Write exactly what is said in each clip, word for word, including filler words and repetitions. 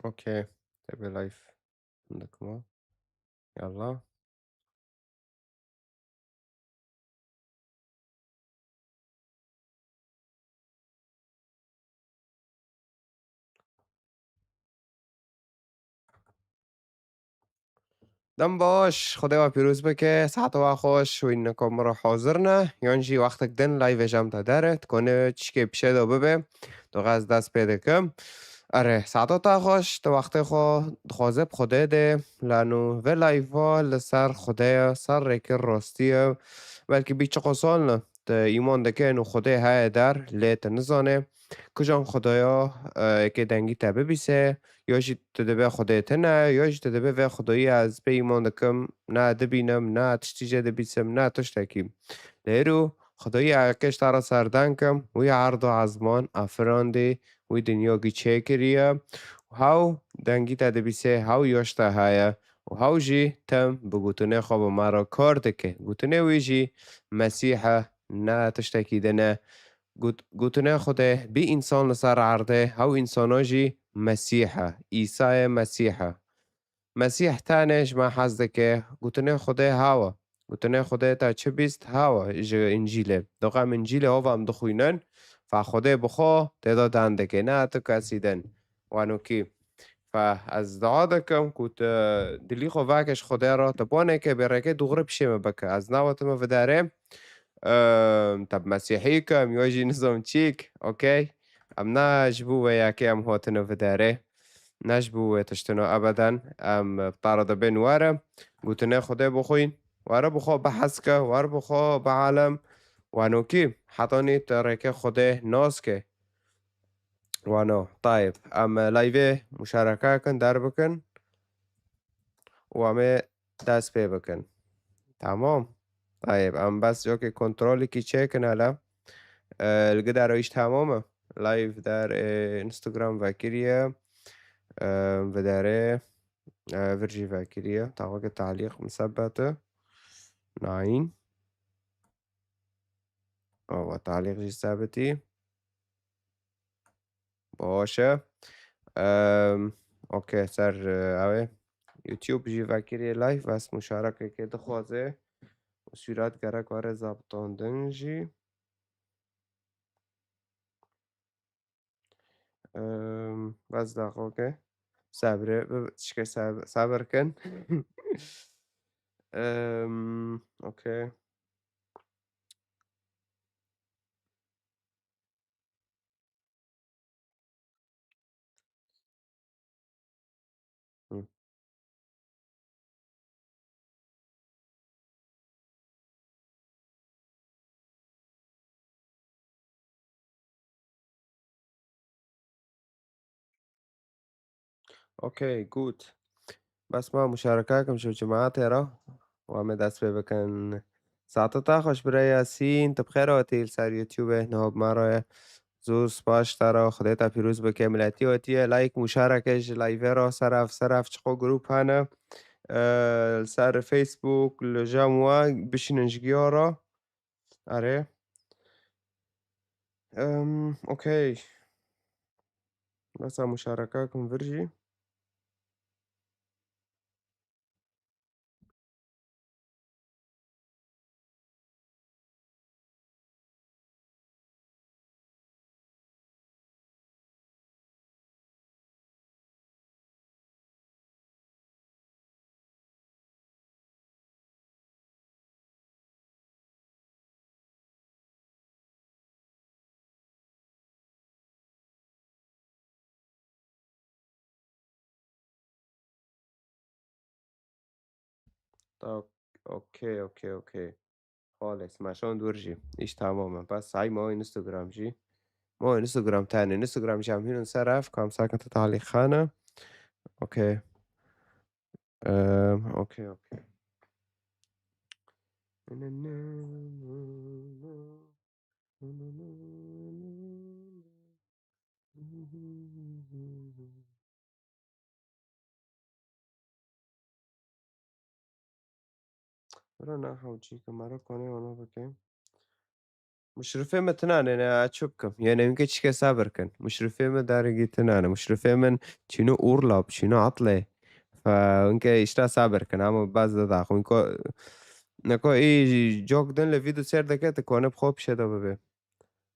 Okey. Tebe live. Hindek ma. Yallah. Dem baş, Xwedê we pîroz bike, saeta we xweş, wî niko min re hazir ne, yan jî wextek din live jam te dere, dikone çişkê pişê de bibe, doxa ez dest pê dikim. Erê, saeta te xweş, tu wextê xwe dixwaze bi Xwedê de, lano ve live li ser Xwedê ye, ser rêkê rastî ye, belkî bî çiqo sal ne, tu îman dikin û Xwedê heye der, lê tu nizane, kijan Xwedaya, e, yekê dengî te bibîse, ya jî tu dibe Xwedê tune, ya jî tu dibe vê Xwedayî ez pê îman dikim, ne dibînim, ne tiştî jê dibîsim, ne tiştekî. Lê îro Xwedayî yekê ji te re serdeng kim, wî erd û ezman afirandî, wî dinyagî çêkiriye. Hew dengî te dibîse, hew ya ji te heye û hew jî tim bi gotinê xwe bi me re kar dike. Gotinê wî jî Mesîh e, ne tiştekî din e. Got-, gotinê Xwedê bî însan li ser erdê, hew însana jî Mesîh e, Îsayê Mesîh e. Mesîh tenê ji me hez dike, gotinê Xwedê hew e. Gotinê Xwedê te çi bîst hew e ji Încîlê. Doxa em Încîlê hov em dixwînin, fa Xwedê bi xwe tê de dan dike, ne tu kesî din. Wano kî. Fa ez dua dikim ku tu dilî xwe veke ji Xwedê re, tu boneke bê rêkê dûxirî pişê min bike. Ez nava tu min vidarê, em, te bi Mesîhî kim, yo jî nizam çîk, okey? Em ne ji bo wê yekê em hatine vidarê. Ne ji bo wê tiştino ebeden. Em bi te re dibên were, gotinê Xwedê bixwîn, were bi xwe bihes ke, were bi xwe bielem. Wano kî, hetanî tu rêkê Xwedê nas ke. Wano, tayeb. Em, e, live-ê muşareke kin, derbikin û em ê dest pê bikin. Tamam. Tayeb. Em bes yokê kontrolekî çêkin hele. E, li gidaro îş tamam e. Live der, e, Instagram vekiriye. E, vidarê, e, vir jî vekiriye. Taweke talîq misebete. Nine. Awa talîq jî sebitî. Baş e. Em, okey, ser, e, ew ê YouTube jî vekiriye live, bes muşarekeke dixwaze. Sûret gerek were zabitandin jî. Em, bes daxoke. Sebre, bi-, tişke seb-, sebir kin. Em, okey. Hı. Okey, gut. Bes ma muşareke kim ji cemaetê re û em ê dest pê bikin. Saeta te xweş birê Yasîn, tu bi xêr hatî li ser YouTube, niha bi me re ye. Zû spas ji te re, Xwedê te pîroz bike, miletî hatiye, like, muşareke ji live re, ser ev, ser ev çiqo grûp hene. Eee, li ser Facebook, li cem we, bişînin ji giya re. Erê. Em, okey. Besa muşareke kim vir jî. Ta-, okey, okey, okey. Xalis, me şand wir jî. Îş tamam e. Bes ay ma Instagram jî. Ma Instagram tenê. Instagram jî em hînin ser ev, kam sakin te talî xane. Okey. Em, okey, okey. Bira ne hewcî, kamera konê wana bike. Muşrifê min tinane ne, ez çi bikim? Yenê winke çike sabir kin. Muşrifê min darigî tinane. Muşrifê min çîno urlaub, çîno atlê. Fe winke îşta sabir kin, ama baz de daxwin ko, neko î cok din li vîdeo ser deke, tu kone bi xwe pişe de bibe.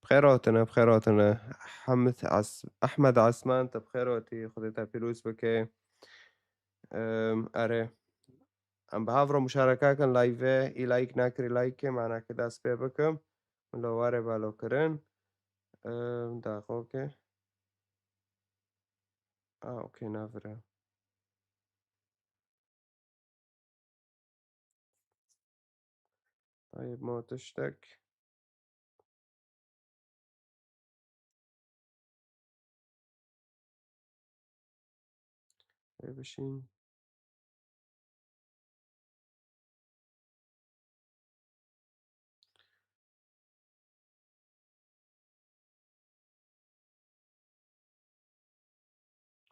Bixêr hatine, bixêr hatine. Hamid As-, Ahmed Asman, tu bixêr hatî, Xwedê te pîroz bike. Em, erê. Em bi hev re muşareke kin live-ê, î like nekirî, like-ê, mana ki dest pê bikim. Min lo were balo kirin. Em, daxo ke. Ah, okey, navire. Tayeb, ma tiştek. Ê bişîn.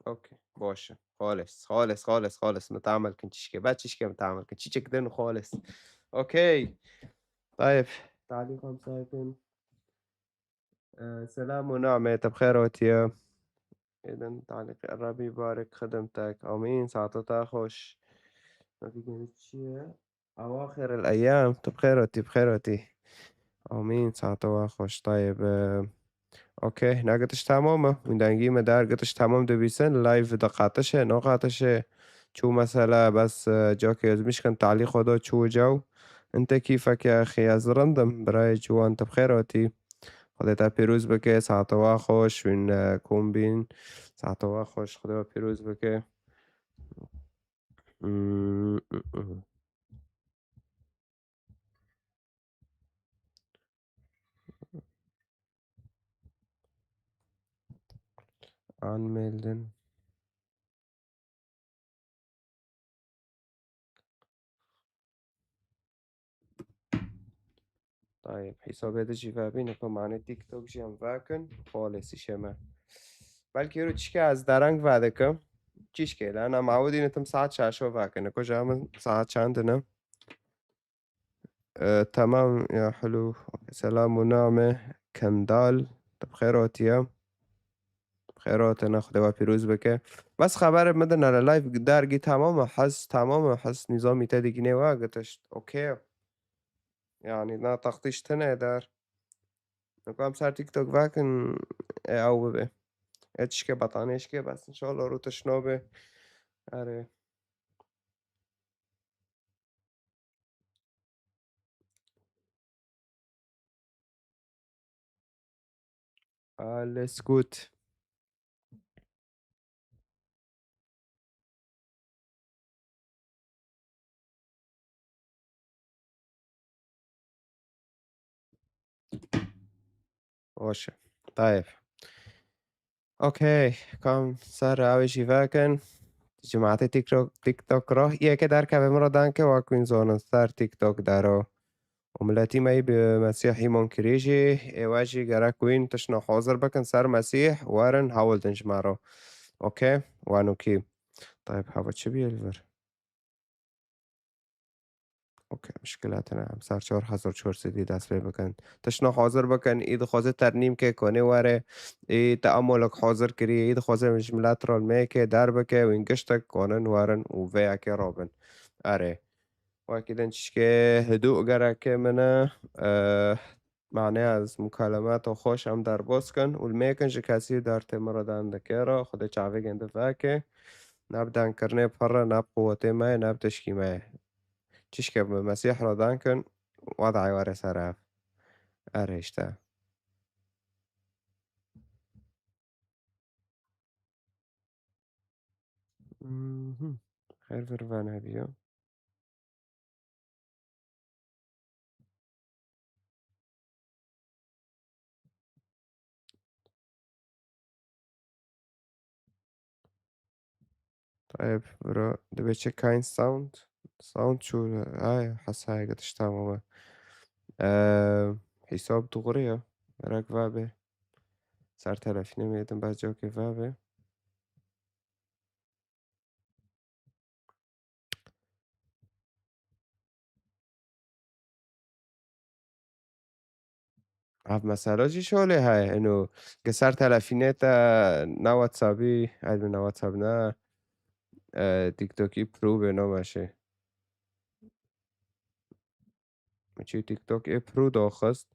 Okey, baş e. Xalis, xalis, xalis, xalis. Mitamel kin çişke. Be çişke mitamel kin. Çiçek din xalis. Okey. Tayeb. Talî xamsa kin. Ee, selam û name, te bi xêr hatiye. Êdin talîqî Rebî barik xidimtek. Amîn. Saeta te xweş. Navî gene çi ye? Ewaxir el eyam. Tu bi xêr hatî, bi xêr hatî. Amîn. Saeta we xweş. Tayeb. Ee, okey. Na gitiş tamam e. Wîndengî me der gitiş tamam dibîsin. Live diqatişe, naqatişe. Çû mesele bes, e, cakê ez mişkin talî xwe da çû caw. Inte kîfeke xiyaz rindim. Birayê ciwan tu bi xêr hatî. Xwedê te pîroz bike, saeta we xweş, wîn, e, kom bîn, saeta we xweş, Xwedê we pîroz bike. Anmelden. Tayeb, hesabê de jî vebîne ku mane TikTok jî em vekin, xalê sîşeme. Belkî ero çike ez dereng vedikim. Çişkê le, na mawidî nitim saet şeşo vekin. Ku ji min saet çend ne? Ee, tamam ya hulu. Selam û name Kendal. Te bi xêr hatiye. Xêr hatine, Xwedê we pîroz bike. Bes xeberê min de nere live dergî tamam e, hez tamam e, hez nîzamî te digînê we gitiş. Okey. Yani na taxtîş tine der. Niko em ser TikTok vekin, e, ew bibe. E çişke batanê şike bes inşallah rû tişno be. Erê. Alles gut. Baş e. Tayeb. Okey. Kam ser ew jî vekin. Cemaetê TikTok, TikTok ro. Yeke derkeve min re danke, wa ku zonin ser TikTok dero. Û miletî me yî bi Mesîh îman kirî jî, ê we jî gerek wîn tiştna hazir bikin ser Mesîh, werin hewldin ji me re. Okey? Wan û kî. Tayeb, hava çi bûye li vir? Okey, muşkila tine. Em ser çar hezar çar sedî dest pê bikin. Tiştna hazir bikin, î dixwaze ternîm ke konê were, î te amolek hazir kiriye, î dixwaze ji milet re li me ke derbike, wîn giştek konin werin û vê yekê rabin. Erê. Wekî din çişkê hidû gereke min e, eh, mane ez mukalemata xweş em derbas kin û li mêkin ji kesî dertê min re dan dike re, Xwedê çavê gende veke. Ne bi dankirinê pir e, ne bi quwetê me ye, ne bi tişkî me ye. Çişke bi Mesîh re dan kin, wedayê were ser ev. Erê işte. Mhm. Xêr vir ve nebiyo. Tayeb, bro, dibê çi kind sound? Sound çû, ay, hesayê gitiş tamam e. Eee, hesab doğru ya. Merak vabe. Ser telefînê me yedim, bas cokê vabe. Ev mesela jî şolê heye. Eno, ke ser telefînê te ne WhatsAppî, ay ne WhatsApp ne, e, TikTokî Pro bê, name şê. Min çi TikTok ê Pro daxist.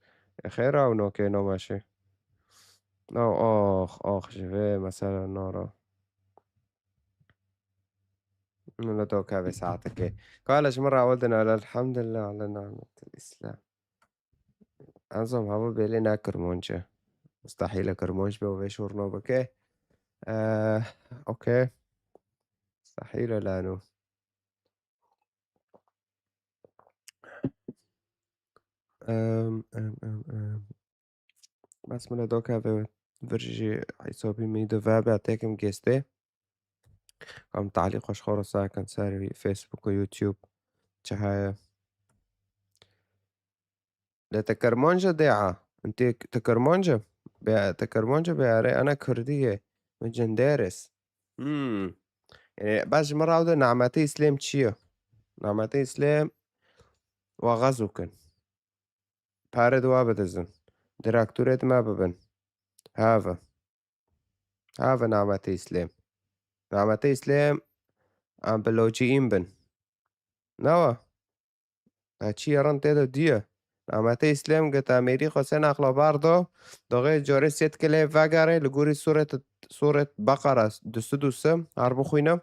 E, xêr ew nokê name şê. Ew, ax, ax, ji vê mesela nara. Min li dokevê saetekê. Ka li ji min re ewil din, elhamdulillah, ala nimetil Îslam. Ez zom hava bêlê ne Kirmanc e. Mustehîl e Kirmanc be û vê şorno bike. Eh, okey. Mustehîl e lano. Em, em, em, em. Bes min li dokevê vir jî hesabî min de vebe têkim gêstê. Em talîq xweş xwe re sakin ser Facebook û YouTube. Çi heye? Lê te Kirmanc e dê a? Te, te Kirmanc e? Be, te Kirmanc e be, erê, ana Kurdî ye. Min cindêris. Hmm. Yanî, bes ji min re de Nametê Îslêm çi ye? Nametê Îslêm wa xezo kin. Pere di wa bidizin. Direktorê di me bibin. Have. Have Nametê Îslêm. Nametê Îslêm em bi locîîn bin. Newa. Ha, çi ye rind tê de diye. Nametê Îslêm gita mêrî xwe sê nexla bar do. Doxê corê sê tikilê vegerê li gorî sûret, sûret Beqara du sed û sê har bixwîne.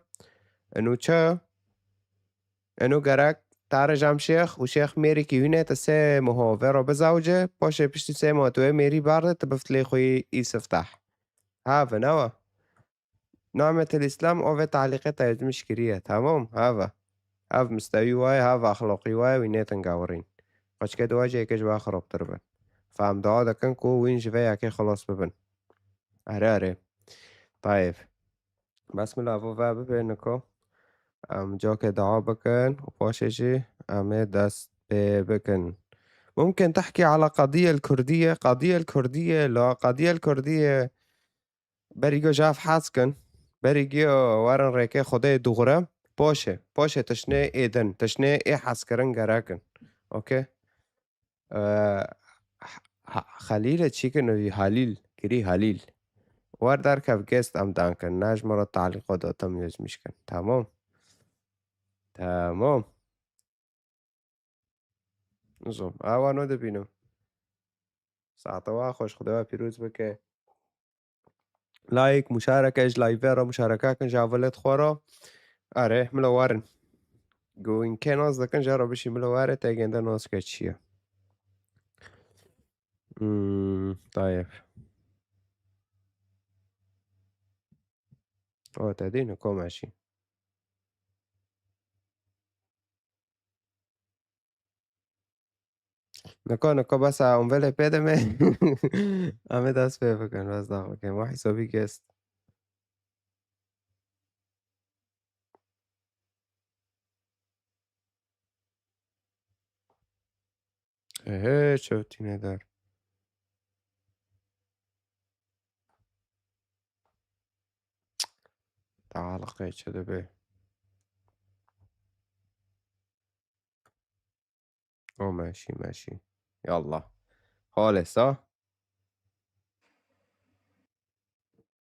Eno çi? Eno gerek Tarê Cem Şêx û Şêx Mêrikî hûnê te sê meho vê re bizewce, paşê piştî sê meho tu wê mêrî berde, tu biftilê xwe yî îsiftah. Have, newa. Nametel Îslam, o vê talîqê te yozmiş kiriye. Tamam, have. Have mistewî waye, have axloqî waye, wî nêtin gawirîn. Xweçke di wacê yekê ji wa xirobtir bin. Fem dua dikin ku wîn ji vê yekê xilos bibin. Erê, erê. Tayeb. Bes min lavo ve bibê niko. Em cokê dua bikin û paşê jî em ê dest pê bikin. Mumkin tehkî ala qediyel Kurdiye, qediyel Kurdiye, la qediyel Kurdiye. Berî go jav hez kin. Berî go werin rêkê Xwedê dûxure. Poşe, poşe tişnê ê din, tişnê ê hezkirin gerek in. Okey? Ee, ha-, ha-, Xelîle çî kin wî Halîl, kirî Halîl. Wer derkev gest em dan kin. Ne ji min re talîqo datim yozmiş kin. Tamam. Tamam. Nizam. Ewa no dibînim. Saete wa xweş, Xwedê we pîroz bike. Like, muşareke ji live re, muşareke kin ji avilet xwe re. Erê, milo werin. Go inkê nas dikin, jê re bişî milo were, te gende nas ke çi ye. Hmm, tayeb. O, te dî niko meşî. Niko, niko, bes a, hûn velê pê de me. Em ê dest pê bikin, bes dax bikin. Wahî sobî gest. Ehe, çewtîne der. Tealiqê çi dibe? O meşî, meşî. Yallah. Halê sa.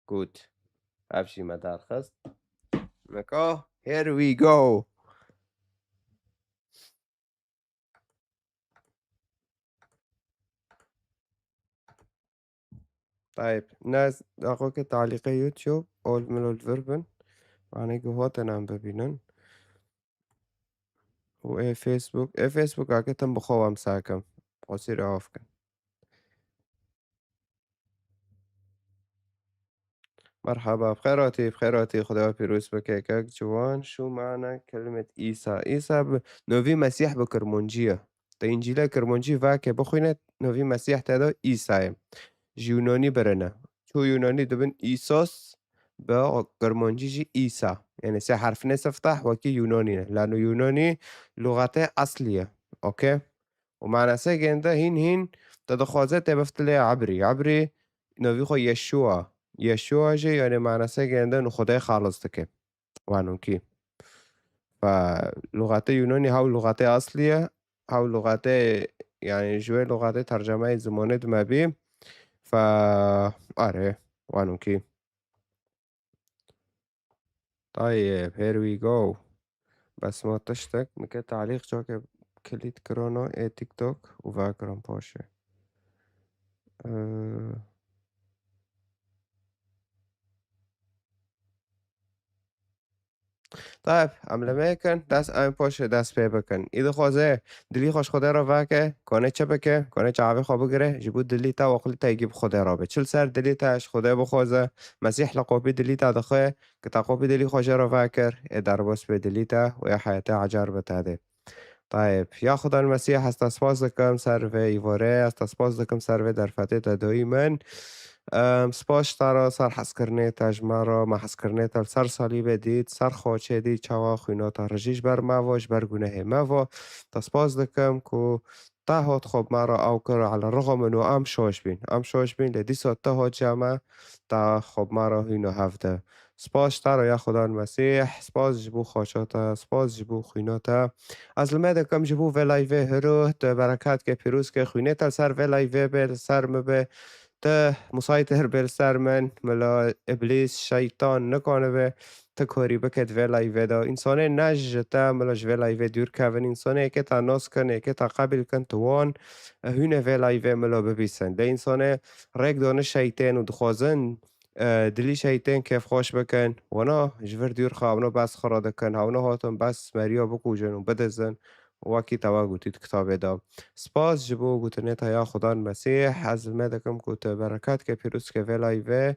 Good. Ev jî me derxist. Nika, here we go. Tayeb, ne daxo ke talîqê YouTube, ol min ol vir bin. Anê ku hotin em bibînin. Û ê Facebook, ê Facebook ake tim bi xwe wem sakim. Qosî re of kin. Merhaba, bi xêr hatî, bi xêr hatî, Xwedê we pîroz bike. Kek Ciwan, şu mane kelimet Îsa. Îsa bi, novî Mesîh bi Kirmancî ye. Te Încîla Kirmancî vake bixwîne, novî Mesîh te de Îsa ye. Ji Yunanî birine. Çû Yunanî dibin Îsos, bi Kirmancî jî Îsa. Yanî sê herfinê siftah wekî Yunanî ne. Lano Yunanî luxetê eslî ye. Okey? Û manasê gênde hîn hîn te dixwaze tê biftilê Ebrî. Ebrî navî xwe Yeşûa. Yeşûa jî, yanî manasê gênde nu Xwedê xalis dike. Wanokî. Fe luxatê Yunanî hew luxatê aslî ye, hew luxatê yani ji wê luxatê tercemeyê zimanê dime bî. Fe, erê, wanokî. Tayyib, here we go. Bes ma tiştek, min ke talîq çake kilît kirana ê TikTok û vekirin paşê. Ee, Tayyib, em li me kin, dest em paşê dest pê bikin. Î dixwaze dilî xwe ji Xwedê re veke, kone çi bike, kone çavê xwe bigire, ji bo dilî te aqilî te yekî bi Xwedê re be. Çi li ser dilî te ji Xwedê bixwaze, Mesîh li qopî dilî te dixwe, ki te qopî dilî xwe jê re vekir, ê derbas bê dilî te û ê heyetê ecar bi te dê. Tayyib, ya Xudan Mesîh, ez te spas dikim ser vê îvarê, ez te spas dikim ser vê derfetê te doyî min. Em, spas ji te re ser hezkirinê te ji me re, me hezkirinê te li ser salîbê dît, ser xaçê dît, çawa xwîna te rijî ji ber me ve, ji ber gunehê me ve. Te spas dikim ku te hat xwe bi me re ew kir, ele rixo min û em şaş bîn. Em şaş bîn, lê dîsa te hat cem me, te xwe bi me re hîna hev de. Spas ji te re ya Xudan Mesîh, spas ji bo xaça te, spas ji bo xwîna te. Ez li me dikim ji bo vê layvê hiro, tu bereket ke pîroz ke xwînê te li ser vê layvê bê, li ser min bê, tu musaytir bê li ser min, mila îblîs, şeytan nikanibe tu karî bike di vê layvê de. Însanê ne ji te, mila ji vê layvê dûr kevin, însanê yekê te nas kin, yekê te qebîl kin, tu wan, e, hûnê vê layvê mila bibîsin. Lê însanê rêk dane şeytên û dixwazin e, dilî şeytên kêfxweş bikin, wana ji vir dûr xwe, hewna bes xwe re dikin, hewna hatin bes meriya bikujin û bidizin, wekî te we gotî di kitabê de. Spas ji bo gotinê te ya Xudan Mesîh, ez li me dikim ku tu bereket ke pîroz ke vê layvê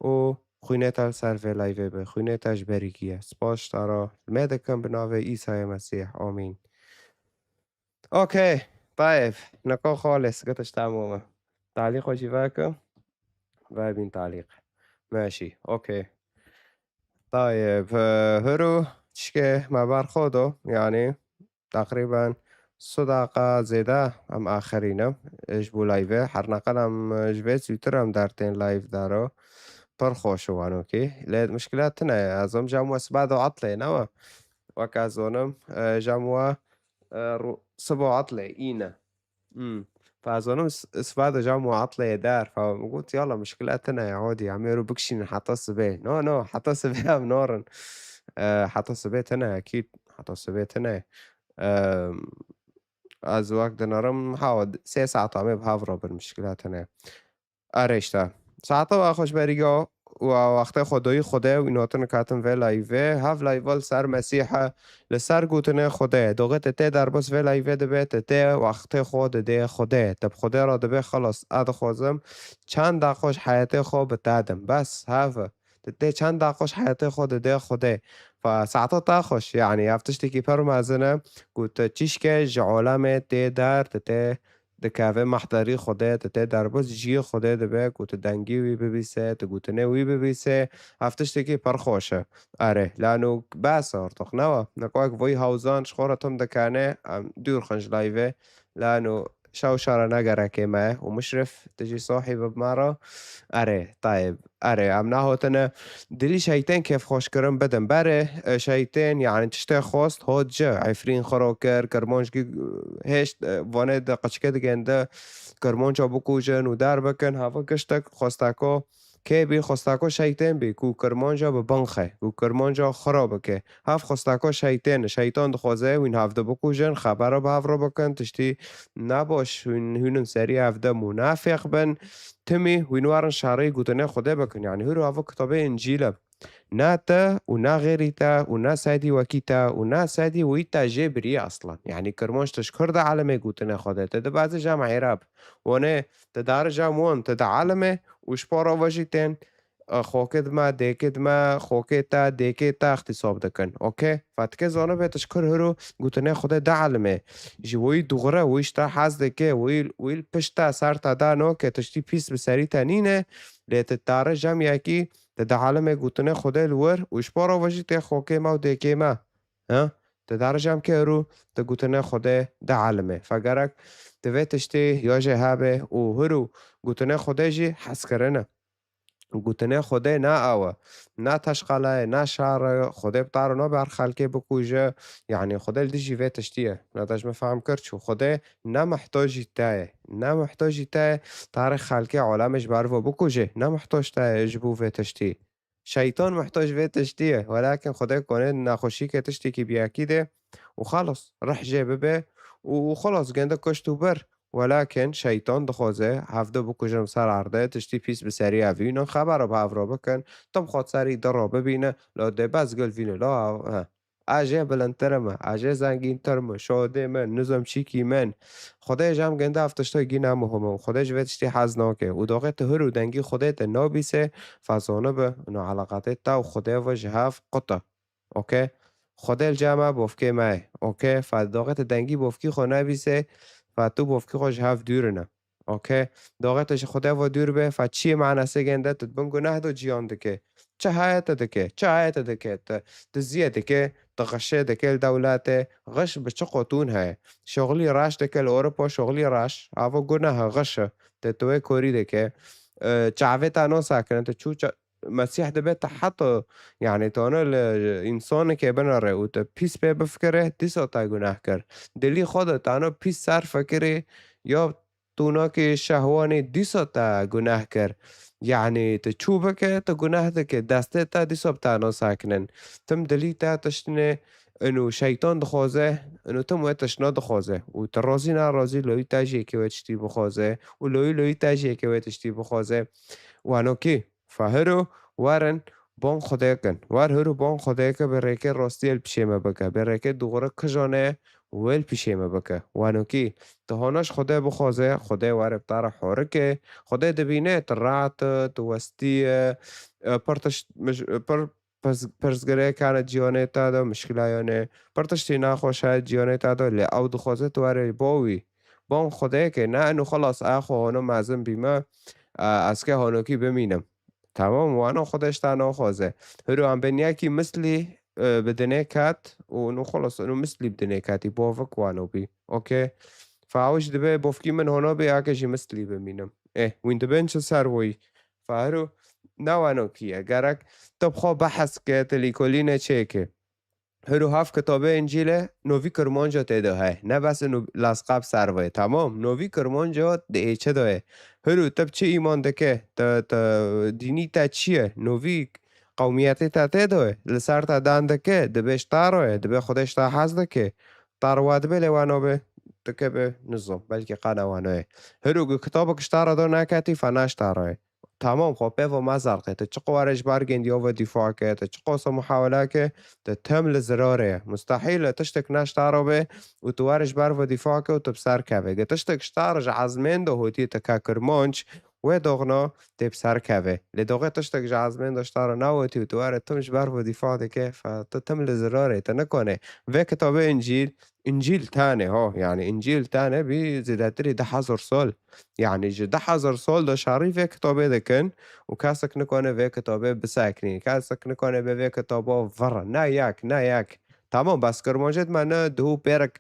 û xwînê te li ser vê layvê be, xwînê te ji berî giye. Spas ji te re li me dikim bi navê Îsayê Mesîh. Amîn. Okey, Tayyib, neka xalis, gitiş tamam e. Talîq o jî veke. Vebîn talîq. Meşî, okey. Tayyib, e, hiro çişkê me berxwe do, yani teqrîben su daqa zêde em axirîne, e, ji bo layvê. Her neqel em, e, ji vê zûtir em dertên layv daro. Pir xweş û wanokî. Lê mişkile tune ye. Ez em cem we siba do etlê, ne we? Wek ez zonim, e, cem we, e, ru-, sibo etlê, îne. Hmm. Fa zonim s-, siba do cem we etlê der. Fa min got, yala, mişkile tune ye, hodî, em ê ro bikişînin heta sibê. No, no, heta sibê em narin. E, heta sibê tune ye, ekîd. Heta sibê tune ye. E, ez wek dinarim, ha, sê saet em ê bi hev re bin, mişkile tune ye. Erê işte. Saeta we xweş berî ya û wextê xwe doyî Xwedê û înotin katin vê layvê. Hev layva li ser Mesîh e, li ser gotinê Xwedê. Doxê te tê derbas vê layvê dibe, te tê wextê xwe didê Xwedê. Te bi Xwedê re dibe, xelas, ez dixwazim çend daqa ji heyetê xwe bi te dim. Bes, hev e. Te tê çend daqa ji heyetê xwe didê Xwedê. Fa saeta te xweş, yani, ev tiştekî pir mezin e ku te çişke ji alemê tê der, te tê dikeve mehderî Xwedê, tu tê derbas cihê Xwedê dibe, ku tu dengê wî bibîse, tu gotinê wî bibîse, ev tiştekî pir xweş e. Erê, lano bes e artık, ne wa? Nika wek vî hewzan ji xwe re tim dikene, em dûr xin ji layvê. Lano şew şere ne gerekê me û Muşrif, tu jî sahî bi me re. Erê, Tayyib. Erê, em nehotine dilî şeytên kêfxweşkirin bidin. Berê, e, şeytên, yani tiştê xwest, hot ji, Efrîn xwe ro kir, kirmanckî, e, hêşt, e, vanê di qiçikê digên di, kirmanca bikujin û derbikin, hava giştek xwesteko kê bî, xwesteko şeytên bî, ku kirmanca bi bin xe, ku kirmanca xwe ro bike. Hev xwesteko şeytên, şeytan dixwaze wîn hevdi bikujin, xebera bi hev re bikin, tiştî nebaş hûn, hûnin serî hevdi mûnafîq bin, timî hûn werin şerî gotinê Xwedê bikin. Yani hûr ava kitabê Încîl e. Ne te û ne xêrî te û ne sedî wekî te û ne sedî wî te jê birî aslan. Yani kirmanc tu ji kur de elimê gotinê Xwedê. Te dibeze cem Ereb. Wane te dare cem wan, te de elimê û ji para ve jî tên, e, xokê dime, dêkê dime, xokê te, dêkê te îxtîsab dikin. Okey? Fatike zanibe tu ji kur hiro gotinê Xwedê de elimê. Ji wî dûxire, wî ji te hez dike, wî, wî li pişt te ser te de noke, tiştî pîs bi serî te nîne, lê tu dare cem yekî, tu de elimê gotinê Xwedê li wir û ji para ve jî tê xokê me û dêkê me. Ha? Tu dare cem ke hiro, tu gotinê Xwedê de elimê. Fe gerek tu vê tiştê ya jê hebe û hiro gotinê Xwedê jî hezkirine. Gotinê Xwedê ne ew e, ne teşqele ye, ne şer e, Xwedê bi tarî nabe her xelkê bikuje, yanî Xwedê li dijî vê tiştî ye. Na te ji min fehm kir çû. Xwedê ne muhtojî te ye, ne muhtojî te ye, tarî xelkê alemê ji ber ve bikuje, ne muhtoj te ye ji bo vê tiştî. Şeytan muhtoc vê tiştî ye. Welakin Xwedê konê nexweşîkê tiştekî biyakî de û xelas rih jê bibe û, û xelas gende kuşt û bir. Welakin şeytan dixwaze hevdu bikujin ser erdê, tiştî pîs bi serî evînin, xebera bi hev re bikin, tim xwe serî di re bibîne, la dê bes gul vîne, la he. A jê bilindtir me, a jê zengîntir me, şodê me, nizam çîkî min. Xwedê ji em gende ev tişta gî ne muhim e û Xwedê ji vê tiştî hez nake. Û doxê tu hir û dengî Xwedê te nabîse, fezone be, û eleqatê te û Xwedê ve ji hev qut e. Okey? Xwedê li cem me bofkê me ye. Okey? Fa doxê tu dengî bofkî xwe nebîse, fa tu bofkî xwe ji hev dûrine. Okey? Doxê tu ji Xwedê ve dûr be, fa çiyê manasê gende tu dibin guneh do ciyan dike. Çi heye tu dike? Çi heye tu dike? Tu diziyê dike, tu xişê dike li dewletê. Xiş bi çi qotûn heye? Şoxilî reş dike li Ewropa, şoxilî reş. Ava guneh e, xiş e. Tu, tu wê korî dike. E, çavê te nasekine, tu çû ça-, Mesîh dibe te heta, yanî, tane li însanekê binere û te pîs pê bifikire, dîsa te guneh kir. Dilî xwe de tane pîs ser fikirî, ya tûnakê şehwanê, dîsa te guneh kir. Yanî, tu çû bike, tu guneh dike, destê te dîsa bi te nasekinin. Tim dilî te tiştinê, ino şeytan dixwaze, ino tim wê tiştna dixwaze. Û tu razî nerazî, loyî te jî yekê wê tiştî bixwaze. Û loyî, loyî te jî yekê wê tiştî bixwaze. Wano kî? Fa hiro werin bon Xwedê kin. Wer hiro bon Xwedê ke bi rêkê rastiyê li pişê me bike. Bi rêkê dûxure kijan e wê li pişê me bike. Wano kî? Tu hona ji Xwedê bixwaze, Xwedê were bi te re horike. Xwedê dibîne tu rahat e, tu westî ye, e, pir tişt, mij-, pir pirs-, pirsgirêk hene ciyanê te de, mişkila yanê, pir tiştî nexweş heye ciyanê te de, lê ew dixwaze tu were bo wî. Bon Xwedê ke ne eno xelas, a xwe hono mezin bîme, e, ez ke honokî bimînim. Tamam, wano Xwedê ji te naxwaze. Hiro em bên yekî mislî, e, bi dinê ket û no xelas, eno mislî bi dinê ketî, bovik wano bî. Okey. Fa ew jî dibe bovkî min hono bê, ake jî mislî bimînim. Ê, wîn dibên çi servoyî? Fa hiro ne wano kî ye. Gerek tu bi xwe behs ke, tu lîkolîne çêke. Hiro hev kitabê Încîlê novî Kirmanca tê de heye. Ne bes ino lezqab serve ye. Tamam, novî Kirmanca di êçe de ye. Hiro tu bi çi îman dike? Tu, tu dînî te çi ye? Novî qewmiyetê te tê de ye. Li ser te dan dike, dibê ji te re ye, dibê Xwedê ji te hez dike. Te re wa dibe lê wano be, tu ke be nizam. Belkî qana wano ye. Hiro ku kitabek ji te re do neketî, fa ne ji te re ye. Tamam, xwe pê ve me zerqê. Tu çiqo were ji ber gendiya ve dîfa ke, tu çiqo se muhawela ke, tu tim li zirarê ye. Mustehîl e tiştek ne ji te re be û tu were ji ber ve dîfa ke û tu bi ser keve. Ge tiştek ji te re ji ezmên de hotî, tu ke Kirmanc, wê doxna tê bi ser keve. Lê doxê tiştek ji ezmên de ji te re nehotî û tu were tim ji ber ve dîfa dike, fa tu tim li zirarê, tu nikane. Vê kitabê Încîl, Încîl tane, ho, yanî Încîl tane bî zêdetirî du hezar sal. Yanî ji du hezar sal de şerî vê kitabê dikin û kesek nikane vê kitabê biseknî. Kesek nikane bê vê kitaba vire. Ne yek, ne yek. Tamam, bes Kirmancê me ne duhû pêrek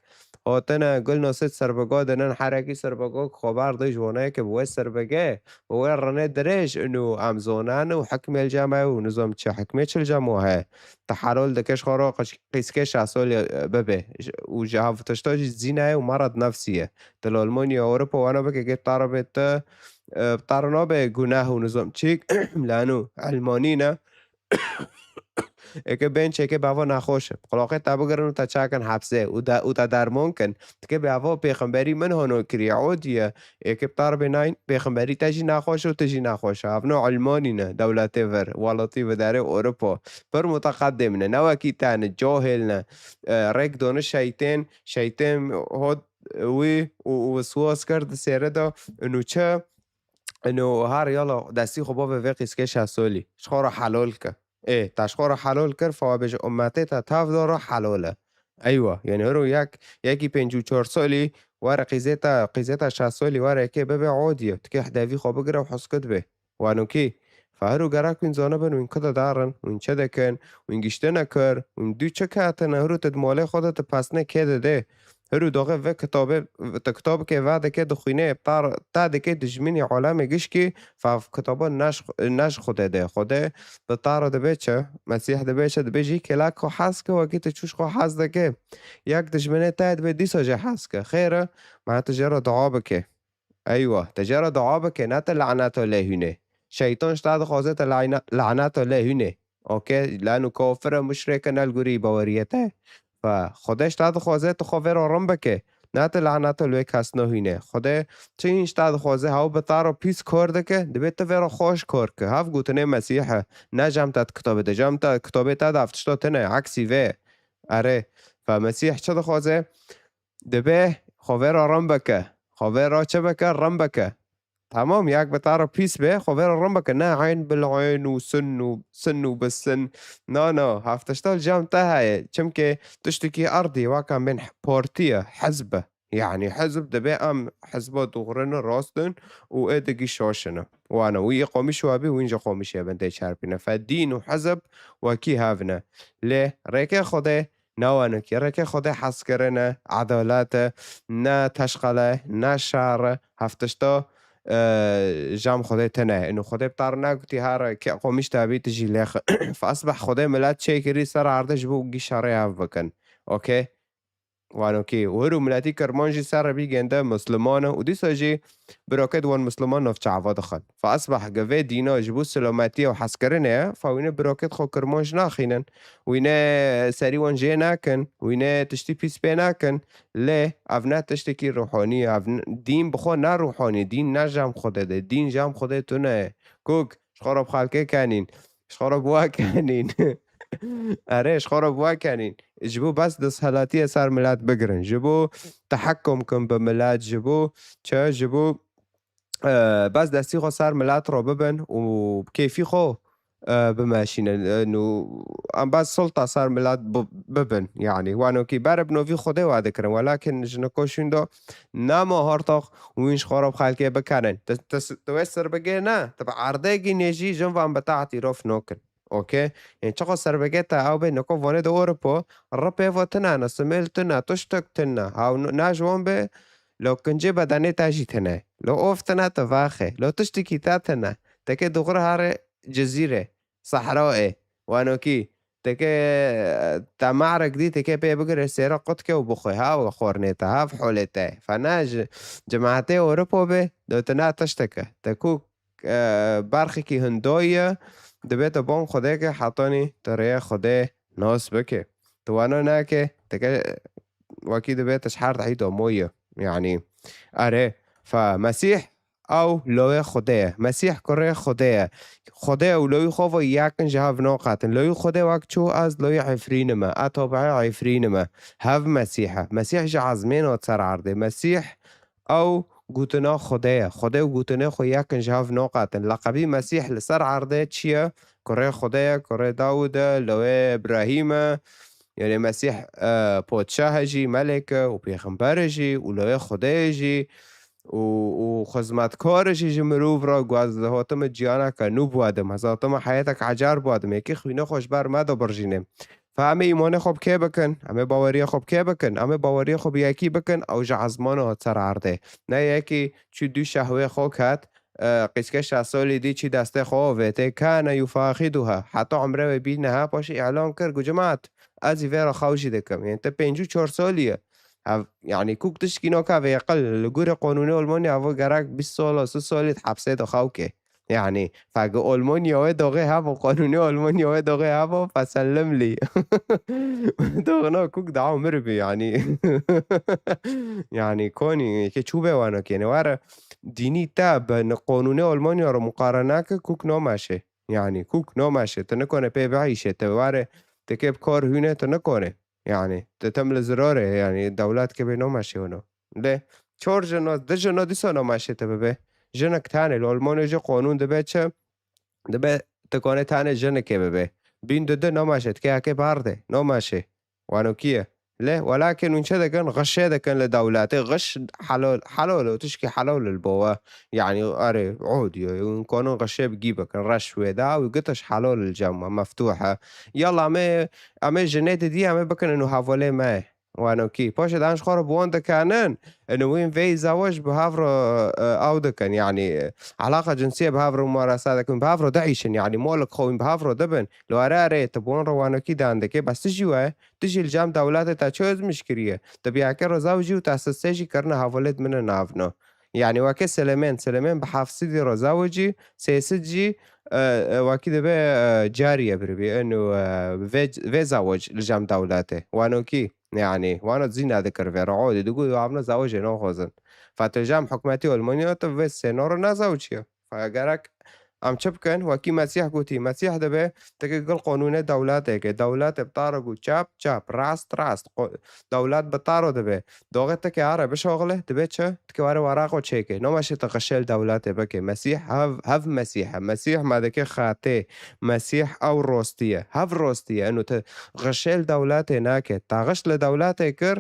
hatine, gul nasê serbega dinin, herekî serbega xeber de ji wanayê ke bi wê serbege, bi wê rine dirêj ino em zonan û hikmê li cem e û nizam çi hikmê çi li cem we heye. Te helal dike ji xwe re qîskê şeş solî, e, bibe. J-, û ji hev tişta jî zîne ye û merad nefsî ye. Di li Almanya, Ewropa wana bike, gê tara bê te, e, tara nabe guneh û nizam çîk, lano Elmanî ne. Eke bên çêke bava nexweş e. Qulaqê te bigirin û te çakin hepsê û de, û te derman kin. Dike bê ava pêxemberî min hono kiriye, o diye. Eke bi te re bê nayîn, pêxemberî te jî nexweş e û tu jî nexweş e. Ev no Elmanî ne, dewletê vir, welatî vidarê Ewropa. Pir muteqedim ne, ne wekî te ne, cahil ne. E, rêk done şeytên, şeytên hot wî û, û wiswas kir di sêre de, û nû çi? Û nû her yala destî xwe bave vê qîskê şeş solî. Ji xwe re helal ke. Ê, te ji xwe re helal kir, fa bêje ummetê te tev dara helal e. Eywa, yani hiro yek, yekî pêncî û çar solî, were qîzê te, qîzê te şeş solî, were yekê bibe odî ye. Tikê hidevî xwe bigire û heskit bê. Wano kî? Fa hiro gerek wîn zanibin, wîn ku de darin, wîn çi dikin, wîn giştine kir, wîn dû çi ketine, hiro tu di malê xwe de tu pesnê kê didê? Hir û doxê vê kitabê, tu kitabikê vedike dixwîne, tar-, te dike dijminî alemê gişkî, fa kitaba ne ji, ne ji Xwedê de. Xwedê bi te re dibe çi? Mesîh dibe çi? Dibe jî kêlek xwe hez ke, wekî tu çûş xwe hez dike. Yek dijminê te dibe dîsa jî hez ke. Xêr e, ma tu jê re dua bike. Eywa, te jê re dua bike, ne te laneta lê hûnê. Şeytan ji te dixwaze te lana-, laneta lê hûnê. Okey, lano kafir e, muşrik e, ne li gorî baweriyê te. Fe, Xwedê ji te dixwaze tu xwe vê re rin bike. Ne te laneta li wê kes nehûne. Xwedê çi hîn ji te dixwaze, hew bi te re pîs kar dike, dibe tu vê re xweş kar ke. Hev gotinê Mesîh e. Ne cem te di kitabê de. Cem te kitabê te de ev tişta tune, eksî vê. Erê. Fe Mesîh çi dixwaze? Dibe xwe vê re rin bike. Xwe vê re çi bike? Rin bike. Tamam, yek bi te re pîs be, xwe vê re rin bike. Ne eyn bil eyn û sin û sin û bi sin. Na, na, hev tişta li cem te heye. Çimkê tiştekî erdî weka min partî ye, hizb e. Yanî hizb dibe em hizba dûxrin rast in û ê digî şaş in. Wana wî yê qomîş we bî, wîn ji qomîşê bin tê çerpîne. Fe dîn û hizb wekî hev ne. Lê rêkê Xwedê ne wenokî, rêkê Xwedê hezkirin e, edalet e, ne teşqele, ne şer e, hev tişta, e, cem Xwedê tune. Ino Xwedê bi te re negotî her kê qomîş te bî tu jî lêx. Fesbeh Xwedê milet çêkirî ser erdê ji bo gî şerê hev bikin. Okey? Wanokî, wir û miletî Kirman jî ser re bî gênde Musliman e û dîsa jî birokêt wan Musliman navçe ava dixin. Fe esbeh ge vê dîna ji bo silametiye û hezkirinê ye, fe wîne birokêt xwe Kirman jî naxînin. Wîne serî wan jê nakin, wîne tiştî pîs pê nakin. Lê ev ne tiştekî ruhanî ye, ev n-, dîn bi xwe ne ruhanî, dîn ne cem Xwedê de, dîn cem Xwedê tune ye. Kok, ji xwe re bi xelkê kenîn, ji xwe re bi we kenîn. Erê, ji xwe re bi we kenîn. Ji bo bes desthilatiyê ser milet bigirin. Ji bo tehekkum kin bi milet, ji bo çi? Ji bo, e, bes destî xwe ser milet re bibin û kêfî xwe, e, bimeşînin. E, nû em bes sulta ser milet bi-, bibin. Yanî, wanokî ber bi novî Xwedê we dikirin. Welakin ji niko şûn de nema hortox wîn ji xwe re bi xelkê bikenin. Tu, tu, tu wê sirbigê ne, tu bi erdê gînê jî jin van bi te etîrof nokin. Okey? Ên çiqo serbegê te ew bê, niko vanê de Ewropo, ripê vo tune ne, simêl tune, tuştek tune. Haw n-, ne ji wan bê, lo kincê bedenê te jî tune. Lo of tune, tu vaxê. Lo tiştekî te tune. Teke dixure harê cizîrê, sehraê, wanokî. Teke, e, te me'rek dî, teke pê bigire sêre qutke û bixwe. Haw xornê te, hav holê te. Fe ne ji cemaetê Ewropo bê, lo tune tişteke. Te ku e, berxekî hindoyî ye, dibê te bang Xwedê ke hetanî tu rêya Xwedê nas bike. Tu wano nake, teke wekî dibê te ji her dehî domoyî ye. Yanî, erê, fe Mesîh ew lawê Xwedê ye. Mesîh kurê Xwedê ye. Xwedê û lawî xwe ve yakin ji hev naqetin. Lawî Xwedê wek çû ez lawî Efrînim e. E tabiê Efrînim e. Hev Mesîh e. Mesîh ji ezmên hat ser erdê. Mesîh ew gotina Xwedê ye. Xwedê û gotinê xwe yekin ji hev naqetin. Leqebî Mesîh li ser erdê çi ye? Kurê Xwedê ye, kurê Dawûd e, lawê Îbrahîm e. Yanî Mesîh, e, podşah e jî, melek e û pêxember e jî û lawê Xwedê ye jî û, û xizmetkar e jî ji mirov re. Got, ez hatime ciyaneke nû biwadim, ez hatime heyetek ecar biwadim. Yekî xwîna xwe ji ber me de birjîne. Fe em ê îmanê xwe bi kê bikin? Em ê baweriya xwe bi kê bikin? Em ê baweriya xwe bi yekî bikin, ew ji ezmana hat ser erdê. Ne yekî çû dû şehwê xwe ket, e, qîske şeş salî dî çî destê xwe avêtê, kane yufaxiduha. Heta umrê wê bî niha paşê îlan kir, got, cemaat, ez î vê re xew jî dikim. Yanî te pêncî û çar salî ye. Ev, yanî kûk tişkî nake vê yeqil li gorî qanûnê Almanya ev gerek bîst sala, sî salî di hepsê de xew ke. Yanî, fege Almanya wê doxê hebo, qanûnê Almanya wê doxê hebo, fesellim lî. Doxina kuk da umir bi, yanî. Yanî, konî, ke çû be wano kêne, were dînî te bi n-, qanûnê Almanya re muqarene ke, kuk nameşe. Yanî, kuk nameşe, tu nikone pê biîşe, tu were, tu kê bi kar hûne, tu nikone. Yanî, tu tim li zirarê, yanî, dewlet ke bê nameşe wano. Lê, çor jina, di jina dîsa nameşe te bibe. Jinik tane, li Almanya jî qanûn dibe çi? Dibe tu kanê tane jinikê bibe. Bîn dide nameşe, dike heke berde, nameşe. Wano kiye? Lê, welakin hûn çi dikin? Xişê dikin li dewletê. Xiş helal, helal e, tişkî helal li bo we. Yanî, erê, odiye, hûn kanin xişê bi gî bikin. Reş wê da, wî gitiş helal li cem we, meftûh e. Yala, em ê, em ê jinê didî, em ê bikinin û hevalê me. Wanokî. Poşê dan ji xwe re bi wan dikanin. Inu wîn vê zawej bi hev re, e, ew dikin. Yanî, e, alaqa cinsiye bi hev re mumaresa dikin. Bi hev re diîşin. Yanî, molek xwe wîn bi hev re dibin. Li were erê, tu bi wan re wanokî dan dike. Bes tu jî we, tu jî li cem dewletê te çi ozmiş kiriye? Tu biyake re zawejî û te sisê jî kirine hevalêt min e navno. Yanî, weke Silemên, Silemên bi heft sidî re zawejî, sê sid jî, e, e, wekî dibe, e, cariye biribî. Inu, e, vê, vê zawec li cem dewletê. Wanokî. Yanî, wano zîna dikir vê re. Odî digot, "Wavna zawecê naxwazin." Fa tu cem hikûmetî Almanya tu vê sênoro nazawiciye. Fa gerek em çi bikin? Wekî Mesîh gotî, Mesîh dibe, teke gil qonûnê dewleteke. Dewletê bi taro got çap, çap, rast, rast. Qo-, dewlet bi taro dibe. Doxê teke are bişoxile, dibe çi? Tike ware waraqo çêke. Noma şê tu xişel dewletê bike. Mesîh hev, hev Mesîh e. Mesîh me dike xatê. Mesîh ew rostî ye. Hev rostî ye. Eno tu xişel dewletê nake. Taxiş li dewletê kir,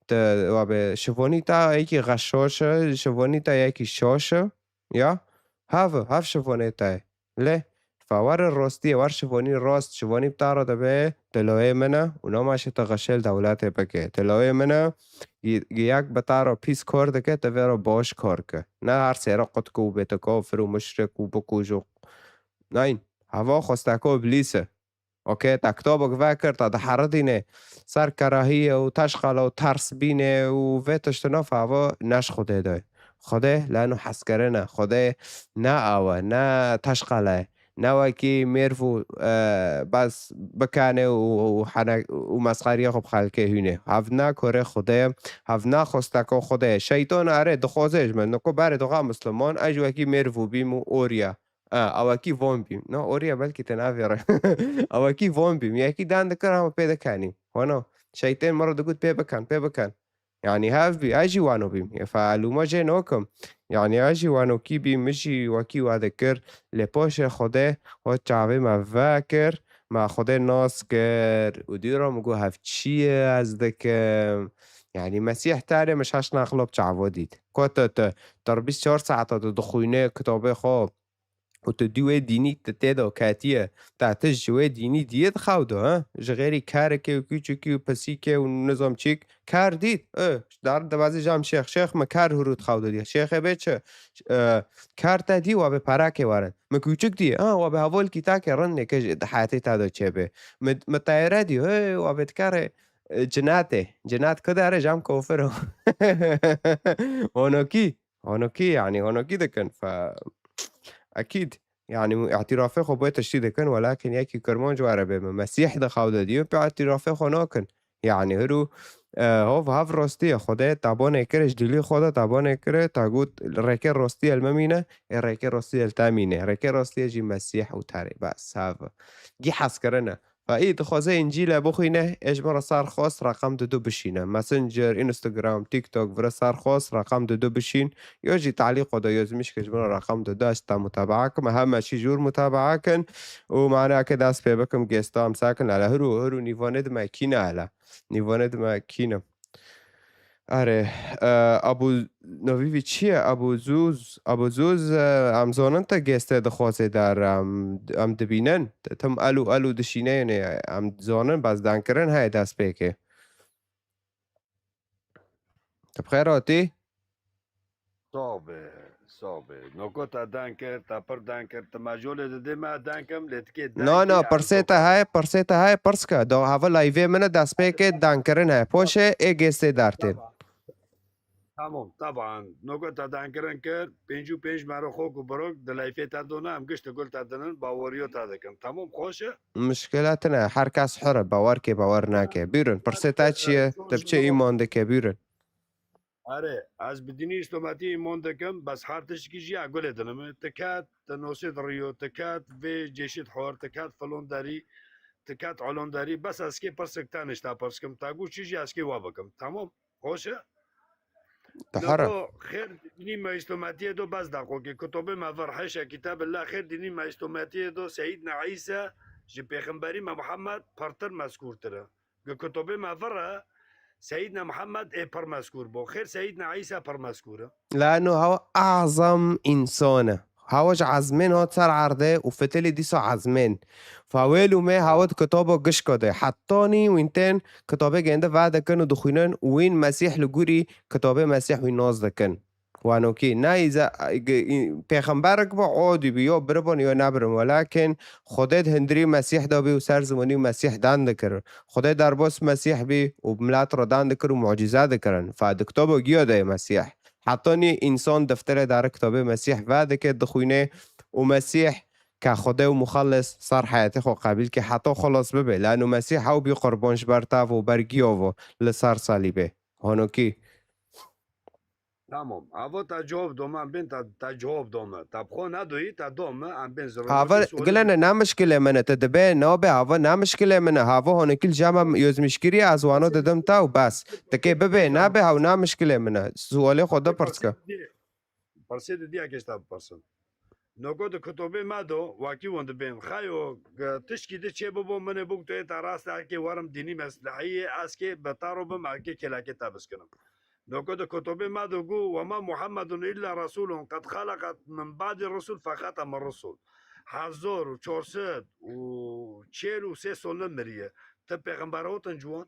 tu, wabe, şivonî ta yekî xeşoş e, şivonî ta yekî şoş e. Ya? Hev, hev şivonê te ye. Lê, fa were rostiyê, wer şivonî rost, şivonî bi taro dibe, tu loyê min e, û noma şê tu xişel dewletê bike. Tu loyê min e, gi-, gi-, yek bi taro pîs kor dike, tu vê re boş kor ke. Ne her sêre qut ku bê tu kofir û muşrik û bikuj û, neyn, hava xwesteko iblîs e. Okey, te kitobek vekir, te diheridîne ser kerahiyê û teşqele û ters bîne û vê tiştino favo neş Xwedê de. Xwedê leno hezkirin e. Xwedê ne awe, ne teşqele ye. Ne wekî mêrv û, e, bes bikane û, û hene-, û mesxeriya xwe bi xelkê hûne. Hev ne korê Xwedê ye, hev ne xwesteko Xwedê ye. Şeytan erê dixwaze ji me. Niko berê doxa Misliman, ez ji wekî mêrv û bîm û oriya. A, awakî von bîm. No, oriya belkî te navêre. Awakî von bîm. Yekî dan dikir ama pê dikanî. Hono, şeytên min re digot pê bikan, pê bikan. Yanî hev bî, ez jî wano bîm. Ê, fa lûma jê nokim. Yanî ez jî wanokî bîm, min jî wekî wa dikir. Lê poşê Xwedê, ho çavê me vekir, me Xwedê nas kir. Û dî re min got hev çi ye ez dikim. Yanî Mesîh tarê min şaş naxilop çavo dît. Ko tu, tu, tu bîst çar saeta tu dixwîne kitobê xwe. Û tu dî wê dînî tu tê de ketiye, te tişt ji wê dînî diyê dixew de, ha? Ji xêrî kerekê û kûçikî û pisîkê û nizam çîk ker dît. E, dar dibazî jam şêx, şêx mi ker hûrû dixew de diye. Şêxê bê çi? E, ker te dî wa bê perakê werin. Mi kûçik dî, ha, wa bê hevolkî takê rindê ke ji di heyatê te de çêbê. Mi, mi teyre dî, hey, wa bê dikarê, e, cinatê. Cinat ku dere jam kofir o. Honokî. Honokî, yanî honokî dikin. Fe, ekîd. Yanî îtirafê xwe bê tiştî dikin, welakin yekî Kirmanc were bê min. Mesîh di xew de diyo, pê îtirafê xwe nakin. Yanî hiru, e, hov, hev rostî ye. Xwedê tabanê kire, ji dilî xwe de tabanê kire, ta got, rêkê rostî ye li me mîne, ê rêkê rostî ye li te mîne. Rêkê rostî ye jî Mesîh û terê. Bes, hev. Gî hez kirine. Fa î dixwaze Încîle bixwîne, ê ji min re ser xwest reqem didu bişîne. Messenger, Instagram, TikTok, vire ser xwest reqem didu bişîn. Yo jî talîqo de yo zimîş ke ji min re reqem didu, ez te mutabaa kim. Heme çî jûr mutabaa kin. Û manake dest pê bikim, gêsta em sakin. Hele hiru, hiru nîvanê dime kîne hele. Nîvanê dime kîne. Erê, e, Abu, navî vî çi ye? Abu Zuz, Abu Zuz, e, em zonin te gêstê dixwazê der, em, em dibînin. Te tim elu, elu dişîne, yanî em zonin, bes dankirin heye dest pê ke. Tu bi xêr hatî? Sax be, sax be. Noko te den kir, te pir den kir. Ti mecûlê didê me den kim, lê tikê den Na, kir, na, em pirsê te heye, pirsê te heye, pirs ke. Do hava layvê min e, dest pê ke, dankirin heye. Poşê ê gêstê dertên. Tamam. Tamam, taban. Noko te dankirin kir, pêncî û pênc mero xok û birok di layfê te dona, em gişt gul te dinin, baweriyo te dikin. Tamam, xweş e? Mişkile tine, her kes hur e, bawer ke, bawer nake. Bîrin, pirsê te çi ye? Te bi çi îman dike, bîrin? Erê, ez bi dînî îstometiyê îman dikim, bes her tişkî jî ya gulê dinim. Ti ket, ti nosê diriyo, ti ket vê cêşî dihor, ti ket filon derî, ti ket olon derî, bes ez kê pirsik te nişta pirs kim, te got çi jî ez kê wa bikim. Tamam, xweş e? Te here. Noko xêr dînî me îstometiyê do bes daqokê. Kutobê me vir, heşe kitabillah, xêr dînî me îstometiyê do Seyîdna Îsa ji pêxemberî me Muhammed pirtir mezkûrtir e. Gi kutobê me vir e, Seyîdna Muhammed ê pir mezkûr bo. Xêr Seyîdna Îsa pir mezkûr e. Lano hew azam însan e. Hawa ji ezmên hat ser erdê û fitilî dîsa ezmên. Fa wêl û mê hawa di kitaba gişka de. Hetanî wîn tên kitabê gênde vedikin û dixwînin û wîn Mesîh li gorî kitabê Mesîh wî nas dikin. Wanokî, ne îze-, g-, î-, pêxemberek bi odî bi, yo biribin yo nebirin, welakin Xwedê di hundirî Mesîh de bî û ser zimanî Mesîh dan dikir. Xwedê derbas Mesîh bî û milet re dan dikir û mucîze dikirin. Fa di kitaba giya de ye Mesîh. Hetanî însan defterê dare kitabê Mesîh vedike, dixwîne û Mesîh ke Xwedê û Muxellis ser heyatê xwe qebîl ke heta xelas bibe. Lano Mesîh ew bî qurban ji ber tav û ber giya ve li ser salîbê. Honokî. Tamam. Ava te cevap dome, em bên te, te cevap dome. Te bi xwe nedoyî, te dome, em bên zirve Ava, bî sualê gilene, ne mişkilê min e, te dibe, nabe, ava ne mişkilê min e. Hava honekî li cem em yozmişkirî, ez wano didim te û bes. Tikê bibe, nabe, haw ne mişkilê min e. Sualê xwe de pirs ke. Pirsê di diya keş te bipirsin. Noko di kitobê me do, wakî wan dibên. Xeyo, g-, tişkî di çê bibo, min ê bûk tu ê te rast erkê werim dînî meslehiyê, ez kê betaro bim, erkê kêlekê te biskinim. Noko di kitobê me do gu, "Wema Muhammedun illa Resulun qed xeleqet min ba'di rusul fexeteme rusul." Hezar û çar sed û çel û sê sol ne miriye. Ti pêxember hotin ciwan?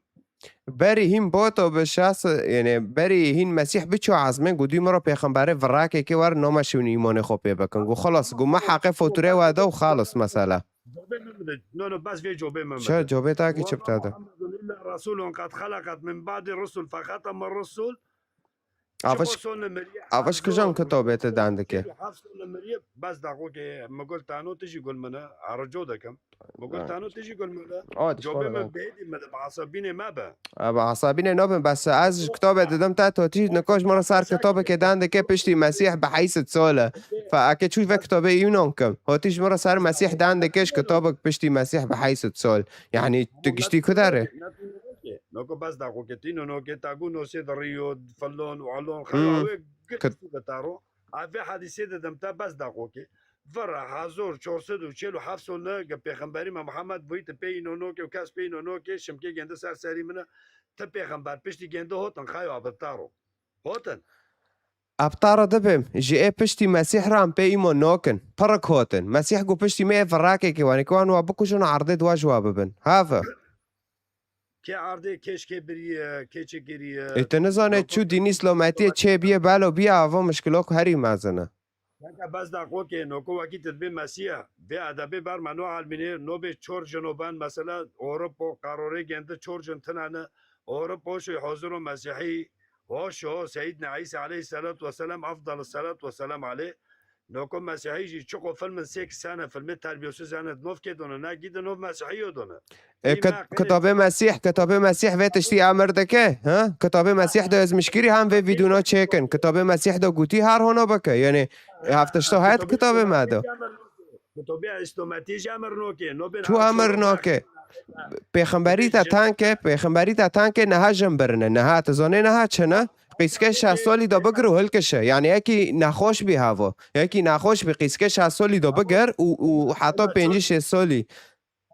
Berî hîn boto bi şas, yani berî hîn Mesîh biço ezmên, gu dî min re pêxemberê virakekê wer noma şiwin îmanê xwe pê bikin. Gu xelas, gu me heqê foturê we da û xalis mesela. Cobê min bide. No, no, bes vê cobê min bide. Çi cobê ta ki çi bita da? Muhammedun illa Resulun qed xeleqet min ba'di rusul fexeteme rusul. Aviş, aviş kijan kitobê te dan dike? Heft sol miriye, bes daqokê, mi gul tano tijî gul min e, arıco dekim. Mi gul tano tijî gul min e. Cobê min bêdî me de, bi asabînê me be. Bi asabînê nabin, bes ez ji kitobê didim te, to tî nikoş min re ser kitobekê dan dike piştî Mesîh bi heysit sol e. Fa eke çû ve kitobê Yunan kim. Hotî ji min re ser Mesîh dan dike ji kitobek piştî Mesîh bi heysit sol. Yani tu giştî ku dere? Noko bes daqokê tîno nokê ta gu nosê de riyo, fillon û alon, xeyo wê gir tu de taro. A vê hadîsê de dem te bes daqokê. Vira hezor çar sed û çel û heft sol ne ge pêxemberî me Muhammed bûyî te pê îno nokê û kes pê îno nokê şimkê gende ser serî min e. Te pêxember piştî gende hotin xeyo a bi taro. Hotin. Ebtara dibim, ji ê piştî Mesîh re em pê îmo nokin. Pirik hotin. Mesîh gu piştî me ê virakekê wanê, ke wan wa bikujin û erdê di wa ji wa bibin. Have. Kê erdê, kê ji kê biriye, kê çi kiriye? Ê, tu nizane çû dînî îslametiyê çê biye, belo biye, ava mişkilok herî mezin e. Neke bes daqokê, noko wekî tu dibê Mesîh, vê edebê ber me no elmînê, no bê çor jino ben, mesela, Ewropo, qarorê gende çor jin tine ne, Ewropo şoy hoziro Mesîhî, Hoşo, Seyyidina Îsa aleyhisselatu vesselam, afdalus salatu vesselam aleyh. Noko Mesîhî jî çiqo filmin sêk sene, filmê terbiyesiz sene, nov kê done, ne gî de nov Mesîhî yo done. E, Î kit-, me qirê kitabê Mesîh, kitabê Mesîh vê tiştî emir dike, ha? Kitabê Mesîh de ez mişkirî hem vê vîdyono çêkin. Kitabê Mesîh de gotî her hono bike. Yani, e, heft tişto heyet kitabê me de. Kitobê Îslometî jî emir noke, no bên Tu emir noke. Pêxemberî te tanke, pêxemberî te tanke neha jin birine, neha tu zonê neha çine. Qîske şeş solî de bigir û hilkişe. Yani yekî nexweş bî havo. Yekî nexweş bî qîske şeş solî de bigir û, û heta pêncî şeş solî.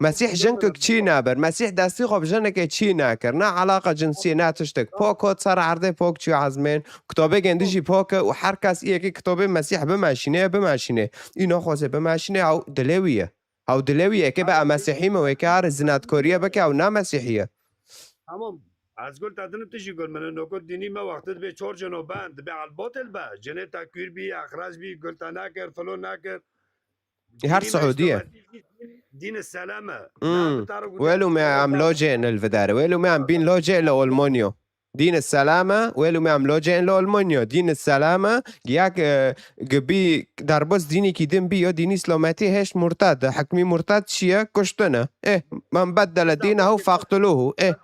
Mesîh jinkek çî naber. Mesîh destî xwe bi jinekê çî nakir. Ne alaqa cinsî, ne tiştek. Pok hot ser erdê, pok çû ezmên. Kitobê gêndî jî pok e û her kes yekê kitobê Mesîh bimeşîne, bimeşîne. Î naxwaze bimeşîne, ew dilê wî ye. Ew dilê wî ye, ke be em mesîhî me, wê ke arê zinatkoriye bike, ew ne mesîhî ye. Tamam. Ez gul te dinim, tu jî gul min e. Noko dînî me wextê dibe çor cino ben, dibe elbotel be. Cinê te kûr bî, exrez bî, gul te nekir, filo nekir. Her Dînî me Siûdî ye. Îslamî dîn, dîn selam e. Hmm. Welo me em locê ne li vidare. Welo me em bîn locê le Olmonyo. Dîn selam e, wêl û me em locên li Almanya. Dîn selam e, giya, e, gi bî derbas dînekî din bî, yo dînî îslametî hêşt murtad e. Hikmî murtad çi ye? Kuştin e. Eh, men beddele dînehu feqtuluhu. Eh.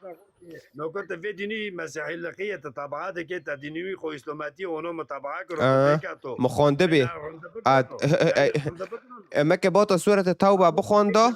Nokte vê dînî mesîhî liqî ye, te tabaa dike, te dînî wî xwe îslametî, ono mutabaa kiro, Aa, pêka to. Min xwendibî. Bêna rinde bike At, to. e, e, Bêna rinde bike to. e, meke bota surete Tawba bixwendo.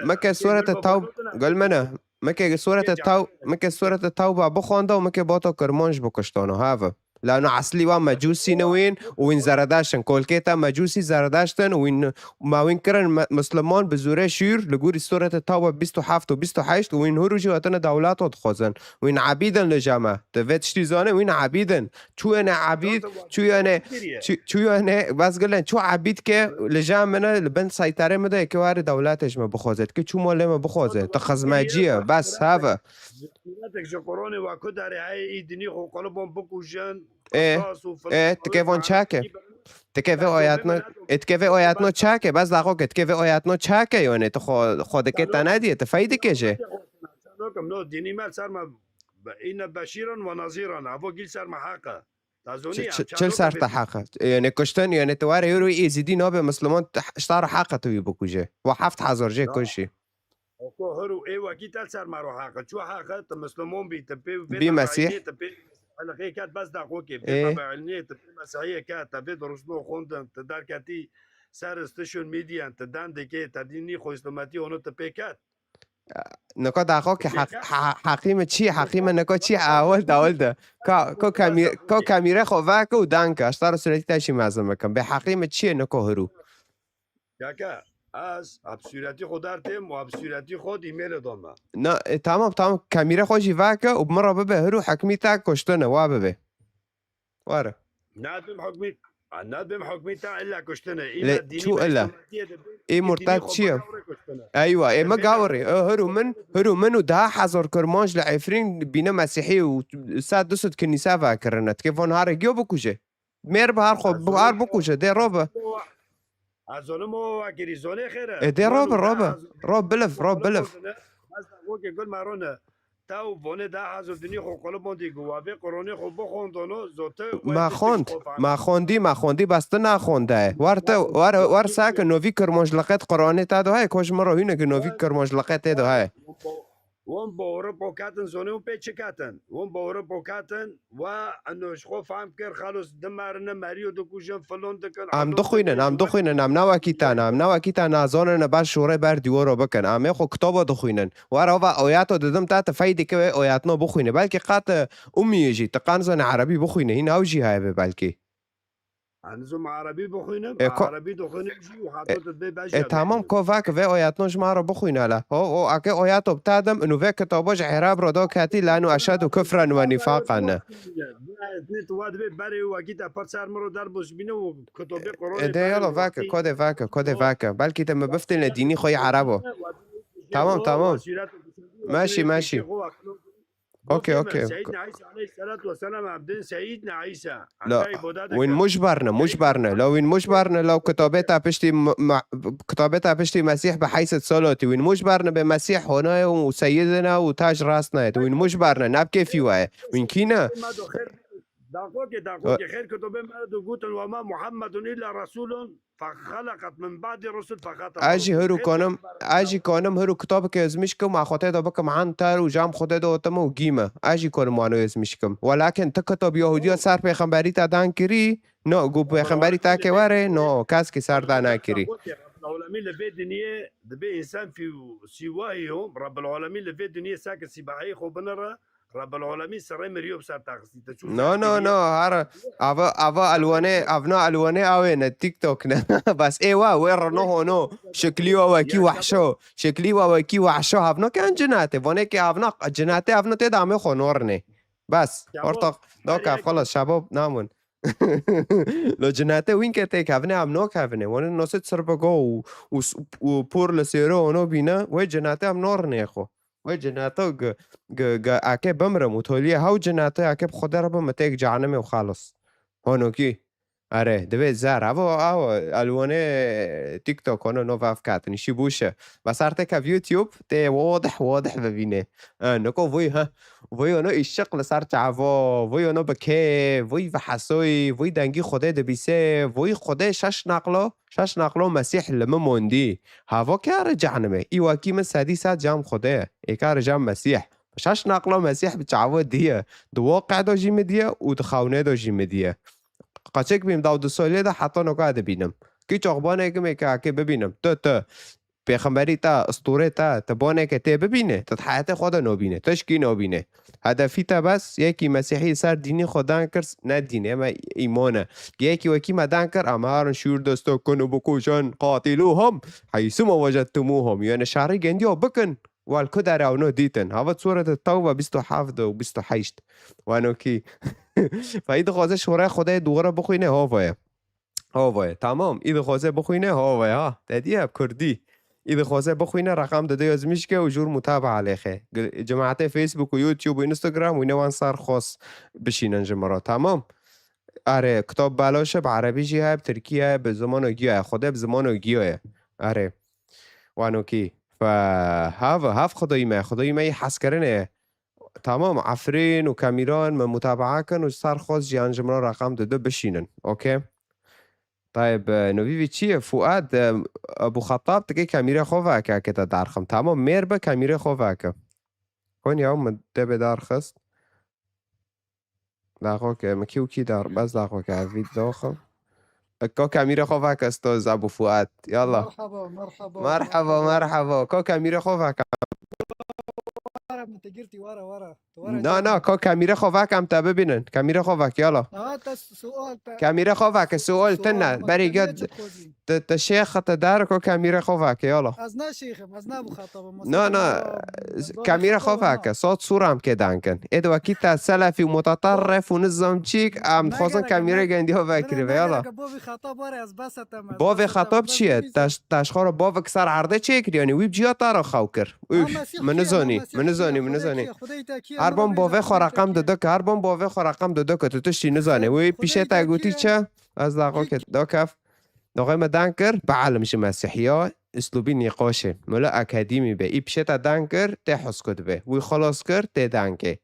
Meke surete Taw-, gel mene. Meke surete taw-, meke surete Tawba bixwanda û meke bota kirmanc bikuştano, have. Lano eslî wan mecûsî ne wîn û wîn zeredaşt in. Kolkê te mecûsî zeredaşt in û wîn, ma wîn kirin me-, misliman bi zûrê şûr li gorî Sûrete Tewbe bîst û heft û bîst û heşt û wîn hûrû jî hatine dewleta dixwazin. Wîn ebîd in li cem me. Tu vê tiştî zanî, wîn ebîd in. Çûyene ebîd, çûyene, çû-, çûyene, bes gilên, çû ebîd ke li cem min e, li bin seyterê min de, ke were dewletê ji me bixwaze. Ke çû malê me bixwaze. Tu xizmecî ye, bes, have. Ji sûretek ji Quranê we ku derê heye, î dinî xwe qulibon bikujin, Ê, qisas û filan ê, û tikê van çak e. Tikê vê oyatno, ê, tikê vê oyatno çak e, bes daxo ke tikê vê oyatno çak e, yone tu xwe, xwe dike te nediye, tu fey dike jê. Çanokim, no, dinî me ser me, be-, îne beşîran ve nazîran, evo gîl ser me heq e. Ta zonî Çi, em çi, çi çanokim ser te bê- heq e? Yone kuştin, yone tu were yûrû êzidî nabe misliman, tu h-, ji te re heq e tu wî bikuje. Wa heft hezar jê Ya. kuşî. Oko hiru ê wekî te ser me ro heqe. Çu heqe, tu Mislimon bî, tu pê vê Bî te Mesîh. Daînê, tu pê heleqê ket, bes daxokê, vê Ê. Te beelnê, tu pê Mesihiyê ket, te vê dirustno xondin, tu derketî ser station median, tu dem dikê, te dînî xwe îslometî onu tu pê ket. Niko daxo ki Pê heq-, ket. he-, heqî mi çi ye? Heqî mi niko çi ye? Awil de, awil de. Ka, ko kamî-, ko kamîre xo veke û danke. Ji te re sûretî te jî mezin bikim. Bê heqî mi çi ye niko hiru? Keke, ez hepsûretî xwe dertêm û hepsûretî xwe dîmêlê dome. Na, e, tamam, tamam. Kamîre xwe jî veke û bi min re bibe hiru hekmî te kuştine, wa bibe. Were. Nedbim hukmî, a, nedbim hukmî te illa kuştine. Lê Îme dînî çû me illa? Îslamiyetiyê de bê, Ê ê murtad dînî xwe çi ye? Bigawre kuştine. Eywa, ê Te mi bê gawirî. E, hiru min, hiru min û daha hezar Kurmanc li Efrîn bîne Mesîhî û sed du sed kinîse vekirine. Tikê von harê giyo bikuje. Mêr bi har xwe, Ez bi har zonim bikuje, dê ro bi. Ez zonim o wekirî, zonê xêr e. E, dê ro bi, ro bi. Ro biliv, ro biliv. Ez de wekî gul me rone. Tew vonê de hezir dinî xwe qulibon dî gu, wa vê Quranê xwe bixondono, zote Ma xond, ma xondî, ma xondî, bes tu naxonde. War te, war, war sake novî kirmonc liqet Quranê te do heye, ko ji min ro hîne ki novî kirmonc liqet tê do heye. Wan bi Ewropa ketin, zonê wan pê çi ketin? Wan bi Ewropa ketin, wa eno ji xwe fehm kir, xelos dimerine, meriyo dikujin, filon dikin, Em dixwînin, em dixwînin, em ne wekî te ne, em ne wekî te ne, zonine ber şûrê ber dîworo bikin. Em ê xwe kitabo dixwînin. Were ava oyato didim te, tu fey dike wê oyatno bixwîne. Belkî qet, e, umî yê jî, tu qan zane erebî bixwîne, hîn ew jî heye be belkî. Ez nizom erebî bixwînim, E, ko-, erebî dixwînim jî û E, heta tu dibê e, bejya tamam, bixwînim. Ko vake vê oyatno ji ma re bixwîne hele. O, o, ake oyato bi te dim, inu vê kitabo ji Erab re do ketî, lanu eşhedu kufren ve nîfaqan ne. Ne, tu wa dibê berê wekî te pir ser min re derbû ji bîne û kitobê E, Quranê de berê yalo û vake, wekî ko de vake, ko de vake. Belkî te me biftêne dînî xwe yê Erebo. Tamam, tamam. Meşî, meşî. Okey, okey, okey. Seyyidina Îsa aleyhissalatu vesselam, em din Seyyidina Îsa. La, Em te îbada wîn dikin. Muj berne, muj berne. La wîn muj berne, la kitabê te piştî m-, ma-, kitabê te piştî Mesîh bi heyset salotî. Wîn muj berne be Mesîh hona ye û Seyyidina û tac rast nayet. Wîn muj berne, ne bi kêfî we ye. Wîn kî ne? Daxokê, daxokê, xêr kitabê me de gotin, "Ve ma Muhammedun illa Resulun." فخلقت من بعد رسل فخاتم Ez jî الرسل. Hiru konim, ez jî konim hiru kitabeke ezmîş kim, a xwe tê de bikim antar û cam xwe tê de otim û gîme. Ez jî konim wano ezmîş kim. Welakin ti kitab Yahudiya ser pêxemberî te dan kirî, no, gu pêxemberî te ke were, no, kes ki ser dan nakirî. Rabbil Alemîn li vê dinyê dibê însan fî-, sîwahî yo, Rabbil Alemîn li vê dinyê seke sîbahî xwe binire, Rabbil Alemîn serê miriyo bi ser taxistî. Te çû No, no, no, har, ava, ava elwane, avna elwane awê ne, TikTok ne. Bas ê wa, wê rino hono, şeklî wa wekî wahşo, şeklî wa wekî wahşo, havno ke en cinate, vone ke avna, cinate avno tê damê xo norne. Bas, ortak, doka, xalas, şabab namun. Lo cinate wîn ke tê kevine, em no kevine. Vone noset sir bego û, û s-, û por li sêro ono bîne, wê cinate em norne xo. Wê cinata ge-, ge-, ge-, ake bimrim û toliyê hew cinata ake bi Xwedê re bim, têk cehenimê û xalis. Honokî. Erê, divê zer. Evo, evo, elwanê TikTok ono nov ev katin. Şî bûşe. Ve ser têkev YouTube, tê wodih, wodih bibîne. E, niko vuy, ha. Vuy ono îşiq li ser çavo, vuy ono bi kê, vuy ve hesoyî, vuy dengî Xwedê dibîse, vuy Xwedê şeş naqlo. Şaş naqlo Mesîh li min mondî. Havo kare cehnimê. Î wekî min sedî sed cam Xwedê ye. Ê kare cam Mesîh. Şaş naqlo Mesîh bi çavo diye. Di woqe do jî min diye û di xewnê do jî min diye. Qaçek bîm daw du solê de heta noka dibînim. Kî çoxbanê gimê kake bibînim. Tu, tu. Pêxemberî te, istûrê te, te boneke tê bibîne, te di heyatê xwe de nobîne, tişkî nobîne. Hedefî te bes yekî Mesîhî ser dînî xwe dan kir, ne dînê me îman e. Yekî wekî me dan kir, em herin şûr desta kin û bikujin, qatîlûhum, heysûma wecedtimûhum. Yani şerî gendiya bikin, wal ku derê ew no dîtin. Hava Sûrete Tewbe bîst û heft û bîst û heşt. Wano kî. Fe î dixwaze şûrê Xwedê dûre bixwîne, hava ye. Hava ye. Tamam. Î dixwaze bixwîne, hava ye. Ha. Te dî hep Kurdî. Î dixwaze bixwîne, reqam dide yazmîşke û jûr mutabaa lêxe. Gi-, cemaetê Facebook û YouTube û Instagram wîne wan ser xwes bişînin ji min re. Tamam. Are, kitab belaş e, bi erebî jî heye, bi tirkî heye, bi zimano giya ye. Xwedê bi zimano giya ye. Are. Wano kî. Fe, hav, hav Xwedayî me, Xwedayî me yî hezkirinê ye. Tamam, Efrîn û Kamîran me mutabaa kin û ser xwe jiyan ji min re reqam dide bişînin. Okey? Tayeb, e, novî vî çi ye? Fuad, e, Ebû Xetab, tikê kamîrê xwe veke, ke te derxim. Tamam, mêr be, kamîrê xwe veke. Kon ya min te bê derxist. Daxo ke, min kî û kî dar, bes daxo ke, evî doxim. Ko kamîrê xwe veke, stoz Ebû Fuad. Yalla. Merhaba, merhaba, Merhaba, merhaba. Ko kamîrê xwe veke. Wara min te girtî, wara, wara. Tu wara Na, cem. Na, ko kamîrê xwe veke, em te bibînin. Kamîrê xwe veke, yalla. Ha, te su-, sual te. Kamîrê xwe veke, sual Sual tine. Berî te ged, ne çi xwezî? Te, te şêx te dar ko kamîrê xwe veke, yalla. Ez ne şêxim, ez ne Ebû Xetab im. Na, na, kamîrê xwe veke, sot sûra em kê dankin. Ê de wekî te selefî û mutatarrif û nizam çîk, em dixwazin kamîrê gendiya vekiribe, yalla. Bovê Xetab çi ye? Taş, taşxora bovik ser erdê çêkir, yani wî ciya tara xew kir. Üf, min nizanî, min nizanî, min nizanî. Her bon bovê xwe reqam dide ke, her bon bovê xwe reqam dide ke, tu tiştî nizanî. Wî pîşê te gotî çi? Ez daxo ke, dokef. Doxê me dan kir, bi elim ji Mesîhiya, uslûbî nîqaşê. Mela akademî be. Î pişê te dan kir, tê husku dibe. Wî xilas kir, tê dan kê.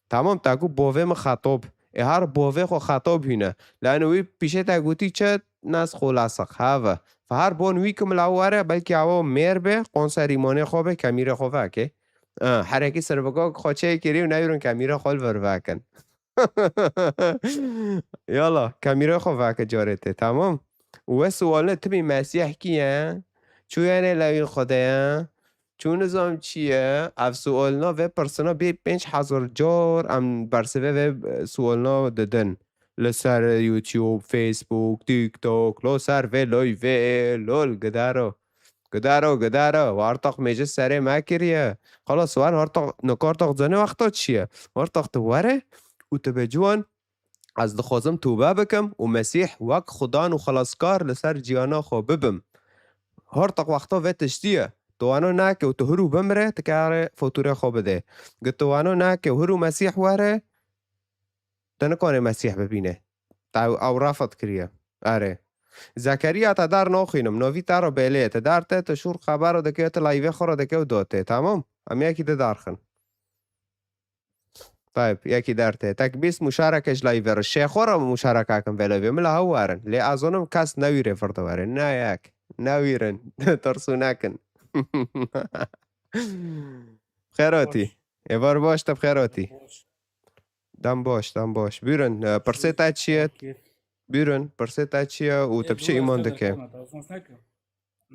Tamam, ta ku bovê min xetob. Ê her bovê xwe xetob hîne. Lano wî pişê te gotî çi, nas xulasiq. Have. Fe her bon wî kim la were, belkî awo mêr be, qonser îmanê xwe be, kemîrê xwe veke. Ha, herekî sirbika xwe çê kirî û newîrin kemîrê xwe li vir vekin. Yala, kamîra xwe veke carê tê, tamam? Û we sualne tibî Mesîh kî ye? Çû yene lewî Xwedê ye? Çû nizam çi ye? Ev sualna vê pirsina bê pênc hezar car em bersivê vê, e, sualna didin. Li ser YouTube, Facebook, TikTok, lo ser vê loy vê, lol gidaro. Gidaro, gidaro, wartaq mêje serê me kiriye. Xelas, wan wartaq, nika wartaq zanê wexta çi ye? Wartaq tu were û tu be ciwan, ez dixwazim tobe bikim û Mesîh wek Xudan û Xelaskar li ser ciyana xwe bibim. Wartaq wexta vê tiştî ye. Tu wano nake û tu hirû bimire, tu kare fotûrê xwe bide. Gi tu wano nake û hirû Mesîh were, te nikane Mesîh bibîne. Te ew refet kiriye. Erê. Zekeriya, te dar naxwînim. Novî te re bêlê ye. Te dar te, te şûr xebero dike, te layvê xwe re dike û do te. Tamam? Em yekî di darxin. Tayb, yekî der te. Tek bîst muşareke ji layvê re. Şêxo re muşareka kim vê layvê. Min la hew werin. Lê ez zonim kes newîrê vir de werin. Ne yek. Newîrin. Tirsû nekin. Xêrotî. Baş. Êvar baş, te bi xêrotî. Baş. Dem baş, dem baş. Buyurun, e, pirsê te çi ye? Kêf. Buyurun, pirsê te çi ye û te bi çi îman dike?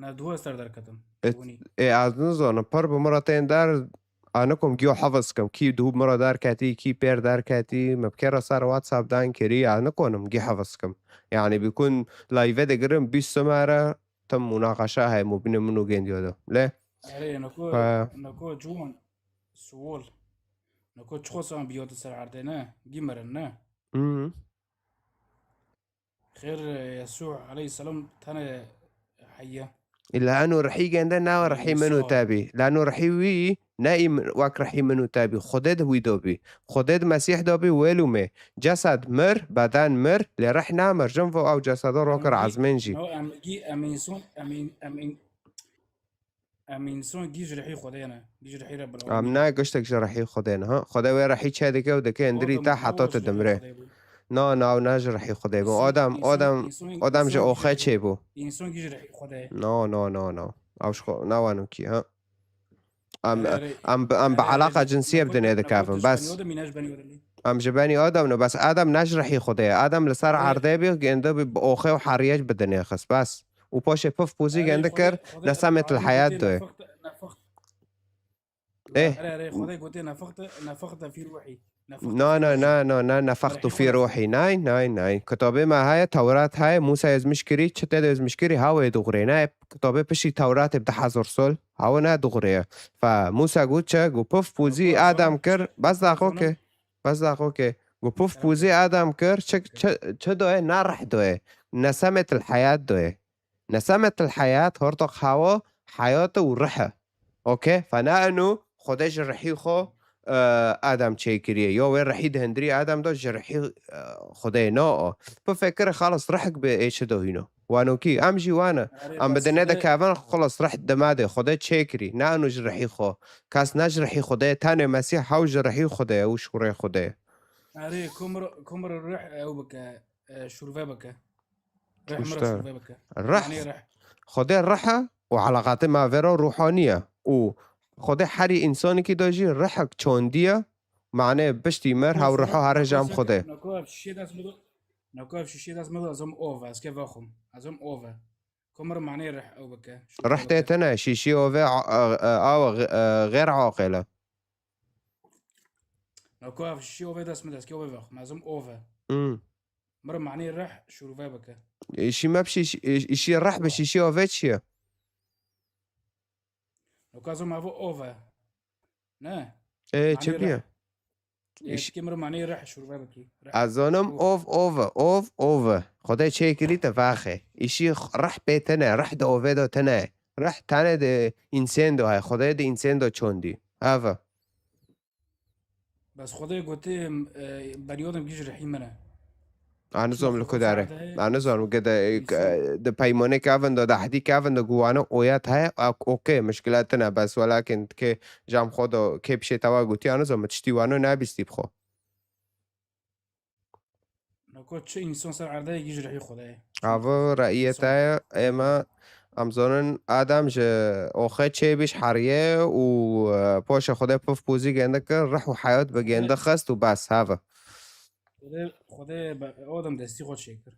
Ê, duha ez ser derketim, te zûnî. E, ê, ez nizanim, pir bi min re tên der, ez nikom giya hifz kim. Kî duh min re derketî, kî pêr derketî, me bi kê re ser WhatsApp dan kirî, ez nikonim giya hifz kim. Yani bikun live digirim, bîst sime re, tim munaqeşa heye mobînê min û gendiya de. Lê? Erê, niko, niko ciwan, sual. Niko çiqas an biya di ser erdê ne, gî mirin ne? Hı. Xêr, Yesû aleyhisselam tene heye. Lano rihî gende na rihî min û te bî. Lano rihî wî ne î min, wek rihî min û te bî. Xwedê di wî de bî. Xwedê di Mesîh de bî, wêlûmê. Cesed mir, beden mir, lê rih namir. Jin vo ew ceseda rokir ezmên jî. No, em gî, em însan, em în-, em în-, Em însan gî ji rihî Xwedê ne. Gî ji rihî Rebbil Alemin. Em ne giştek ji rihî Xwedê ne, ha? Xwedê wê rihî çê dike û dike endirî te heta tu dimre. Na, na, ew ne ji rihî Xwedê bû. Adam, adam, adam ji oxê çê bû. Însan gî ji rihî Xwedê. No, no, no, no. Ew ji xwe ne wan kî, ha? Em, em, em bi eleqa cinsî ye bi dinê dikevin, bes. Em ji benî Adam ne, bes Adam ne ji rihî Xwedê ye. Adam li ser erdê bî, gênde bî bi oxê û heriyê bi dinê xist, bes. Û û paşê pif pûzî Erê, gende Xwedê, kir, Xwedê, nesemet Xwedê il heyat gotê doye. Nefexte, nefexte. Eh. Erê, erê, Xwedê gotê nefexte, nefexte fî ruhî. Nefexte Na, fî na, ruhî. Na, na, na, nefextu Erê, fî Xwedê. Ruhî. Nay, nay, nay. Kitabê me heye, Tewrat heye, Musa yazmiş kirî, çi tê de yazmiş kirî, hawe dixurê. Ne, kitabê piştî Tewratê bi du hezar sol, hawe ne dixurê. Fe Musa got çi? Got pif pûzî Adam kir, bes daxo ke. Bes daxo ke. Got pif pûzî Adam kir, çi, çi, çi doye? Na rih doye. Nesemet il heyat doye. Nesemet il heyat, hortoq hawa, heyat û rih e. Okey? Fe na eno Xwedê ji rihî xwe, e, Adam çêkiriye. Yo wê rihî di hindirî Adam de ji rihî, e, Xwedê no o. Tu fikir xalas rihek bi ê çi de hîno. Wanokî, em jî wane. Erê, Em bi bes dinê de Xwedê kevin xalas rih dima de Xwedê çêkirî. Na eno ji rihî xwe. Kes ne ji rihî Xwedê, tenê Mesîh hew ji rihî Xwedê ye û şûrê Xwedê ye. Erê, kumr, kumr rih ew bike, e, şûrve bike. Rih min re Usta. Şûrve bike. Rih. Manê rih. Xwedê rih e û eleqatê ma vê re ruhanî ye. Û Xwedê herî însanekî de jî rihek çandî ye. Manê piştî mir hew riho here jam Xwedê. Nako ev şişê dest min de, nako ev şişê dest min de, ez em ov, ez ke vexwim. Ez em ov e. Kumr manê rih ew bike. Şûrve Rih tê bike. Tine, şişî ovê a-, a-, a-, awa, e, xêr aqil e. Nako ev şişê ovê dest min de, ez ke ovê vexwim. Ez em ov e. Hmm. Mir manê rih şûrve bike. Îşî me bi şîş-, îş-, îşî rih bi şîşî ovê çi ye? Nokazom evo ov e. Ne? Ê, çi bîye? Îş- Ê, tikê mir manê rih şûrve bikî. Rih. Ez zonim ov, ov e, ov, ov e. Xwedê çêkirî te vaxê. Îşî x-, rih pê tine, rih di ovê de tine. Rih tane di însen de hay. Xwedê di însen de çondî. Ev e. Bes Xwedê gotê, e, beriyodim gîj rihî min e. Anizom li ku dare. Anizom gede, e, di peymonê kevin de, de ehdî kevin de guwane oyat heye, ok-, okey, mişkile tine, bes welakin ke jam xwe de kê pişê tewa gotî, anizom, tiştî wano nebîstî bi xwe. Nako çi însan ser erdeyê gîj rihî Xwedê ye. Avo reiyê te ye, ême em zonin Adam ji oxê çêbîş heriye û, e, poşê Xwedê pif pozî gende kir, rih û heyat bi gende xist û bes, heve. Xwedê, Xwedê be-, o dem destî xwe çêkir.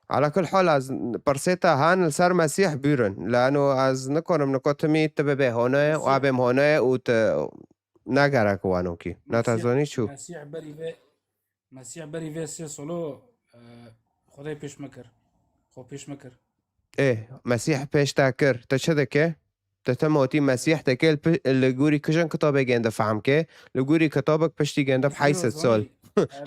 Ala kul hal ez pirsê te han li ser Mesîh bûrin. Lano ez nikonim niko timî tu bibe honoye û abêm honoye û tu negerek wanokî. Ne te zonî çû? Mesîh berî vê Mesîh berî vê sê solo, e, Xwedê pêş me kir. Xwe pêş me kir. Ê, Mesîh pêş te kir. Tu çi dike? Tu tim hotî Mesîh dike li pi-, li gorî kijin kitabê gende fehm ke? Li gorî kitabek piştî gende bi heyset sol.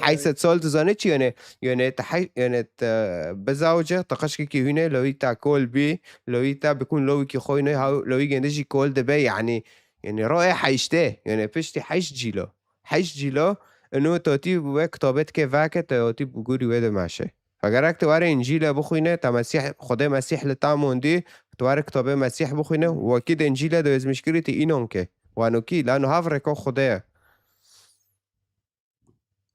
Heyset sol tu zanî çi yone? Yone te hey-, yone te bizawce, te qeşkekî hûne, lewî te kol bî, lewî te bikun lewîkî xwe yone, haw-, lewî gende jî kol dibe, yanî, yanî roye heyşte, yone piştî heyşt cîlo. Heyşt cîlo, ino totî wê kitabê dike veke, te totî bi gorî wê de meşe. Egerek tu were Încîle bixwîne, te Mesîh, Xwedê Mesîh li te amondî, tu were kitabê Mesîh bixwîne, wekî di Încîle de êzmîşkirî tu înon ke. Wanokî, lano hav rêko Xwedê ye.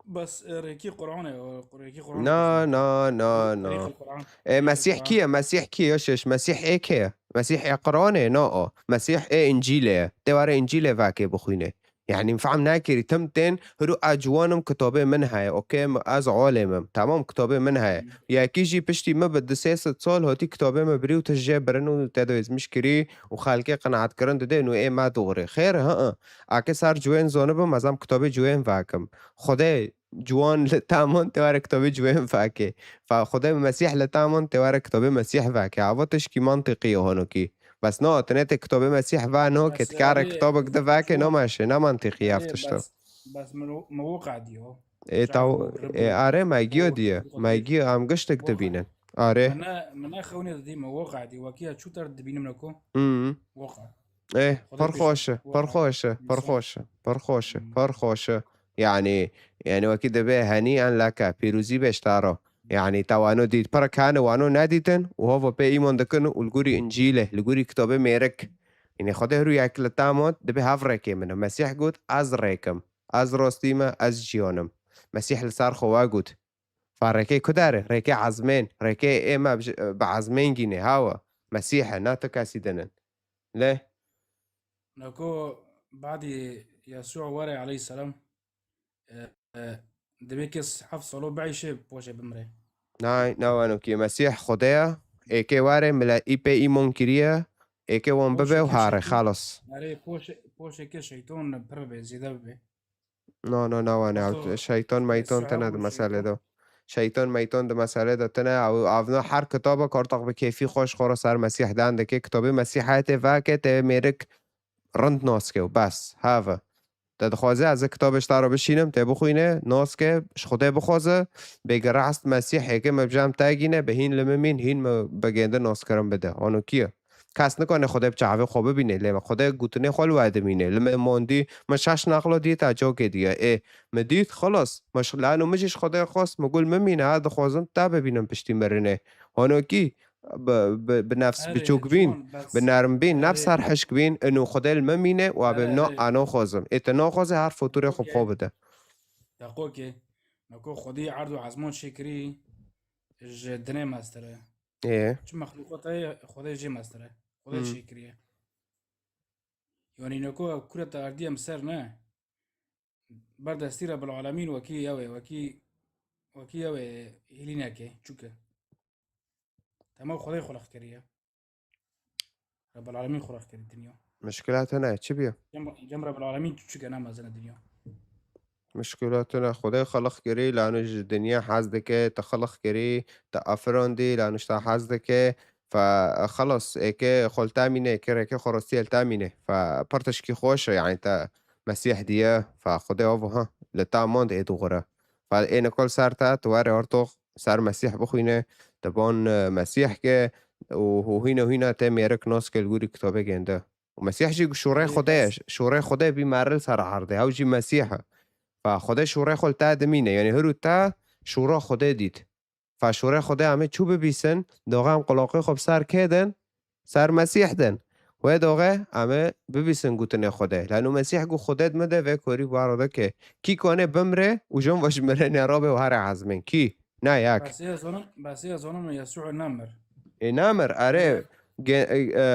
Bes, e, rêkî Quran e, o, rêkî Quran e. Na, na, na, na. Tarîxil Quran. E, Mesîh kî ye? Mesîh kî ye? Şeş, Mesîh ê kê ye? Mesîh ê Quranê? Na o. Mesîh ê Încîlê ye. Tê were Încîlê vekê bixwîne. Yanî, min fehm nekirî. Tim tên, hiru a ciwanim kitabê min heye. Okey, mi-, ez alim im. Tamam, kitabê min heye. Yekî jî piştî min bi du sê sed sal hatî kitabê min birî û tu jê birin û te de êzmîş kirî û xelkê qenaet kirin dide û ê me doğru. Xêr, hi, hi. Ake ser ciwên zonibim, ez em kitabê ciwên vekim. Xwedê ciwan li te amon, tê were kitabê ciwên vekê. Fa Xwedê Mesîh li te amon, tê were kitabê Mesîh vekê. Ava tişkî mantiqî ye honokî. Bes no, tu ne tê kitabê Mesîh ve no, ke dikare kitabek de vekê, no meşe, ne mantiqî ye ev tişt e. Bes, bes min, min wiqa diyo. Ê, taw, ê, are, me giyo diye. Me giyo, em giştek dibînin. Are. Min ne, min ne xewnê didî, min wiqa diyo. Wekî ya çû ter dibînim neko. Hmm. Wiqa. Ê, pir xweş e, pir xweş e, pir xweş e, pir xweş e, pir xweş e. Yanî, yanî wekî dibe henî en leke, pîrozî be ji te re. Yanî te wano dît, pir kane wano nedîtin û hova pê îmon dikin û li gorî Încîlê, li gorî kitabê mêrik. Yanî Xwedê hiru yek li te amond, dibe hev rêkê min e. Mesîh got, ez rêk im, ez rastî me, ez jiyan im. Mesîh li ser xwe we got. Fa rêkê ku der e? Rêkê ezmên, rêkê ê me bi, bi ezmên gînê, hawa. Mesîh e, ne tu kesî din in. Lê? Neko badî Yesû were aleyhisselam, e, e, divê kes heft salo bieyşe poşe bimre. Nay, na wano kî Mesîh Xwedê ye, Êkê were mile îpê îmon kiriye, êkê wan bibe û Poşeke harê, şeytan. Xalas. Erê, poşe-, poşeke şeytan pir bibe, zêde bibe. No, no, no, wane, ew Wexto şeytan meyton Yesûa tine di bû meselê şeytan. de. Şeytan meyton di meselê de tine, ew avna her kitaba kartak bi kêfî xweş xwe re ser Mesîh dan dike. Kitabê Mesîh heye tê veke tê mêrik rind nas ke û bes. Have. Te dixwaze ez ê kitabê ji te re bişînim, tê bixwîne, nas ke, ji Xwedê bixwaze, bêgire est Mesîh êkê me bi cem te gîne, bi hîn li min mîn, hîn me bi gêndi naskirin bide. Ano kî ye? Kes nikane Xwedê bi çavê xwe bibîne, lê me Xwedê gotinê xwe li we dimîne. Li me mondî, me şeş naqlo dît a cokê diye. Ê, me dît, xilas, me ş-, lano min jî ji Xwedê xwest, me got, "Min mîne, ha dixwazim te bibînim piştî mirinê." Hano kî, bi, bi, bi nefs Erê, biçûk bîn, ciwan, bi bes, nerm bîn, nefs erê, her hişk bîn, ino Xwedê li min mîne, û abê erê, min no, erê. A naxwazim. Ê te naxwaze her foturê xwe bi xwe Okey. bide. Deqokê, nako Xwedî erd û ezmon çêkirî ji dinê mestir e. Ê. Çi mexlûqat heye, Xwedê jê mestir e. Xwedê Hmm. çêkiriye. Yanî nako ew kureta erdî em ser ne. Ber destî Rebbil Alemîn wekî ew ê, wekî, wekî ew ê hêlîneke, çûke. Tema Xwedê xulq kiriye. Rebbil Alemîn xulq kiriye dinya. Mişkila te ne? Çi biye? Cem, cem Rebbil Alemîn çûke namezine dinya. Mişkila te ne? Xwedê xulq kirî, lano ji dinya hez dike, te xulq kirî, te afirandî, lano ji te hez dike. Fe, xelas, êkê xwe li te mîne, êkê rêkê xwe rastiyê li te mîne. Fe, pir tişkî xweş e, yanî te Mesîh diye. Fe, Xwedê avo ha, li te mand ê dixwire. Fe, ê nikol ser te, tu were ortox, ser Mesîh bixwîne, te ban, e, Mesîh ke û, û hîna hîna te mêrik nas ke li gorî kitabê gênde. Û Mesîh jî şûrê Ê, Xwedê ye, bes. Şûrê Xwedê bî meril ser erdê. Ew jî Mesîh e. Fe Xwedê şûrê xwe li te dimîne. Yanî hiru te şûra Xwedê dît. Fe şûrê Xwedê em ê çû bibîsin, doxe em qulaqê xwe bi ser kê din? Ser Mesîh din. Wê doxe em ê bibîsin gotinê Xwedê. Lano Mesîh got Xwedê di min de vê korî baro de ke. Kî kane bimre û jin ve ji mirinê rabe û here ezmên. Kî? Na yak. Bes ê zonim, bes ê zonim Yesû namir. Ê namir, erê, Ê. ge-, e, e,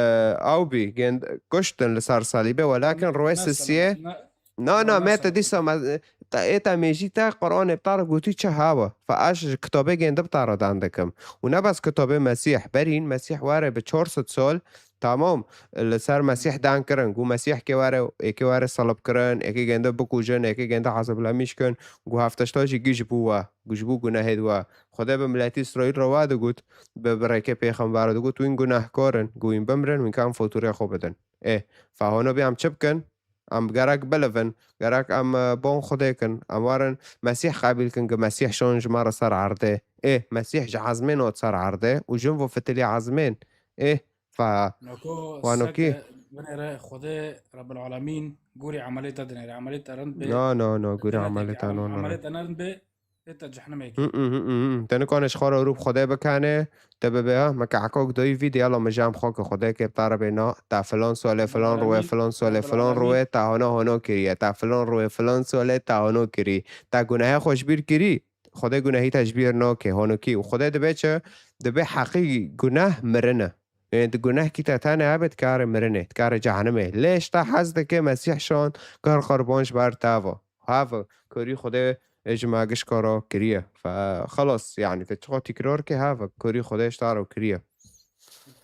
ew bî, gend-, kuştin li ser salîbê, welakin Em, rûyê mesela, sisiyê. Na, na, na, me te mesela. dîsa me, te, ê te mêjî te Qur'anê bi te re gotî çi hawa. Fe ez ji kitabê gêndi bi te re dan dikim. Û ne bes kitabê Mesîh, berîn Mesîh were bi çar sed sal, tamam, li ser Mesîh dan kirin. Gu Mesîh kê were, êkê were salib kirin, êkê gêndi bikujin, êkê gêndi heziblemîş kin, gu hefteşta jî giş bû we. Gu ji bo gunehê di we. Xwedê bi miletî Îsraîl re wa digot, bi, bi rêkê pêxember re digot, wîn gunehkar in, gu wîn bimrin, wîn kan fotûrê xwe bidin. Ê, fe hano bê em çi bikin? Em gerek bilivin, gerek em, e, bon Xwedê kin, em werin Mesîh qebîl kin, ki Mesîh şon ji me re ser erdê. Ê, Mesîh ji ezmên ot ser erdê û jin vo fitilî ezmên. Ê, fe Nako wano seke kî? Binêre Xwedê Rebbil Alemîn gorî emelê te dinêre. Emelê te rind bê. No, no, no, gorî Te ne emelê teke te, em-, no, no, no. Emelê te nerind bê, tê te cehennemê kê. Mm, mm, mm, mm. Te nikane ji xwe re rû bi Xwedê bikane, te bibe, ha, me kehkok doyî vî diyalo me jam xwe ke Xwedê kê bi te re bê, na, te filan solê, filan rûyê, Alemîn, filan solê, Rebbil filan Alemîn. Rûyê, te hono hono kiriye, te filan rûyê, filan solê, te hono kirî. Te gunehê xwe ji bîr kirî, Xwedê gunehî te ji bîr nake, hono kî. Û Xwedê dibe çi? Dibe heqî guneh mirin e. Ê, di gunehkî te tane hebe, dikare mirinê, dikare cehenimê. Lê ji te hez dike Mesîh şan kar qurban ji ber te ve. Have, kurî Xwedê, ê, ji me gişka re kiriye. Fe, xelas, yanî te çiqa tîkrar ke have, kurî Xwedê ji te re kiriye.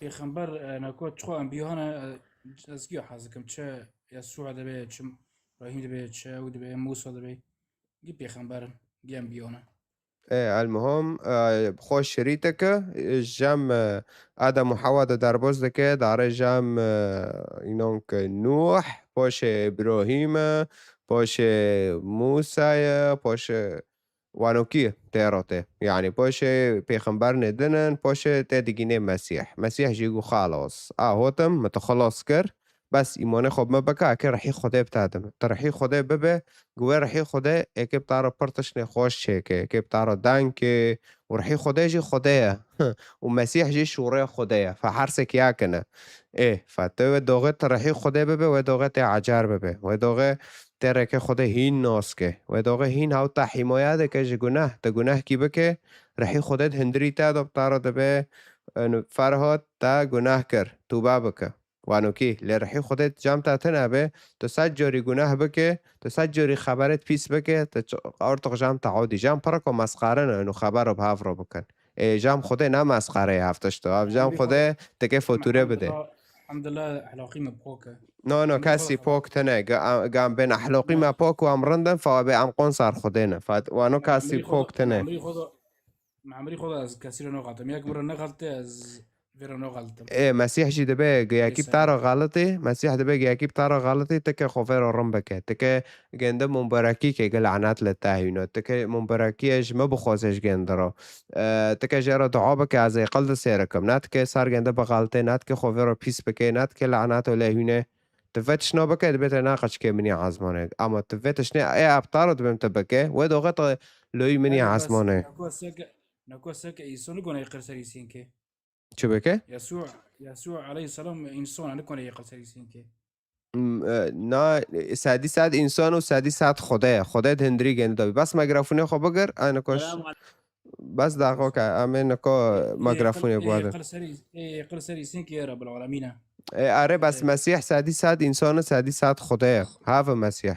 Pêxember, e, nako çiqa enbiya hene, e, ez giya hez dikim, çi Yesû dibe, çi Îbrahîm dibe, çi ew dibe, Mûsa dibe. Gî pêxember in, gî enbiya ne. Ê, elmuhim, e, xwe şirîteke, e, jem, e, Adem û Hewa de derbas dike, dare jem, e, înan ke Nûh, paşê Îbrahîm e, paşê Mûsa ye, paşê wanokî tê re tê. Yanî paşê pêxemberine din in, paşê tê digînê Mesîh. Mesîh jî got, "Xelas, a hotim, min te xelas kir." Bes îmanê xwe bi me bike, eke rihî Xwedê bi te dime. Tu rihî Xwedê bibe, gu wê rihî Xwedê eke bi te re pir tiştê xweş çêke, eke bi te re deng ke, û rihî Xwedê jî Xwedê ye. Û Mesîh jî şûrê Xwedê ye. Fe her sek yek in e. Ê, fe tu wê doxê tu rihî Xwedê bibe, wê doxê tê ecer bibe. Wê doxê tê rêkê Xwedê hîn nas ke. Wê doxê hîn hew te hîmaya dike ji guneh. Tu gunehkî bike, rihî Xwedê di hundirî te de bi te re dibe, en, Ferhat te guneh kir, tûbe bike. Wanokî, lê rihî Xwedê cem te tine be, tu sed carî guneh bike, tu sed carî xeberêt pîs bike, tu ç-, ortox cem te odî. Cem pireko mesxere ne, û xebero bi hev re bikin. Ê, cam Xwedê ne mesxere ye heft tişt. Ev cam Xwedê tike fotûre bide. Elhamdulillah, elhamdulillah, ehlaqî me pok e. No, no, kesî pok tine. Ga-, ga em bên ehlaqî me pok û em rind in, fa bê em qon ser Xwedê ne. Fa wano kesî pok tine. Me emirî xwe da, me emirî xwe da ez kesî re naxeltim. Yek min re nexelte, ez vê re naxeltim. Ê, Mesîh jî dibe, yekî bi te re xelitî, Mesîh dibe, yekî bi te re xelitî, tike xwe vê re rind bike. Tike gende mumberekî ke, ge lanet li te hîno. Tike mumberekî ji me bixwaze ji gende re. E, tike jê re dua bike, ez ê qil di sêrikim. Ne tike ser gende bixelitê, ne tike xwe vê re pîs bike, ne tike lanet û lê hîne. Tu vê tiştna bike, dibê te ne qeçikê minî ezmanê. Ama tu vê tiştnê ê aptaro dibêm tu bike, wê doxê te loyî minî ezmanê. Nako seke, nako seke îsonî gona yê qir serî sînkê. Çi bike? Yesû, Yesû aleyhisselam însona, nikone yê qir serî sînkê. M, e, na, sedî sed însan û sedî sed Xwedê ye. Xwedê di hindirî gênî de bî. Bes mikrofûnê xwe bigir, aynî koş. Selam aleykum. Bes daxo ke, em ê niko mikrofûnê biwadin. Ê, qir serî, ê, qir serî sînkê ye Rabbil Alemîn e. Ê, are, bes Mesîh sedî sed însan û sedî sed Xwedê ye. Have Mesîh.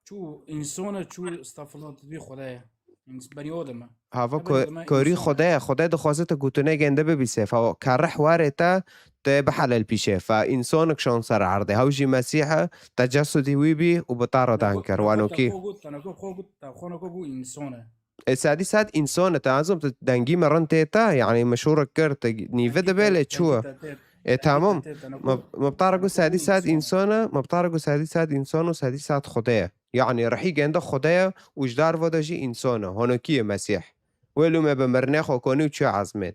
Çû însan e, çû estağfurullah, tu dibî Xwedê ye. Ins-, benî Adem e. Hava korî Xwedê ye. Xwedê dixwaze tu gotinê gende bibîse. Fa kerreh warê te, te bihelel pîşe. Fa însanik şan ser erdê. Hew jî Mesîh e, te cesûdî wî bî û bi te re dan kir. Wano kî? Te xwe got, te xwe got, te xwe got însan e. E, sedî sed însan e. Te ezom tu dengî me rind tê te. Yanî min şûrik kir, tu nîve dibe lê çû. E, tamam. Me, me bi te re got sedî sed însan e, me bi te re got sedî sed însan û sedî sed Xwedê ye. Yanî rihî gende Xwedê ye û ji dar ve de jî însan e. Honokî ye Mesîh. Wê lûmê bi mirinê xwe konî û çû ezmêt.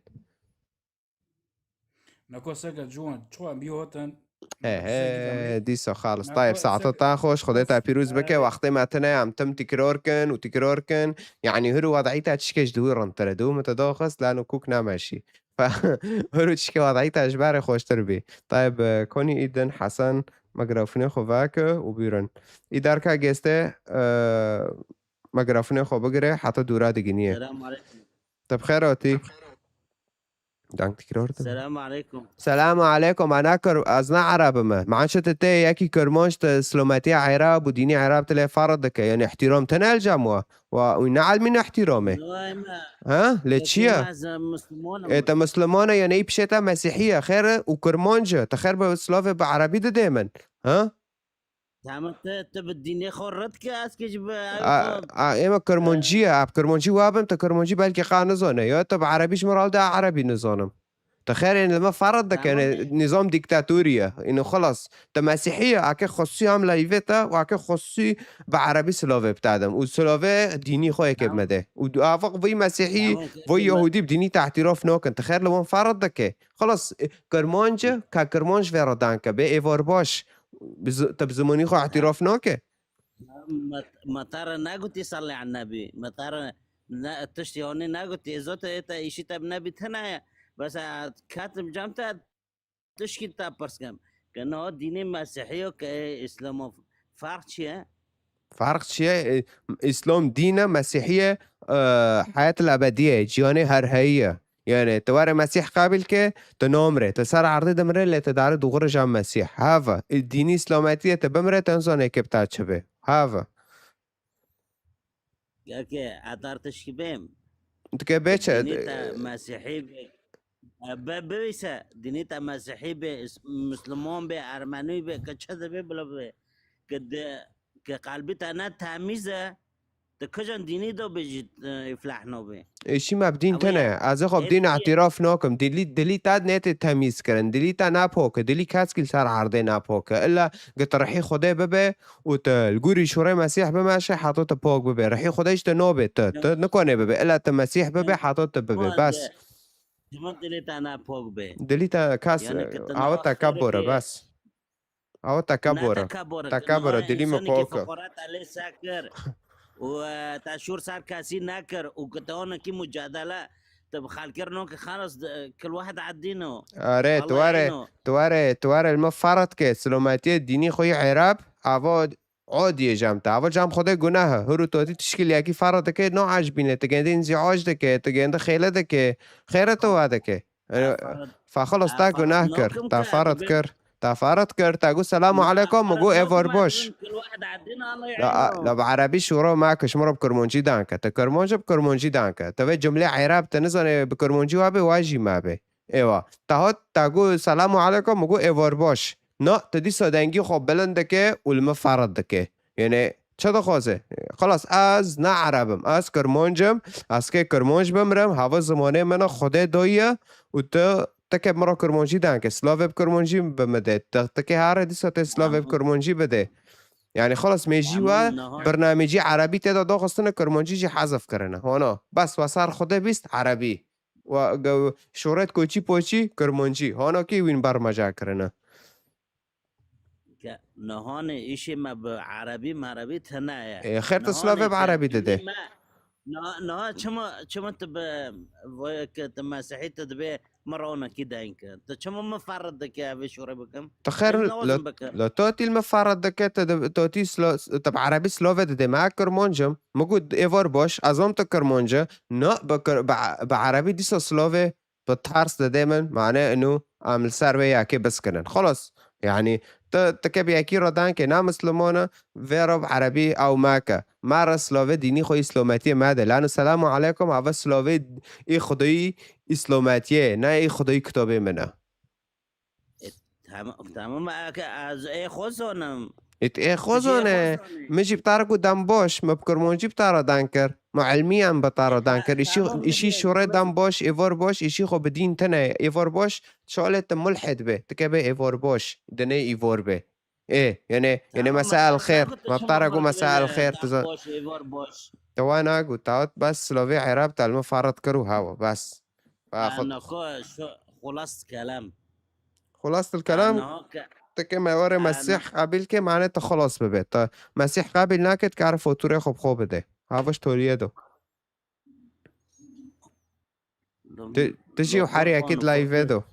Nako seke ciwan, çiwa em bî hatin. He, he, dîsa xalis. Tayeb, saeta te xweş, Xwedê te pîroz bike. Wextê me tine, em tim tîkrar kin û tîkrar kin. Yanî hir û wed'î te tişkê ji dû rindtir e. Dû min te daxist, lano kûk nemeşî. Hûr û çikê wadayî te ji berê xweştir bî. Tayeb, e, konî îdin Hesen mikrofûnê xwe veke û bîrin. Îdarka gêstê, e, mikrofûnê xwe bigire, heta dûra diginiye. Selam aleykum. Te bi xêr hatî. Dank tikrar dibe. Selam aleykum. Selam aleykum. Ana kir-, ez ne Ereb im. Me'an çi tu tê yekî Kirmanc, tu silometiya Ereb û dînî Ereb tu lê ferz dike. Yanî ihtiram tine el cem wa. Wa wî ne elmî ne ihtiramê. Vay me. Ha? Lê çi ye? Ez Müslüman im. Ê, te Müslüman e, yanî î pişê te Mesîhî ye, xêr e û Kirmanc e. Te xêr bi silavê bi Erebî didê min. Ha? Tamam, te, te bi dînê xwe red ke, ez kê ji bi A, a, ê me Kirmancî ye. Ab Kirmancî wa bim, te Kirmancî belkî qa nizane. Ya te bi Erebî ji min re de Erebî nizanim. Te xêr ên li me ferz dike, yanî nîzam dîktatorî ye. Îno xilas. Te Mesîhî ye, ake xusûsî hem leyvê te, û ake xusûsî bi Erebî silavê bi te dim. Û silavê dînî xwe yekê bi me de. Û du-, avik vî Mesîhî, vî Yehûdî bi dînî te îtîraf nakin. Te xêr li wan ferz dike. Xilas, e, Kirmanc e, ka Kirmanc vê re dan ke, bê êvar baş. Bi zi-, te bi zimanî xwe îtîraf nake. Me, me te re negotî salli alen nebî. Me te re ne, tiştî honî negotî. Zot ê te îşî te bi nebî tune ye. Bes, e, ketim cem te, tişkî te pirs kim. Ke niha dînê Mesîhî yo ke Îslamo, ferq çi ye? Ferq çi ye? E, Îslam dîn e, Mesîhî ye, e, heyatil ebedî ye, ciyanê herheyî ye. Yanî, tu were Mesîh qebîl ke, tu namire. Tu ser erdê dimire, lê tu darê dûxire cem Mesîh. Heve. Î dînî Îslametî de tu bimire, tu nizane ke bi te çi be. Heve. Eke, ez dar tişkî bêm. Tu ke bê çi? Dînî te Mesîhî be. E, be, bivîse, dînî te Mesîhî be, is-, Misliman be, Ermenî be, ke çi dibe bila be. Ke de, ke qelbî te ne temîz e, Di kijan dînî de bêjî, e, îflah nabê. Êşî me bi dîn tune. Ez ê xwe bi dîn îtîraf nakim. Dilî, dilî te nêtê temîz kirin. Dilî te ne pok e. Dilî keskî li ser erdê ne pok e. Îlla gi tu rihî Xwedê bibe û tu li gorî şûrê Mesîh bimeşe, heta tu pok bibe. Rihî Xwedê ji te nabê tu. Tu nikonê bibe. Îlla tu Mesîh bibe, heta tu bibe. Bes. Ji min dilî te ne pok be. Dilî te kes, yanî ki tu awa tekebur e, bes. Awa tekebur e. Tekebur e. Tekebur e, dilî min pok e. Fiqara te lê sekir û, e, te şûr ser kesî nekir û ki te onekî mucadele, tu bi xelkir no ki xelas, e, kil wehd eddîno. Are, tu were, tu were, tu were li me ferq ke, silometiyê dînî xwe yî Ereb, ava odiyê cem te. Ava cem Xwedê guneh e. Hûr û totî tişkil yekî ferq dike, no ecbîne, tu gende înzîac dike, tu gende xêle dike. Xêre tu wa dike. Fa xelas te guneh kir, te ferq kir. Te farat kir, te got selamu aleykum, min got êvar baş. La, la bi erebî şûro me kir, ji min re bi kirmancî dan ke. Te kirmanc bi kirmancî dan ke. Te vê cumlê erab te nizane bi kirmancî wa bê, wa jî me bê. Êwa. Te hat, te got selamu aleykum, min got êvar baş. Na, te dîsa dengî xwe bilind dike û li min farat dike. Yanî, çi dixwaze? Xelas, ez ne ereb im, ez kirmanc im, ez kê kirmanc bimirim, hava zimanê min e, Xwedê dayiye û tu, tu kê min re kirmancî dan ke, silavê bi kirmancî bi min de, tu, tu kê here dîsa tê silavê bi kirmancî bidê. Yanî, xelas, mêjî we, birnamecî erebî tê de daxistine, kirmancî jî hezf kirine. Hona, bes we ser Xwedê bîst erebî. Wa ge-, şoret koçî poçî, kirmancî. Hana kê wîn bermeja kirine? Ke, nihanê îşê me bi erebî merebî tine ye. Ê, xêr, tu silavê bi erebî dide. Niha, niha çima, çima tu bi, vay ke tu mesihî, tu dibê min ronekî deyn ke. Tu çima min ferrit dike evê şûrê bikim? Tu xêr, lo, lo totî li min ferrit dike, tu di, totî slo-, tu bi erebî silavê dide. Me kirmanc im. Min got êvar baş, ez wan tu kirmanc e. Na, bi kir-, bi, bi erebî dîsa silavê bi ters dide min, mane inu em li ser wê yekê biskinin. Xelas, yanî, tu, tu ke bi yekî re dan ke na misliman e, vê re bi erebî ew meke. Me re silavê dînî xwe îslometiyê mede. Lano selamu aleykum, ava silavê î Xwedayî îslometiyê, ne î Xwedayî kitabê min e. E, tamam, tamam, e, ke ez ê xwe zonim. Ît ê xwe zone. Min jî bi te re got dem baş, min bi kirmancî bi te re dan kir. Min ilmiyan bi te re dan kir. Îşî, îşî şûrê dem baş, êvar baş, îşî xwe bi dîn tine. Êvar baş, şalê te mulhid be. Tu ke be êvar baş. Dinê îvar be. Ê, yanî, yanî mesa el xêr. Me bi te re got mesa el xêr. Tu zan. Te wa nagot, te hat bes silavê erab te li min ferrit kir û hewa. Bes. Ba xwe. Nako, xulas kelam. Xulas el kelam, te ke me were Mesîh qebîl ke, mane te xulas bibe. Te Mesîh qebîl nake, dikare fotûrê xwe bi xwe bide. Hava ji toliyê do. Tu, tu jî û her yekî di live do.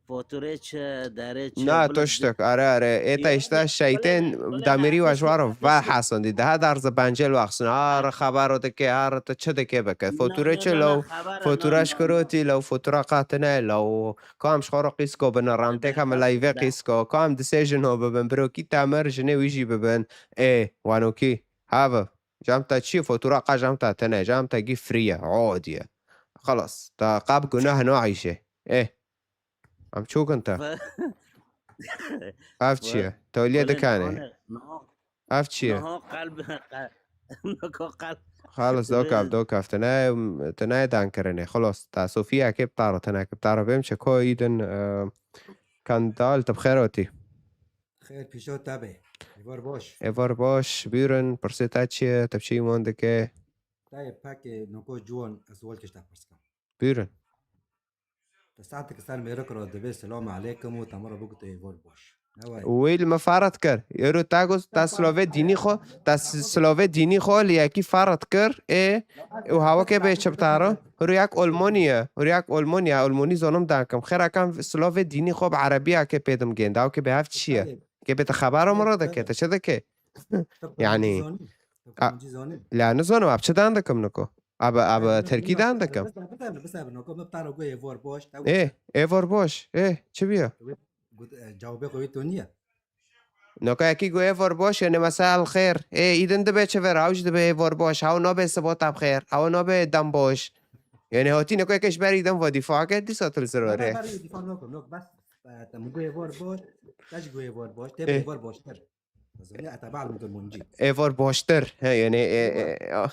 Fotûrê çi, derê çi, na, tu ştik, are, are. Ê te işte şeytên damirî we ji we re ve hesindî. Daha dar ze bencel waxsin. Har xebero dike, har te çi dike bike. Fotûrê çi lew, fotûra şkirotî lew, fotûra qatine lew. Kam ji xwe re qîsko bine, ramtêka me layvê qîsko. Kam di sê jino bibin, birokî temir, jinê wî jî bibin. Ê, wanokî. Have. Cam te çi, fotûra qa cam te tine, cam te gî free ye, odiye. Xelas, te qab gunah naîşe. Ê. Em çokin te. Ev çi ye? Toliyê dikanê. Ev çi ye? Xalis, dokav, dokav. Tine, tine dan kirinê. Xelas, ta Sofiyekê bi te re, tine ki bi te re bêm çi ko îdin, e, kandal, te bi xêr hatî. Xêr pîşo te be. Êvar baş. Êvar baş, buyurun, pirsê te çi ye? Te bi çi îman dike? Te yê pekê noko ciwan, ez wal kişte pirs kim. Buyurun. Te saetek ser mêrik re dibê selam aleykum û te min re bigotê êvar baş. Ne wayî. Wê li me farat kir. Êro te got, te silavê dînî xwe, te s-, silavê dînî xwe li yekî farat kir, ê, û hawakê bê çi bi te re? Hûriyek Olmonî ye. Hûriyek Olmonî ye. Olmonî zonim dankim. Xêra kam silavê dînî xwe bi erebiyakê pê dim gênda. Ew kê bê hev çi ye? Kê bê te xebera min re dike, te çi dike? Yanî, a, la nizanim, ev çi dan dikim niko? Ev, ev tirkî dan dikim. Ê, êvar baş, ê, çi biya? Cewabê xwe wê to niye. Niko yekî got êvar baş, yanî mesa el xêr. Ê, îdin dibe çi ver, ew jî dibe êvar baş. Ew nabe sibota bi xêr, ew nabe dem baş. Yanî hatî niko yekê ji ber îdin ve dîfa ke, dîsa til zirore. Ber dîfa nako, nok bes, e, te min got êvar baş, te jî got êvar baş, te êvar baştir. Êvar baştir. He, yanî, e, e, a-,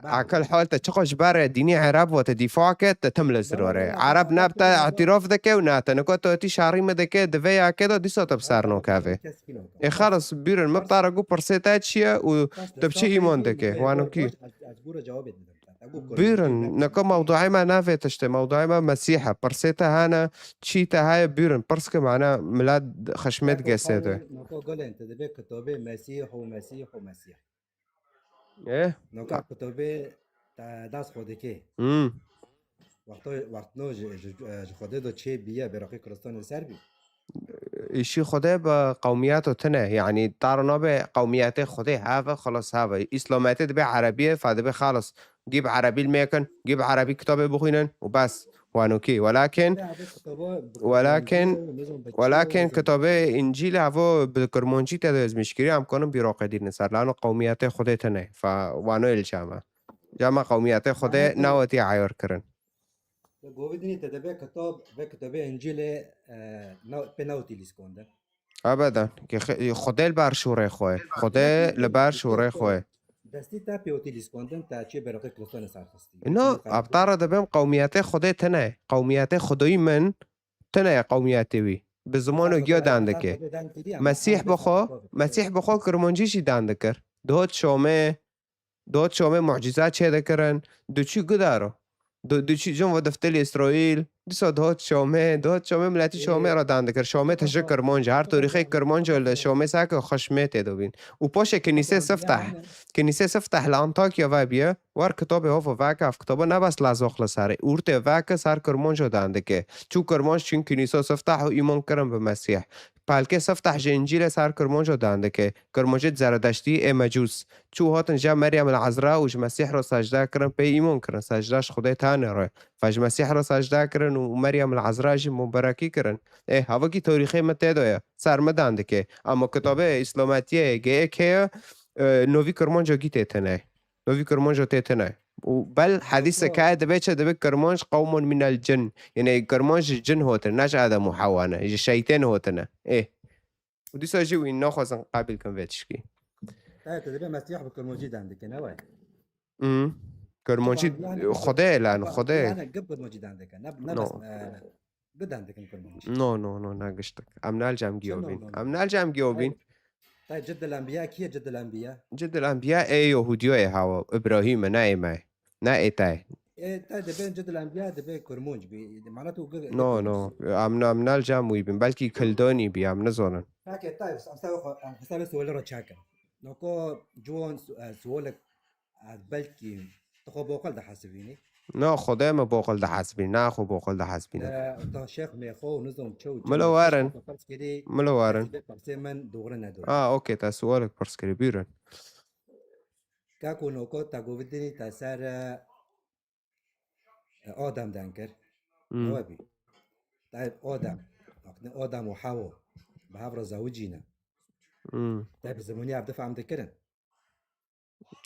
akil hal te çiqas ji ber dînî Ereb ve te dîfa ke, te tim li zirore. Ereb ne bi te îtîraf dike û ne te. Nika tu hatî şerî me dike, di vê yekê de dîsa te bi ser nakeve. Ê, xelas, bîrin, me bi te re got pirsê te çi ye û tu bi çi îman dike? Wanokî. Buyurun, neka mewduê me navê tiştê, mewduê me Mesîh e. Pirsê te hene, çî te heye, buyurun, pirs ke, mane milet xişmet gesê de. Naka gelên, te divê kitabê Mesîh û Mesîh û Mesîh. Eh? Naka kitabê te dest xwe dikê. Hmm. Wexto, wextno ji, ji, ji Xwedê do çê biye, beraqî Kristanê ser bî. Îşî Xwedê bi qewmiyeto tine, yanî te re nabe qewmiyetê Xwedê heve, xelas heve. Îslametê dibe erebî ye, fe dibe xelas. Gî bi erebî li mêkin, gî bi erebî kitabê bixwînin û bes. Wanokî. Welakin, welakin, welakin kitabê Încîlê havo bi kirmancî tê de ezmîşkirî, em kanin bîroqe dînin ser. Lano qewmiyetê Xwedê tune. Fa wano ilçama. Cama qewmiyetê Xwedê newetî ayar kirin. Govî dinî te debe kitab ve kitabê Încîlê, e, na-, pê newtî lîskondin. Ebeden. Ki xe-, Xwedê li ber şûrê xwe. Xwedê li ber şûrê xwe. Destî te pêwetî lîskondin, te çê berokê Kristanê serxistî. No, abtara dibêm qewmiyetê Xwedê tune. Qewmiyetê Xwedayî min tune ye qewmiyetê wî. Bi zimano giya dan dike. Mesîh bi xwe, Mesîh bi xwe kirmancî jî dan dikir. Dihot Şamê, Dihot Şamê mucîza çêdikirin, diçû gudaro. Di-, diçû cin ve diftil Îsraîl, dîsa dihot Şamê, dihot Şamê miletî Şamê re dan dikir. Şamê tije kirmanc, her torîxê kirmanc li Şamê seke xweşmê tê de bîn. Û paşê kinîsê sifteh, kinîsê sifteh li Antakya ve biye, war kitabê hov veke, ev kitaba ne bes lezox li serê. Ûrtê veke ser kirmanco dan dike. Çû kirmanc çûn kinîsa sifteh û îman kirin bi Mesîh. Pelkê sifteh ji Încîlê ser kirmanco dan dike. Kirmancê Zeredeştî ê mecûs. Çû hatin je Meryem el Ezra û ji Mesîh re secde kirin, pê îman kirin. Secde ji Xwedê tenê re. Ve ji Mesîh re secde kirin û Meryem el Ezra jî muberekî kirin. Ê, havakî torîxê min tê de ye. Ser min dan dike. Ama kitabê Îslametiyê G E K ye, e, novî kirmanco gî tê tine. Novî kirmanco tê tine. Û bel hedîse ka dibe çi dibe kirmanc qewmun minel cin. Yani kirmanc ji cin hotine, ne ji Adem û Hewa ne. Ji şeytên hotine. Ê. Û dîsa jî wî naxwazin qebîl kin vê tişkî. Te, te dibê Mesîh bi kirmancî dan dike, ne wayî? Hmm. Kirmancî Xwedê lan, Xwedê. Gib kirmancî dan dike. Ne, ne bes, e, bi dan dikin kirmancî. No, no, no, ne giştik. Em nal cem giyobîn. Em nal cem giyobîn. Te Cid el Enbiya kî ye, Cid el Enbiya? Cid el Enbiya ê Yahûdiyo ye hawa. Îbrahîm e, ne ê me. Ne ê te. E, te dibên Cid el Enbiya, dibê kirmanc bî. Mana tu gi-, No, no. Em, em nal cem wî bin. Belkî Kildonî bî, em nizonin. Peki, te, em sebe xwe, em sebe sualê re çekin. Noko ciwan su-, e, sualek, e, belkî tu xwe boqil dihesibînî. No, Xwedê me boqil dihesibîn. Na xwe boqil dihesibîn. E, ta şêx mêxo û nizom çew, Milo çew werin. Pers kirî, Milo werin. Persê min doğru ne doğru. Ah, okey, te sualek pers kirî. Buyurun. Kako noko te govî dinî te ser, e, Adem den kir. Hmm. Ew bî. Te Adem. Wextê Adem û Hewa bi hev re zewicîne. Hmm. Te bi zimanî hev difehm dikirin.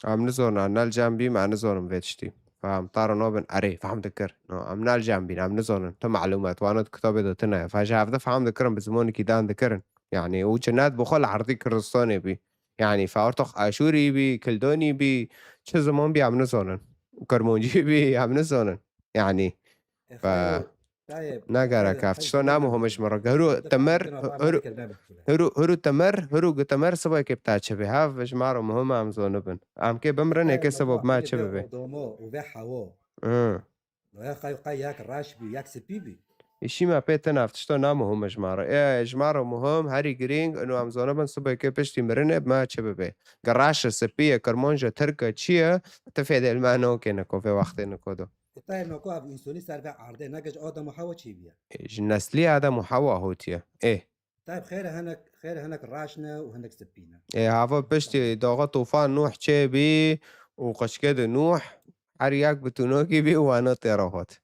Em nizonin, em nal cem bî, me nizonin vê tiştî. Feham, tara nabin, erê, fehm dikir. No, em nal cem bîn, em nizonin. Tu malumat, wana di kitabê de tune. Fe ji hev difehm dikirin, bi zimanekî dan dikirin. Yani, û çi net bi xwe li erdî Kurdistanê bî. Yani, fe ortox Aşûrî bî, Kildonî bî, çi ziman bî em nizonin. Kirmancî bî em nizonin. Yani, E, fe, Xeyo, tayê, ne gerek e, ev tişta ne muhim e ji min re. Hiru temir, hiru, hiru, hiru temir, hiru gu temir sibekê bi te çi bê. Hev ji me re muhim e em zonibin. Em kê bimrin, ê kê sibo bi me çi bibê. Domo û vê Hewa. Hı. Wê qey, qey yek reş bî, yek spî bî. Îşî me pê tune, ev tişta ne muhim e ji me re. Ê, ji me re muhim, herî girîng, ino em zonibin, sibê kê piştî mirinê bi me çi bibê. Gi reş e, spî ye, kirmanc e, tirk e, çi ye, ti fêdê li me nokê niko, vê wextê niko do. Tayê noko ev însonî ser vê erdê, ne ji Adem û Hewa çêbîye. Ê, ji neslî Adem û Hewa hotiye. Ê. Tayê xêr e hinek, xêr e hinek reş ne û hinek spî ne. Ê, hava piştî daxa tufan Nuh çêbî û qeçke de Nuh her yek bi tunokî bî û wana tê re hot.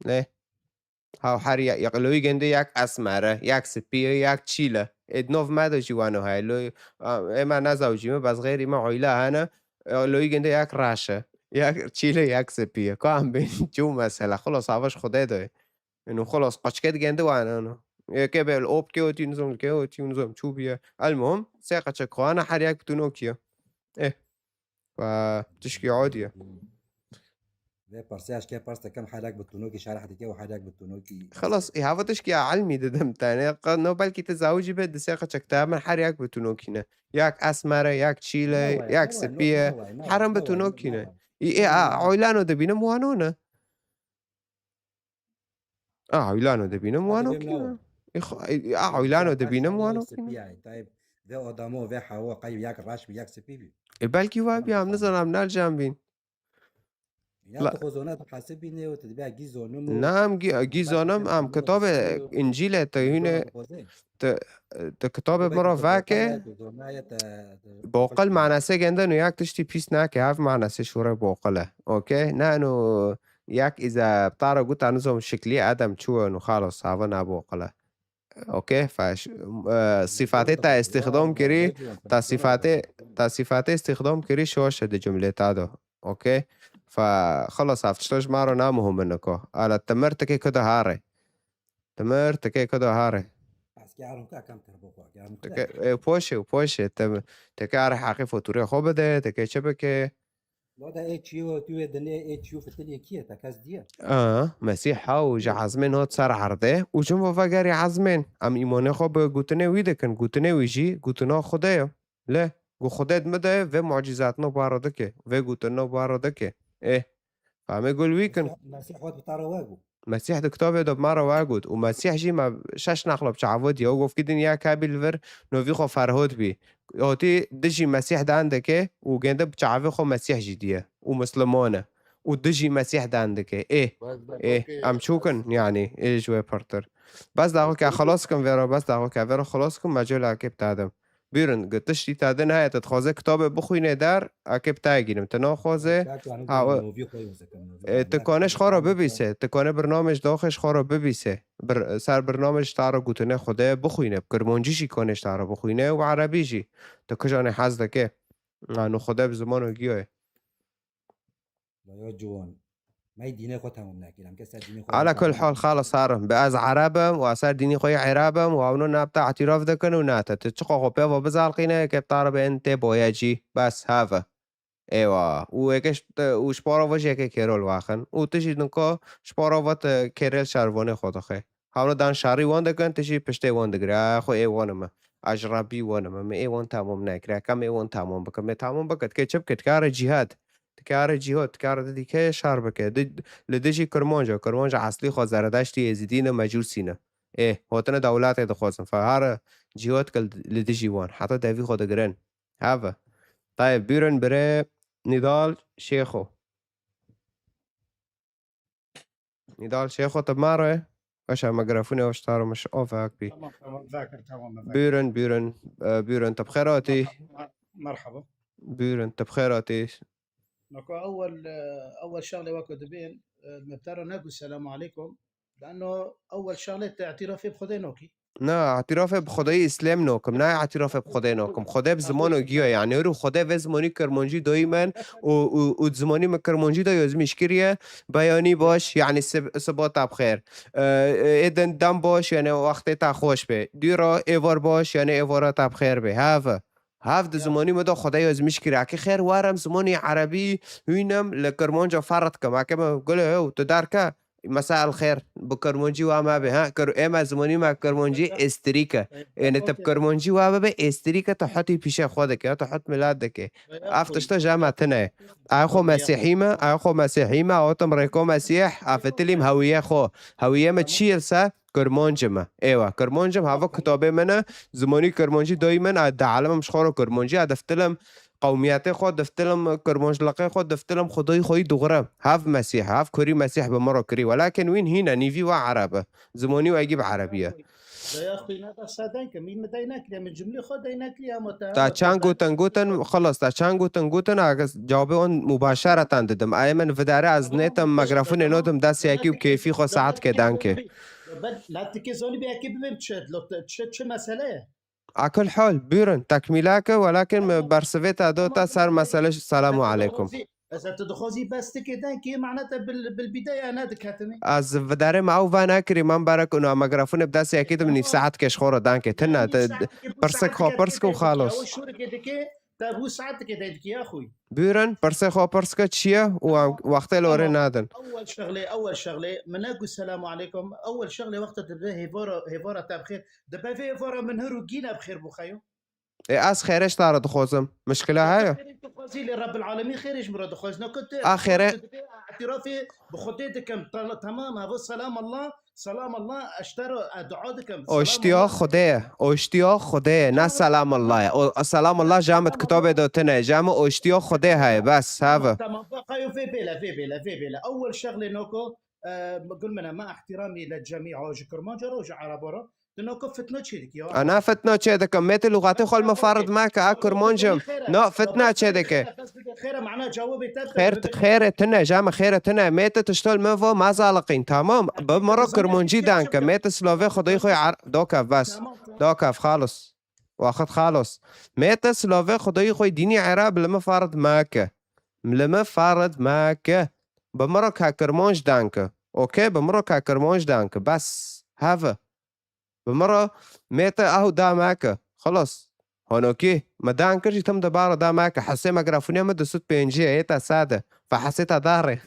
Ê. Haw her ya-, ya-, loyî gende yek esmer e, yek spî ye, yek çîl e. Ê di nov me de jî wano heye. Loy-, a, ê me nezewicîme, bes xêrî me oyla hene. E, loyî gende yek reş e, yek çîl e, yek spî ye. Ka em bên çû mesele. Xulos, hava ji Xwedê de ye. Ino xulos, qeçke di gende wane, ino. Yekê bê li opkê otî, nizom li kê otî, nizom çû biye. El muhim, sê qeçek xwe hene, her yek bi tunokî ye. Ê. Ve tişkî odî ye. Vê pirsê ez kê pirs dikim, herek bi tunokî şerh dike û herek bi tunokî. Xelas, ê, hava tişkî ya ilmî didim te. Ne, qe-, no belkî tu zawicî be, di sê qeçek te min her yek bi tunokî ne. Yek esmer e, yek çîl e, yek spî ye. Herin bi tunokî ne. Ê, ê, a, oylano dibînim wano ne. A, oylano dibînim wano kî ne. Ê, xo-, ê, a, oylano dibînim wano kî ne. Tayyip, vê Adamo, vê Hawa, qey yek reş bî, yek spî bî. Ê, belkî wa bî, em nizanim, em nal cem bîn. Ya tu xwe zona tu hesibînê û tu dibê gî zonim û Na, em gî, gî zonim, em kitabê Încîlê te hûnê, te, te kitabê min re veke, boqil manasê gende no yak tiştî pîs nake, hev manasê şûre boqil e. Okey? Ne no Yek îze bi tara guta nizom şiklî edem çû û xalos, hava nabû qile. Okey, fa ş-, e, sîfatê te îstîxdam kirî, ta sîfatê, ta sîfatê îstîxdam kirî şoş e di cumlê ta do. Okey? Fa xelas, ev tişta ji ma re namuhim in ko. Ala temir tikê ku de hare. Temir tikê ku de hare. Ez ki arunka kam kir bo xwe, ki arunka. Tikê, e, poşê, poşê. Te, tikê are heqê faturê xwe bide, tikê çi bike? Lo da ê çiyo, tu ê dinê, ê çiyo fitilê kî ye, te kes diye? Aa, Mesîh ha û ji ezmên hat ser erdê û cin ve vegerî ezmên. Em îmanê xwe bi gotinê wî dikin, gotinê wî jî gotina Xwedê ye. Lê, ku Xwedê di min de ye, vê mucîzatino bi wan re dike, vê gotinino bi wan re dike. Ê, fehmê gul wî kin. Mesîh, Mesîh hat bi te re we got. Mesîh di kitabê de bi me re we got. Û Mesîh jî me şeş nexla bi çavi diye. Û govkî dinya kabî li vir novî xwe Ferhod bî. Hatî dijî Mesîh dan dike û gende bi çavê xwe Mesîh jî diye. Û Misliman e. Û dijî Mesîh dan dike. Ê, ê, em çûkin, yanî, ê ji wê pirtir. Bes daxo ke xelas kim vê re, bes daxo ke vê re xelas kim, me cê lake bi te dim. Bîrin, gi tiştî te din heye, te dixwaze kitabê bixwîne der, eke bi te gînim. Te naxwaze, ha, e, tu kane ji xwe re bibîse, tu kane birnamê ji doxê ji xwe re bibîse. Bir, ser birnamê ji ta re gotinê Xwedê bixwîne, bi kirmancî jî kane ji ta re bixwîne û erebî jî. Tu kijanê hez dike. Anu Xwedê bi ziman û giyoyê. Laya ciwan. Me dînê xwe temam nekir. Em kes ser dînê xwe Ala kul hal xalas harim. Bi ez Ereb im û ez ser dînê xwe yê Ereb im û ewno ne bi te îtiraf dikin û ne te. Tu çiqa xwe pê ve bizalqîne, ke bi te re bên tê boyecî. Bes, have. Êwa. Û êke ji, û ji para ve jî yekê kêrol waxin. Û tu jî dinka ji para ve tu kêrel şervanê xwe dixê. Hewna dan şerî wan dikin, tu jî piştê wan digirî. A, xwe ê wan im. A, ji Rebbî wan im. Min ê wan temam nekiriye. Kem ê wan temam bikim. Ê temam bike, dikê çi bike? Dikare cîhad. Dikare cîhad. Dikare di dîkê şer bike. Di, li dijî Kirmanca. Kirmanca eslî xwe Zeredeştî, Êzidî ne, Mecûsî ne. Ê, hotine dewletê dixwazin. Fe here cîhad kil li dijî wan. Heta devî xwe digirin. Have. Tayê bîrin birê Nîdal Şêxo. Nîdal Şêxo, tu bi me re? Baş e, mikrofon ew ji te re miş-, avak bî. Tamam, tamam, Zakir, tamam, Zakir. Buyurun, buyurun. E, buyurun, tu bi xêr hatî. Merhaba, mer-, merhaba. Buyurun, tu bi xêr hatî. Nako ewel, e, ewel şexlê weko dibên, e, me bi te re negot selamu aleykum. Leano ewel şexlê te îtirafê bi Xwedê nokî. Na, îtirafê bi Xwedê Îslam nokim. Na, îtirafê bi Xwedê nokim. Xwedê bi ziman û giya, yanî, hûrû Xwedê vê zimanî kirmancî doyî min û, û, û zimanî min kirmancî de yazmîş kiriye. Beyanî baş, yanî, sib-, siba te bi xêr. E, e, êdin dem baş, yanî, wextê te xweş be. Dûra êvar baş, yanî, êvara te bi xêr be. Have. Have di zimanî min de Xwedê yazmîş kiriye. Eke xêr warem zimanî erebî hûnem li kirmanca ferq dikim. Eke min gulê hew, tu derke, Mesa el xêr, bi kirmancî wa me be, ha? Kir-, ê me zimanî me kirmancî êstrîk e. Êne te bi kirmancî wa bibe, êstrîk e, tu hetî pîşe xwe dike, tu het milet dike. Ev tişta ji me tune ye. Ay xwe mesîhî me, ay xwe mesîhî me, otim rêko mesîh, afetilîm hewiye xwe. Hewiye me çi ye se? Kirmanc me. Êwa, kirmanc me, hava kitabê me ne, zimanî kirmancî dayî me ne, a di alemim ji xwe re kirmancî, a deftilim, qewmiyetê xwe diftilim, kirmancliqê xwe diftilim, Xwedayî xwe yî dixurim. Hev Mesîh, hev kurî Mesîh bi min re kirî. Welakin wîn hîn e, nîvî we ereb e. Zimanî we egî bi erebî ye. Daya xwîna da saden ke, min mi dey nekiriye, min cumlê xwe dey nekiriye, ama te Ta çend gotin, gotin, xelas, ta çend gotin, gotin, a cewabê wan mubaşereten didim. Ayê min vidare ez nêtim, mikrofon ê nodim, dest yekî û kêfî xwe saet ke danke. Ben, la tikê zonî be yekê bibim çi, lo, çi, çi mesele ye? A kul hal, buyurun, tekmîleke, welakin min bersivê te dota ser mesele selamu aleykum. Ez tu dixwazî bes tikê den kê mane te bil, bil bîde ya ne diketimî. Ez vidarê me ew venekirî, min berek û na mikrofon bi dest yekê de min nîv saet kê ji xwe re dankê. Tine, pirsek xwe pirs ke û xalos. Ew şûrikê dike, te bû saet dike de dike ya xwî. Buyurun, pirsê xwe pirs ke çi ye û em wextê li orê nadin. Ewel şexlê, ewel şexlê, min negot selamu aleykum. Ewel şexlê wexta dibe hêvara, hêvara te bi xêr. Dibe vê hêvara min hir û gîne bi xêr bû xeyo. Ê, ez xêrê ji te re dixwazim. Mişkile heye? Xêrê dixwazî lê Rebbil Alemîn xêrê ji min re dixwaz. Nako tu, Axêre- tu dibê îtirafê bi Xwedê dikim. Te-, temam, havo selam Allah, selam Allah, ez ji te re, e, dua dikim. Oştiya Xwedê ye. Oştiya Xwedê ye. Ne selam Allah ye. O, selam Allah ji me di kitabê de tune. Ji me oştiya Xwedê heye. Bes, have. Tamam, baqayo vê bêle, vê bêle, vê bêle. Ewel şexlê noko, e, gul min e, ma ihtiramî le cemî, o ji Kirmanca re, o ji Ereba re. Tu noko fitno çê dikî ya. Ana fitno çê dikim. Mête lûxatê xwe li min farid meke, a kurmonc im. No, fitna çê dike. Xêr, xêrê tune, ja me xêrê tune. Mête tiştol min vo mazaliqîn, tamam. Bi min re kurmoncî danke. Mête silovê xwedayî xwe ar-, dokev bes. Dokev, xalis. Waxit xalos. Mête silovê xwedayî xwe dînî Erab li min farid meke. Li min farid meke. Bi min re ka kirmanc danke. Okey, bi min re ka kirmanc danke. Bes. Heve. Bi min re mête ew da meke. Xelas. Honokî. Me dan kir jî tim de bara da meke. Hesê me grafûniya me du sed pêncî ye, ê te sade. Fe hesê te darê.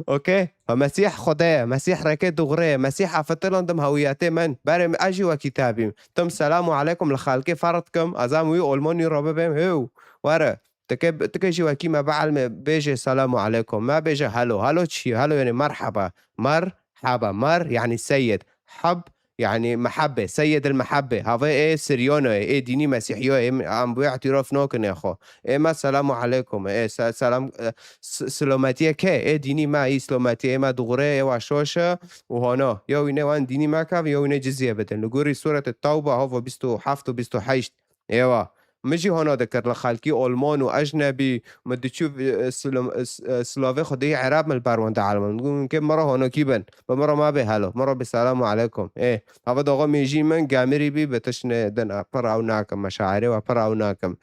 Okey. Fe Mesîh Xwedê ye. Mesîh rêkê dûxrê ye. Mesîh afetilan dim hewiyetê min. Berê min ez jî wekî te bîm. Tim selamu aleykum li xelkê ferz dikim. Ez em wî olmonî re bibêm. Hew. Were. Tike, tike jî wekî me bielme bêje selamu aleykum. Me bêje hello. Hello çi? Hello yani merhaba. Merhaba. Mer yani seyyid. Hab yani mehebbe. Seyyid el mehebbe. Havê ê Siryono ye, ê dînî Mesîhiyo ye, em, em bi wê îtîraf nakin ê xwe. Ê me selamu aleykum. Ê se-, selam, e, s-, silometiyê ke? Ê dînî me, ê silometiyê, ê me dûxrê, ê wa şoş e û hona. Ya wîne wan dînî me ke, ya wîne cizyê bidin. Li gorî Sûrete Tewbe, hava bîst û heft û bîst û heşt. Êwa. Min jî hona dikir li xelkî olman û ecnebî, min diçû, e, silom-, e, s-, e, silavê xwedî Erab min li ber wan dielman. Min ke min re honokî bin. Bi min re mabê helo. Min re bê selamu aleykum. Ê, hava doxa mêjî min gemirî bî, bi tişt ne din, e, pir ew nakim, meşairê we pir ew nakim.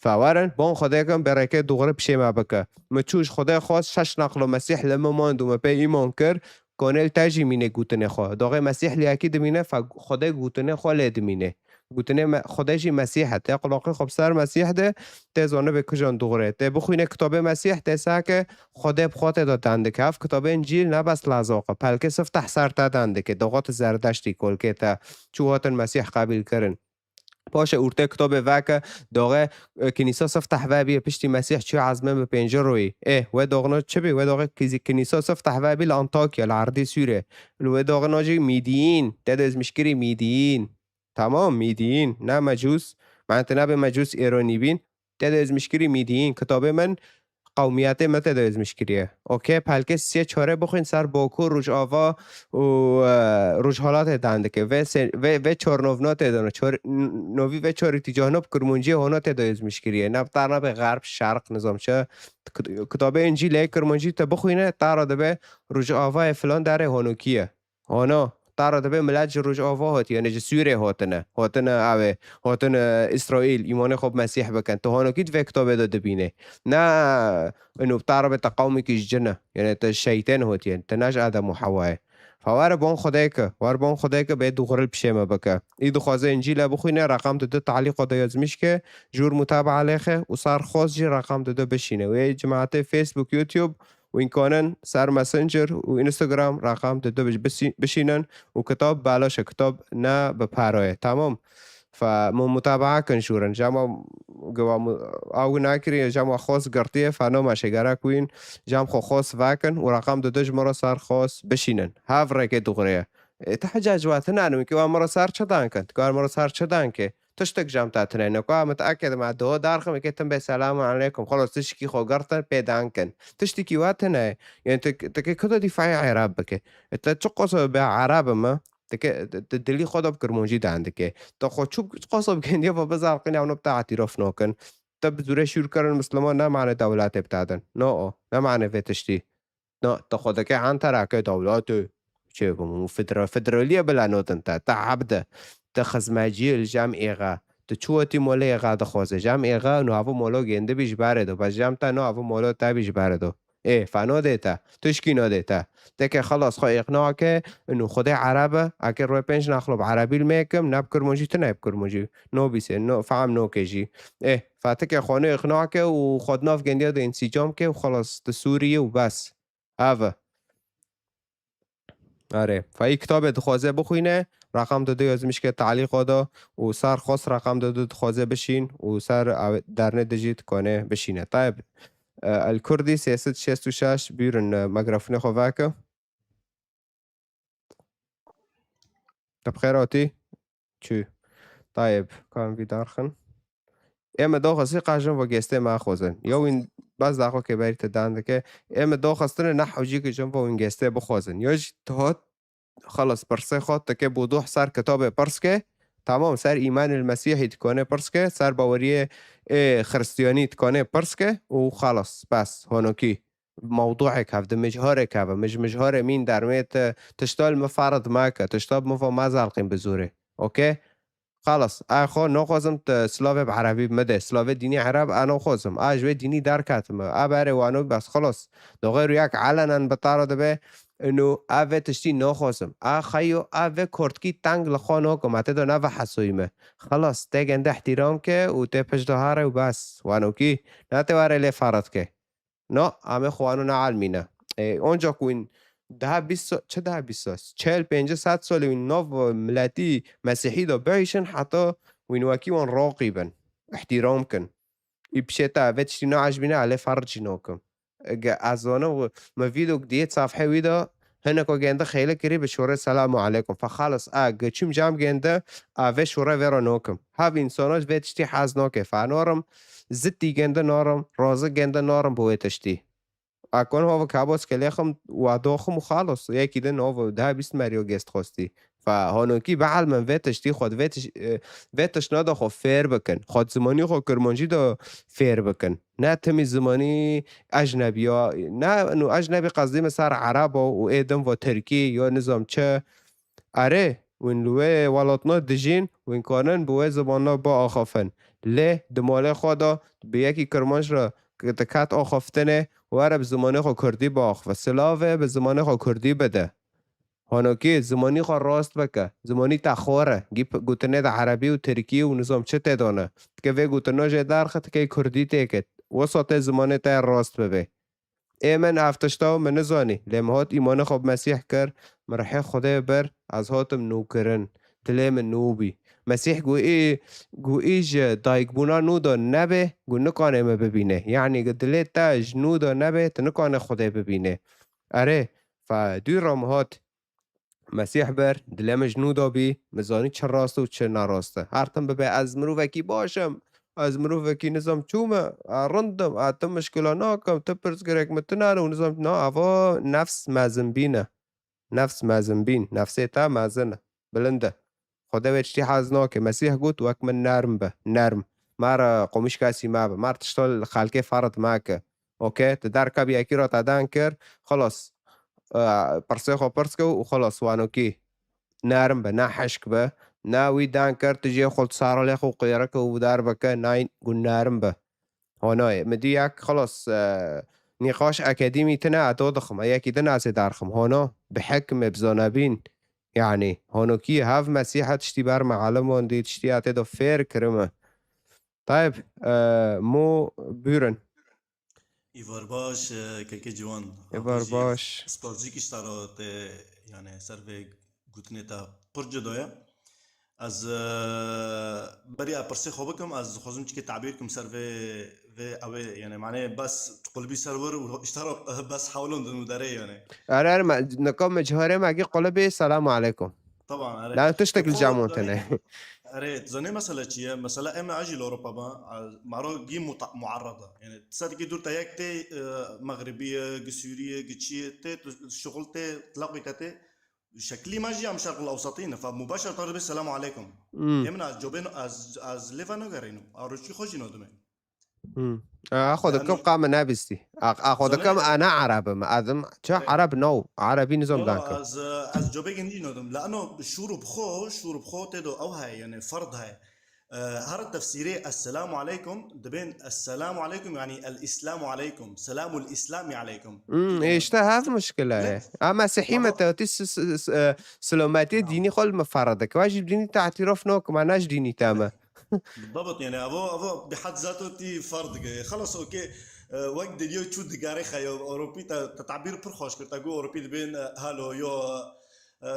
Fe werin, bon Xwedê kim, bê rêkê dûxrê pişê me bike. Min çû ji Xwedê xwest şeş naqlo Mesîh li min mand û me pê îman kir. Konê li te jî mîne gotinê xwe. Doxê Mesîh li yekî dimîne, fe Xwedê gotinê xwe lê dimîne. Gotinê me-, Xwedê jî Mesîh e. Tê qulaqê xwe bi ser Mesîh de, tê zanibe kijan dûxrê. Tê bixwîne kitabê Mesîh, tê sake Xwedê bi xwe tê de dan dike. Ev kitabê Încîl ne bes lazok e. Pelkê sifteh ser te dan dike. Doxa tu Zerdeştî, kolkê te, çû hatin Mesîh qebîl kirin. Paşê ûrtê kitobê veke, doxê, e, kinîsa sifteh ve bîye piştî Mesîh çû ezmên bi pêncî royî. Ê, wê doxno çi bî? Wê doxê kizî-, kinîsa sifteh ve bî li Antakya, li erdê Sûrê. Li wê doxno jî Mîdiyîn, te de ezmişkirî Mîdiyîn. Tamam, Mîdiyîn, ne Mecûs. Mane te nabê Mecûs êronî bîn. Te de ezmişkirî Mîdiyîn. Kitabê min qewmiyetê me te de ezmiş kiriye. Okey, pelkê sê çare bixwîn ser Bakur, Rojava û, e, Rojhalatê dan dike. Vê se-, vê, vê çar novna tê de ne. Çar, n-, novî vê çar îtîcahno bi kirmancî hona tê de ezmiş kiriye. Ne bi tarna be xerb, şerq, nizam çi. Kit-, kitabê Încîlê kirmancî te bixwîne, tara dibe Rojavayê filan derê honokî ye. Hona, tara dibe milet ji Rojava hatiye, ne ji Sûrê hatine. Hatine avê, hatine Îsraîl, îmanê xwe bi Mesîh bikin. Tu honokî di vê kitabê de dibîne. Ne, ino tara be te qewmekî ji cin e. Yani te şeytên hatiye. Te ne ji Adem û Hewayê. Fa were bon Xwedê ke, were bon Xwedê ke bê dûxril pişê me bike. Î dixwaze Încîle bixwîne, reqam tu di talîqo de yazmiş ke, jûr mutabaa lêxe û sar xwaz jî reqam tu di bişîne. Wê cemaatê Facebook, YouTube, Wîn kanin ser Messenger û Instagram reqam tu dibij bisî-, bişînin û kitab belaş e, kitab ne bi paro ye. Tamam. Fe min mutabaa kin jûrin. Jama gewa mu-, aw nakiriye, jama xos girtiye, fe no meşe gerek wîn, jam xo xos vekin û reqam tu dij miro ser xos bişînin. Hev rêkê dûxrê ye. E, te heca ji wa tine, wîn ke wa miro ser çi dan kin? Tu ka miro ser çi dan ke? Tiştek jam ta tine. Neka min te eke dima doho darxim, eke tim bê selamu aleykum. Xelas, tiştekî xwe girtin, pê dan kin. Tiştekî wa tine. Yani te, te ke kuda dîfayê Erab bike. E, te çi qoso be Erab me? Te ke, te, te dilî xwe da bi kirmancî dan dike. Te xwe çi, çi qoso bi gendiye ve bizarqin ya, ew ne bi te îtîraf nakin. Te bi zûrê şûr kirin Misliman ne mane dewletê bi te din. No, o. Ne mane vê tiştî. Na, te xwe dike Antarake dewletê. Çê bû, federa-, federaliye bila notin te. Te hebde. Te xizmeciyê li cem êxe. Tu çi wetî molê êxe dixwaze? Cem êxe, nu havo molo gêndi bî ji berê do. Bes cem te nu havo molo te bî ji berê do. Ê, fe nodê te. Tişkî nodê te. Te ke xelas xwe îqna ke, nu Xwedê Ereb e, eke rûyê pênc naxlo bi Erebî li me kim, ne bi Kirmancî, tu ne bi Kirmancî. No bîsê, no, fehm noke jî. Ê, fe ti ke xwe nê îqna ke û xwe di nav gendiya de însîcam ke û xelas tu Sûrî yî û bes. Ev e. Erê. Fayî kitabê dixwaze bixwîne, reqam tu dê yazmişke talîqa da û ser xwest reqam tu dixwaze bişîn û ser ew dernê dijî dikane bişîne. Tayeb, e, El Kurdî sê sed şêst û şeş bîrin, e, mikrofona xwe veke. Te bi xêr hatî? Çû. Tayeb, kan vî darxin. Ê me doxistî qajin vo gestê me xwezin. Yo wîn bes daxo ke berî te dan dike. Ê me doxistine ne hewcî ke jin vo wîn gestê bixwezin. Yo jî tu hot Xelas, pirsê xwe tike bûduh ser kitabê pirs ke. Tamam, ser îmanê li Mesîhî dikane pirs ke, ser baweriyê ê Xristiyanî dikane pirs ke û xelas, bes, honokî. Mewduek hev, di mijharek hev, mij-, mijharê mîn dermê te, tişta li min ferid meke, tişta bi min ve mezelqîn bi zorê. Okey? Xelas, a xwe naxwazim tu silavê bi erebî bi min de, silavê dînî ereb a naxwazim. A ji wê dînî derketime. A berê wano bes xelas. Doxê rûyek elenen bi te re dibe, ino a vê tiştî naxwazim. A xeyo a vê kurdkî teng li xwe nakim, a tê de neve hesoyî me. Xelas, tê gende ihtîram ke û tê pişt de here û bes. Wanokî, ne tê were lê ferid ke. Na, em ê xwe wano neelmîne. Ê, onca ku wîn deha bîst sa-, çi deha bîst sal? Çel, pêncî, sed salê wîn nav miletî mesîhî de bihişin, heta wîn wekî wan raqîbin, ihtîram kin. Î pişê te vê tiştî naecibîne, elê ferc jî nakim. Ege ez zanim, min vîdok diyê safhê wî de, hineko gende xêle kirî bi şorê selamu aleykum. Fe xalis, a geçim cam gende, a vê şorê vê re nakim. Hev însana ji vê tiştî hez nake. Fe narim, zitî gende narim, razi gende narim bi wê tiştî. A kon hov kabos kelê xim wa doxim û xalos. Yekî din hov deha bîst meriyo gest xwestî. Fe honokî bielmin vê tiştî xwe, vê tiş-, e, vê tiştna de xwe fêr bikin. Xwe zimanî xwe kirmancî de fêr bikin. Ne timî zimanî ecnebiya, ne, nu ecnebî qezdî min ser erebo û ê din ve tirkî ya nizam çi. Erê, win li wê welatna dijîn, win kanin bi wê zimanna biaxifin. Lê di malê xwe de bi yekî kirmanc re diket axiftinê, were bi zimanê xwe kurdî biaxife. Silavê bi zimanê xwe kurdî bide. Honokî, zimanî xwe rast bike. Zimanî te xor e. Gî p-, gotinê de erebî û tirkî û nizam çi tê de ne. Dike vê gotina jê derxe, dike kurdî tê ke. Wisa tê zimanê te rast bibe. Ê min ev tişta min nizanî. Lê min hat îmanê xwe bi Mesîh kir. Min rihê Xwedê bir. Ez hatim nûkirin. Dilê min nû bî. Mesîh got, ê, got, ê ji dayikbûna nû de nebe, got, nikane me bibîne. Yanî, got, dilê te ji nû de nebe, tu nikane Xwedê bibîne. Erê, fe dû re min hat. Mesîh ber, dilê min ji nû de bî, min zanî çi rast û çi narast e. Her tim bibe, ez mirovekî baş im, ez mirovekî nizam çû me, a rind im, a tim mişkila nakim, ti pirsgirêk min tune ne û nizam, na, eva nefs mezinbîn e. Nefs mezinbîn, nefsê te mezin e, bilind e. Xwedê wê tiştî hez nake. Mesîh got, wek min nerm be, nerm. Mer, e, qomîşka sîma be, mer tişta li xelkê ferid meke. Okey, tu derka bi yekî re te dan kir, xelas. E, pirsê xwe pirs ke û xelas, wanokî. Nerm be, ne hişk be, ne wî dan kir, tu jê xwe sara lê xwe qêrike û derveke, nayîn, gun nerm be. Honayê, min dî yek, xelas, e, nîqaş akademî tine, eto dixim, e, yekî din ez ê derxim. Hono, bi hikmê, bi zanebîn, yanî, honokî hev Mesîha tiştî ber me elim wandî, tiştî etê de fêr kirime. Tayeb, e, mo bûrin. Îvar baş, e, kekê ciwan. Îvar baş. Spasî kiştara te, yani ser vê gotinê te pir cuda ye. Ez, e, berî ez pirsê xwe bikim, ez dixwazim çikê tabîr kim ser vê, vê ew ê, yani, mane bes tu qulbî ser wir û îştara bes hewlon din û derê, yani. Erê, erê, me, nika me ciharê me gî qulibê, selamu aleykum. Taban, erê. Yani tiştek li cem tine. Erê, tu zanî mesele çi ye? Mesela em ne ajî li Ewropa ba, a, maro gî muta-, muarrada. Yani, tu sedekî dûr te yek tê, e, Mexribî ye, gi Sûrî ye, gi çi ye, tê, tu şixul tê, tilaqî te tê. Şeklî me jî em şerq el ewsatî ne. Fa mubaşer tarî bê selamu aleykum. Hmm. Em ne, ez cobên, ez, ez lê ve nagerînim. A rojî xwe jî nadime. Hmm. A, xwe dikim qame nebistî. A, a, xwe dikim, a, ne Ereb im. Edim, çi Ereb no. Erebî nizam dan kim. Ez, ez cobê gindî nodim. Lano şûr bi xwe, şûr bi xwe tê do ew heye, yani ferd heye. E, her tefsîrê Esselamu Aleykum, dibên Esselamu Aleykum, yani El-Islamu Aleykum, Selamul Islami Aleykum. Hmm, e, işte hev muşkile ye. A Mesihî me te tî s-, s-, s-, e, silometiyê dînî xwe li me ferre dike. Wa jî dînî te îtîraf nakim, a ne ji dînî te me. Bidabt, yani, avo, avo, bi had zato tî fard dike. Xelas, okey. E, wek dilyo çû digare xeyo, Ewropî te, te tabîr pir xweş kir. Te got Ewropî dibên, e, halo, yo, e,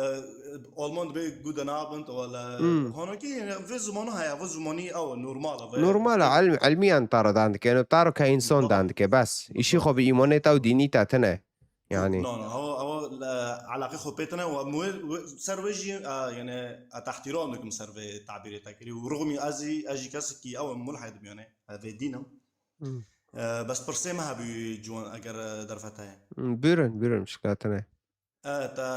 Alman dibê gute Abend, wala. Hmm. Honokî, yani, vê zimano heye, vê zimanî ew, normal e, vê. Normal e, ilm-, ilmiyan taro dan dike, yani, taro ke insan dan dike, bes. Îşî xwe bi îmanê te û dînî te tine. Yani. No, no, ew, ew, e, eleqê xwe pê tine û em wê, wê, ser wê jî, e, yani, e, te îhtîram dikim ser vê tabîrê te kirî û rixmî ez jî, ez jî kesekî ew im, mulhid im, yani, e, vê dîn im. Hmm. E, bes pirsê me hebû ciwan eger, e, derfet heye. Hmm, buyurun, buyurun, şikayet ne. E, te,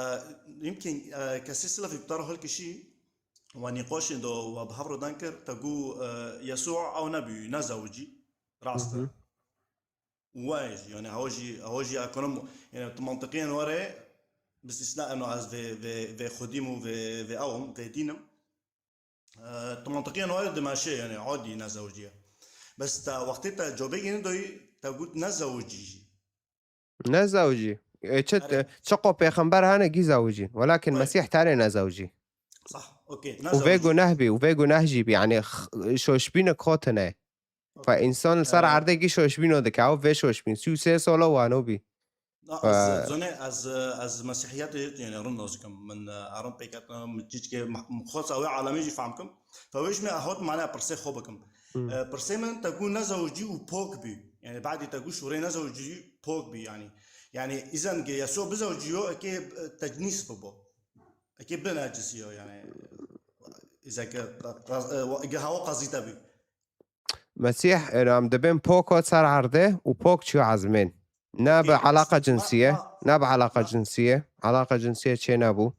yimkin, e, kesê silafî bi te re hilkişî, we nîqaşên de we bi hev re dan kir, te got, e, Yesû ew nebû, nezewicî. Rast e. Mhm. Wê jî, yani, hewa jî, hewa jî ekonom, yani, tu mantiqiyên were, bi îstisna eno ez vê, vê, vê xwedîm û vê, vê ewim, vê dînim. E, tu mantiqiyên were dimeşe, yani, adî nezewicî ye. Bes te wextê te cobê gênî doyî, te got nezewicî jî. Nezewicî. E, çi, Erê. E, çiqo pêxember hene gî zewicîn. Welakin Wê. Mesîh tenê nezewicî. Sah, okey. Û vê nezewicî. Guneh bî, û vê guneh jî bî. Yani, x-, şoşbîne kotine. Fa însan li ser Ee, erdê gî şoşbîno dike, ew vê şoşbîn. Sî û sê sala wano bî. Na, Fa ez, zonê, ez, ez Mesîhiyetê, yani, rind nas dikim. Min, e, erin pêk hatin, min çîçkê, min xwest ew ê alemê jî fehm kim. Fa wê ji min hot mane pirsê xwe bikim. Hmm. E, pirsê min te got nezewicî û pok bî. Yani, badî te got şûrê nezewicî pok bî, yani. Yani, îzen ge Yesû bizewiciyo, eke, e, tecnîs bibo. Eke binecisiyo, yani. Îzeke, qa-, qa-, e, ge hawa qazî te bî. Mesîh, e, em dibên pok hat ser erdê û pok çû ezmên. Ne bi Okey, alaqa îstisna cinsî ye, ma, ne bi alaqa ma. cinsî ye. Alaqa cinsî ye çê nebû.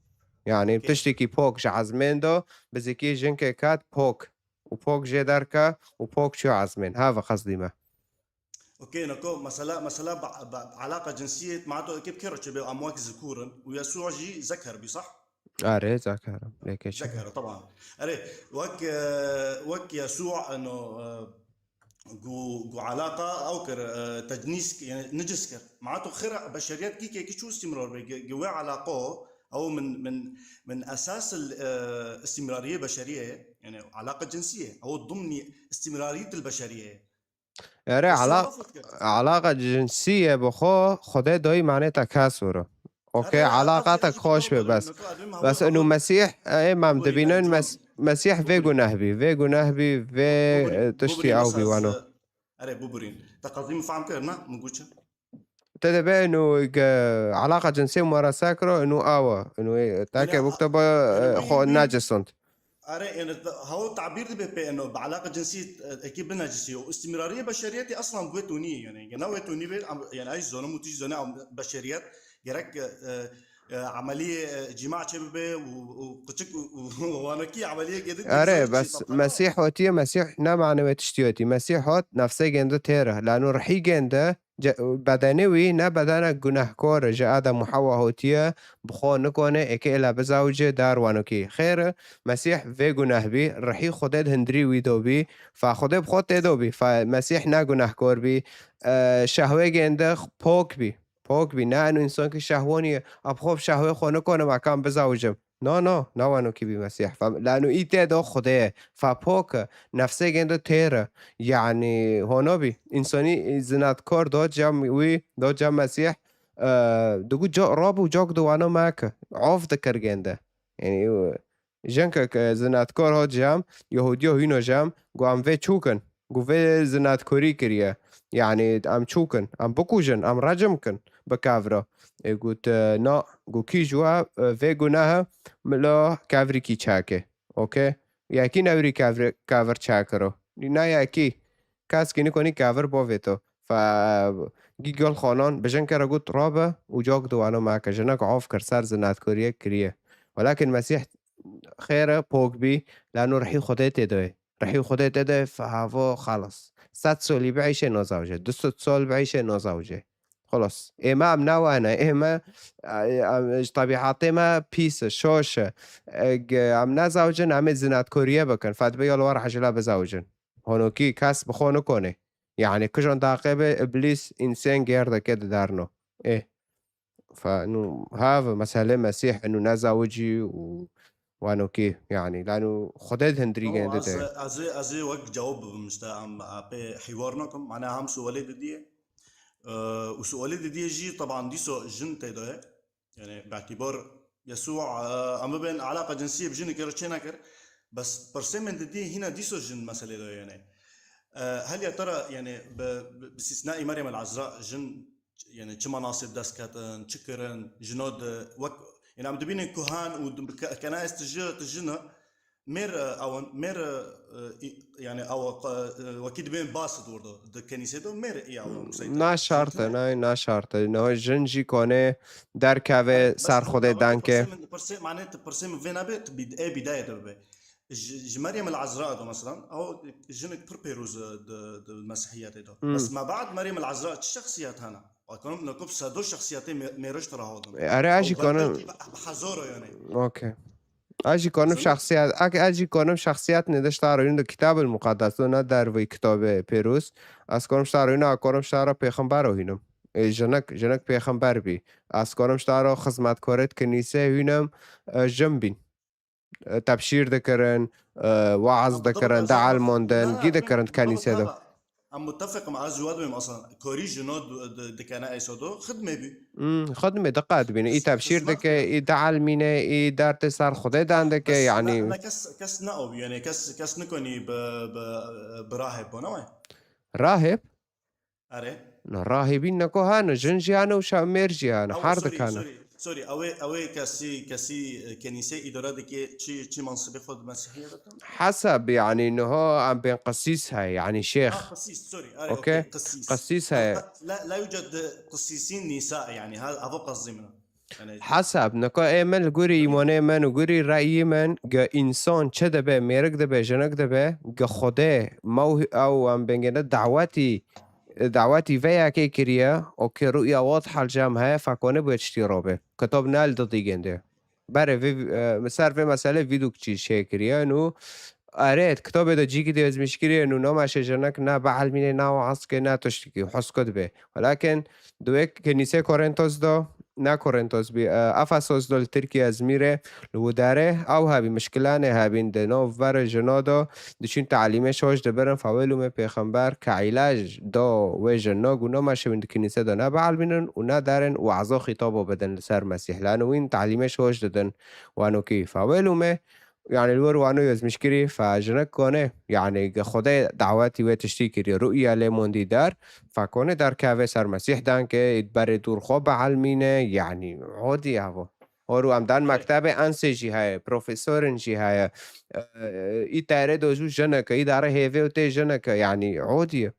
Yani Okey. tiştekî pok ji ezmên do, bi zikî jinkek hat pok. Û pok jê derke û pok çû ezmên. Hava qezdî me. Okey, nako, mesela, mesela ba, ba, alaqa cinsî ye, ma to ekê bi kê re çêbe, em wek zikûr in. Û Yesû jî zeker bî, sah? Erê, zeker im. Lê keçik. Zeker, taban. Erê, wek, e, wek Yesû, eno, e, gu, gu alaqa ew kir, e, tecnîs, yani nicis kir. Ma to xêra beşeriyet kî kê kî çû îstîmrar be, ge, ge wê alaqo, ew min, min, min esas il, e, îstîmrariyê beşeriyê ye. Yani alaqa cinsî ye. Ew dimnî îstîmrariyet il beşeriyê ye. Erê, Yesû ala-, mafût kir. alaqa cinsî ye bi xwe, Xwedê doyî manê te kes wiro. Okey, Erê, alaqa te xweş be bes. Bes inu Mesîh, e, ê, mam dibînin, Mes-, Mesîh vê guneh bî, vê guneh bî, vê, e, tiştî ew bî wano. Erê, bubirîn. Te qazî min fehm kir, ne? Min got çi? Te dibê inu ge alaqa cinsê mumarese kiro, inu awa. Inu, e, te ke bûk te ba, e, xwe necisond. Erê, yani, hawa tabîr dibe pê eno, bi alaqa cinsî, e, ekî binecisiyo. Îstîmrariyê beşeriyetê eslan wê tûnî ye, yani. Gena wê tûnî be, am, yani, ay zonim û tî zone am beşeriyet, gerek, e, e, emeliyê, e, cîma çê bibe û, û qiçik û, û wanekî emeliyê gêdin. Erê, bes Mesîh hotiye, Mesîh ne mane wê tiştî hotî. Mesîh hot nefsê gêndi têre. Lanu rihî gêndi, ce-, bedenê wî ne bedenek gunehkor e, ji Adem û Hewa hotiye, bi xwe nikone, êkê êla bizawicê dar wanokî. Xêr e, Mesîh vê guneh bî, rihî Xwedê di hindirî wî do bî, fa Xwedê bi xwe tê do bî, fa Mesîh ne gunehkor bî, e, şehwê gênde pok bî. Pok bî, ne eno însan ki şehwonî ye, a bi xwe bi şehwê xwe nikone, ma kam bizawicim. No, no, ne wanokî bî Mesîh. Fa, lanu î tê do Xwedê ye. Fa pok e, nefsê gênde têr e. Yani, hono bî. Însanî, e, zinatkor do cem wî, do cem Mesîh, e, digu co-, rob û cok di wano meke. Of dikir gênde. Yani, e, jinkek, e, zinatkor hot cem, Yehudiyo hîno cem, gu em vê çûkin. Gu vê zinatkorî kiriye. Yani, em çûkin, em bikujin, em recim kin bi kevro. E, got, e, na, gu kî ji we, e, vê gunehe milo kevrîkî çeke. Okey? Yekî newrî kevri-, kevir çekiro. Na yekî. Kes kî nikonî kevir bo vê to. Fe, gî gel xanan, bijin kere got, rabe û cok di wano meke. Jinek of kir ser zinatkoriyê kiriye. Welakin Mesîh xêre pok bî, lano rihî Xwedê tê de ye. Rihî Xwedê tê de fe havo xelas. Sed solî bieyşe nazewce. Du sed sol bieyşe nazewce. Xelas. Ême em ne wane. Ême, e, em, ji tebîhetê me pîs e, şoş e. E, ge-, em nezewcin, em ê zinatkoriye bikin. Fetbe yol war hecila bizewcin. Honokî kes bi xwe nikone. Yani kijan daqê be, Îblîs însên gêr dike di derno. Ê. Fe, nu, have, meselê Mesîh, nu nezewicî û wanokî, yani, lanu Xwedê di hindirî Tamam, gênde ez, de. ez, ez ê wek cewab bibim, işte, em, e, pê hîwar nakim. Mana hem sualê didiyê. E, û sualê didiyê jî, teban, dîso jin tê de ye. Yani, bi îtibar Yesû, e, em bibên alaqa cinsiyê bi jinekê re çê nekir. Bes pirsê min didiyê hîna dîso jin meselê de ye, yani. E, heliya te re, yani, bi, bi, bi îstisnayê Meryem el Ezra, jin, yani, çima nasê dest ketin, çi kirin, jino di, wek, yani, em dibînin kuhan û di, ke-, kenayê tijî, tijî ne, Mêr, e, ew in, mêr, e, e, î-, yani ew, e, wekî dibên bas di wir de, di kenîsê de mêr î ew in, Museyî. Na şart e, na, na şart e. No, jin jî kone derkeve ser Xwedê danke. Pirsê min, pirsê, mane, tu pirsê min vê nebe, tu bîd-, ê bîdayê de bibe. Ji, ji Meryem el Ezra de, mesela, ew jinik pir pêroz e di, di Mesihiyetê de. Hmm. Bes me bad Meryem el Ezra çi şexsiyet hene? Ekonom nekop sedo şexsiyetê mê-, mêroj tira hodin. E, are, ez jî konim. Belkî bi, bi hezaro yani. Okey. Ez jî konim şexsiyet, ak-, ez jî konim şexsiyet ne de şta royun de Kitab el Mukaddes de, ne dervî kitabê pêroz. Ez konim şta royun, a konim şta ra pêxember ohînim. E, jinik, jinik pêxember bî. Ez konim şta ra xizmetkarêt kenîse hînim, e, jin bîn. E, tebşîr dikirin, e, waaz dikirin, dielmondin, gî dikirin kenîse de. Em mutefeq im, ez jî we dibêm, aslan. Korî jino d-, d-, dikene eyso do, xidmê bî. Hmm, xidmê diqet bîne. Î tebşîr dike, î dielmîne, î dertê ser Xwedê dan dike, yani. Ne, ne kes, kes ne o, yani kes, kes nikonî bi, bi, bi rahib bo, ne wayê? Rahib? Erê. Na, rahibîn neko hene, jin jî hene û şa-, mêr jî hene, her dikan. Sorry, sorry, sorry. Ew ê, ew ê kesî, kesî, e, kenîsê îdare dike, çi, çi mansibê xwe di Mesîhiyê de tune? Hesab, yani, niha em bên qisîs heye, yani, şêx. Ah, qisîs, sorry. Erê, okey, qisîs. Qisîs heye. La, la yujed qisîsîn nîsa, yani, ha, evo qasdî min e. Hesab, nika ê min li gorî îmanê min û gorî reyî min, ge însan çi dibe, mêrik dibe, jinik dibe, ge Xwedê mewhi-, ew em bingêne dawetî, dawetî vê yekê kiriye, û ke rûya wadih li cem heye, fekone bi tiştî robe. Kitab ne li didî gende. Berê vê, e, ser vê meselê vîdok çî çêkiriye, nû Erê, di kitabê de cîkî dê ezmîşkirî ye, nû nama şêjinek na bielmînê, na waaz ke, na tiştikî, husko dibe. Welakin di wê kenîsê Korintos de, na Korintos bî, e, Efesos de li Tirkî ezmîrê, li widarê ew hebî, mişkilanê hebîn di nav verê jina de, diçûn talîmê şoş dibirin, fewê lûmê pêxember, ke îlaj do wê jina, û nama şewîn di kenîsê de na bielmînin û na derin û waaz û xîtabo bidin li ser Mesîh. Lano wîn talîmê şoş didin, wano kî fewê lûmê, Yani, li wir wano yezmîşkirî, fe jinik kone. Yani, ge Xwedê dawetî wê tiştî kiriye. Rûya lê mondî der. Fe kone derkeve ser Mesîh dan ke, ê berê dûr xwe bielmîne. Yani, hodî evo. Hor û em dan mektebê ensê jî heye, profesorin jî heye. E, î tere do jû jinik e, î dare hêvê û tê jinik e. Yani, hodî ye.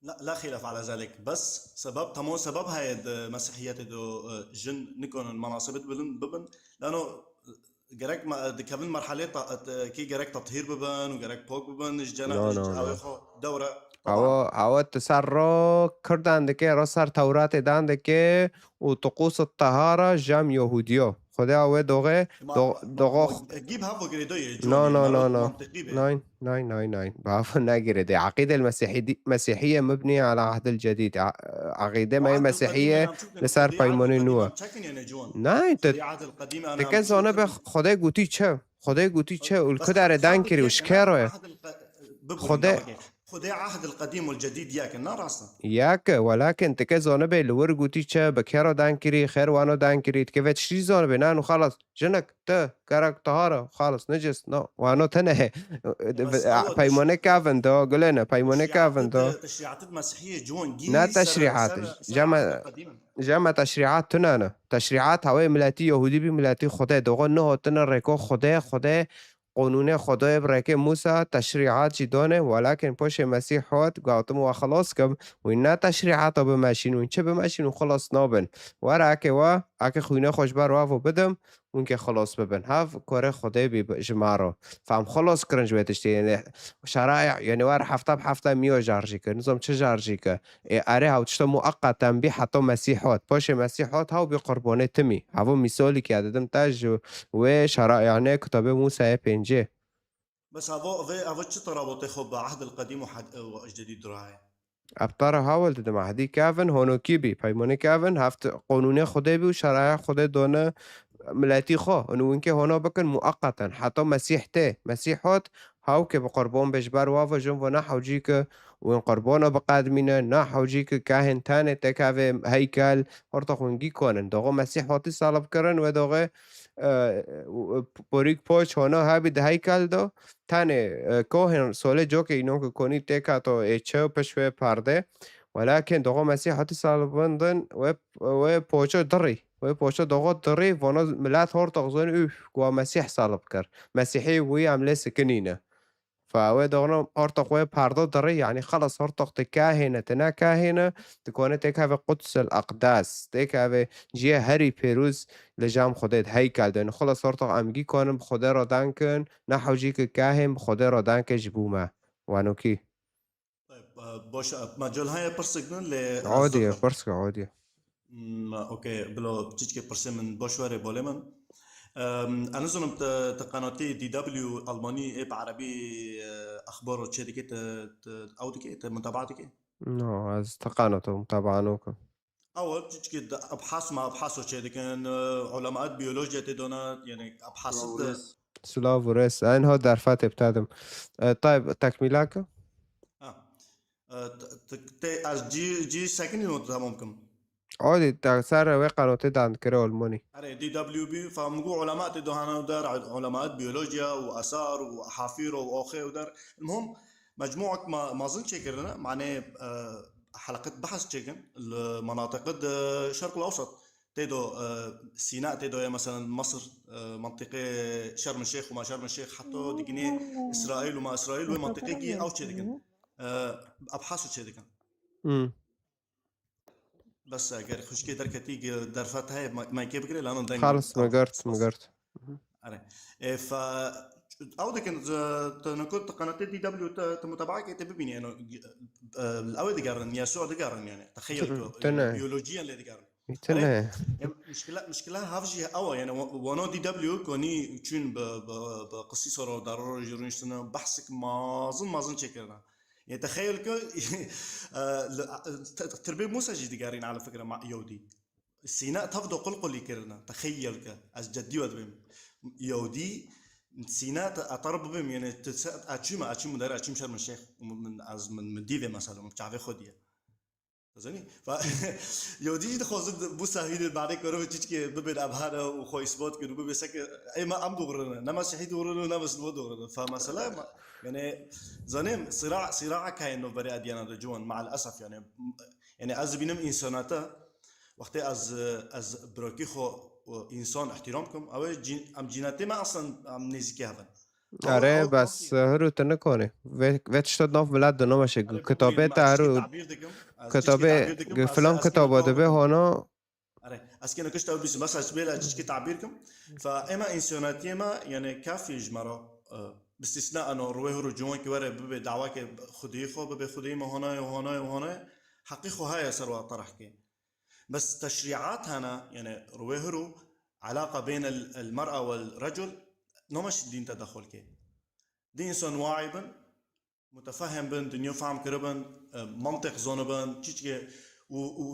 La, la xilaf ala zalik. Bes sebeb, tamam sebeb heye di Mesihiyetê de, e, jin nikonin menasebet bibin, bibin. Lano, e, gerek me-, dikevin merhalê ta-, e, kî gerek tathîr bibin û gerek pok bibin, ji cena-, No, ji no, awê no. xwe dewre. Tamam. Awa, awa tu ser ro Kurdan dike, ro ser Tewratê dan dike û tuqûs tahara jam Yehûdiyo. Xwedê awe doxe, Ma-, do-, ma-, doxo ma-, gîb havo girêdo ye, No, ciwanê, no, mero no, no. mantiqî be. Nein, nein, nein, nein. Bi havo nagirêde. Aqîde el Mesîhî-, Mesîhiye mebnî ala ahdil cedîd. A-, aqîde me Wa Mesîhiye Abdulkadim em li ser çûkin, peymanê Abdulkadim nû. em çekin yene ciwan. Nein, te, Xwedê Ahdil Qedîm ana te em ke zane be çûkin. Xwedê gotî çi? Xwedê gotî çi? Û li Bes ku dare dan Ahdil kirî û Ke-, şikero ye? Ahdil Qe-, bibin Xwedê dawekê. Xwedê Ahdil Qedîm û Cedîd yek in, na rast e? Yek e, welakin ti ke zanibe li wir gotî çi, bi kero dan kirî, xêr wano dan kirî, ti ke vê tiştî zanibe, nan û xalas, jinik, tu, gerek tahar e, xalas, necis, no, wano tune. Bes ew Peymanê teşrî-, kevin do, gulêne, peymanê teşrîatê kevin do. Te-, teşrîatê Mesihiyê ciwan gî Ne ser, teşrîat, ser, ser jeme, Ahdil Qedîm in. Jeme teşrîat tune ne. Teşrîat hawê miletî Yehûdî bî, miletî Xwedê. Doxo nehotine rêko Xwedê, Xwedê qonûnê Xwedayê bi rêkê Mûsa teşrîat jî dane, welakin paşê Mesîh hat, gotim, we xilas kim, wî ne teşrîata bimeşîn, wî çi bimeşîn û xilas nabin. Were eke we, eke xwînê xwe ji ber we vo bidim, hûn kê xilas bibin. Hev korê Xwedê bî bi-, ji me re. Fam xilas kirin ji wê tiştê, yani, şeraya, yani, wer hefta bi hefta miyo jar jî kir, nizam çi jar jî kir. Ê, erê, hew tişta mueqqeten bî heta Mesîh hat. Paşê Mesîh hat, hew bî qurbanê timî. Hevo mîsalî ke didim te ji wê şerayane kitabê Mûsayê pêncê. Bes hevo, vê, hevo çi terabotê xwe bi Ahdil Qedîm û had-, û Cedîd re heye? Ebtara hawil didim, Ahdî kevin, hono kî bî, peymanê kevin, heft qonûnê Xwedê bî û şeraya Xwedê done miletî xwe. Û winkê hono bikin mueqqeten. Heta Mesîh tê. Mesîh hat, Hew ke bi qurban be ji ber wa ve jin ve ne hewcî ke wên qurbana biqedmîne, ne hewcî ke kahên tenê têkevê heykel, horta xwingî konin. Doxo Mesîh hatî salib kirin, wê doxê, e, porîk poç hona hebî di heykel de, tenê, e, kohên solê cokê îno ke konî têketo ê çew pişt wê perde. Welakin doxo Mesîh hatî salibindin, wê, wê poço dirî. Wê poşe doxo dirî, vano milet hortoq zon, üf, ku Mesîh salib kir. Mesîhî wî em lê sikinîne. Fa wê doxno hortoq wê perdo dirî, yanî xelas hortoq te kahêne, te ne kahêne, dikone têk hevê Quds el Aqdas, têk hevê ciyê herî pêrûz li cam Xwedê di heykel de. Xelas hortoq em gî konin bi Xwedê re dan kin, ne hewcî ki kahên bi Xwedê re dan ke ji bo me. Wanokî. Tayeb, e, baş e, me col heye pirsik din lê ez Odî ye, zor pirs ke odî ye. Hmm, okey, bilo çiçkê pirsê min baş were bolê min. Em, ez nizanim te, te qenatê D W Almanî ê bi erebî, e, exbaro çê dikê, te, te ew dikê, te mutaba dikê? No, ez te qenat û mutaba nokim. Ew çiçkê de ebhas ma ebhaso çê dikin, e, ulemaet biyolojiya tê dona, yani ebhas de. Silav û rêz. En ho derfetê bitadim. E, tayb, tekmîla ke? Ha. E, t-, t-, tê ez cî, cî sekinî not tamam kim. Odî, te ser wê qanotê dan dikire olmonî. Erê, D W B, fa min got ulema tê dohana û der, ulemaet biyolojiya û asar û hafîro û oxê û der. Mihom, mecmuak ma, mazin çêkirine, manê, e, heleqet behs çêkin, li menatiqe de Şerq el Awsat. Tê do, e, Sîna tê do ye, meselen, Mesir, e, mentiqê Şerm el Şêx û ma Şerm el Şêx heta diginê Îsraîl û ma Îsraîl wê mentiqê gî ew çê dikin. E, ebhaso çê dikin. Hmm. Bes eger xwişkê derketî ge-, derfet heye, ma-, maykê bigire, lanin deng. Xalis, me girt, me girt. Erê. E, fa, ew dikin, tu, tu niko tu qenatê D W te, tu mutabaa ke te bibînî, eno, e, ew ê digerin, Yesûa digerin yani. Texeyel ku, tene. Biyolojiyan lê digerin. Tene. Erê, e, mişkila, mişkila hav jî ew e, yani, wa-, wano D W konî çûn bi, bi, bi qisî soro daroro jî rûniştine, behsik mazin, mazin çêkirine. Yê texeyel ke, e, li, e, te-, tirbê Musa jî digerîn ala fikra ma Yewdî. Sîna tev do qulqulî kirine. Texeyel ke, ez ceddî we dibêm. Yewdî, Sîna te, e, ter bibêm, yani, tu se, e, çûme, e, çûm der, e, çûm Şerm el Şêx. Min, ez, min, min dîvê mesela, min çavê xwe diye. Zanî? Fa-, Yewdî jî dixwazin Musa hînê, manê koro çiçkê bibên ebhane û xwe îsbat kin û bibê seke, ê me em dûrine. Ne Mesîhî dûrine û ne Misliman dûrine. Fa mesela ma, yani, zanêm, sira, sira kayên navberê edyana de ciwan, ma'al esef, yani, yani, ez dibînim însanete, wextê ez, ez birakî xwe û însan îhtîram kim, ew ê cîn-, em cînetê me aslen em nêzîkî hev in. Ew, erê, ew, bes, ew, hirû tu nikonî. Vê, vê tişta nav milet de namaşe. Erê, kitabê bibînin, te ez çiçkî herû tabîr dikim. Ez çiçkî kitabê, tabîr dikim, ge-, ez, filan ez kitaba kêno dibe hona. Erê, ez kêno kişta bibîsim, bes ez bêle çiçkî tabîr kim. Fa ema însanetiyê me, yani, kafî ji me re, e, bistîsna eno, ruwê huru ciwan ki were bibe dawake xudî xwe, bibe xudî me honayê, honayê, honayê, heqî xwe heye ser wa tereh ke. Bes teşrîat hene, yani ruwê huru, alaqa beyne el, el mer'a wel recul, namaşî dîn te dexul ke. Di însan waî bin, mutefehem bin, dinya fehm kiribin, e, mantiq zonibin, çiçke û, û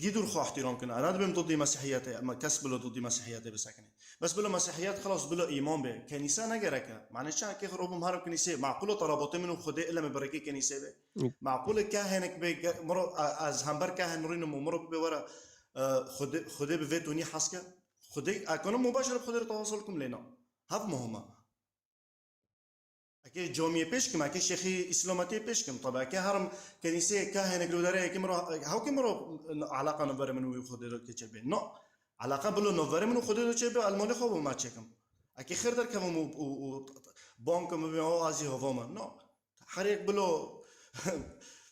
gî dûr xwe ihtiram kin. Ana dibim didî Mesîhiyetê, ema kes bilo didî Mesîhiyetê bisekinê. Bes bilo Mesîhiyet xilas bilo îman bê. Kenîse ne gereke. Mane çi kê xwe robim herim kenîsê. Maqûl o terabotê min û Xwedê ile me berekê kenîsê bê. Hı. Maqûl e kahinek bê, ge-, miro, e, ez hember kahin rînim û miro bê were, e, Xwedê, Xwedê bi vê tonî hes ke. Xwedê, e, konim mubaşir bi Xwedê re tewasul kim lê na. Hev muhim e. Eke camiyê pêş kim, eke şêxî îslametiyê pêş kim, tabi eke herim kenîseyê kahinek li derê eke min re, hewkê min re alaqa navberê min û Xwedê re keçe bê. No. Alaqa bilo navberê min û Xwedê re çê bê, elmalê xwe bo me çêkim. Eke xêr derkevim û, û, û bankim bibê, o azî hava me. No. Her yek bilo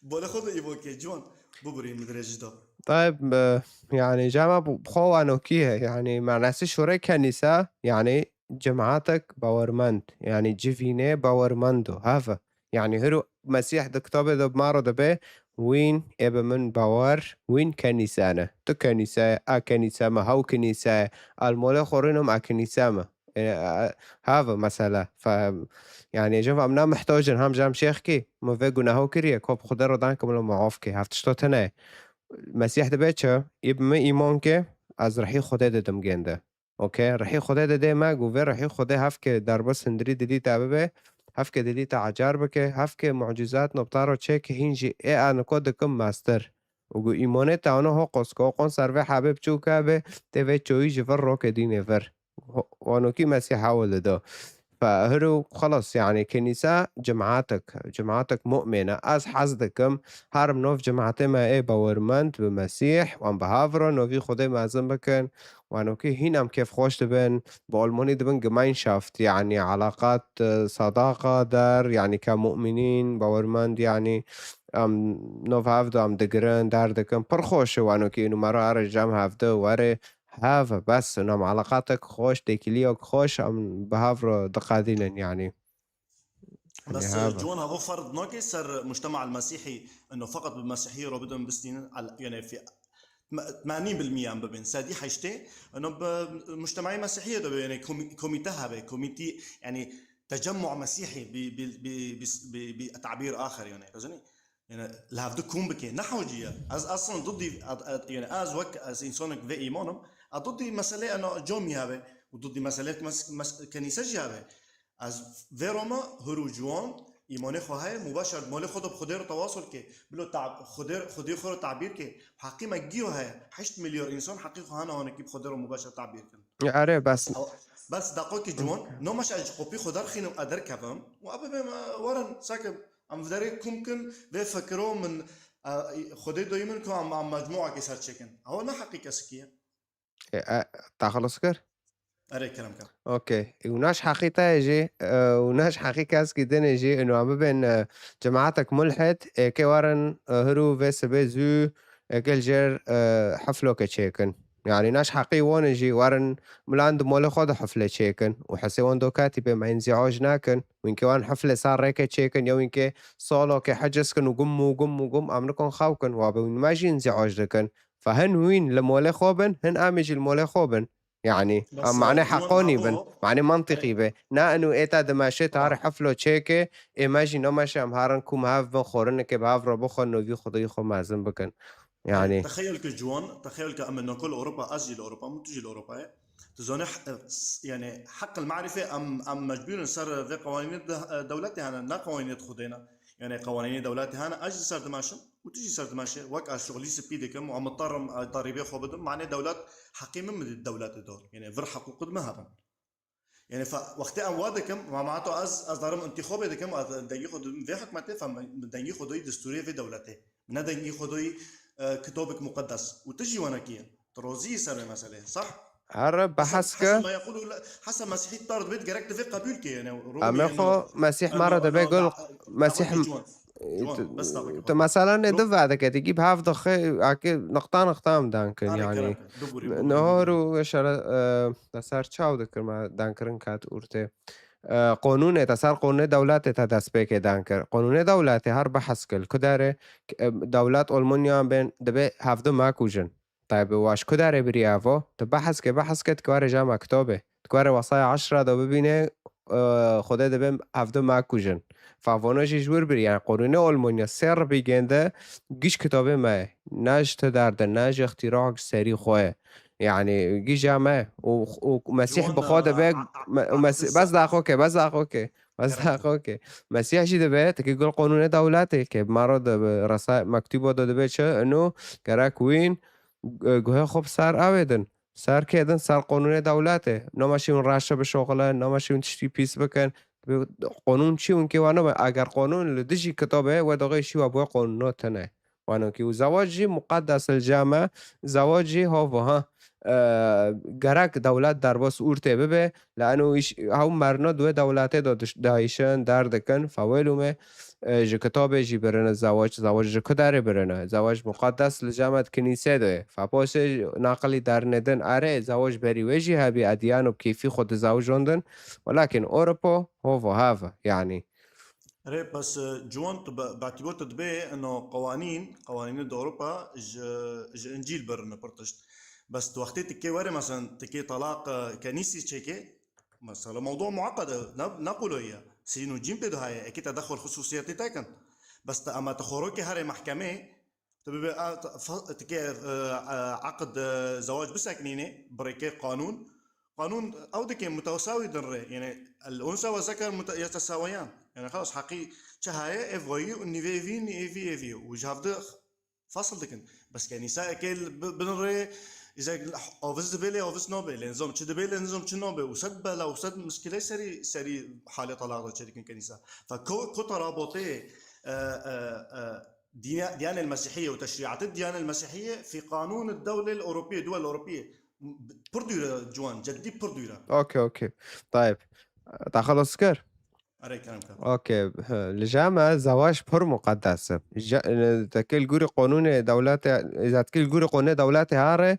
bolê xwe de îvo ke, ciwan. Bibirî min dirêjî da. Tayeb, e, yani, cama bu, xwe wano kî ye? Yani, manası şore kenîse, yani, cemaatek bawermend, yani, civînê bawermend o, heve. Yani, hiru Mesîh di kitabê de bi ma re dibe, wîn ê bi min bawer, wîn kenîse ne. Tu kenîse ye, a kenîse me, hew kenîse ye, almolê xwe rînim a kenîse me. E, e, heve mesela. Fe, yani, jiv em ne muhtac in, hem jam şêx kî, min vê guneho kiriye, ko bi Xwedê re dan ke min muaf kê. Hev tişto tune ye. Mesîh dibe çi? Ê bi min îman ke, ez rihî Xwedê didim gênde. Okey? Rihî Xwedê didê me, gu vê rihî Xwedê hevke derbas hundirî dilî te bibe, hevke dilî te ecar bike, hevke mucîzat nobtaro çêke hîn jî ê a niko dikim mestir. Û gu îmonê te ano ho qosko, qon ser vê hebê biçûke be, tê vê çoyî ji vir roke dînê vir. Ho-, wanokî Mesîha wile do. Fe hiru xelas, yanî kenîse cematek, cematek mu'mine. Ez hez dikim, her nov cemaetê me ê bawermend bi Mesîh, wan bi hev re novî Xwedê mezin bikin. Wanokî hîn em kêfxweş dibin, bi Almanî dibin Gemeinschaft, yanî eleqat, e, sadaqa der, yanî ke mu'minîn, bawermend, yanî em nov hev de em digirin, der dikin. Pir xweş e wanokî numara erê cem hevde were hev, bes nam eleqatek xweş, têkiliyek xweş em bi hev re diqedînin, yanî. Yanî بس هذا. جوان هذا فرض ناكي سر مجتمع المسيحي انه فقط بالمسيحيه رابطهم بستين على، يعني في ثمانين بالمية عم ببين سادي حيشتي انه بمجتمعي مسيحيه ده يعني كومي- كوميتي هبه كوميتي يعني تجمع مسيحي ب- ب- ب- بس- ب- بتعبير اخر يعني فهمتني؟ يعني لهفدو كوم بكي نحو جيه از اصلا ضدي أد- أد- يعني از وك از انسانك في ايمانم ضدي مساله انه جومي هبه وضدي مساله مس- مس- كنيسه جي هبه. Ez vê roma hur û ciwan îmanê xwe heye, mubaşer malê xwe de bi Xwedê re tewasol ke, bilo ta-, Xwedê, Xwedê xwe re tabîr ke, heqî me giyo heye, heşt milyar însan heqî xwe hene hanekî bi Xwedê re mubaşer tabîr kin. Erê, bes. Bes, bes deqokê ciwan, no meşe ez ji qopî xwe derxînim, e derkevim, û e bibê me werin, sake em vê derê kom kin, vê fikiro min, e, Xwedê doyî min ku em, em mecmuakê ser çêkin. Ew ne heqî kesikî ye. E, e, te xelas kir? Erê, kerem ke. Okey. Û naş heqî te jî, e, û naş heqî keskî din jî, û em bibên, e, cemaetek mulhid, ê ke werin, e, hirû vê sibê zû, ê ke li jêr, e, hefloke çêkin. Yanî naş heqî wan jî werin milan di molê xwe de hefle çêkin. Û hesê wan dokatî bê me înziac nakin. Wînkê wan hefle sar rêke çêkin, ya wînkê saloke heciz kin û gum û gum û gum em nikon xew kin. Wa be wîn me jî înziac dikin. Fe hin wîn li molê xwe bin, hin em ê jî li molê xwe bin. Yanî, Bes, em mane e, heqonî bin, mane mantîqî be. Na inu ê te dimeşê, te harê heflo çêke, ê me jî nameşe em harin ku me hev bin, xorineke bi hev re bixwin, novî Xwedayî xwe mezin bikin. Yanî. Texeyul ke ciwan, texeyul ke em nako li Ewropa, ez jî li Ewropa, min tu jî li Ewropa ye. Tu zanî, e, s-, yani, heq el ma'rife em, em mecbûr in ser vê qewanînê de, e, dewletê hene, ne qewanînê Xwedê ne. Yani, qewanînê dewletê hene, ez jî ser dimeşim. û tu jî ser dimeşe, wek ez şixulî spî dikim û em mitarim, e, derîbê xwe bidim, manê dewlet heqî min min dewletê dor. Yanî vir heqûqid min hebin. Yanî fe-, wextê em wa dikim, ma ma to ez, ez darim intîxobê dikim, ez dengî xwe didim vê hikmetê, fe min dengî xwe doyî destûrê vê dewletê. Ne dengî xwe doyî, e, kitobek muqeddes. Û tu jî wenekî ye. Tu rozî yî ser vê meseleyê. Sah? Her Hesen, behs ke. Hesen me yekulu le, Hesen Mesîhî tar dibêt gerek divê qebûl ke, yani, Em ê xwe Mesîh me re debe gul, Mesîh, tu mesela ne du vade ke, digî bi hev dixe, ake nixta nixta em dan kin, yani. Nehor û şere, e, te ser çaw dikir me dan kirin kat urtê. E, qonûnê te ser qonûnê dewletê te destpêkê dan kir. Qonûnê dewletê her behs kir. Ku dere, e, dewlet Almanya bên dibe hevdu me kujin. Taybê wa ji ku derê biriya vo? Tu behs ke, behs ke, tu kare ja me kitobê. Tu kare wasaya eşra do bibîne, e, Xwedê dibe hevdu me kujin. Favono jî ji wir biriya. Qonûnê Almanya sê ribî gênde giş kitobê me ye. Ne ji tu derde, ne ji îxtîrak ji serî xwe ye. Yani giş ja me. Û, û Mesîh bi xwe dibe, me-, û Mesî-, bes daxo ke, bes daxo ke. Bes daxo ke. Mesîh jî dibe, tiki gul qonûnê dewletê ke, maro de bi resa-, mektubo de dibe çi, ino gerek wîn, e, guhê xwe bi ser ew ê din. Ser kê din, ser qonûnê dewletê. Noma şî hûn reşe bişoxilin, noma şî hûn tiştî pîs bikin. Bi qonûn çi hûn kê wa nebe? Eger qonûn li dijî kitobê we doxê şî wa bi we qonûno tine. Wanokî û zewac jî muqeddes li cem e. Zewac jî hov ha. E, gerek dewlet derbas ûrtê bibe. Li eno îş, hew merno di wê dewletê de diş-, dayişin, derdikin. Fewêlûme. E, ji kitabê jî birine zewac, zewac ji ku derê birine? Zewac muqeddes li cem e, di kinîsê de ye. Fe posê naqilî dernedin, erê, zewac berî wê jî hebî, edyan û kêfî xwe dizewjandin. Welakin Ewropa, hov û hev e, yanî. Erê, bes, e, ciwan tu be-, betîbo tu dibê, ino qewanîn, qewanînê di Ewropa ji, ji Încîl birine pir tişt. Bes tu wextê tikê were, meselen, tikê talaq, e, kenîsî çêkê, Mesela, mewdû muaqqed e, ne, ne qolo ye. Sîn û cîn pê de heye, ekî te dexwel xusûsiyetê te kin. Bes te, ema te xorokê herê mehkemê, tu bibê, a, te, fa-, tikê, e, e, eqd, e, zewac biseknînê, bi rêkê qanûn. Qanûn ew dike mutewesawî din rê. Yani, el unsa ve zeker mute-, yetesaweyan. Yani, xelas, heqî çi heye, ev wayî û nîvê vî, nîvê vî, ê vî. Û ji hevdi fasl dikin. Bes kenîsa eke li bi-, bin rê, Îza aviz dibê lê aviz nabê, lê nizam çi dibê lê nizam çi nabê. Û sed bela û sed mişkilê serî, serî halê talaq de çêdikin kenîsa. Fe ku, ku terabotê, e, e, e, dîna-, diyanê mesîhiyê û teşrîatê diyanê mesîhiyê fî qanûn dewlê Ewropiyê, duwel Ewropiyê. Pir dûr e, ciwan, ceddî pir dûr e. Okey, okey. Tayeb. Te xelas kir? Erê, kerem ke. Okey. Li cem me zewac pir muqedes e. Ja-, e, tekê li gorî qonûnê dewletê, îza tekê li gorî qonûnê dewletê here,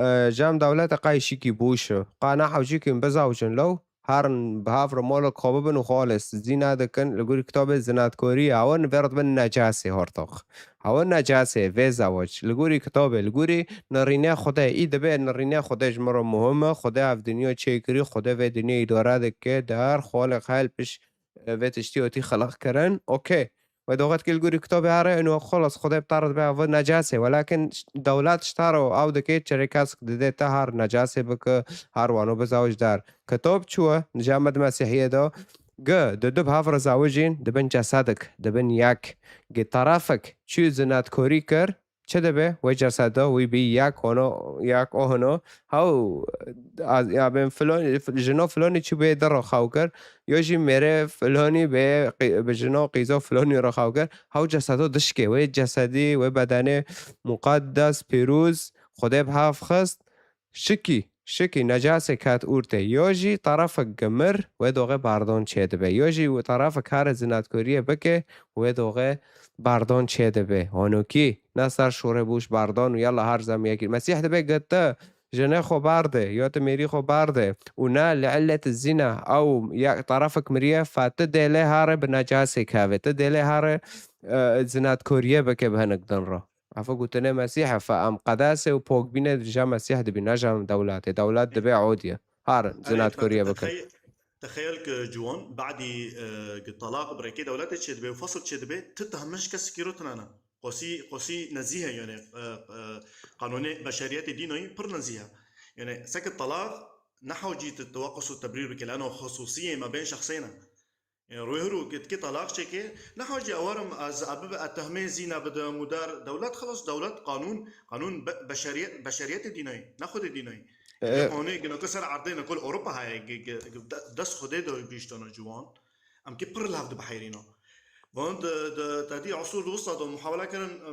e, cem dewletê qay şikî bûş e. Qa nehewcîkin bizawcin lew, herin bi hev re molek xwe bibin û xwe lê zîna dikin, li gorî kitabê zinatkorî, ew in vê re dibin necasê hortox. Ew in necasê vê zewac. Li gorî kitabê, li gorî nirînê Xwedê, î dibê nirînê Xwedê ji min re muhim e, Xwedê ev dinya çêkirî, Xwedê vê dinyayê îdare dike, der, xwe lê xel piş, e, vê tiştî otî xelq kirin. Okey. Wê doxet kil gorî kitabê here, ino xelas Xwedê bi te re dibe ev necasê. Welakin ş-, dewlet ji te re ew dike, çerê kesk dide te her necasê bike, her wano bizawic der. Kitab çi ye? Nija me di Mesîhiyê de, gi, di du bi hev re zawicîn, dibin cesedik, dibin yek. Gi terefik çi zinetkorî kir, çi dibe? Wê ceseda wî bî yek, hono, yek o hino. Hew, a, ya bên filon, fil-, jino filonî çi bê di re xew kir. Yo jî mêrê filonî bê qî-, bi jino qîzo filonî re xew kir. Hew ceseda dişkê, wê cesedî, wê bedenê muqeddes, pîroz, Xwedê bi hev xist. Şikî, şikî necasê ket ortê. Yo jî terefik gi mir, wê doxê bardon çêdibe. Yo jî terefik kare zinatkoriyê bike, wê doxê bardon çêdibe. Honokî, ne ser şûrê bûş bardon û yalla her zem yekî. Mesîh dibe gi tu jinê xwe bardê, yo tu mêrî xwe bardê û ne li illet zîna ew ya terefik miriye, fe tu dêlê here bi necasê kevê. Tu dêlê here, e, zinatkoriyê bike bi hinek din re. Ev gotinê Mesîh e, fe em qedasê û pokbînê ji Mesîh dibî, ne ji dewletê. Dewlet dibe odî ye. Her zinatkoriyê bike. Texeyel ki ciwan, badî, e, ki talaq bi rêkê dewletê çêdibe û fesl çêdibe, ti tehmiş kesikî ro tine ne. Qosî, qosî nezîh e, yani, e, e, qanûnê beşeriyetê dînayî pir nezîh e. Yani, seke talaq ne hewcî tu tewaqqus û tebrîr bike, lano xusûsiyê me bên şexsê ne. Yani, rûyê huru gitki talaq çêke, ne hewcî ewarim ez ebibe etehmê zîna bidim û der, dewlet xelas, dewlet qanûn, qanûn be-, beşeriyet, beşeriyetê dînayî, ne Xwedê dînayî. E, e. Qanûnê gino ki ser erdê ne kul Ewropa heye, gi-, gi-, gi-, de-, dest Xwedê de bîştana ciwan. Em ki pir lav di bihêrîna. Van di, di, tedî usûl di wisa de muhawele kirin, e,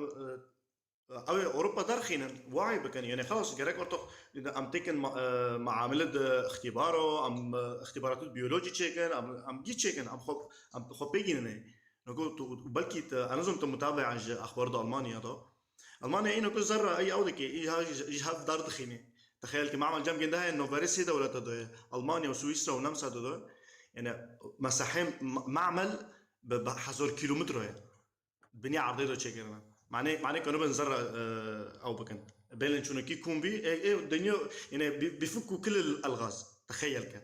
e, ew ê Ewropa derxînin, wayê bikin. Yani xelas, gerek ortox em têkin ma-, e, maamile di ixtîbaro, em, e, ixtîbaratê biyolojî çêkin, em, em gî çêkin, em xwe, em xwe pêgînin ê. Noko tu, belkî tu, ez nizim tu mutabean ji exbar di Almanya de. Almanya îno ku zerra ey ew dike, î ha ji, ji hev dar dixîne. Texeyel ki maamel cem gende heye, noverê sê dewlete de ye. Almanya û Swîsra û Nemsa de de. Yani mesahê ma-, maamel bi, bi hezar kilometre ye. Binî erdê de çêkirine. Manê, manê kanibin zerra, e, ew bikin. Belên çûnekî kom bî, e, e, dinya, yani bi, bi fik û kil el-, elgaz. Texeyel ke.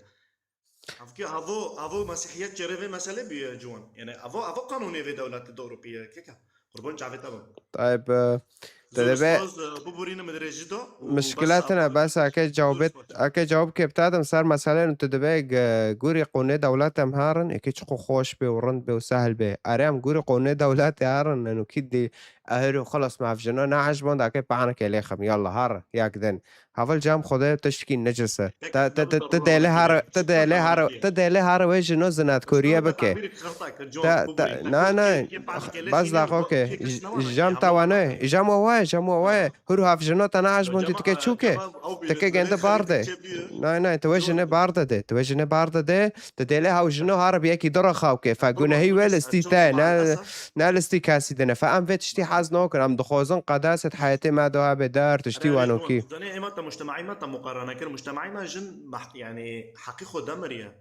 Ev ki avo, avo mesîhiyet çêrê vê meselê bî, e, ciwan. Yani avo, avo qanûnê vê dewletê de Ewropî ye, keke. Qurban çavê te bim. Tayeb, e, te Zor debe ustaz, e, biborînim dirêjî de û muşkile bes tine, abo bes eke cewabê, eke cewabkê bitadim ser meseleyên tu dibê, e, gorî qonê dewlet em herin, eke çiqo xweş bê û rind bê û sehl bê. Erê em gorî qonê dewletê herin, enokî dî ehir û xelas me ev jina ne ejband, eke pahnike lê xem, yalla her, yak din. Heval cem Xwedê tiştkî necis e. Te, te, te, te dêlê her, te dêlê her, te dêlê her wê jino zinatkoriye bike. Te, te, na, na, bas daxo ke, j-, jem te wane, jem we waye, jem we waye. Hur hav jino te ne ejbon dî dike çûke. Te ke gende bar de. Na, na, te wê jine bar de de. Te wê jine bar de de. Te dêlê haw jino har bi yekî dora xaw ke. Fe gunehî wê listî te. Ne, ne listî kesî de ne. Fe em vê tiştî hez nakin. Em dixwazin qedaset heyetê me de habe der, tiştî wanokî. Zanê êma te mujtemaî me te muqarene kir. Mujtemaî me jin mah-, yani heqî xwe demiriye.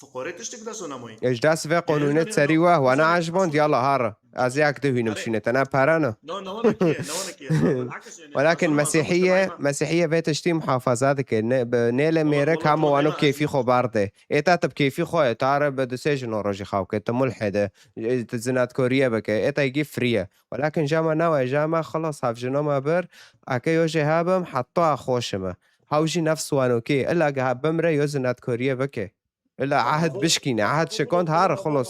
Fuqarê tiştik dest û nemayî. Ji dest vê qonûnê serî we, we ne ejbond, yala har. Ez yak dihwînim şîne, te ne pere ne. No, ne wana kiye, ne wana kiye. Bilakis yani, Welakin mesîhiye, mesîhiye vê tiştî muhafaza dike. Ne, bi, nêlê mêrek hema wano kêfî xwe bar de. Ê te tu bi kêfî xwe, ta re bi du sê jino rojî xaw ke, tu mulhid e, tu zinatkoriye bike, ê te gî frî ye. Welakin jama nawe, jama xelas hev jino me bir, eke yo jê hebim, heta xweşim e. Haw jî nefs wanokê, illa ge bimre yo zinatkoriye bike. Ila ahd bişkîne, ahd şikand har, xelas.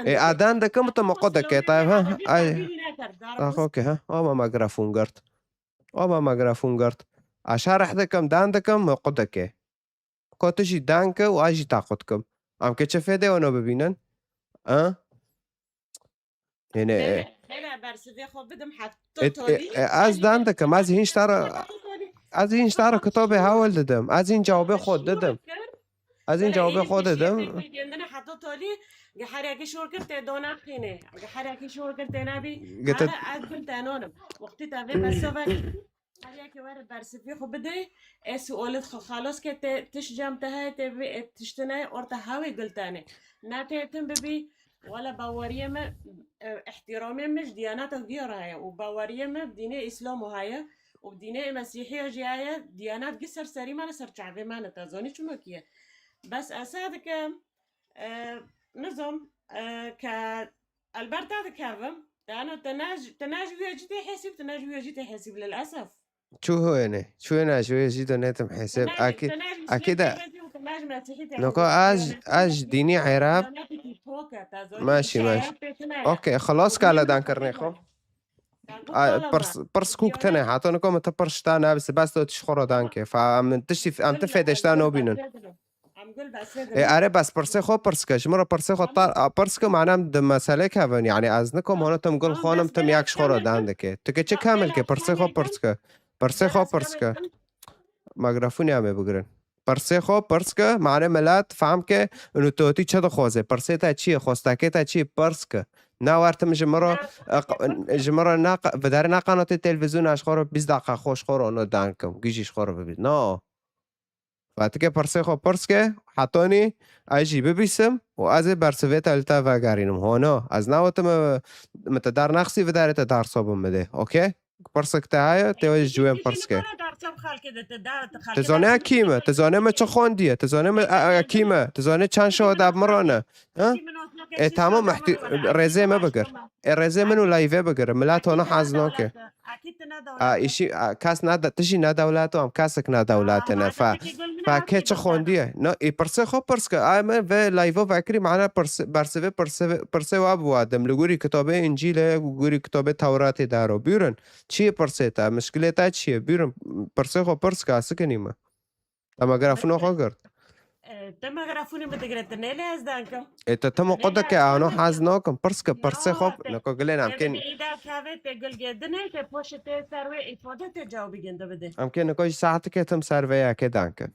Ê, a dan dikim, tu miqu dike, tayyib, ha? Ay, taxo ke, ha? Ama mikrofon girt. Ama mikrofon girt. A şerh dikim, dan dikim, miqu dike. Ko tu jî dan ke û a jî taqo dikim. Em ke çi fêde wano bibînin? Ha? Yanî, e, Bele, bele bersivê xwe bidim heta e, e, tolî. E, ez dan dikim, ez hîn ji te re, ez hîn ji te re kitobê hewil didim. Ez hîn cewabê xwe didim. Ez hîn cewabê xwe didim. Gendine heta tolî, geherekî şor kir tê do naqîne. Geherekî şor kir tê nabî. Gete- Ara ez bin tenonim. Wextî te vê beso vekî. Her yekê were bersivê xwe bidê, ez û Olid xwe xalos ke te tiş cem te heye, te vê, e, tiştine orta hawê gultene. Na te tim bibî, wala baweriyê me, e, ihtiramê me ji diyaneta vî re heye û baweriyê me bi dînê Îslam û heye û bi dînê Mesîhiya jî heye, diyanet gi ser serî me ne, ser çavê me ne, te zanî çima kiye. Bes ez se dikim, e, nizam, e, ke elber te dikevim, yani te ne ji, te ne ji wê cî tê hesîb, te ne ji wê cî tê hesîb, lilesef. Çû hûyê ne, çûyê ne, ji wê jî de netim hesêb. Akî, akî de. Noko ez, ez ji dînî Ereb. Maşî, maşî. Okey, xilas ka ledan kirnê xwe. A, pirs, pirs kûk tene, hato niko min tu pirs ta nabisi, bes do tiş xwe ro dan ke. Fa em tiştî, em ti fêdeşta nobînin. Ê, are bes pirsê xwe pirs ke. Ji min re pirsê xwe tar, a, pirs ke, mane em di meselê kevin. Yani ez nikom hona tim gul xwanim, tim yak ji xwe re dan dike. Tu ke çi kamil ke, pirsê xwe pirs ke. Pirsê xwe pirs ke. Mikrofon ya me bigirin. Pirsê xwe pirs ke, mane milet fam ke, û tu totî çi dixwaze. Pirsê te çi ye, xwestekê te çi ye, pirs ke. Na wer tim ji min re, e, q-, ji min re na q-, vidarê na qanatê televîzyona ji xwe re bîst daqa xwe ji xwe re no dan kim. Gijî ji xwe re bibî. No. Fa tu ke pirsê xwe pirs ke, hetanî ez jî bibîsim û ez ê bersivê te li te vegerînim. Hono, ez nawetim, e, min te dar nexsî vidarê te dar sobin bidê. Okey? Pirsek te heye, tê wê ji wê pirs ke. Tu zane kî me? Tu zane me çi xwendiye? Tu zane me, e, e, kî me? Tu zane çend şewa dab min rane? Ha? E, tamam, mehtî-, rêzê me bigir. E, rêzê min û layvê bigir. Milet hona hez nake. A, îşî, a, kes ne de-, tu jî ne dewlet û em kesek ne dewletê ne. Fe, fe kê çi xwendiye? Na, ê pirsê xwe pirs ke. A, me vê layvo vekirî, mana pirs-, bersivê pirsê, pirsê wa bi wa dim. Li gorî kitabê Încîlê, li gorî kitabê Tewratê daro. Bûrin, çi ye pirsê te? Mişkilê te çi ye? Bûrin, pirsê xwe pirs ke, sikinî me. Te mikrofona xwe girt. E, te mikrofona min digire, tu nêlê ez dankim. E, te tim xwe dike, ano hez nakim. Pirs ke, pirsê xwe, niko gilên em kên. Îda kavê te gilgê dinê, te poşê te ser wê îfade te cewabî gende bide. Em kê niko ji saetikê tim ser vê yekê dankim.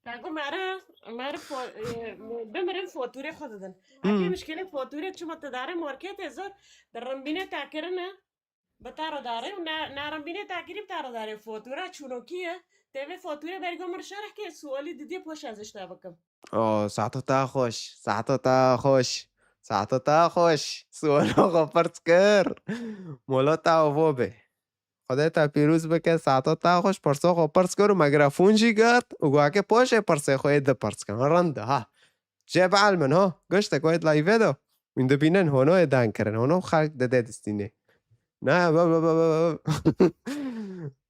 Te ku mere, mere fo-, e, bimirin fotûrê xwe didin. Hmm. Ekê mişkilê fotûrê çima te dare marketê zor, di rimbînê te kirine. Bi te re darê û ne-, narimbînê te kirî bi te re darê. Fotûra çûnokî ye. Tê vê fotûrê bergo min şerh ke sualî didiyê poş ez ji te bikim. O, saeto te xweş, saeto te xweş, saeto te xweş. Suala xwe pirs kir. Mola te avo be. Xwedê te pîroz bike, saeto te xweş, pirso xwe pirs kir û mikrofon jî girt û guhake poşê pirsê xwe yê di pirs kin. Rind e, ha. Cê bielmin, ho, giştek wê layvê de. Wîn dibînin, hono ê dan kirin, hono xelk dide distînê. Ne, ba, ba, ba, ba, ba.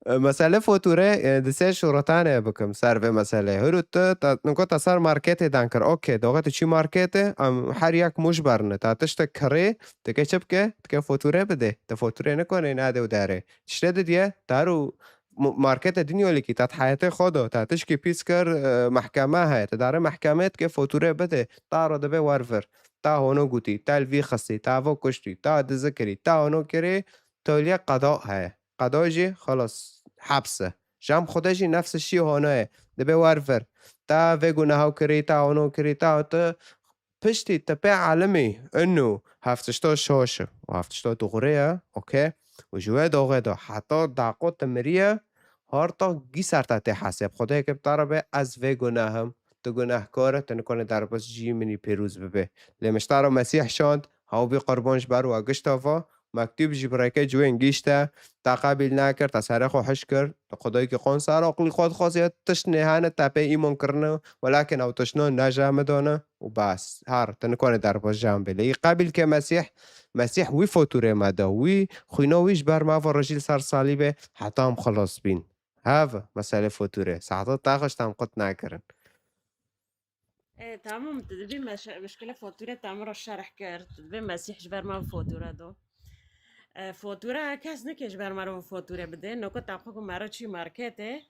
E, mesele fotûre, e, di sê şûretanê bikim ser vê meselê. Hûrû tu, ta, niko ta ser marketê dan kir. Okey, doxê tu çî marketê, em her yek mûj berine. Ta tiştek kirê, tu ke çi bike? Tu ke fotûre bide. Tu fotûre nikonê nade û derê. Tiştê didiye, dar û mu-, markete dinyolîkî, ta di heyetê xwe de, ta tişkî pîs kir, e, mehkeme heye. Te dare mehkemê dike fotûrê bide, ta ro dibe wer vir. Ta hono gotî, ta li vî xistî, ta vo kuştî, ta dizi kirî, ta hono kirî, tolye qeda heye. Qeda jî, xelas, heps e. Jam xwede jî nefs şî hono ye. Dibe wer vir. Ta vê guneha kirî, ta hono kirî, ta tu Piştî te pê elimî inu heftişto şoş û heftişto dixurê ye, okey? Û ji wê doxê de heta daqo te miriye, her taq gî ser te tê hesêb. Xwedê ke bi te re be, ez vê gunehim, tu gunehkar e, tu nikonê derbas cî minî pêrûz bibe. Lê min ji te re Mesîh şand, hew bî qurban ji ber we gişta va, mektûb jî bi rêkê ji wê gihîşte, te qebîl nekir, te serê xwe hiş kir, tu xwedayekî qon ser aqilî xwe dixwazî, tişt nê hene, te pê îman kirine, welakin ew tiştno ne ji me dane û bes. Her, tu nikonê derbas ji me bê. Lê yî qebîl ke Mesîh, Mesîh wî fotûrê me da, wî xwîna wî ji ber me ve rojî li ser salîbê heta em xilas bîn. Hev, meselê fotûrê. Saeta te xweş te em qut nekirin. E, tamam, tu dibî meş-, mişkile fotûre te min re şerh kir. Tu dibê Mesîh ji ber me bi fotûre do. E, fotûre kes nike ji ber me re bi fotûre bide. Noko te xwe ku me re çî marketê,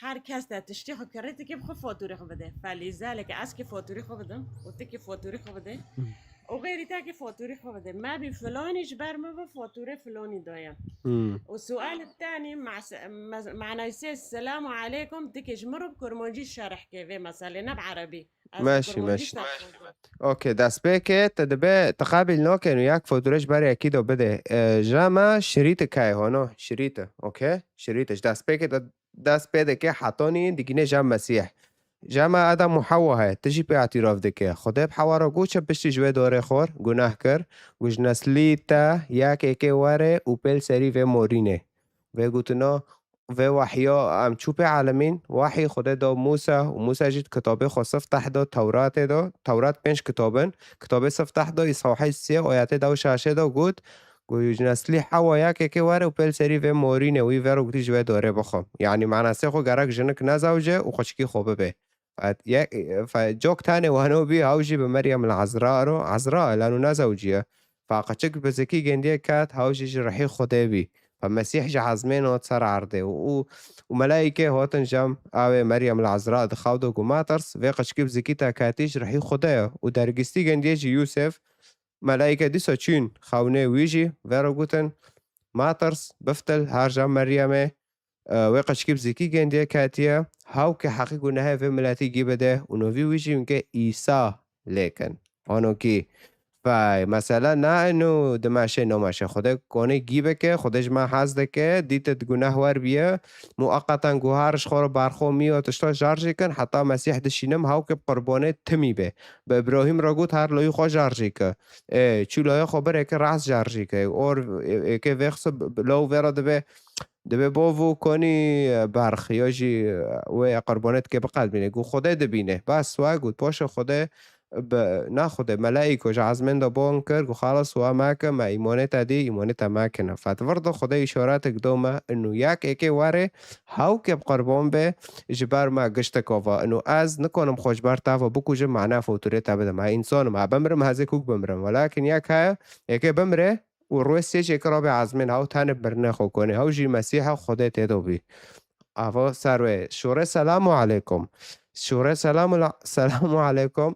her kes te tiştê xwe kirê, tu kê bi xwe fotûrê xwe bide. Felîze, leke ez kê fotûrê xwe bidim û tu kê fotûrê xwe bide. Hmm. Û xeyrî te kê fotûrê xwe bide. Me bî filanî ji ber me bi fotûrê filanî daye. Hmm. Û sual tenî mas-, mas-, manayê sê, selamu aleykum, tu kê ji min re bi kurmancî şerh kê vê meselê, ne bi erebî. Ez Meşî, kurmancî meşî. şerh kim. Okey, destpêkê te dibe, te qebîl nakin û yek fotûre ji ber yekî de bide. E, ji me şirîtik heye, hono, şirît e, okey? Şirît e. Ji destpêkê de dest pê dike, hetanî digîne ji me Mesîh. Ji me Adam û Hewa heye, tu jî pê îtîraf dike. Xwedê bi Hewa re got çi piştî ji wê dorê xwar, guneh kir. Got ji neslî te yek êkê were û pêl serî vê morînê. Vê gotina, vê wehya em çû pê elimîn, wehî Xwedê da Mûsa û Mûsa jî di kitabê xwe sifteh da, Tewratê da, Tewrat pênc kitab in, kitabê sifteh da, Îsawhey sê ayetê da û şaşê da got, got ji neslî Hewa yekekê were û pêl serî vê morînê wî vê re gotî ji wê dorê bixwe. Yanî manasê xwe gerek jinik nezewce û xweçikî xwe bibe. Fe, ye, fe, cok tenê wano bî, haw jî bi Meryem li Ezra ro, Ezra, lanu nezewciye. Fe qeçik bi zikî gendiye ket, haw jî ji rihî Xwedê bî. Fe Mesîh ji ezmên hat ser erdê û, û, û melaîkê hatin cem, awê Meryem li Ezra di xew de got, matirs, vê qeçikî bi zikî te ketî ji rihî Xwedê ye. Û dergîstî gendiye ji Yûsef, melaîke dîsa çûn xewnê wî jî, vê re gotin, matirs, biftil, her cem Meryemê, E, wê qeçikî bi zikî gendiye ketiye, haw ke heqî gunehê vê miletî gî bide û novî wî jî wînke Îsa lêkin. Hanokî Vay, mesela na inu dimeşe nomeşe. Xwedê konê gî bike, Xwedê ji me hez dike, dîtit guneh wer biye, muqeqetan guhar ji xwe re barxo miyo tişta jar jê kin, heta Mesîh dişînim, hewke bi qurbanê timî be. Bi Îbrahîm re got, her loyî xwe jar jê ke. Ê, çû loya xwe bir eke rast jar jê ke. Or, ê, eke vê xise b-, b-, law vê re dibe, dibe bo vû konî, e, berx, ya jî, e, wê qurbanê dike biqedbîne. Got, Xwedê dibîne. Bes, wa got, paşa Xwedê bi, na Xwedê, meleîko ji ezmên de bon kir, got, xalas, wa meke, me îmanê te dî, îmanê te mekine. Fetvir de Xwedê îşaretek do me, inu yek êkê were, hewke bi qurban be, ji ber me gişteka va, inu ez nikonim xwe ji ber te ve bikujim, mane fotûrê te bidim. Ez însan im, ez bimirim, ez ê kûk bimirim. Welakin yek heye, êkê bimire û rûyê sê jêkê rabe ezmên, hew tenê bi mirinê xwe konê, hew jî Mesîh e, Xwedê tê de bî. Ava ser wê. Şûrê selamu aleykum. Şûrê selamu la-, selamu aleykum.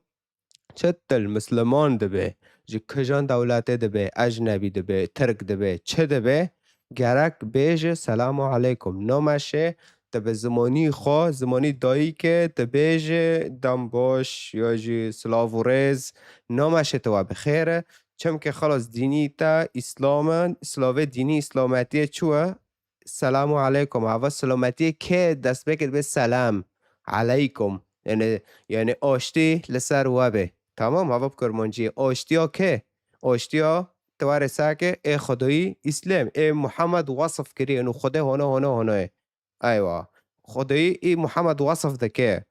Çi til Misliman dibe, ji kijan dewletê dibe, ecnebî dibe, tirk dibe, çi dibe, gerek bêje selamu aleykum. Nomeşe, tu bi zimanî xwe, zimanî dayîkê, tu bêje dem baş ya jî silav û rêz. Nomeşe tu we bi xêr e. Çimkî xelas dînî te Îslam e, silavê dînî Îslametiyê çi ye? Selamu aleykum. Hava selametiyê kê dest pê kir bê selam aleykum. Yani, yani aştî li ser we bê. Tamam, hava bi kurmanciyê. Aştiya kê? Aştiya tiwarê sake ê Xwedayî Îslam. Ê Muhammed wasf kirî, enu Xwedê hono, hono, hono ye. Eywa. Xwedayî ê Muhammed wasf dike.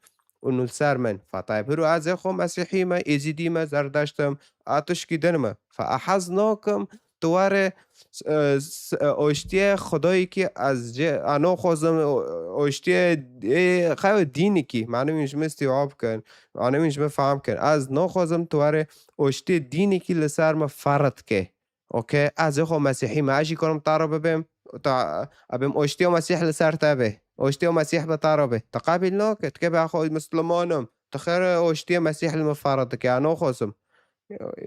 Û nû li ser min. Fa tayb hiro ez ê xwe Mesîhî me, Êzîdî me, Zerdeşt im, a tişkî din me. Fa ehez nakim, tu were, e, s-, e, oştiye Xwedayekî ez jê, a naxwazim, o-, oştiye, ê, xew dînekî, mane wîn ji min îstîwa bikin, mane wîn ji min fehm kin. Ez naxwazim tu were oştiye dînekî li ser me ferz ke. Okey, ez ê xwe Mesîhî me, ez jî karim te re bibêm, ta, ebêm oştiya Mesîh li ser te be. Oştiya Mesîh bi te re be. Te qebîl nake, tu kê be xwe Misliman im. Tu xêr oştiya Mesîh li min ferz dike, ez naxwazim.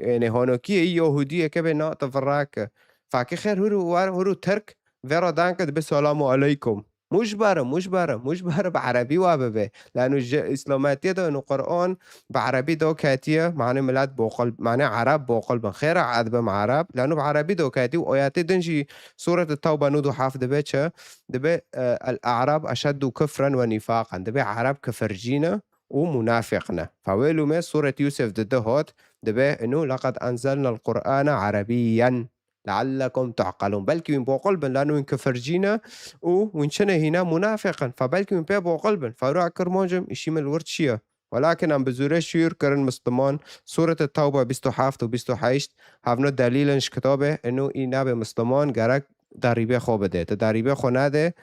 Yanî honokiyê Yahudiyê ke bê na te virake. Fakî xêr hûrû war, hûrû Tirk, vê re danke dibe selamu aleykum. Mujbere, mujbere, mujbere bi erebî wa bibe. Lanu ji îslametiyê de û Quran bi erebî de ketiye, mane milet boqil, mane ereb boqil bin. Xêr ez bim ereb, lanu bi erebî de ketiye û ayetê din jî Sûret Tewbe nod û heft dibe çi? Dibe, e, el-A'rab eşeddu kufren ve nifaqen. Dibe ereb kifircî ne û munafîq ne. Fa wê lûmê Sûret Yûsif di du hot, dibe inu leqed enzelnel Qur'ane erebiyyen leallekum tu'qelûn. Belkî wîn boqil bin, lanu wîn kifircî ne û wîn çi ne hîna munafîq in. Fa belkî wîn pê boqil bin. Fa wira kirmancim, îşî min li wir çi ye? Welakin em bi zûrê şûr kirin Misliman. Sûret Tewbe bîst û heft û bîst û heşt, hevno delîl in ji kitabê, inu î nabê Misliman, gerek derîbê xwe bide. Tu derîbê xwe nade,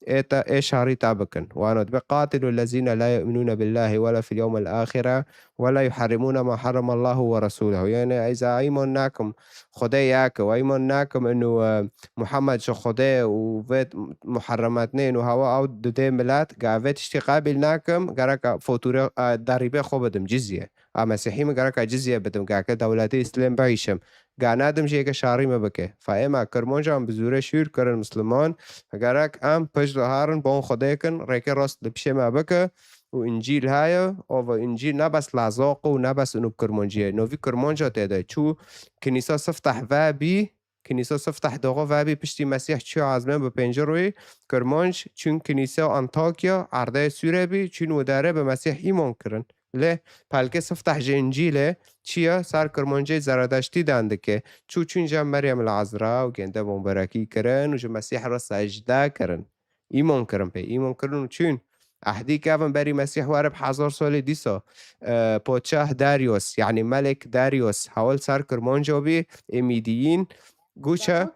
ê te, ê şerî te bikin. Wano dibe, "Qatilu lezîne la yu'minûne billâhi ve la fil yewmil âxire ve la yuharrimûne ma harramallahu ve rasûlehu." Yani, ez îman nakim Xwedê yek, û îman nakim inu, e, Muhammed ji Xwedê û vê muharremetnê inu hewa ew didê milet, ga vê tiştî qebîl nakim, gerek fotûrê, e, derîbê xwe bidim, cizye. A Mesîhî min gerek a cizye bidim, gerek dewletê Îslam bihişim. Ga nadim jê ke şarî me bike. Fa êma Kirmancan bi zûrê şûr kirin Misliman. Gerek em pişt diharin bon Xwedê kin, rêkê rast li pişê me bike. Û Încîl heye, ova Încîl ne bes lazaq û ne bes inu Kirmancî ye. Novî Kirmanca tê de çû, kinîsa sifteh vebî, kinîsa sifteh doxo vebî piştî Mesîh çû ezmên bi pêncî rûyî, Kirmanc çûn kinîsa Antakya, erdê Sûre bî, çûn û dere bi Mesîh îman kirin. Lê pelkê sifteh ji Încîlê çi ye? Ser Kirmancê Zeredeştî dan dike. Çû çûn cem Meryem el Ezra û gênde bomberekî kirin û ji Mesîh re secde kirin. Îman kirin pê. Îman kirin û çûn. Ehdî kevin berî Mesîh were bi hezar salê dîsa, e, Padşah Darius, yanî Melek Darius, hewil ser Kirmanca bî, ê Mîdiyîn, guçe,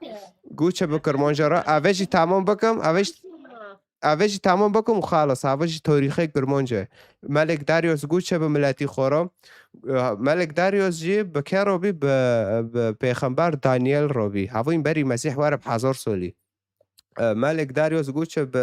guçe bi Kirmanca re, eve jî tamam bikim, eve jî Eve jî tamam bikim û xalas. Eve jî tarîxê Kirmanc e. Melek Darius guçe bi miletî xwe re. Eh, Melek Darius jî bi kê re bî? Bi, bi pêxember Daniel re bî. Hevîn berî Mesîh were bi hezar solî. Eh, Melek Darius guçe bi,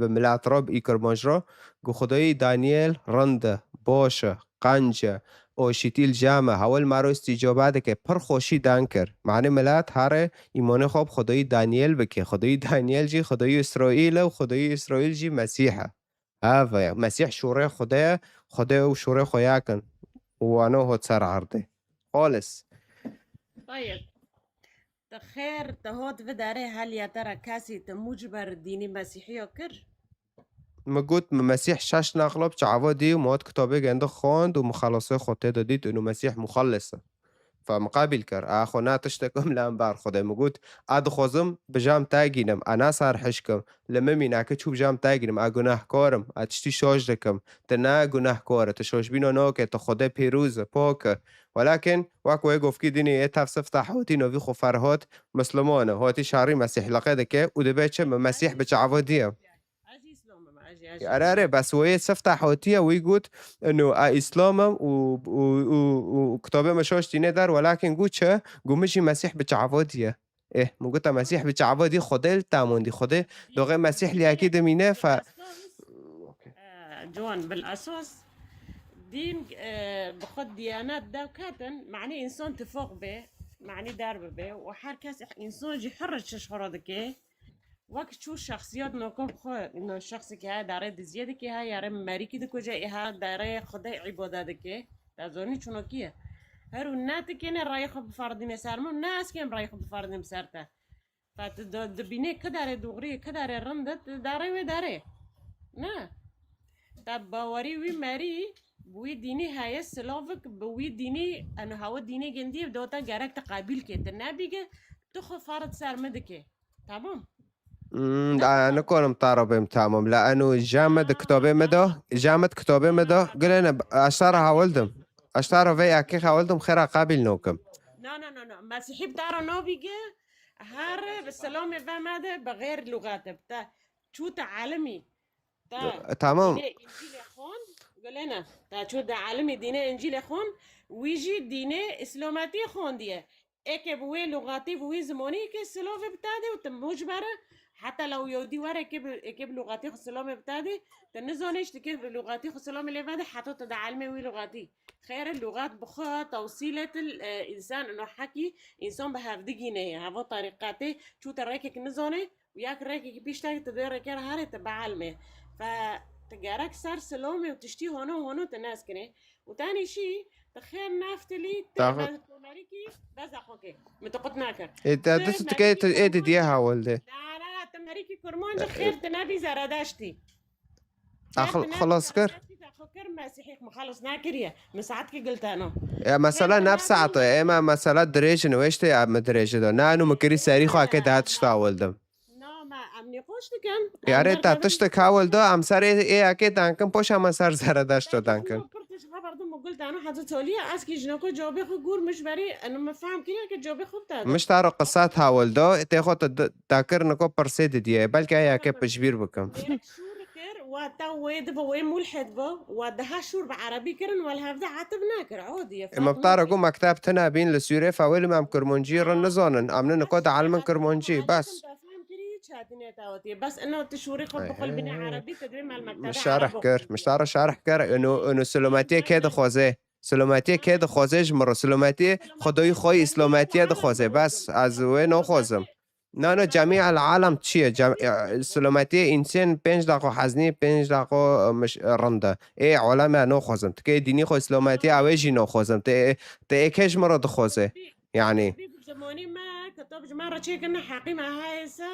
bi milet re, bi î Kirmanc re. Gu Xwedayî Daniel rind e, baş e, qenc e, oşîtî li cem e, hewil me re îstîcaba dike, pir xweşî dan kir. Mane milet here îmanê xwe bi Xwedayî Daniel bike. Xwedayî Daniel jî Xwedayî Îsraîl e û Xwedayî Îsraîl jî Mesîh e. Ev e, Mesîh şûrê Xwedê ye, Xwedê û şûrê xwe yek in. Û wano hot ser erdê. Xalis. Tayeb. Te xêr, te hot vê derê heliya te re kesî te mû ji ber dînî mesîhiya kir? Min got, min Mesîh şeş nexlop çava dî û min hat kitabê gende xwend û min xelasê xwe tê de dît, û Mesîh muxellis e. Fe min qebîl kir. A xwe ne tiştek im li hember Xwedê. Min got, a dixwazim bi cem te gînim, a ne ser hişkim. Li min mîneke çû bi cem te gînim, a gunehkar im, a tiştî şaş dikim. Tu ne gunehkar e, tu şaşbîna nake, tu Xwedê pîroz e, pak e. Welakin wek wê govkî dînê yê tev sifte hewtî novî xwe Ferhat Misliman e. Hotî şerî Mesîh leqê dike û dibe çi min Mesîh bi çava diye. Ez jî Îslam im, ez jî, ez jî. Erê, erê, bes wê sifte hewtiye wî got, eno, a Îslam im û, û, û, û kitabê me şaş tîne der, welakin got çi? Got min jî Mesîh bi çava diye. Eh, min gota Mesîh bi çava dî Xwedê li temon dî. Xwedê doxê Mesîh liyekî dimîne fe. Okey. Ciwan bil esas dîn, e, bi xwe diyanet dew ketin, manî însan tifoq be, manî der bibe û her kes însan jî hir çi ji xwe re dike. Wek çû şexsiyet noko bi xwe, no şexsekî heye darê diziyê dike, heye yarê merîkî dikuje, ê ha darê Xwedê îbade dike. Te zonî çunokî ye. Her û ne tu kêne rayê xwe biferdîne ser min, ne ez kêm rayê xwe biferdînim ser te. Fe tu do-, dibînê ki darê doğriyê, ki darê rind e, tu darê wê darê. Ne. Te bawerî wî merî, bi wî dînî heye silavik, bi wî dînî, eno hewe dînê gindî, do te gerek te qebîl ke. Tu nebîge, tu xwe ferd ser min dike. Tamam. Hmm, da nikonim taro bêm tamam. La eno jame de kitabê me de, jame de kitabê me de. Gilene, aştara hawildim. Aştara ve yakî hawildim, xera qabil nokim. Na, na, na, na. Mesîhî bi taro nobîge, her bi selamê ve me de, bi xêr lugate. Te çû te alimî. Te E, tamam. Dînê Încîlê xon, gilene. Te çû te alimî dînê Încîlê xon, wî jî dînê Îslametî xondiye. Eke bi wê lûxatî, bi wî zimanî eke silavê bi te de û tu mûcber e, heta law yewdî were eke bi, eke bi lûxatî xwe silamê bi te de, tu nizanî ji dike bi lûxatî xwe silamê lê vede heta tu de elmê wî lûxatî. Xêr e lûxat bi xwe tewsîlet il, e, însan ino hekî însan bi hevdigî neye. Heva tarîqetê çû te rêkek nizanê û yek rêkekî pîş te tu dê rêker herê tu bielmê. Fe tu gerek ser silamê û tiştî hono hono tu nezkinê. Û tenê şî, tu xêr neftilî, tu Taxir. me-, tu merîkî, beza xwe kê. Min tu qut nakir. Ê, te Tu tu, tu kê, tu, merîkî ê, di diye Kurmancî. Hawil de. Na, na, na, tu merîkî Kurmancî, E, e. xêr tu nebî Zeredeştî. Xêr Axil-, tu nebî xelas kir. Zeredeştî, te xwe kir Mesîhî, xwe xelas nakiriye. Min saetkî gilteno. Ya, Xêr mesela tu ne bi nebî saet e, ema mesela dirêj in, weştê ya mi dirêj do. Na, enu mi kirî serî xwe ke daha tişt hawil dim. Na, me, em nîqaş dikin. Em Yarê te berxebin tiştek hawil da, em ser ê, ê yekê dankin, poşa me ser Zeredeşto Peki, dankin. Hema pir tişt xeber dim û gul dano heta toliye, ez kî jinoko cawabê xwe gûr min ji berî, eno min fehm kiriye ke cawabê xwe bide. Miştaro qisat hawil da, tê xwe te d-, dakir niko pirsê didiye, belkî ê yekê Tamam. pişbîr bikim. Mêrik şûr kir, wa te wê dibe, wê mulhid be, wa daha şûr bi erebî kirin, wa li hevde etib nekir, odiye, Ema ferq bi tara nake. ku mekteb tine bîn li Sûrê fewêlim em kirmancî rin Ha. nizanin, em ne niko Bes de elmin şeber kirmancî, muhalim bes. Te fehm kirî, çetinê te otiye. Bes ino tu şûrê xwe Hey, bixulbîne hey. erebî, tu dibê me li mektebê Min şerh erebo kir, min xulbîne. şerh, şerh kir, ino, ino silometiyê kê dixwaze? Silometiyê kê dixwaze ji min re? Silometiyê Xwedayî xwe îslametiye dixwaze, bes ez wê noxwazim. Na, na, cemî el alem çi ye? Cem-, e, silometiyê însen pênc daxo heznî, pênc daxo, e, miş-, e, rind e. Ê alem e noxwazim. Tu kê dînî xwe îslametiye ew ê jî noxwazim. Tu ê, tu ê kê ji min re dixwaze? Yanî. Bi, bi zimanî me, kitab ji me re çêkirine heqî me heye se,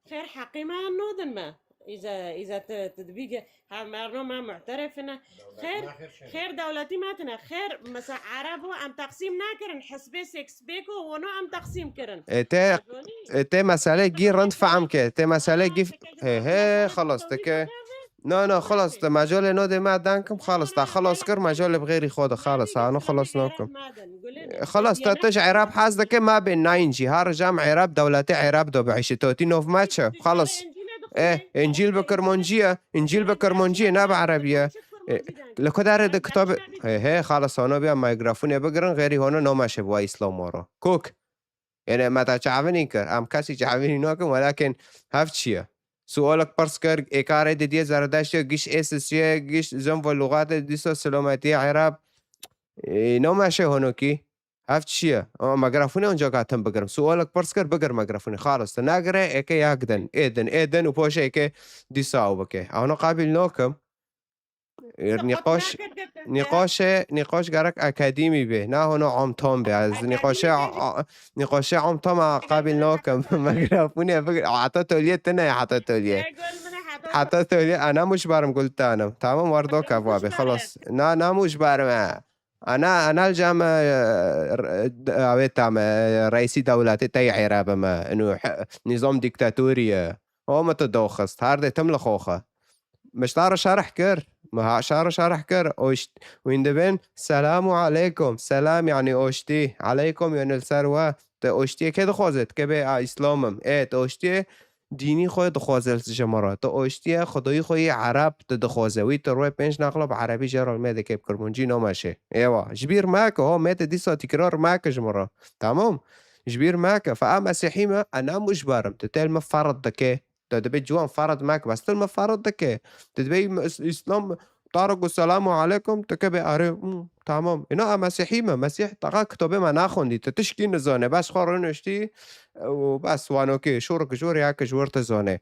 xêr heqî me nodin me. Îze, îze tu, tu dibî ge-, ha merno me mu'terefine. Xêr, xêr dewletî me tine. Xêr, mesela Erebo em teqsîm nakirin. Hizbê sêkspêk û wano em teqsîm kirin. E, te, Zonî? e, te mesele gî rind fehm ke. Te mesele Ha, gî f-, teke ji he, he, xelas, te ke. No, no, xelas, te mecalê nodê me dankim, xelas, te xelas kir, mecalê bi xêrî xwe de, xelas, ha, no xelas nakim. E, xelas, te, te ji Ereb hez dike, me bên nayîn jî. Her roj em Ereb, dewletê Ereb do biişî. Totî nov me çi? Xelas. E, Încîl bi Kirmancî ye. Încîl bi Kirmancî ye, ne bi Erebî ye. E, li ku derê de kitabê, he, he, xelas, hano biya mikrofone bigirin, xêrî hano nameşe bi wa Îslam waro. Kok. Yanî me te çavinî kir. Em kesî çavinî nakin, welakin hev çi ye? Sualek pirs kir, ê karê didiye Zeredeştiye, giş ê sisiye, giş zin ve lugate, dîsa silametiye Ereb. Ê, no meşe honokî. Hev çi ye? Ama mikrofone onca katin bigirim. Sualek pirs kir, bigir mikrofone. Xalis, tu nagire, êke yak din. Ê din, ê din û poşe êke dîsa ew bike. Ano qabil nakim. Nîqaş, nîqaşê, nîqaş gerek akademî be. Na hona amtam be. Ez nîqaşê, a-, a-, nîqaşê amtam a qabil nakim. Mikrofone bigir. Heta toliyê tine, heta toliyê. Heta toliyê. Ana mujbarim gul tanim. Tamam, wardo kavwa be. Xalas. Na, na mujbarim, ha. Ana, ana li cem, e, r-, d-, avê tam, e, reîsî dewletê te yê Iraqê me. Inu h-, nîzam dîktatorî ye. O me tu doxist. Her dê tim li xo xwe. Miştara şerh kir. Mi ha şer şerh kir. Oşt-, wîn dibên, "Selamu aleykum." Selam yani oştî. Aleykum yani li ser we. Te oştiyê kê dixwaze? Te kê bê a Îslam im. Ê, te oştiyê dînî xwe dixwaze ji min re. Te oştiyê xwedayî xwe yê Ereb te dixwaze. Wî te rûyê pênc naqla bi Erebî jê re me dike bi Kirmancî nameşe. Êwa. Ji bîr meke, ho me te dîsa tîkrar meke ji min re. Tamam? Ji bîr meke. Fe a Mesîhî me, e ne mujbarim. Tu têl me ferz dike. Tu dibê ciwan ferz meke. Bes tu me ferz dike. Tu dibê me Îs-, Îslam Tarık û selamu aleykum, tu ke bê arê, hmm, tamam. Ina a Mesîhî me, Mesîh taqa kitabê me naxwendî, tu tişkî nizane, bes xwe rûniştî û bes wanokê, şûrik jûr ya ki ji wir te zane.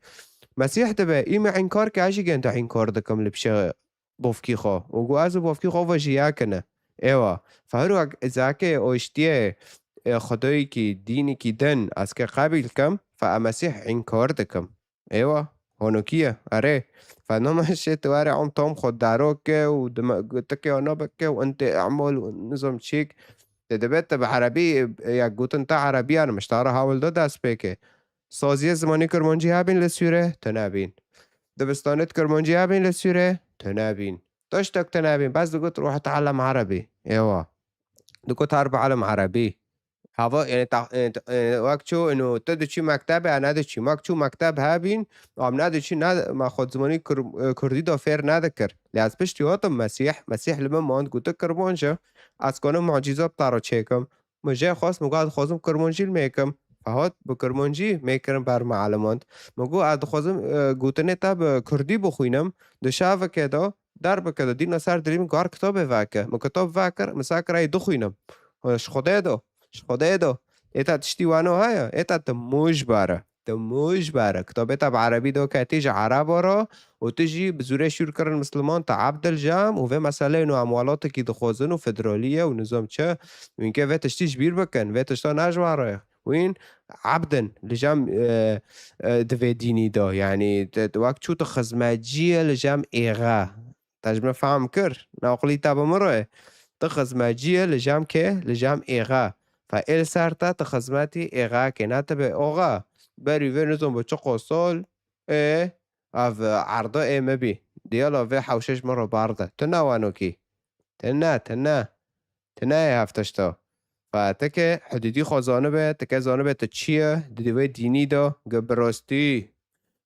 Mesîh dibe, î me înkar ke ez jî gên te înkar dikim li pişe bofkî xwe. Û gu ez û bofkî xwe ve jî yakine. Êwa, fe her wek zakê oştiyê, e, xwedayekî, dînekî din, ez ke qebîl kim, fe a Mesîh înkar dikim. Êwa, honokî ye, erê. Fenoma şê tu were on tom xwe daro ke û dime-, tikê ona bike û intê emol û nizam çîk. Te dibe te bi erebî, ya gotin te erebî yan miştara hawil da dest pê ke. Saziyê zimanî kirmancî hebîn li Sûre, tu nebîn. Dibistanê kirmancî hebîn li Sûre, tu nebîn. Tiştek tu nebîn, bes digot ruh te'ellem erebî. Êwa. Digot her bi'elim erebî. Hava, yani, ta-, yani, ta-, yani, wek çû, ino, tu diçî mektebê, ya nediçî. Wek çû mekteb hebîn, am nediçî, ne, me xwe zimanî kur-, e, kurdî de fêr nedikir. Lê ez piştî hatim Mesîh, Mesîh li min mand, gotu kirmanc e, ez kanim mucîza bi te re çêkim. Min jê xwest, min got, dixwazim kirmancî li mêkim. Hat bi kirmancî mêkirin ber me'elimand. Min got, ez dixwazim, e, gotinê te bi kurdî bixwînim. Di şevekê de, derbike de, dîna ser dilî min, gar kitabê veke. Min kitab vekir, min sa kirayê dixwînim. Ji Xwedê do, ji Xwedê do. Ê te tiştî wano heye? Ê te tu mûj bare. Tu mûj bare. Kitabê te bi erebî do ketî ji ereba re û tu jî bi zûrê şûr kirin misliman, te ebd li cem û vê meseleyê û em welatekî dixwazin û federalî ye û nizam çi. Wînkê vê tiştî ji bîr bikin. Vê tişta ne ji we re ye. Wîn ebd in li cem, e, e, di vê dînî de. Yanî, te, wek çû tu xizmetçî ye li cem êxe. Te ji min fehm kir? Naqilî te bi min re. Tu xizmetçî ye li cem kê? Li cem êxe. Fe ê li ser te tu xizmetî êxe ke, ne tu bê oxe. Berî vê nizam bi çiqo sol, ê, ev erda ê me bî. Diyala vê hewşê ji min re berde. Tu ne wanokî. Tu ne, tu ne. Tu neyê hev tişta. Fe ti ke hidûdî xwe zanibe, ti ke zanibe tu çi ye, di wê dînî de, gi bi rastî,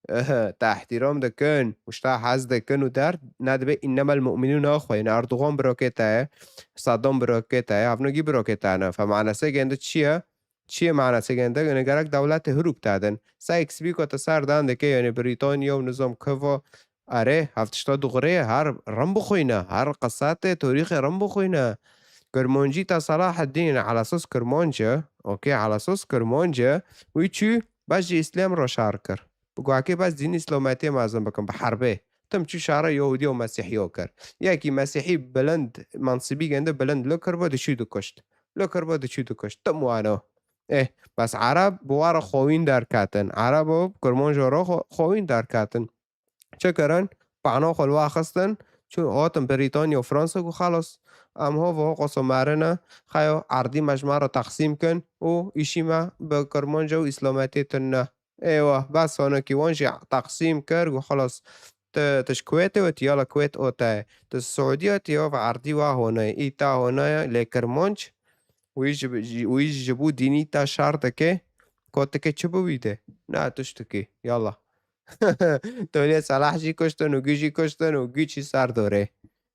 eh, te îhtîram dikin, û ji te hez dikin û derd nedibe, innemel mu'minûn naxwe, yanî Erdogan birokê te ye, Saddam birokê te ye, hevnogî birokê te ne. Fe manasê gende çi ye? Çi ye manasê gende? Yanî gerek dewletê hurûk te din. Sykes-Picot te ser dan dike, yanî Brîtanya û nizam kiva, Erê, hev tişta dixwire, her rim bixwîne, her qisatê torîxê rim bixwîne. Kirmancî ta Selaheddîn, ala esas kirmanc e, okey, ala esas kirmanc e, wî çû, bes ji Îslam re şer kir. Bi guhekê bes dîn Îslametiyê mezin bikin, bi herbê. Tim çû şerê Yahûdiya û Mesîhiya kir. Yekî Mesîhî bilind, mensibî gende bilind li kirbo, diçû dikuşt. Li kirbo, diçû dikuşt. Tim wano. Eh, bes Ereb bi wa re xwewîn derketin. Erebo bi kirmanco re xwe-, xwewîn derketin. Çi kirin? Pano xwe li wa xistin, çûn hatin Brîtanya û Fransa ku xelas, em ho ve ho qoso merine, xeyo erdî me ji me re teqsîm kin û îşî me bi kirmanca û îslametiyê tune. Êwa, bes honekî wan jî teqsîm kir, ku xelas, tu, tu ji Kuwêtê wetî, yala Kuwêt o te ye. Tu ji Siûdî wetî, ya ve erdî wa hone ye, î ta hone ye, lê kirmanc, wî ji, wî ji bo dînî te şer dike, kotike çi bi wî de? Ne tiştikî, yala. Tolê Selah jî kuştin û gî jî kuştin û gî çî ser dorê.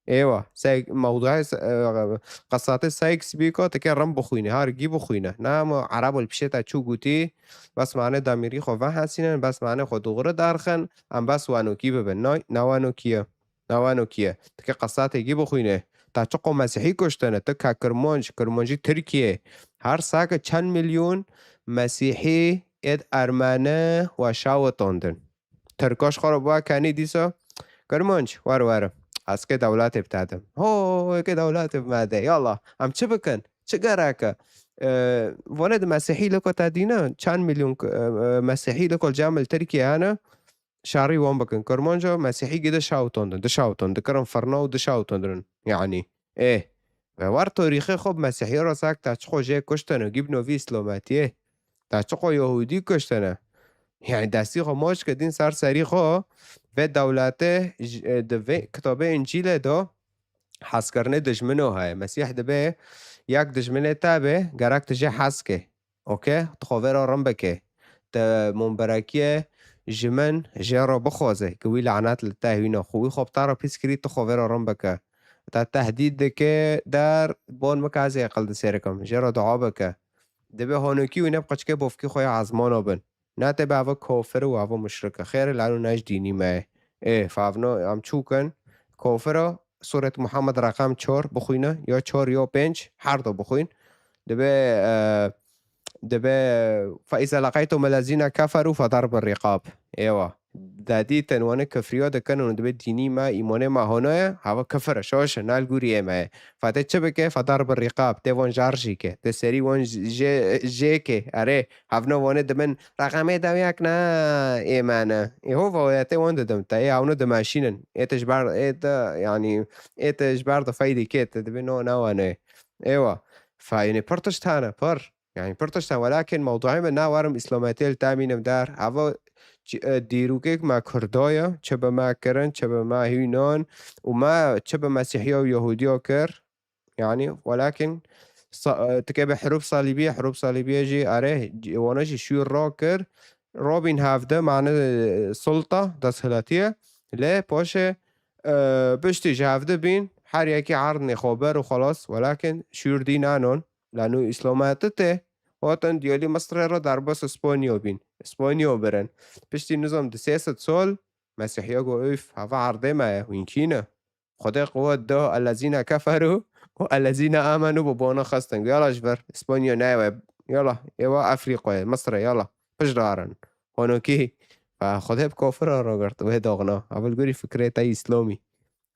Êwa, sey-, mewduayê se-, e, qesatê Sykes-Picot tike rim bixwîne, har gî bixwîne. Na ma Erebo li pişê te çû gotî, bes mane damîrî xwe vehesînin, bes mane xwe dûgri derxin, em bes wanokî bibin. Nay, ne wanokî ye. Ne wanokî ye. Tike qesatê gî bixwîne. Ta çiqo Mesîhî kuştine, tu ka Kirmanc, Kirmancî Tirkiye. Her sake çend milyon Mesîhî êd Ermene we şawitandin. Tirka ji xwe re biwa kenî dîsa, Kirmanc, were, were. Ez kê dewletê bi te dim. Ho, kê dewletê bi me de. Yallah. Em çi bikin? Çi gerek e? E, vone di Mesîhî li ku te dîne, çend milyon k-, e, e, Mesîhî li ku li cem li Tirkiye hene, şerî wan bikin. Kurmanca Mesîhî gide şawtondin, dişawtondin, dikirin firna û dişawtondin. Yani, ê, ve war torîxê xwe bi Mesîhî re sak te çi xwe jê kuştene, gîb novî îslametiyê. Te çiqo Yehûdî kuştine? Yani destî xwe maç ke dîn ser serî xwe, vê dewletê ji, e, di vê kitabê Încîlê de hezkirinê dijmino heye. Mesîh dibe yek dijminê te be, gerek tu jê hez ke. Okey? Tu xwe vê re rin bike. Te mumberekiyê ji min jê re bixwaze, ke wî lanet li te hîne. Xwe wî xwe bi te re pîs kirî, tu xwe vê re rin bike. Te tehdîd dike, der, bon bike ez ê aqil di sêr kim. Jê re dua bike. Dibe honokî wî ne bi qeçkê bofkî xwe ya ezmana bin. Ne tê be ava kofir û ava muşrik e. Xêr e, lano ne ji dînî me ye. Ê, favno em çûkin. Kofir e, Suret Muhammed reqem çar bixwîne, ya çar ya pênc, her du bixwîn. Dibe, e, dibe, "Fe iza leqeytum ellezîne keferû fe darbi rîqab." Êwa. Dedîtin wane kifriya dikin û dibe dînî me, îmanê me hono ye, hava kifir e, şaş e, ne li gûrî ê me ye. Fetê çi bike? Fe darbi rîqab, tê van jar jî ke, tê serî wan j-, jê, jê ke, erê, hevno wane dibin, "Reqemê dewyek ne ê me ne." Ê ho va, tê wan didim, te ê hevno dimeşînin. Ê te ji ber, ê te, yani, ê te ji ber de feydê ke, te dibe no, ne wane. Êwa. Fe, yani, pir tişt hene, pir. Yani, pir tişt hene, welakin mewduê min ne werim îslametiyê li te mînim der. Hava çi, e, dîrokek me Kurda ye, çi bi me kirin, çi bi me hînan û me çi bi Mesîhiya û Yehûdiya kir. Yani, welakin sa-, e, tike bi hirûf salîbiyê, hirûf salîbiyê jî, erê, c-, wana jî şûr rakir. Robin hevde, mane, e, sulta, desthilatiye. Lê paşê, e, piştî ji hevde bîn, her yekî erdinê xwe ber û xelas, welakin şûr dî nanon. Lano îslamati tê, hatin diyalî Misirê re derbas Spanya bîn. Spanya birin. Piştî nizam di sê sed sal, Mesîhiya got, "Üf, hava erdê me ye, hûn kî ne?" Xwedê quwet da ellezîne keferû û ellezîne amenû bi bona xistin. Yala ji vir Spanya neywe. Yala, êwa Efrîqoyê, Misirê, yala. Pişt darin. Honokî. Fe Xwedê bi kofira ragirt, wê doxna. Ev li gorî fikrê te îslamî.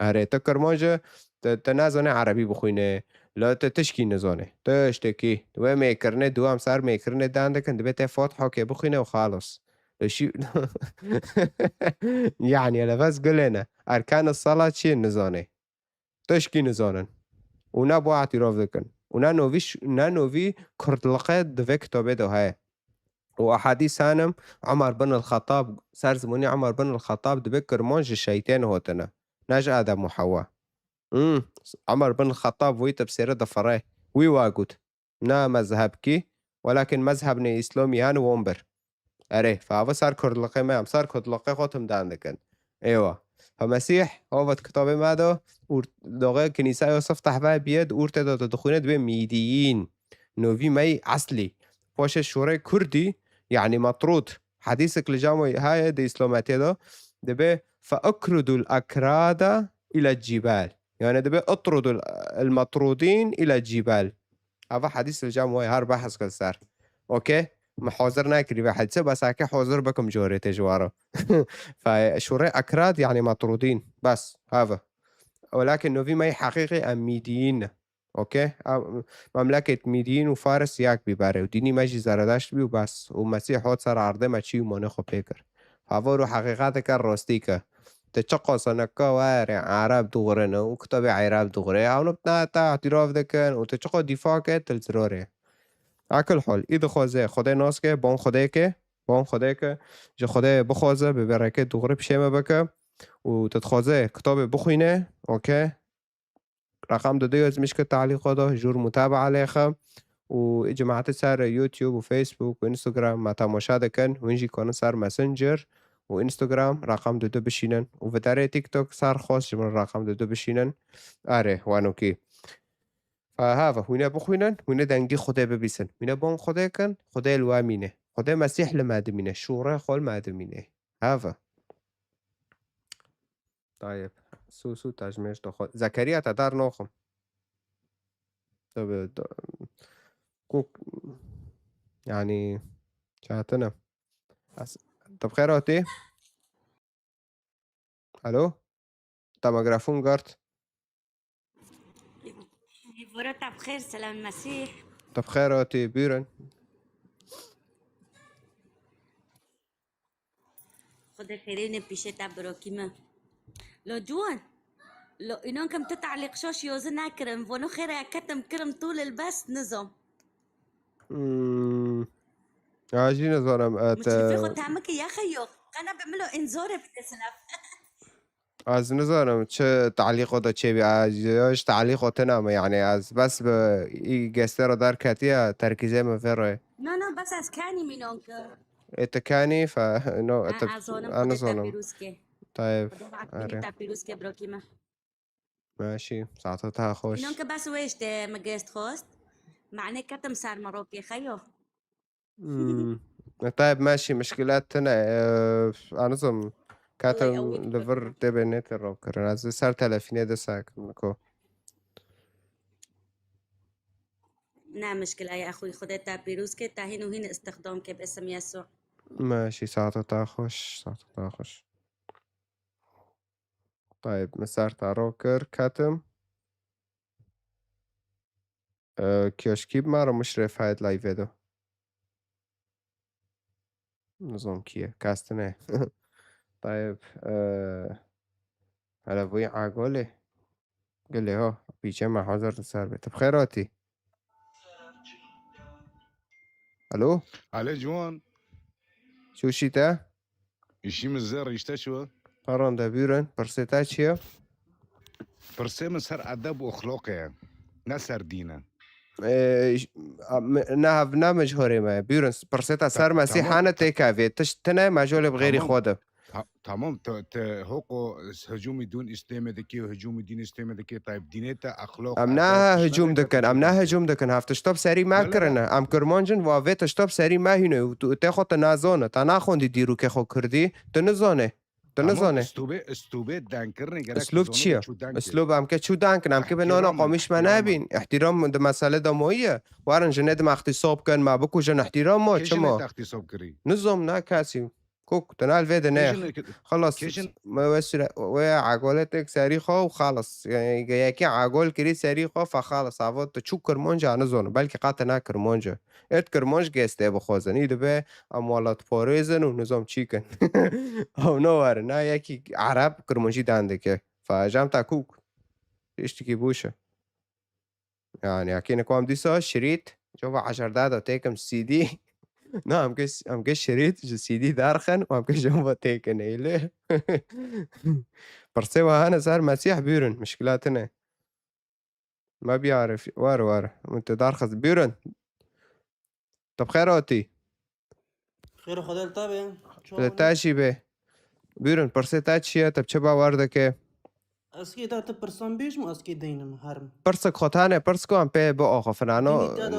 Erê, tu kirmanc e, tu, tu nezanê erebî bixwîne. La tu tişkî nizanê. Tiştekî. Wê mêkirinê, dû em ser mêkirinê dan dikin, dibê te Fatihokê bixwîne û xalos. Li şî-, yani, ele bes gulê ne. Erkan sala çi nizanê. Tişkî nizanin. Û ne bo îtîraf dikin. Û ne novî ş-, ne novî kurdliqe di vê kitabê de heye. Û ehadîs henim, Umar bin el-Xettab, ser zimanî Umar bin el-Xettab dibe kirman ji şeytên hotine. Ne ji Adem û Hewa. Hmm, Umar bin el-Xettab wî tepsêre difire. Wî wa got. Na mezhebkî, welakin mezhebnê îslamî hene wan bir. Erê, fava ser kurdliqê me, em ser kurdliqê xwe tim dan dikin. Êwa. Fa Mesîh, hova di kitabê me de, ûr-, doxê kinîsa Yosef Tehve biye, di ûrtê de dixwîne, dibê Mîdiyîn. Novî mey eslî. Paşê şûrê kurdî, yani metrûd. Hedîsek li cem wê heye di îslametiyê de, dibê, "Fe ukrudul akrada ila cibal." Yani dibê, "Utrudul el metrudîn ila cibal." Ava hedîs li cem wê her behs kir ser. Okey? Me hazir nekirî ve hedîse, bes eke hazir bikim corê tê ji waro. Fe şûrê akrad, yani metrudîn. Bes, hava. Welakin novî mey heqîqî em Mîdiyîn ne. Okey? Ev memleket Mîdiyîn û Faris yek bî berê û dînî me jî Zeredeşt bî û bes. Û Mesîh hat ser erdê me çî û manê xwe pê kir. Hava û heqîqeteke rastî ke. Te çi qasa neka were Ereb dûxurine û kitabê Ereb dûxure. Hewno te, te îtîraf dikin û te çi qas dîfa ke, te li zirarê. Ekil hol, î dixwaze Xwedê nas ke, ban Xwedê ke, ban Xwedê ke, ji Xwedê bixwaze, bi bereket dûxure pişê me bike û te dixwaze kitabê bixwîne, okey? Reqam dide yazmış ke talîqa de, jûr mutabaa lêxe û cemaetê ser YouTube û Facebook û Instagram me temaşe dikin, hûn jî kanin ser Messenger û Instagram reqam dide bişînin û vidarê TikTok ser xwest ji min reqam dide bişînin. Erê, wanokî. Fa hava, hûn ê bixwînin, hûn ê dengî Xwedê bibîsin. Hûn ê bon Xwedê kin, Xwedê li we mîne. Xwedê Mesîh li me dimîne, şûrê xwe li me dimîne. Hava. Tayeb. Sû, sû, te ji mêj dixwe. Zekeriya, te dar noxim. Tabii, da-, kok, yani, çatine. As-, te bi xêr hatî? Alo? Te mikrofon girt. Bora te bi xêr, selam Mesîh. Te bi xêr hatî, buyurun. Xwedê xêrê ne pîşê te birokî me. Lo ciwan. Lo înan kim tu te'lîq şaş yozi nekirim. Vono xêre ketim kirim tûl il bes nizam. Hmm. Ya jî nizanim. E, Min çirfê xwe te... temiki yexe yok. Qene bi milo înzorê bide silaf. Ez nizanim çi te'lîqo de çêbî. Ez ya ji te'lîqo tune me, yanî ez bes bi î gestê re derketiye, terkîzê min vê re. Na, na, bes ez kenî mînan ki. Ê, tu kenî fe, no, Ha, tu, ez zanim ez Xwedê te nizanim. pîroz ke. Tayeb, Xwedê bi aqilî erê. Te pîroz ke birokî me. Meşî, saeta te xweş. Mînan ki bes wê işte me gest xwest. Mane ketim ser me ropê xeyo. Hmm. E, tayeb, meşî, mişkilet tune. E, ez nizanim. Wê ew Ketim wî li vir tê bê nêtê ropkirin. Ez ê ser telefînê de sekim niko. Ne mişkile ye, exwî Xwedê te pîroz ke, te hîn û hîn îstixdam ke bi isim Yesû. Meşî, saeta te xweş, saeta te xweş. Tayeb, min ser te ro kir, ketim. E, kiyoşkî bi me re muşref hayet live do. Nizam kî ye, kes tune. Tayeb, e, hele vî agolê. Gilê ho, pîçe me hazir di ser bê. Tu bi xêr hatî. Alo? Alo ciwan. Çûşî te? Îşî min zêr rîşte çû. Parande bûrin, pirsê te çi ye? Pirsê min ser edeb û exloqê ye, ne ser dîn e. Ee, ş-, a, me-, ne hev-, ne me ji horê me ye. Bûrin, pirsê te Ta-, ser Mesîha tamam, ne ta-, têkevê. Tişt tine me jolê bi xêrî tamam. Xwe de. Ta-, tamam, te, te hoko hicûmî dûn Îslamê dikê û hicûmî dîn Îslamê dikê, tayb dînê te, exloq, Em edeb, ne tişt hicûm nake, dikin, em ne hicûm dikin. Hev tişta bi serî me kirine. Em kirmanc in, wa vê tişta bi serî me hîne û tu, tê xwe tu nazane, te naxwendî dîrokê xwe kirdî, tu nizane. Tu nizane. Tamam, uslûbê, uslûbê dengkirinê gerek Uslûb çi ye? Uslûb em ke çû deng kin, em ke bi nana qamîş me nebîn. Îhtîram di mesele de mayî ye. Warin jinê di me îxtîsab kin, me bikujin, îhtîram ma, çima? Nizam ne kesî. Kok, tu nal vê de ne. Xelas, me wê süre, wê agoletek serî xwe û xelas. Yani, yekê agol kirî serî xwe, fe xelas. Ava tu çû kirmanc e, nizanim. Belkî qet ne kirmanc e. Êt kirmanc gestê bixwazin. Î dibe em welatparêz in û nizam çî kin. Ew ne werin. Na yekî Ereb kirmancî dan dike. Fe jem te kok. Tiştekî bûş e. Yani, akî ne kom dîsa şirît, cova eşerde de têkim C D. Na, em ke, em ke şirît ji C D derxin û em ke cova têkin êlê. Pirsê we hene ser Mesîh bûrin, mişkila tine. Me biyarif, wer, wer. Min te derxist bûrin. Tu bi xêr hatî. Xêr Xwedê li te be. Li te jî be. Bûrin, pirsê te çi ye? Te bi çi bawer dike? Ez kê te, tu pirsan bêjim, ez kê deynim herim. Pirsek xwe tane pirs ku em pê biaxifin, ano, Dînî te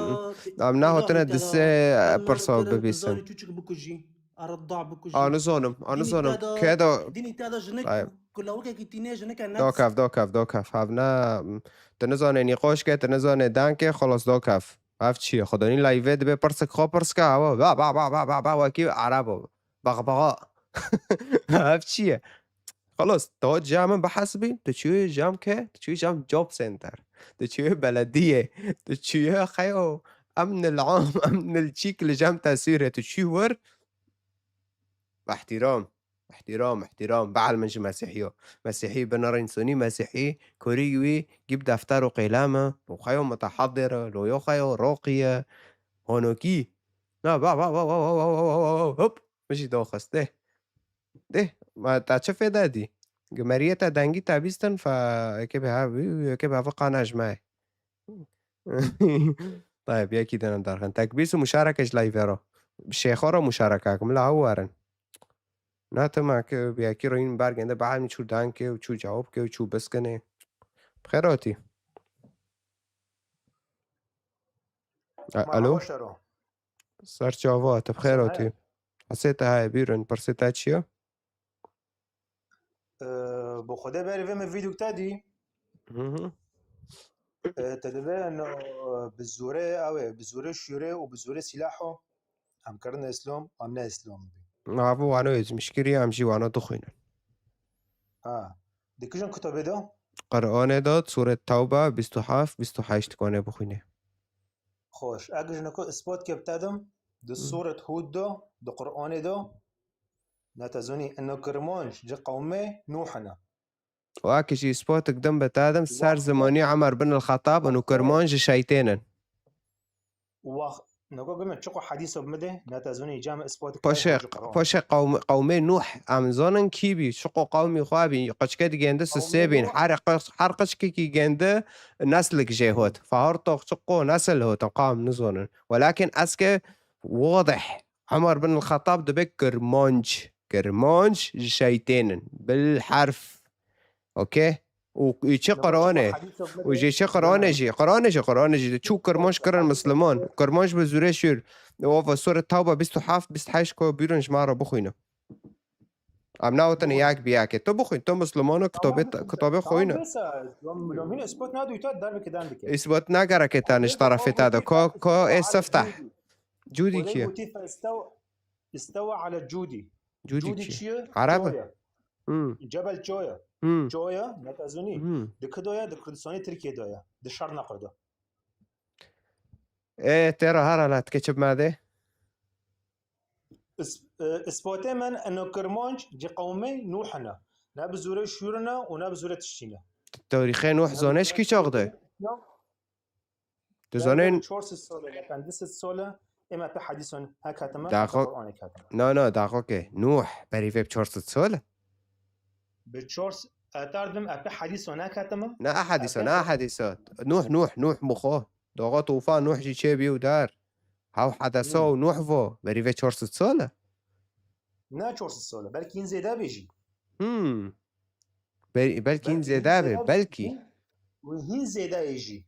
de, em nehotine di sê pirsa bibîsin. Zarê çûçik bikujî. Erda bikujî. A nizanim, a nizanim. Kê de. Dînî te de jinik, ku lawikekî tîne jinik e, ne. Dokev, dokev, dokev. Hev ne, tu nizanê nîqoş ke, tu nizanê deng ke, xelas dokev. Ev çi ye? Xwedanî layvê dibe pirsek xwe pirs ke, ewa, ba, ba, wekî Erebo. Baxbaxa. Ev çi ye? Xelas, tu hat cem min bihesibî, tu çûyê cem ke, tu çûyê cem job center. Tu çûyê belediyê, tu çûyê xeyo, emnil am, emnil çîk li cem teswîrê, tu çûyî wir, Bi ihtiram, ihtiram, ihtiram. Behl min ji Mesîhî yo. Mesîhî bi nirîn sunî, Mesîhî kurî wî gîb defter û qêlem e. Û xeyo muteheddir e, loyo xeyo roqî ye. Honokî. Na, ba, ba, hop. Min jî doxist. Dê. Dê. Ma te çi fêde dî? Gi meriyê te dengî te bîstin fe, eke bi hev, eke bi hev qana ji me. Tayeb, yekî dene derxin. Tekbîs û muşareke ji layvê re. Şêxo re muşareke kim la hew werin. Na tema ke bi yekî re yîn bergên de behemî çû dengkê û çû cewabkê û çû biskinê. Bi xêr hatî. A-, Merhaba alo? Şero. Ser çava, te bi xêr hatî. Hesê te heye, bîrin, pirsê te çi ye? Ee, bi Xwedê berê vê min vîdyo te dî. Hı hı. Ee, te divê no, bi zorê, ew ê, bi zorê şûrê û bi zorê sîlaho em kirine Îslam, em ne Îslam bî. Navo wano ezmişkirî, em jî wano dixwînin. Ha. Di kijin kitabê de? Qur'anê de, Sûret Tewbe, bîst û heft, bîst û heşt konê bixwîne. Xoş. Eger ji niko ispat ke bitedim, di Sûret Hûd de, di Qur'anê de, netezûnî ino kirmanc ji qewmê Nûh ne. Wekî jî îspotik din bi te dim, ser zimanî Umar bin el-Xettab û kirmanc ji şeytên in. Wax, noko gume çiqo hadîso bimide, netezûnî cem ispotik Paşê, paşê qewm-, qewmê Nuh, em zanin kî bî, çiqo qewmî xwe bî, qiçke digende sisê bîn, her qiç-, her qiçkekî gende neslik jê hot. Fahartox çiqo nesil hot, qam nizonin. Welakin eske wadih, Umar bin el-Xettab dibe kirmanc. Kirmanc ji şeytên in. Bil herf. Okey? Û, û çi Qur'anê? Û jî çi Qur'anê jî? Qur'anê jî, Qur'anê jî. Çû kirmanc kirin Misliman. Kirmanc bi zûrê şûr. Ova Sûre Tewbe bîst û heft, bîst û heşt ko bûrin ji me re bixwîne. Em nawetin yek bi yekê. Tu bixwîn, tu Misliman û kitabê, kitabê xwîne. Îsbat nagereke te ji tarafê te de. Ko, ko ê sifteh. Cûdî kî ye? Istewa ala Cûdî. Cûdî kî ye? Ereb e? Hmm. Cebel Çoya. Hmm. Çoya, netezûnî. Hmm. Di kido ye, di Kurdistanê Tirkiye de ye. Di Şerneqo de. Ê, tê re her halat ke çi bimedê? Is-, e, ispatê min ino kirmanc ci qewmê Nuh ne. Ne bi zûrê şûr ne û ne bi zûrê tiştî ne. Tarîxê Nuh zanê ji kî çax de? Tu zanên çar sed sole, ya pênc sed sole, ême pê hedîson hek hatime, Daxo- Qur'anê hatime. Na, na, daxo ke. Nuh, berî vê bi çar sed sole? Bi çar sed, etardim, e pê hedîson hek hatime. Na, a hedîsa, na, a hedîsa. Nuh, Nuh, Nuh, muxo. Doğa tufan Nuh jî çê bî û dar. Haw hedesa û Nuh vo, berî vê çar sed sole? Ne çar sed sole, belkî hin zêde bê jî. Hmm. Bel-, belkî hin zêde bê, belkî. Û hin zêde yê jî.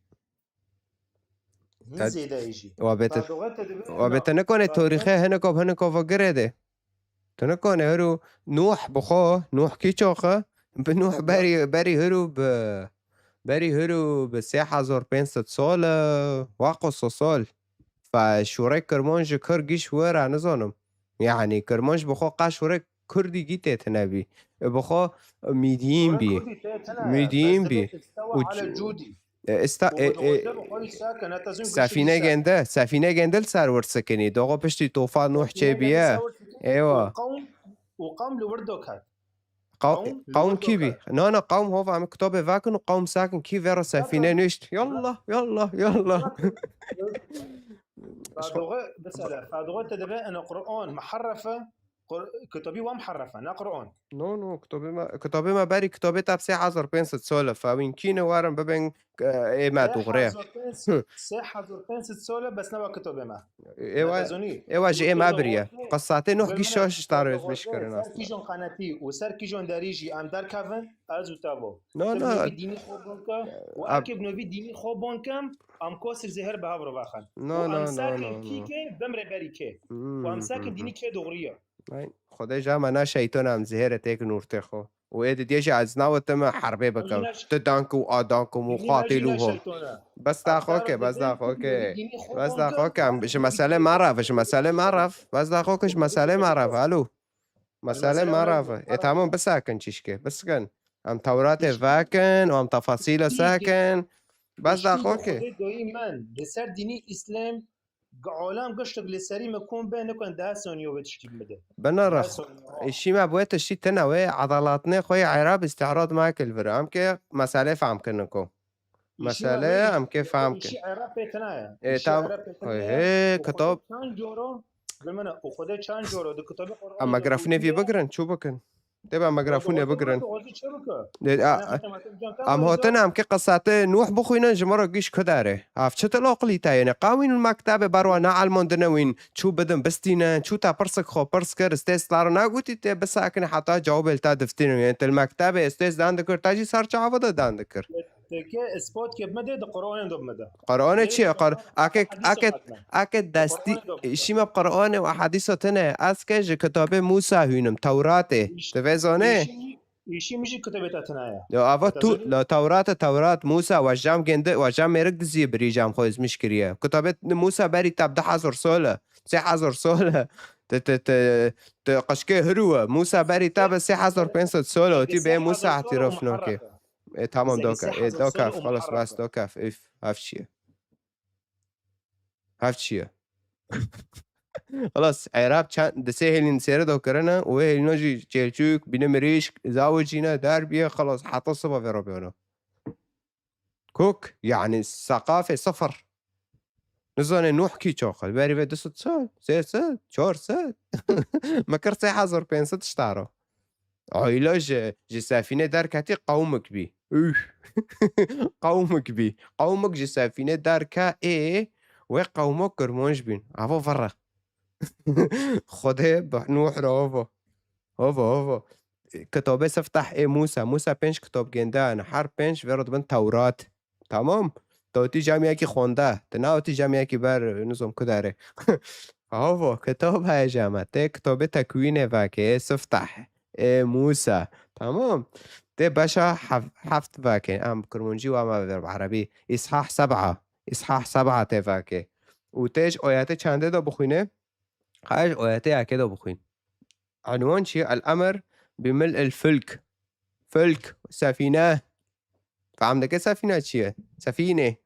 Hin zêde yê jî. Wa bê te, wa bê te nikone tarîxê hinek ov hinek ov girê de. Tu nikone hiru Nuh bi xo, Nuh kî çoxe? Bi Nuh berî, berî hiru bi, berî hiru bi sê hezar pênc sed sole, waqo so sol. Fe şûrê kirmanc ji kir gîş were nizanim. Yanî kirmanc bi xo qas şûrê kurdî gî tê tine bî. Bi xo mîdiyîn bî. Mîdiyîn bî. Û ç-, e, esta-, e, e, sefîne gende, sefîne gende li ser wir sikinî. Doxo piştî tofa Nuh çê biye. Ewa. Û qewm li wir doket. Qew-, qewm kî bî? Na, na, qewm hova em kitabê vekin û qewm sekin kî vê re sefîne nişt. Yallah, yallah, yallah. Fadoğe, mesela, Fadoğe te dibe ene Qur'an muharrefe, Qur-, kitabî wa muharrefe, ne Qur'an. No, no, kitabê me, kitabê me berî kitabê te bi sê hezar pênc sed sole fewîn kîne werin bibin, e, ê me dûxrê. Sê hezar pênc sed sole bes neva kitabê me. Êwa, êwa ji ê me biriye. Qesatê Nuh gîşa ji tarê ezmiş kirina. Ser kîjon qenetî û ser kîjon derî jî em derkevin, ez û te bo. No, no. Dînî xwe bon ke, û erkê bi novî dînî xwe bon kem, em kosir zehir bi hev re vexin. No, no, no, no. Kî ke, bimre berî kê. Û em sekin dînî kê doğru ye. Xwedê ja me na şeytona em zihêre têkin ortê xwe. Û ê didiyê jî ez nawitime herbê bikim. Tu dank û a dank û mû xatî lû ho. Bes da xwe ke, bes da xwe ke. Bes da xwe ke, em ji meselê me re, ji meselê me re. Bes da xwe ke, ji meselê me re, alo. Meselê me re. E, tamam, bisakin çişke, bisikin. Em Tewratê vekin, em tefasîle sekin. Bes da xwe ke. Xwedê doyî min, li ser dînî Îslam Gi alem giştik li serî me kom be, nikun deh saniye wê tiştî bide. Bine rex. Îşî me bi wê tiştî tine wê edalatnê xwe yê Erab îstîhrad me kil vir. Em ke meselê fehm kirin ku. Meselê em ke fehm kin. Îşî Erab pê tine ye. Ê, tam. Hê, kitab. Çend coro, gumene, û Xwedê çend coro, di kitabê Qur'anê. Em mikrofnê vî bigirin, çû bikin. Dê be mikrofnê bigirin. Em hatin em ki qisatê Nuh bixwînin ji me re giş kudare. Ev çi til aqilî te yene? Qawîn mektebê berwa neelmandine wîn. Çû bidin bistîne, çû te pirsik xwe pirs kir, stêz te re negotî tê bisakinî heta cewabê li te diftînin. Yene til mektebê stêz dan dikir, te jî ser çava de dan dikir. Teke ispat ke bimede, di Qur'anê de bimede. Qur'anê çi ye? Qur-, ake, ake, ake destî, şîme bi Qur'anê û ehadîsa tine. Ez ke ji kitabê Musa hûnim, Tewratê. Tu vê zanê? Îşî, îşî min jî kitabê te tine ye. Ya, ava tu, la Tewrate, Tewrat, Musa, we jam gende, we jam mêrik dizî birî jam xwe ezmiş kiriye. Kitabê Musa berî tab du hezar sole, sê hezar sole. Te, te, te, te qaşkê hiru e. Musa berî te be sê hezar pênc sed sol e. Tî bê Musa îtîrof nake. E, tamam, doka. E, doka, xelas, bas, doka. Üf, ev çi ye? Ev çi ye? Xelas, Erab çend, di sê hêlîn sêre do kirine û wê hêlîna jî Çêlçûk, bîne mirîşk, zawicîne, derbiye, xelas, heta siba vê re biyano. Kok, yani, seqafê sifir. Nizane Nuh kî çax e. Berî vê du sed sal, sê sed, çar sed. Me kir sê hezar pênc sed tişta ro. Ayla ji, ji sefîne derketî qewmik bî. Üf. Qewmik bî. Qewmik ji sefîne derke ê wê qewmo kirmanc bîn. Avo vire. Xwedê bi Nuh re ovo. Ovo, ovo. Kitabê siftah ê Musa. Musa pênc kitab gêndan. Her pênc vê re dibin Tewrat. Tamam. Te wetî cem yekî xwende. Te newetî cem yekî ber, nizam ku derê. Avo, kitab heye cem e. Tê kitabê Tekwînê veke, ê siftah, ê Musa. Tamam. Tê beşa hef-, heft veke. Em kirmancî û em ê ver bi erebî. Îshah seb'a. Îshah seb'a tê veke. Û tê ji oyetê çendê de bixwîne? Qay ji oyetê yekê de bixwîn. Enwan çi ye? El-emr bi mil'il fulk. Fulk, sefîne. Fehm dike sefîne çi ye? Sefîne.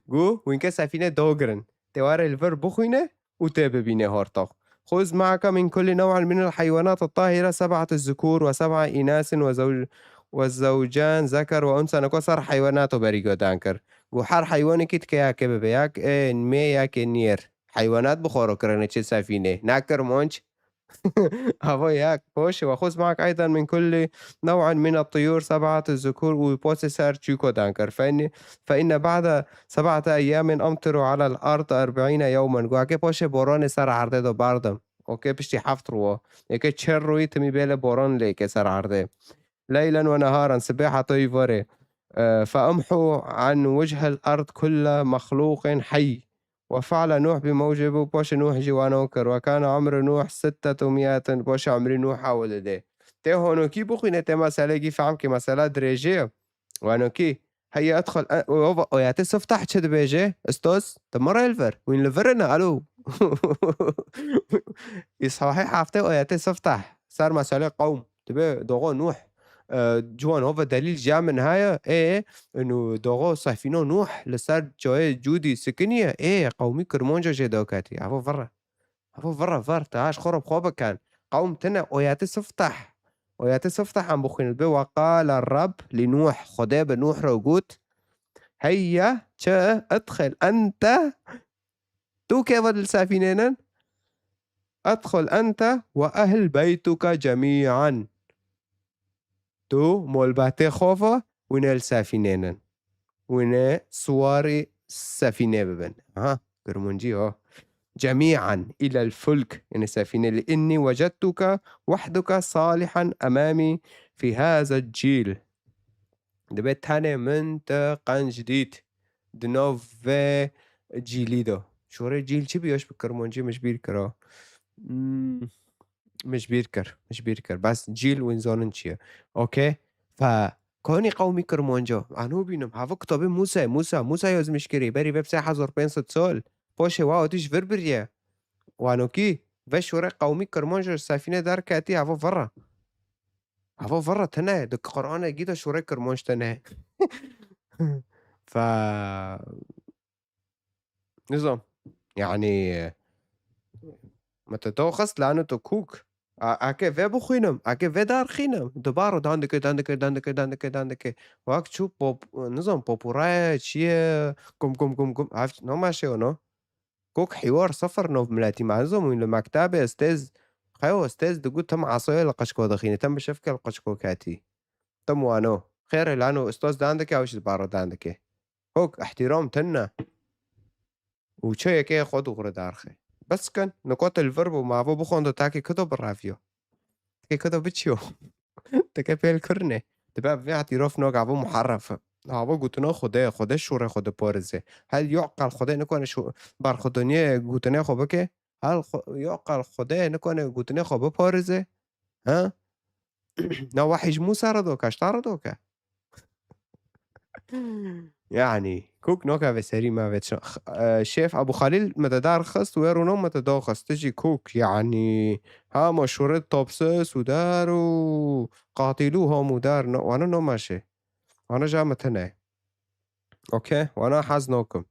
Gu, winke sefîne dogirin. Tê were li vir bixwîne û tê bibîne hortox. Xuz ma'aka min kulli nev'in min el-heywanat el-tahire seb'ate zukur ve seb'a inasin ve zewc-, ve zewcan zeker ve unsa. Neko ser heywanat o berî godan kir. Gu her heywanekî dike yekê bibe. Yek ê mê, yek ê nêr. Heywanat bi xwe re kirine çi sefîne. Ne kirmanc. Ava yek. Poşê, وخذ معك أيضا من كل نوع من الطيور سبعة ذكور û poşê ser çûko dan kir. فإن، فإن بعد سبعة أيام أمطر على الأرض أربعين يوما. Guhakê poşê boranê ser erdê do bardim. Okê, piştî heft ruwo. Yekê çer rûyî timî bêle boran lêke ser erdê. ليلا ونهارا، sibê heta îvarê. E, فأمحو عن وجه الأرض كل مخلوق حي. وفعل نوح بموجب، û poşê Nuh jî wano kir. وكان عمر نوح ستمية، poşê emrî Nuh hewil dê. Tê honokî bixwîne, tê meselekî fehm kî, mesela dirêjê ye. Wanokî, هيا ادخل أ-، o, o, oyetê siftah çi dibêje? Ustaz, tu mi rê li vir. Wîn li vir ne, alo. Îshahê heftê oyetê siftah. Ser meselê qewm. Dibe dogo Nuh. E, ciwan hova delîl ja min heye. Ê, inu dogo sefîno Nuh li ser cayê cûdî sikiniye. Ê, qewmî kirmanca jê doketî. Evo vire. Evo vire vir. Te haş xwe re bi xwe bikin. Qewm tine oyetê siftah. Oyetê siftah em bixwînin. Bi وقال الرب لنوح. Xwedê bi Nuh re got. Heyya, çi, idxil ente. Tu keva li sefînênin? Edxul ente ve ehl beytuke cemî'an. Tu molbetê xwe ve wîne li sefînênin. Wîne siwarî sefînê bibin. Ha, kirmuncî ho. Cemî'an ilel fulk. Yani sefîne li inni vecedtuke wehdeke salihan emamî fî haze cîl. Dibe tenê min te qenc dît di nav vê cîlî de. Şorê cîl çi bî? Eş bi kirmancî min ji bîr kira. Hmm, min ji bîr kir, min ji bîr kir. Bes cîl win zanin çi ye. Okey? Fe konî qewmî kirmanca. Ano bînim. Hava kitabê Mûsayê, Mûsa, Mûsa yazmîş kirî. Berî vê bi sê hezar pênc sed sal. Poşê wa hatî ji vir biriye. Wanokî, ve şorê qewmî kirmanca ji sefîne derketî, hava virre. Hava virre tine, di Qur'anê gî de şorê kirmanc tine. Fe, nizam. Yani, me te to xist lano to kûk. A, ake vê bixwînim, ake vê darxînim. Dubaro dan dike, dan dike, dan dike, dan dike, dan dike. Wak çû pop-, nizam, popuraya çi ye? Gum, gum, gum, gum. Ev namaşe ono. Kok hiwar sifir nov miletî. Me nizam wîn li mektebê stêz, xeyo stêz digot tim asayê li qeçko dixîne, tim bi şefke li qeçko ketî. Tim wano. Xêr e lano ustaz dan dike, ew jî dibaro dan dike. Hok, ihtiram tune. Û çi yekê xwe dû xwe darxê. Bes kin, niko te li vir bû, mavo bixwendo takê kito biraviyo. Takê kito biçiyo. Teke pêl kirine. Dibe vê hatîrof noga bu muharref. Hava gotuna Xwedê, Xwedê şûrê xwe diparêze. Hel yo qal Xwedê nikone şu bar xwe dinyê gotinê xwe bike. Hel xwe-, yo qal Xwedê nikone gotinê xwe biparêze. Ha? Na wahî ji Mûsa re doke, ji te re doke. Yani, kok nokeve serî me ve çi-, x-, e, Şêf Ebû Xalîl me te dar xist, wê rûno me te daxist. Tu jî kok, yani, hema şûrê topsiz û dar û qatilû hom û dar, no, wana no meşê. Wana ja me tine. Okey, wana hez nokim.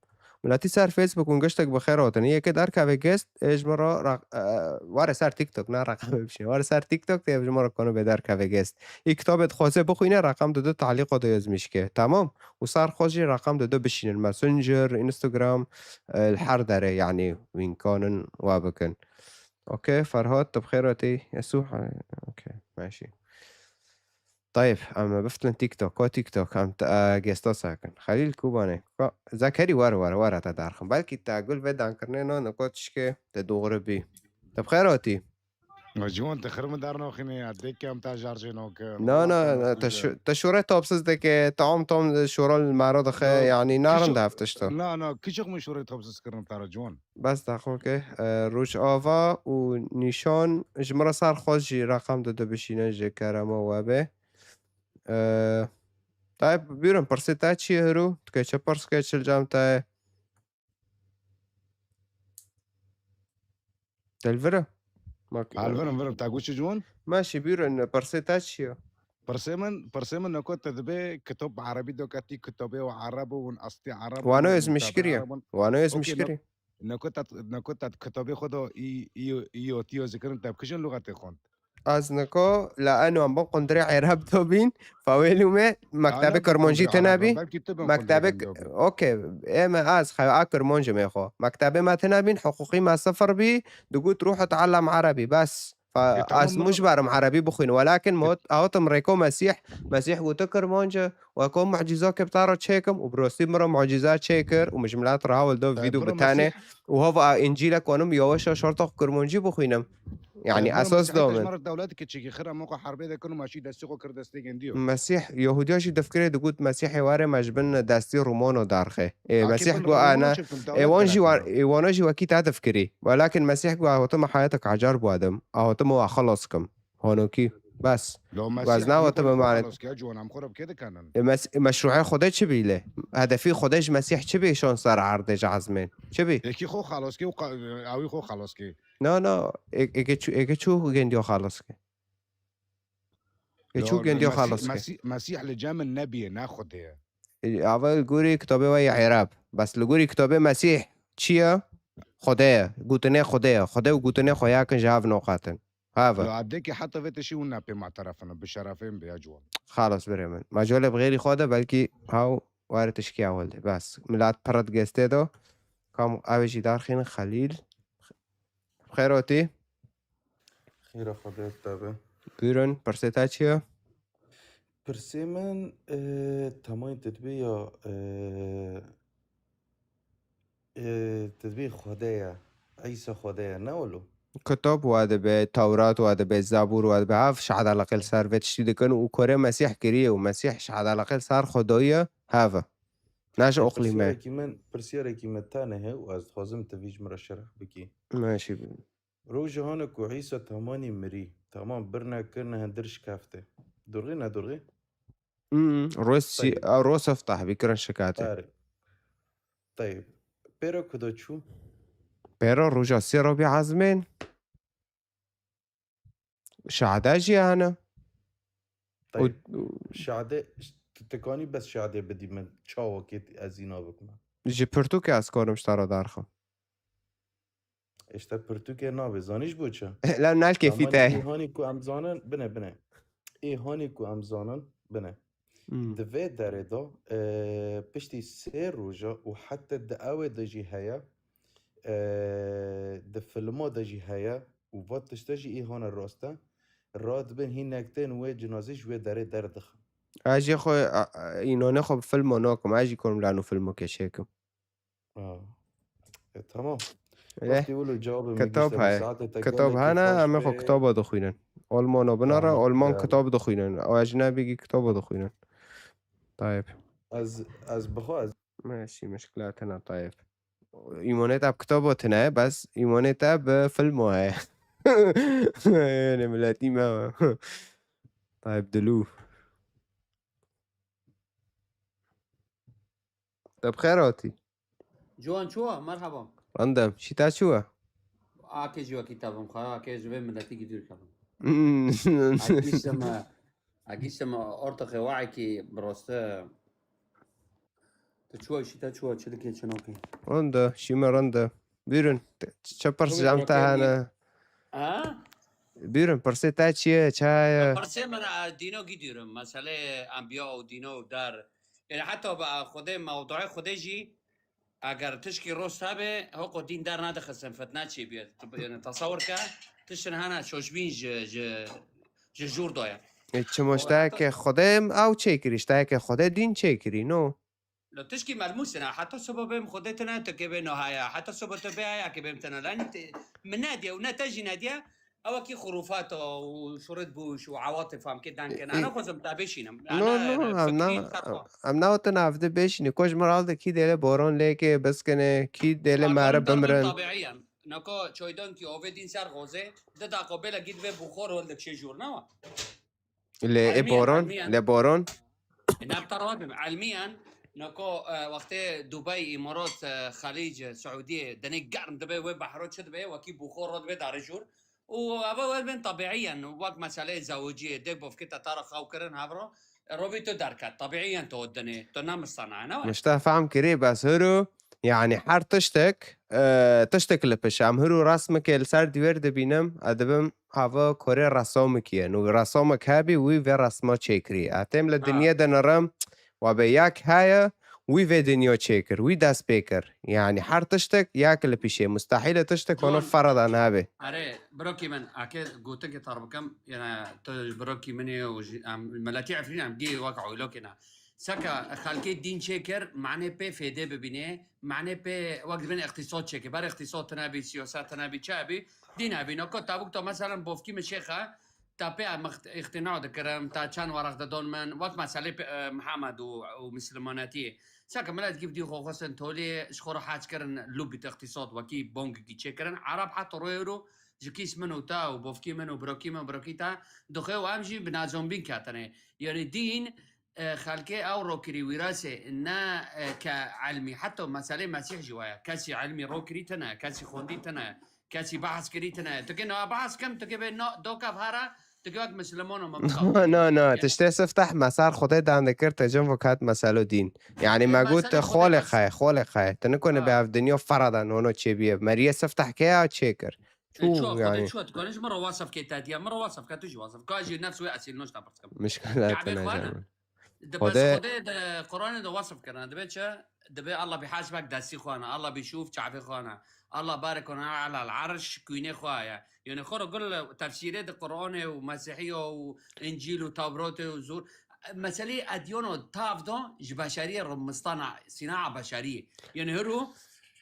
Miletî ser Facebook hûn giştek bi xêr hatin. Yekê derkeve gest, ê ji min re raq-, e, were ser TikTok, ne reqemê bişîne. Were ser TikTok tê ji min re konu bê derkeve gest. Ê kitabê dixwaze bixwîne, reqem dide talîqo de yazmiş ke. Tamam? Û ser xwe jî reqem dide bişînin. Messenger, Instagram, e, li her derê, yani, wînkanin wa bikin. Okey, Ferhat, tu bi xêr hatî. Yesû, ha, okey, meşî. Tayib, em biftin TikTok, ko TikTok, em t-, e, gesta sakin. Xelîl Kubanê, ko, Zekerî, were, were, were te darxin. Belkî te gul vê dankirinê no, niko tişkê te doğru bî. Te bi xêr hatî. Ma ciwan te xir min dar naxînê ya, dêke em te jar jê nake. Na, na, na, te şû-, te şûrê topsiz deke, tam, tam şûra li mero dixe, yani narin de heft tişta. Na, na, kiçik min şûrê topsiz kirin te re ciwan. Bes daxoke, e, Rojava û Nîşan ji min re ser xwe jî reqem dide bişîne ji kerema we be. E, Tayeb, bîrin pirsê te çi ye hiro? Tu ke çi pirs ke çi li cem te ye? Te li vir e? Mak-, Ha, li vir im, vir im. Te got çi ciwan? Meşî, bîrin pirsê te çi ye? Pirsê min, pirsê min noko te dibê kitap bi erebî doketî, kitabê û ereb û hûn astî ereb Wano û ez mişkirî. Wano ez mişkirî. Nako te, nako te kitabê xwe de î, î, î, î, î, zikirin te bikijin lûxetê xwend. Ez nako la eno em bin qundirê Ereb dobîn, fawêlû me, mektebê Kirmancî tine bî. Mektebê, okey, ê me ez xewa Kirmancî me xwe. Mektebê me tine bîn, hiqûqî me sifir bî, digot ruh tealem erebî, bes. Fa-, ez mû ji ber im erebî bixwîn, welakin mot, hatim rêko Mesîh, Mesîh gote Kirmanc e, weko mucîza ke bi te re çêkim û bi rastî min re mucîza çêkir û min ji milet re hewil da vîdyo bi tenê û hava a Încîlek wanim yawaş yawaş arta xwe Kirmancî bixwînim. Yani esas da min. Dewlet kiçikî xira moqa herbê de kin û maşî destî xwe kir destê gendiyo. Mesîh, Yahudiya jî difkirê digot Mesîhê were me ji bin destî Romano derxê. Ê, Mesîh got, ana, ê, wan jî wa-, ê, wana jî wekî te difkirî. Welakin Mesîh got, "Hawtime hayatek acar biwadim. Hawtime wa xelas kim." Honokî. Bes. Lo Mesîh ez nawe te bi mane. Xelas ke, ciwan em xwe re bi kê dikanin? E, mes-, meşruê Xwedê çi bî lê? Hedefî Xwedê ji Mesîh çi bî şon ser erdê ji ezmên? Çi bî? Yekî xwe xelas ke û qa-, ewî xwe xelas ke. No, no. Ê-, êke çû, êke çû gendiyo xelas ke. Ê çû gendiyo xelas ke. Mesîh, Mesîh li cem min nebîye, ne Xwedê ye. E, ava li gorî kitabê we yê Ereb. Bes li gorî kitabê Mesîh çi ye? Xwedê ye. Gotinê Xwedê ye. Xwedê û gotinê xwe yakin ji hev noqatin. Hava. Lo, abdekî heta vê tişî hûn ne pê ma terefin, bi şerefên bi ya ciwan. Xalas birê min. Ma colê bi xêrî xwe de belkî haw were tişkî ewil de. Bes. Milat piret gestê do. Kam ew jî darxînin Xelîl. Xêr hatî. Xêra Xwedê te be. Buyurun, pirsê te çi ye? Pirsê min, e, temayên te dibê ya, e, Ê, te dibê Xwedê ye. Îsa Xwedê ye, ne wilo? Kitab wa dibe, Tewrat wa dibe, Zabûr wa dibe. Hev şehadeleqê li ser vê tiştî dikin û korê Mesîh kiriye û Mesîh şehadeleqê li ser Xwedayî ye, hev e. Ne ji oqlî me. Pirsiyarekî min, pirsiyarekî min tenê heye û ez dixwazim tu vî ji min re şerh bikî. Meşî. Roja hane ku Îsa temanî mirî, teman birine kirine hundir şikefte. Durxî, ne durxî? Hmm, roz sî-, Tayib. A, roz hefteh bî kirin şikatê. Erê. Tayib. Pêro kudo çû? Pêro roja sê ro bî ezmên. Şade jî hene. Tayib. Û, û Şade, tu tikanî bes şade bidî min çawa kê ez îna bikime. Ji pirtûkê ez karim ji te re derxim. Îşte pirtûkê nabê. Zanî ji bo çi? Lew nalkêfî te. Ê hanî ku em zanin, bine, bine. Ê hanî ku em zanin, bine. Hmm. Di vê derê de, e, piştî sê roja û heta di ewê de jî heye, e, di filma de jî heye û va tişte jî ê hane rast e. Radibin hînek tên wê cinazî ji wê derê derdixin. Ez jê xwe, a, a, înonê xwe bi filmo nakim. Ez jî korim lano filmo keşekim. Ha. E, tamam. Eh, Wextî wilo cevabê min kitab gişte, heye. Saetê te Kitab gelekî hene, xweş em ê xwe be. Kitaba dixwînin. Almano binere, Tamam, Alman yani. Kitab dixwînin. Ew ecnebî kitaba dixwînin. Tayeb. Ez, ez bixwe, ez Meşî, muşkila tine Tayeb. Îmanê te bi kitaba tine, bes îmanê te bi filmo heye. Ênê miletî me. Tayeb Dilû. Te bi xêr hatî. Ciwan çûwa, merhaba. Rindem, şîta çûwa? Akê ji wekî tevim xwe, akê ji vê miletî gidûr kevim. Hmm. Agîştim, agîştim ortaxê waekî biroste. Tu çûwa, şîta çûwa, çi dikê, çi nakê? Rinde, şîme rinde. Buyurun, çi pirs Çi jam te wekî? hene? Ha? Buyurun, pirsê te çi ye, çaye? Pirsê min, e, dîno gî dûrim. Meselê enbiya û dîno û dar. Yani heta bi xwedê mewduê xwedê jî eger tişkî rost hebe, hoko dîn dernadixistin, fitne çêbiye. Tu, yani, tesewir ke, tiştin hene şoşbîn ji, ji, ji jûr daye. E, çi moştayeke xwedê ew çêkirî, ştayeke xwedê dîn çêkirî, no? Lo tişkî melmûs in, heta soba bêm xwedê tine, tu kê bê no haya, heta soba tu bê haya, kê bêm tine. Lanî te, min nediye û ne te jî nediye, ew wekî xurûfat û şurit bûş û ewatif em kê den kene. E, e, Ana xwezim te bêşînim. No, Ana, no, yani, em fikrî na-, xetwa. Em nawetin avde bêşînî. Ko ji min re de kî dêle boran lêke biskine, kî dêle Çaydan mere derbin bimirin. Tabiiyen. Nako çaydan ki ovê dîn ser xozê, di daqa bêle gî divê buxor hol dikşê jûr, ne wa? Lê ê Elmiyen, boran, elmiyen. Lê boran. Nabta rabim, elmiyen, nako, e, wextê Dubey, Îmarat, e, Xelîc, e, Siûdiyê, denê germ dibe, wê behro çi dibe, wekî buxor dibe darê jûr. Û eva wê bên tabiiyen, wek meseleyê zewiciyê, dê bofkê te tara xew kirin, hevro, e, robî tu derket, tabiiyen tu dinê, tu nemistana, ne wa? Mişte fehm kirî, bes hiro, yani her tiştek, e, tiştek li piş. Em hiro resmekê li ser dîwêr dibînim, e, dibim, hava korê resomekî ye. Nû resomekî hebî, wî vê resma çêkirî. E, têm li Ha. dinyê de nirim, wa be yek heye, wî vê dinya çêkir, wî dest pê kir. Yani her tiştek yek li pişê. Mustahîl e tiştek ono Ciwan, ferada nebe. Erê, birokî min, eke gotikê tar bikim, yani tu ji birokî min ê û ji, em, miletî Efrîn em gî wek oylokê ne. Seka xelkê dîn çêkir, manê pê fêdê bibînê, manê pê wek dibin iqtîsad çêkir. Ber iqtîsad tine bî, siyaset tine bî, çi hebî, dîn hebî. Nako tabûk to meselen bofkî min şêxe, ta pê em ixt-, îqtîna dikirim, ta çend weraq didon min, wek meselê pê, e, Mihemed û, û mislimanetiyê. Seka milet gî dî xwe xwestin tolê, ji xwe re hac kirin, lûbît iqtîsad wekî bongekî çêkirin. Ereb heta royê ro ji kîs min û te û bofkî min û birokî min, birokî te dixwe û em jî bi nazombîn ketine. Yani dîn, e, xelkê ew rokirî wîrasê ne, e, ke elmî. Heta meselê Mesîh jî waya. Kesî elmî rokirî tine, kesî xwendî tine, kesî behs kirî tine. Tu kê na behs kim, tu kê bê na, dokav hara, tu kê wek Mislimano me bixaw. No, no, no. Yani Tiştê sifteh me ser Xwedê dan dikir, te cin vo kat meselo dîn. Yani E, me got, meselê Xwedê xolê bes. Xaye, xolê xaye. Tu nikone be Ha. ev dinya ferada nono çêbiye. Meriye sifteh ke ya çêkir. E, Çû çuwa Xwedê yani. Çuwa tu kone ji min re wasif kê te diye, min re wasif ke tu jî wasif. Ka jî nefs wê esîl noşta pirs kim. Mişkila Kebê tine xwe ne? Canım. Di bes Xwedê Xwedê di Qur'anê de wasif kirine. Dibe çi? Dibe Allah bi hasbek destî xwe ne. Allah bi şûf çavê xwe ne. Allah barek ona alal arş kuyne xwe ye. Yani xwe re gul tefsîrê di Qur'anê û Mesîhiya û Încîl û Tewratê û zor. Meselê ediyano tav da ji beşeriyê rimistana sînaa beşeriyê. Yani hiro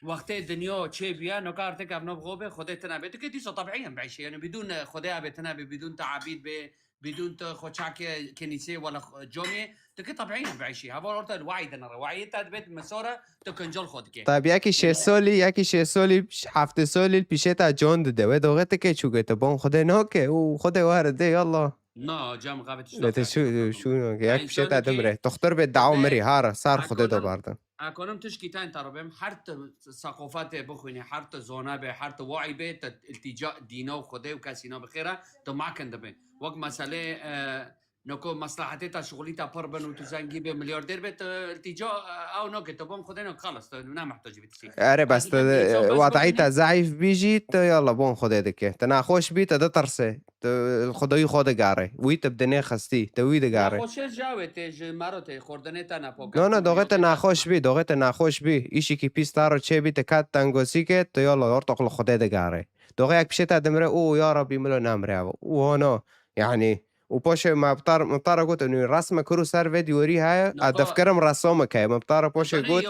wextê dinya çê biye, no kartek ev nav xwe be, Xwedê tine be. Dike dîsa tabiiyen be şey. Yani bidûn Xwedê be tine be, bidûn tabîd be, bidûn tu xwe çakê kenîsê wala xwe-, camê, tu ki tabiiyen bişî. Heval orta li wayî dinere. Wayî te dibêt mesora, tu kincal xwe dike. Tabi yekî şêst solî, yekî şêst solî, heftê solî li pîşê te can dide. Wê doxê tu kê çûke, tu bon Xwedê nake û Xwedê were dê, yallah. Na, cam xabet işte. Lê tu şû, şû nake. Yek pîşê te dimre. Doxtor bê daw mirî, hara, sar Xwedê do bardin. Ekonom tişkî ten tarobem, her tu seqofatê bixwînî, her tu zona be, her tu waî be, tu iltîca dîna û Xwedê û kesî na bi xêr e, tu makin dibe. Wek meselê, e, noko meslehetê te şixulî te pir bin û tu zengî be, milyardêr be, tu iltîca, e, ew nake, tu bon Xwedê nake, xelas, tu ne mehtacî bî tiştî. Erê, bes tu, e, wadayî te zeîf bî jî, tu yalla bon Xwedê dike. Tu naxweş bî, tu ditirse. Tu Xwedayî xwe digare. Wî tu bi dinê xistî, tu wî digare. Naxweşê ji awê tê, ji mero tê, xordinê te ne poke. No, no, doxê te naxweş bî, doxê te naxweş bî. Îşîkî pîs taro çê bî, te kat tengosî ke, tu yalla ortoq li Xwedê digare. Doxê yek pişê te dimre, û ya Rabbî milo namre ev. Û hono, yani, û poşê me bi tar-, me bi tara got, û resme kuru ser vê dîwarî heye, a defkirim resome ke. Me bi tara poşê got,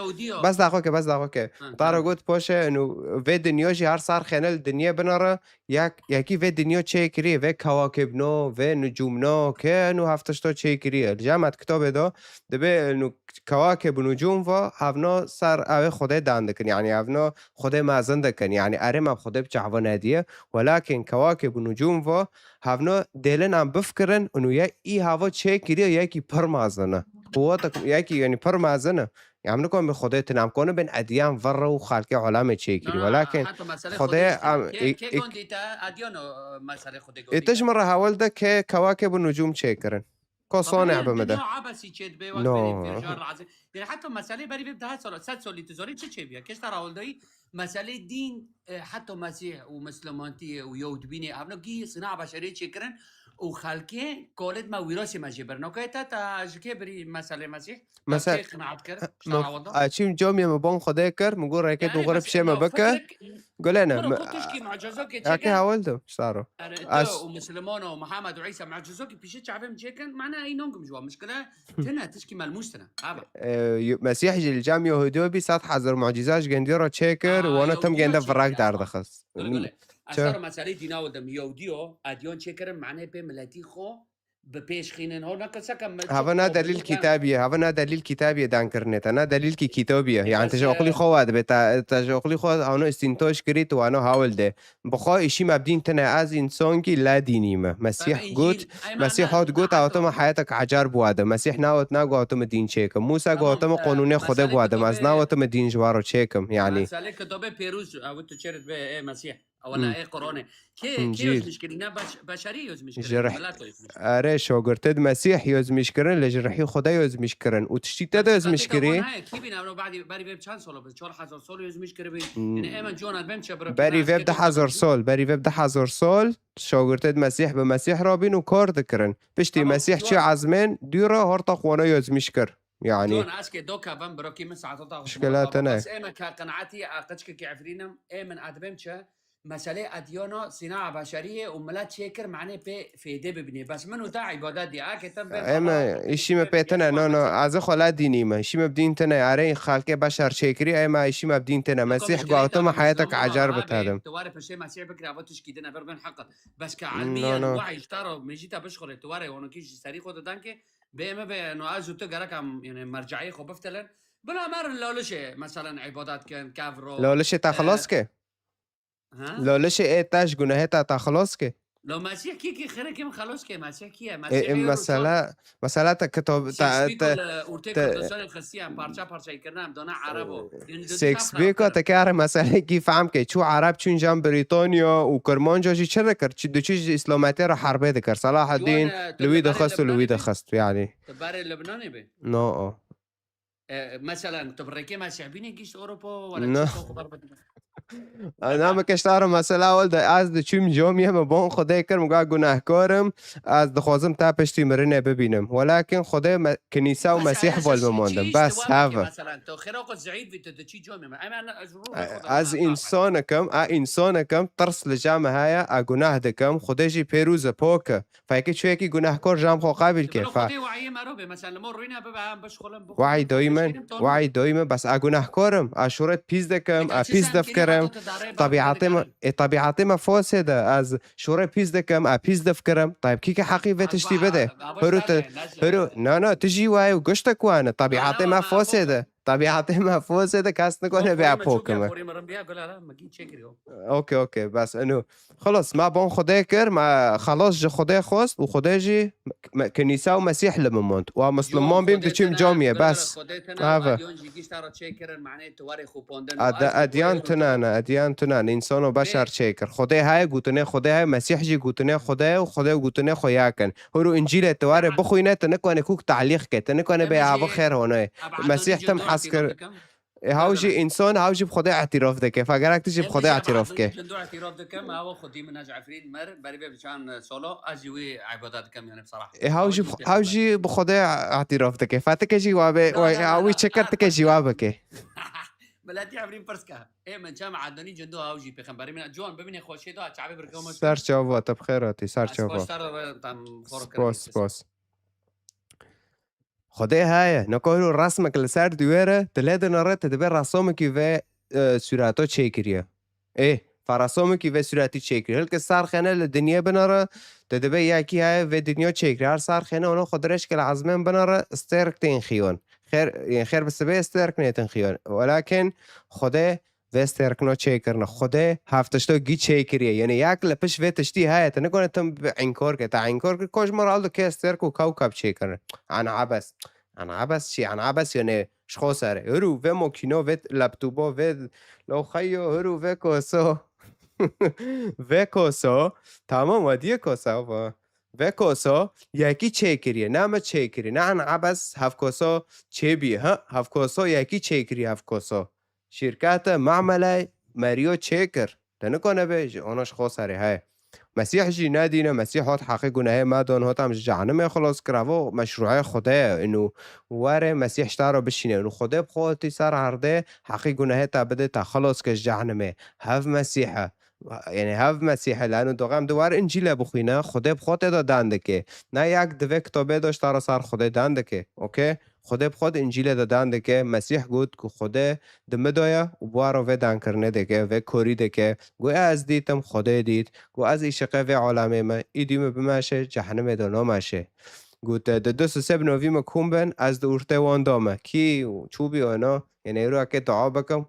bes daxwe ke, bes daxwe ke. Tara got poşê, û vê dinya jî her sar xêne li dinyê binere, Yek, yekî vê dinya çêkirî, vê kewakibno, vê nucûmno, ke nû heftişto çêkirî. Li cem et kitabê de dibê nû kewakib û nucûm va hevno ser ew ê Xwedê dan dikin. Yani hevno Xwedê mezin dikin. Yani erê me Xwedê bi çava nediye. Welakin kewakib û nucûm va hevno dêlin em bifkirin û ye î hava çêkirî yekî pir mezin e. Quwet yekî yani pir mezin e. Em nikonê Xwedê tune, em konê bên edyan verre û xelkê olamê çêkirî. Welakin Xwedê em, kê, kê gondî te edyan o, e, meselê Xwedê gondî te? Ê, tij min re hewil de kê kewakê bi nucûm çêkirin. Ko sonê bi min de. Dinya abesî çê dibe wek No. Berî pêjar razî. Yani heta meselê berî vê daha sala, sed solî tu zorî çi çêbiya? Keşta rawildayî meselê dîn, e, heta Mesîh û Mislimantiyê û Yewdbînê, evno gî sina beşeriyê çêkirin û xelkê kolêt me wîrasê me jê birin. Okey, te, te ji kê birî meselê Mesîh? Te Mesel- kê qinaat kir? Ji te No, rawilda? a, çim comê me bon Xwedê kir, min got rêkê Yani tu xwe re meselê pişê me no, bike. Fikrik, Gulene, Kuro, me- tu tişkî mucizokê Ake çêke? hewil de, saro. Erê, tu Ez û Misilmano û Muhammed û Îsa mucizokê pişî çavê min çêkin, mane ey nongim ji wan mişkile tine, tişkî melmûs tine. Ava. E, Mesîh jî li cem Yahûdiyo bî sed hezar muciza ji gendiyo re çêkir, Aa, wana tim Yahûdiyo gende çêkir, virak ava. derdixist. Gule, gule. Ez Çi? te re meselê dîna wildim. Yahûdiyo ediyon çêkirin, mane pê miletî xwe bi pêş xînin. Ho, ne keseke me Hava çok na delîl korkunç, ha. kitabî ye, hava na delîl kitabî ye dan kirinê te. Na delîl ki kitabî ye. E, Yani bes, te ji oqilî e, xwe wa dibe, te, te ji oqilî xwe hano îstîntoş kirî, tu wano hawil de. Bi xwe îşî me bi dîn tine, ez însankî la dînî me. Mesîh Em got, Încîl, em Mesîh em hot got, heta awtime heyetek ecar bi wa de. Mesîh nawot na got awtime dîn çêkim. Musa got Tamam, awtime e, qonûnê Xwedê meselê bi wa de. Ez kitabê, nawotime dîn ji wa re çêkim. Yani. meselê kitabê pêrûz, ew tu çê re dibe, ê Mesîh. Ew ne, Hmm. ê Quranê. Kê, kê Încîl. yozmîş kirî? Ne beş-, beşerî yozmîş Ji kirî, rih-, milet yozmîş kirî. Erê, şagirtê di Mesîh yozmîş kirin, lê ji rihî Xwedê yozmîş kirin. Û tiştî te de Em yozmîş kitabê kirî. wan heye, kî bîn evro badî, berî vê çend solo bi? Çar hezar sol yozmîş kiribî. Hmm. Yani, êmen cona bêm çe bira Berî kime, vê ez kê du hezar sol, berî vê du hezar sol, şagirtê di Mesîh bi Mesîh rabîn û kar dikirin. Piştî Tamam, Mesîh çi John. ezmên dû re horta xwana yozmîş kir. Yani. John, ez kê do kevim, biro kî min saeta ta Şikela xwe te ne. Bes êmen ke qenaetî, a, qeçkekî Efrînim, êmen edibêm çi? Meselê ediyana sîna beşeriyê û milet çêkir, manê pê fêdê bibînê. Bes min û te îbadet dî. Ake te bên Eme, xewa, işî me pê tine, no, no, ez xwe la dînî me. Işî me bi dîn tine, arê xelkê beşer çêkirî, ema işî me bi dîn tine. Mesîh got, tu me heyetek ecar bitadim. Tu were piştê Mesîh bikira, bu tişkî dine, bir bin heqe. Bes ke No, elmiyen, no. Wahy, ji te re, min jî te bişxure, tu were, onokî ji serî xwe didan ke, bê me be, no, ez û tu gerek em, yani, merceiyê xwe biftelin. Bila me re lalişê, meselen, îbadet kin, kevro, Lalişê te e, xilas ke? Ha? Lalişê ê te ji gunehê te te xilas ke? Lo Mesîh kî kî xêrê kî min xelos ke, Mesîh kî ye? E, Mesîh e, ê mesela, mesela te kitab-, te, Shakespeare te, li ortê te, Kurdistanê xistiye, parça parçayî kirine, em dana Erebo. E, Yani, dû Shakespeare ka te kare meselekî fehm ke. Çû Ereb çûn cem Brîtanya û Kirmanca jî çi dikir? Çi, diçû ji Îslametê re herbê dikir. Salahaddin, Ciwan, e, tu li wî li berê dixist û li wî Libnanê bî? Dixist, yani. Tu berê Libnanê bî? No, o. E, meselen, tu bi rêkê Mesîhbînê gihîşt Ewropa, were Na. çi xeber bidin? Na, me keşta re mesela welde, ez diçûm camiyê me bon Xwedê kir, min got, gunehkar im, ez dixwazim te piştî mirinê bibînim. Welakin Xwedê me, kinîsa û Mesîh vol min mondin. Bes, heve. Mesela, tu xêra xwe zeîf bî, tu diçî camiyê me. Em, em, ez rû E, xwe ez însanek im, e, însanek im, tirs li cem heye, e, guneh dikim, Xwedê jî pêrûz e, pok e. Fekî çûyekî gunehkor jam xwe qabil ke. Fa- Xwedê wayê me ro be. Mesela, li mor rûyne bibe, em bişxulin, bixwin, Wahî doyî min, bişkînin, ton wahî doyî min, bes a gunehkor im, a şûret pîs dikim, a pîs difkirim. Tabiatê me, e, tabiatê me fosê de, ez şûret pîs dikim, a pîs difkirim. Tayb, kî ke heqî vê tiştî bide? Huru tu, huru, na, na, tu jî wayê û giştek wane. Tabiatê me fosê de. Tabiatê me fosê de kes nikone bê a pokime. Okey, okey, bes eno. Xelas, me bon Xwedê kir, me xelas ji Xwedê xwest û Xwedê jî me, kinîsa û Mesîh li min mond. Û a Misliman bîm diçim camiyê, bes. Eve. Ed-, edyan tune ne, edyan tune ne. Însan û beşer çêkir. Xwedê heye, gotinê Xwedê heye, Mesîh jî gotinê Xwedê ye û Xwedê û gotinê xwe yek in. Hûr û Încîlê tu ware bixwîne, tu nikane kûk talîq ke, tu nikane bê ava xêr hone. Mesîh tim hes kir. E, haw jî însan, haw jî bi Xwedê îtîraf dike. Fa gerek tu jî bi Xwedê îtîraf ke. Cindû îtîraf dikim, ew xwedî min ez Efrîn mir, berî vê bi çend solo, ez jî wî îbadet dikim, yani, bi serahî. E, haw jî, haw jî bi Xwedê îtîraf dike. Fa tike jî wa be, wî çi kir tike jî wa bike. Miletî Efrîn pirs ke. Ê min çem Edanî Cindû haw jî pêxemberî min. Ciwan bibîne xweşê da, çavê birkama. Ser çava, te bi xêr hatî, ser çava. Ez xweşdar re tam xor kirim. Spas, spas. Xwedê heye, neka hûr resmek li ser diwêre, tu lê dinere, tu dibê resomekî vê, e, sûreto çêkiriye. Ê, fa resomekî vê sûretî çêkiriye. Hilke ser xêne li dinyê binere, tu dibê yekî heye vê dinya çêkiriye. Her ser xêne ona xwe dirêj ke li ezmên binere, stêrk tên xiyon. Xêr, yên xêr bi sibê stêrk nêtin xiyon. Welakin Xwedê vê stêrkno çêkirine. Xwedê heftişto gî çêkiriye. Yanî yek li pişt vê tiştî heye. Te nikone tim bi înkor ke. Te înkor kir, ko ji me re aldo kê stêrk û kewkeb çêkirin. Ana ebes. Ana ebes çi? Ana ebes yanî Ji xwe serê. Hiru vê mokîno, vê laptopo, vê lo xeyo, hiru vê koso. Vê koso. Tamam, we diye kosa, va. Vê koso, yekî çêkiriye. Ne me çêkiriye. Ne an ebes hevkoso çêbiye. Ha, hevkoso yekî çêkiriye hevkoso. Şîrkete, mamele, meriyo çêkir. Te nikane be, ji, ona ji xwe serê heye. Mesîh jî nedîne, Mesîh hot heqê gunehê me don, hot em ji cehenimê xilos kir, evo meşrûê Xwedê ye, inu were Mesîh ji te re bişîne, inu Xwedê bi xwe hotî ser erdê, heqê gunehê te bide, te xilos ke ji cehenimê. Hev Mesîh e. Yani hev Mesîh e, lanu doxem di war Încîle bixwîne, Xwedê bi xwe tê de dan dike. Ne yek di vê kitobê de ji te re ser Xwedê dan dike. Okey? Xwedê bi xwe di Încîlê de dan dike, Mesîh got ku Xwedê di min de ye û bi wa re vê dankirinê dike, vê korî dike. Got, ez dîtim, Xwedê dît. Got, ez îşiqê vê alemê me, îdî min bimeşe, cehenimê de nameşe. Got, di du sisê bi novî me kom bin, ez di ortê wan de me. Kî çû bî ona? Yanî, êro eke dua bikim,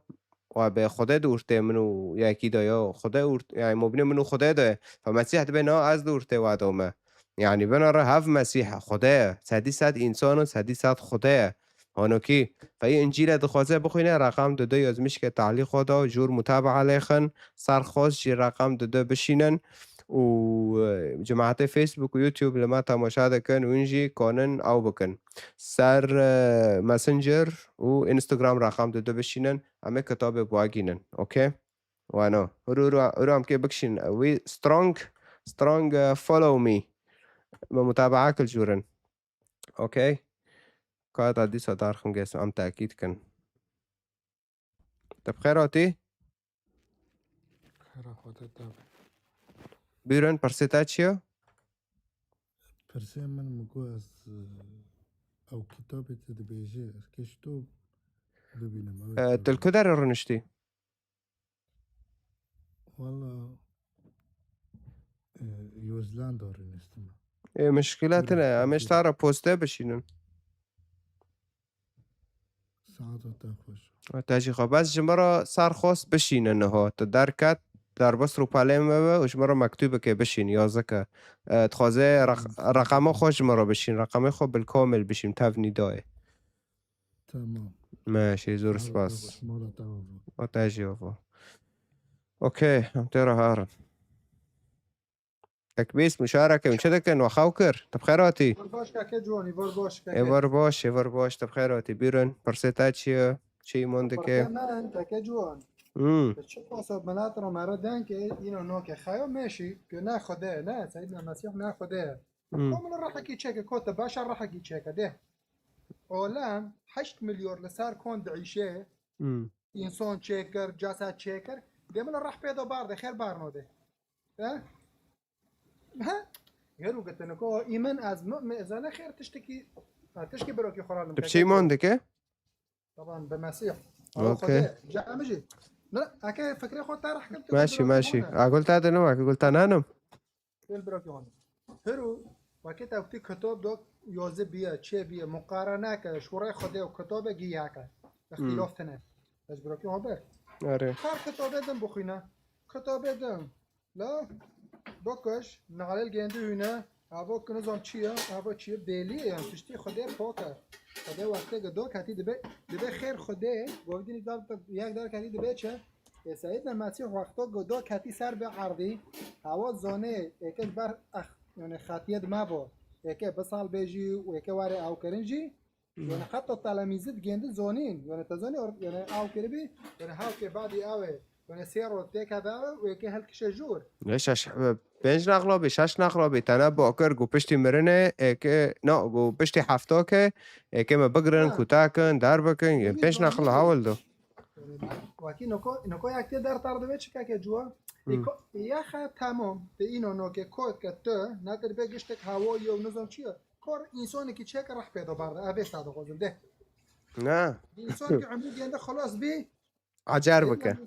wa be Xwedê di ortê min û yekî de ya, Xwedê ort-, yanî, mobînê min û Xwedê de ye. Fe Mesîh dibe, na, ez di ortê wa de me. Yanî, binere hev Mesîh e, Xwedê ye. Sedî sed însan û sedî sed Xwedê ye. Honokî, feyî Încîle dixwaze bixwîne, reqam di du yazmişke talî xwe da, jûr mutabaa lê xin, ser xwest jî reqam di du bişînin û, e, cemaetê Facebook û YouTube li me temaşa dikin û hûn jî kanin ew bikin. Ser, e, Messenger û Instagram reqam di du bişînin, em ê kitabê bi we gînin. Okey? Wano. Huru, huru, huru em kê bikişîn. We strong, strong, e, follow me. Me mutabaa kil jûrin. Okey. Ka da dîsa darxim gêsim, em tekîd kin. Te bi xêr hatî? Xêra xwe te tabe. Bîrin, pirsê te çi ye? Pirsê min, min got ez, e, ew kitabê te dibêje, ez keş to bibînim. Ew E, tu li kitabê ku derê rûniştî? Wala, e, Yozlanda rûniştime. Ê, mişkile tine, em ê ji te re postê bişînin. Saeta te xweş. Te jî xwe. Bes ji min re ser xwest bişîne niha. Tu derket, derbas rûpelê me be û ji min re mektûbeke bişîn, yazike. E, dixwaze req-, reqema xwe ji min re bişîn, reqemê xwe bilkomil bişîn, tev nîdayê. Tamam. Meşê, zor spas. Mala te ava. Wa te jî ava. Okey, em tê re herin. Ekbîs, muşareke, çi dikin? Wa xew kir. Tu bi xêr hatî? Var baş keke Ciwanî, var baş keke. Ê, var baş, ê, var baş, tu bi xêr hatî. Bîrin, pirsê te çi ye? Çi îman dike? Pirsê me, keke Ciwan. Hmm. Çi qasa milat ra mere den ke îno noke xeyo meşî, ke ne Xwedê, ne, Seyyidna Mesîh ne Xwedê. Hmm. Komil rehekî çeke, kote başa rehekî çeke, de. Olem heşt milyar li ser kon diîşe, Hmm. însan çêkir, cesed çêkir, de min reh pê de barde, xêr barno de. He? He? Gero gotine ku îmin ez mu'min, ez ne xêr tiştekî, ha, tişkî birokî xwe ra lim. Tu bi çi îman dike? Taban bi Mesîh. Okey. Xwedê, cem jî. Ne, eke fikrê xwe terh kir, tu Meşî, meşî. A gul te dinim, a gul te nenim. Gel birokî xwe. Hiru, wekî te wekî kitab do yoze biye, çê biye, muqarene ke, şûrê Xwedê û kitabe gî yeke. Hmm. Îxtîlof tine. Ez birokî xwe ber. Are. Her kitabe din bixwîne. Kitabe din. La, bikuş, nalel gêndi hûne, avo ki nizam çi ye, avo çi ye, bêlî ye, yan tiştî Xwedê pok e. Xwedê wextê ki do ketî dibe, dibe xêr Xwedê, govdînî dar, yek dar ketî dibe çi? Ê Seyyidna Mesîh wexto ki do ketî ser bi erdî, avo zonê, êke ber ex-, yani xetiyet me bo, êke bi sal bêjî û êke ware ew kirin jî, Hmm. Yani heta telemîzî digêndi zonîn. Yani te zonî or-, yani ew kiribî, yani hewkê badî ew ê. Yani sê roj têke de ew ê, wê ke hilkişe jûr. Ne şeş, e, pênc nexla bî, şeş nexla bî, te ne bakir ku piştî mirinê, ê ke, no, ku piştî hefta ke, ê ke me bigirin, Ha. Kuta kin, der bikin, yani Wî pênc zonî nexla bî. Hewil do. Yani wekî noko, noko yek tê der tar dibe çi keke cuwa? Hmm. Ê ko-, ê ya xe tamam, te îno noke kot ke tu, nadir be giştek hewa yo nizam çi ye? Kor însanekî çêke reh pê de barde. Ev ê sade xwezim de. Ne. Însanekî emrî gende xelas bî. Acar bike.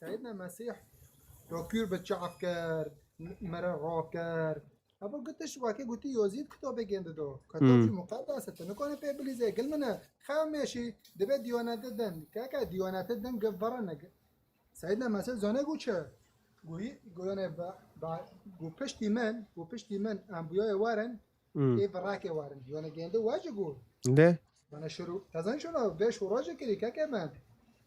Seyyidna Mesîh dokûr bi çav kir, m-, mere rakir. Eva gutiş wekî gotî Yozîd kitabê gende do. Kitab Hmm. jî muqeddes e. Tu nikane pê bilîze. Gil min e. Xew meşî. Dibe diyanete din. Keke diyanete din gi verine. Seyyidna Mesîh zane gu çi? Gu yî, gu yani ba, ba, gu piştî min, gu piştî min enbiyayê werin, Hmm. Ê virake werin. Yani gende we jî gu. De. Bana şuru, tezan şuna, vê şura jî kirî, keke me.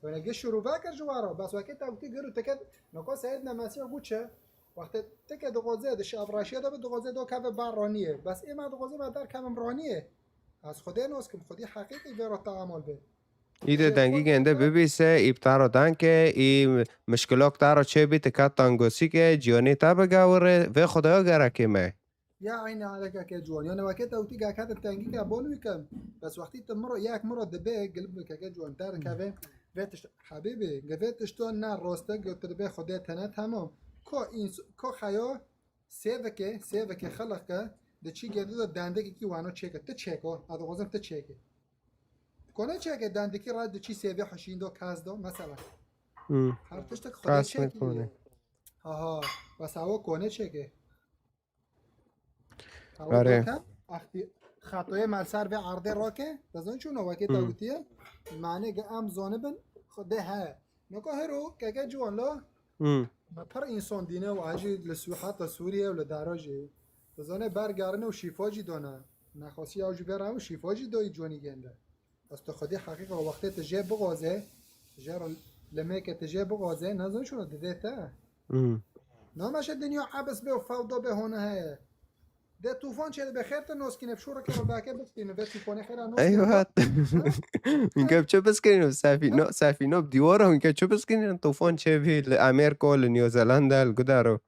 Bana ge şuru vekir ji wara, bes weke te wekî gir û teke, noko Seyyidna Mesîh got çi? Wextê teke dixwaze, di şev reşiya de bi dixwaze do keve bar roniyê. Bes ê me dixwaze me der kevim roniyê. Ez Xwedê nos kim, Xwedî heqîqî vê re teamul bê. Î de dengî gende bibîse, î bi te re deng ke, î mişkilok te re çêbî, ti ket tangosî ke, cîhanê te bigewire, vê Xwedaya gerekê me. Ya eynî aleke ke ciwan. Yani weke te witî gakete tengî ke bol wî ke. Bes wextî tu miro, yek miro dibe, gilib bike ke ciwan. Derkeve, vê tişt, hebîbî, ge vê tişto ne roste, ge tu dibe Xwedê tene, tamam. Ko ins-, ko xeyo, sêveke, sêveke xelq ke, di çî gedi de dendekekî wano çêke. Tu çêko, ez dixwazim tu çêke. Kone çêke dendekî ra di çî sêvê hişîn do, kez do, mesela. Hmm. Her tiştek Xwedê Qas çêke. Nekone. Ha ha, bes awo kone çêke. Awo Are. Doke, axtî xatoyê me li ser vê erdê roke, dezan çûno wekê te Hmm. gotiye, mane ge em zonibin, Xwedê he. Noko hero, keke ciwan lo, Hmm. me pir însan dîne û a jî li Sû-, heta Sûriye û li dara jî. Dizane bergerine û şîfa jî dane. Nexwasiya ew jî vera ew şîfa jî doyî ciwanî gende. Ez tu Xwedî heqîqa wextê tu jê bixwaze, jê re lemêke tu jê bixwaze, nazan şuna dide te. Hmm. Nameşe dinya ebes be û fewda be hone heye. De tufan çê dibe, xêr te noskîne, bi şûreke re dake biskîne, vê tufane xêra noskîne. Eywa. Hînke bi çi biskîne? Sefîno, sefîno bi dîwara hînke çi biskîne? Tufan çê bî li Amerîka, li New Zealand, li gudaro.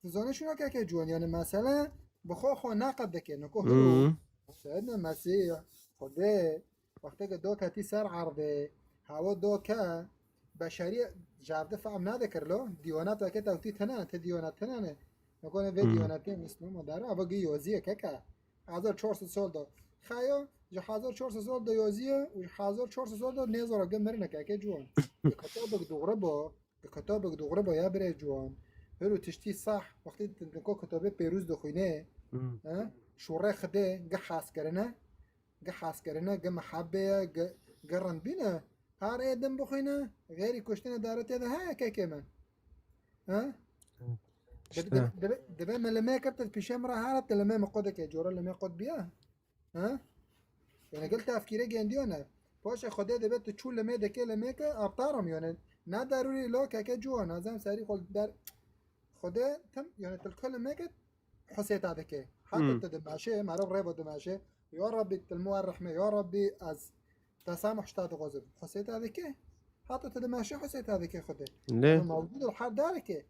Tu zanî şuna keke ciwan, yani mesele bi xwe xwe neqed dike, niko hiro. Hmm. Seyyidna Mesîh, Xwedê, wexteke do ketî ser erdê, hewa do ke, beşerî jevdi fehm nadikir lo, dîwanet weke tewtî tine, ti dîwanet tine ne. Niko ne vê Hmm. dîwanetê Müslüman dara, ava gi yoziye keke. Hezar çar sed sal do. Xeyo, ji hezar çar sed sal do yoziye û ji hezar çar sed sal do nêzara gi mirine keke ciwan. Kitabek doğru bo. Kitabek doğru bo ya birê ciwan. Her û tiştî sah, wextê tu niko kitabê pêrûz dixwîne, Hmm. he? Şûrê Xwedê, gi hez kirine, gi hez kirine, gi mihebbe ye, gi, gi rindbîn e. Her ê din bixwîne, xêrî kuştine dare tê de heye kekê min. He? Dibe, İşte. dibe, dibe, dibe me limê kir, tu pîşe min re here, tu limê min qut dike, cora limê qut biya. Ha? Yani gel tefkîre gendiyo ne. Paşê Xwedê dibe tu çû lemê dike lemê ke aptaram yani. Ne derûrî lo keke ciwan, nazem serî xwe der Xwedê tim yani til kul lemê ke husê ta dike. Hatta Hmm. tu dimeşe, meriv rêvo dimeşe. Ya Rabbî til muerrihme, ya Rabbî ez tesamuh ji ta dixwazim. Husê ta dike. Hatta tu dimeşe husê ta dike Xwedê. Lê. Yani mewcûd ol her dereke.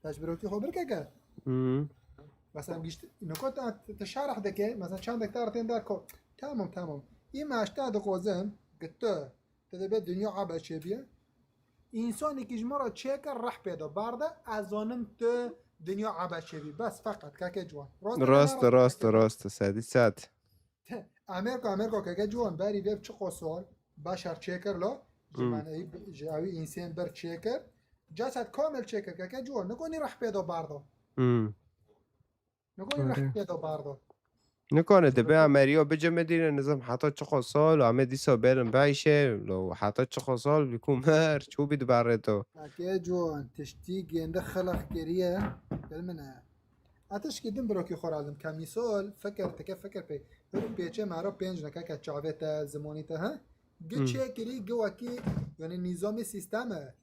Te ji birokî xwe bir keke. Hmm. Mesela gişt, niko te, te şerh dike, mesela çendek te tên der ko. Tamam, tamam. Î me ji te dixwazin, gi tu, te dibe dinya ebe çêbiye. Însanekî ji me re çêke reh pê de, bar de, ez zanim tu dinya ebe çêbî. Bes feqet, keke ciwan. Rast e, Rast, ne rast, rast, rast, sedî sed. Amerka, Amerka keke ciwan berî vê çiqo sal beşer çêkir lo, ji Hmm. men ey, ji ewî însên ber çêkir. Ceset kamil çêkir keke ciwan. Nikonî reh pê do bardo. Hmm. Nikonî reh Doğru. pê do bardo. Nikane dibe Ameriya bicimidîne nizam heta çiqo sal, ame dîsa berin beyşe, lo heta çiqo sal bi ku mer, çû bî dibarê to. Keke ciwan, tiştî gênde xelaq kiriye, bil min e. Etişkî din birokî xwe radim. Ka mîsal, fikir, tike fikir pê. Hûn pêçê mero pênc neke ke çavê te, zimonî te, ha? Gi Hmm. çêkirî, gi wekî, yani nîzamê sîsteme.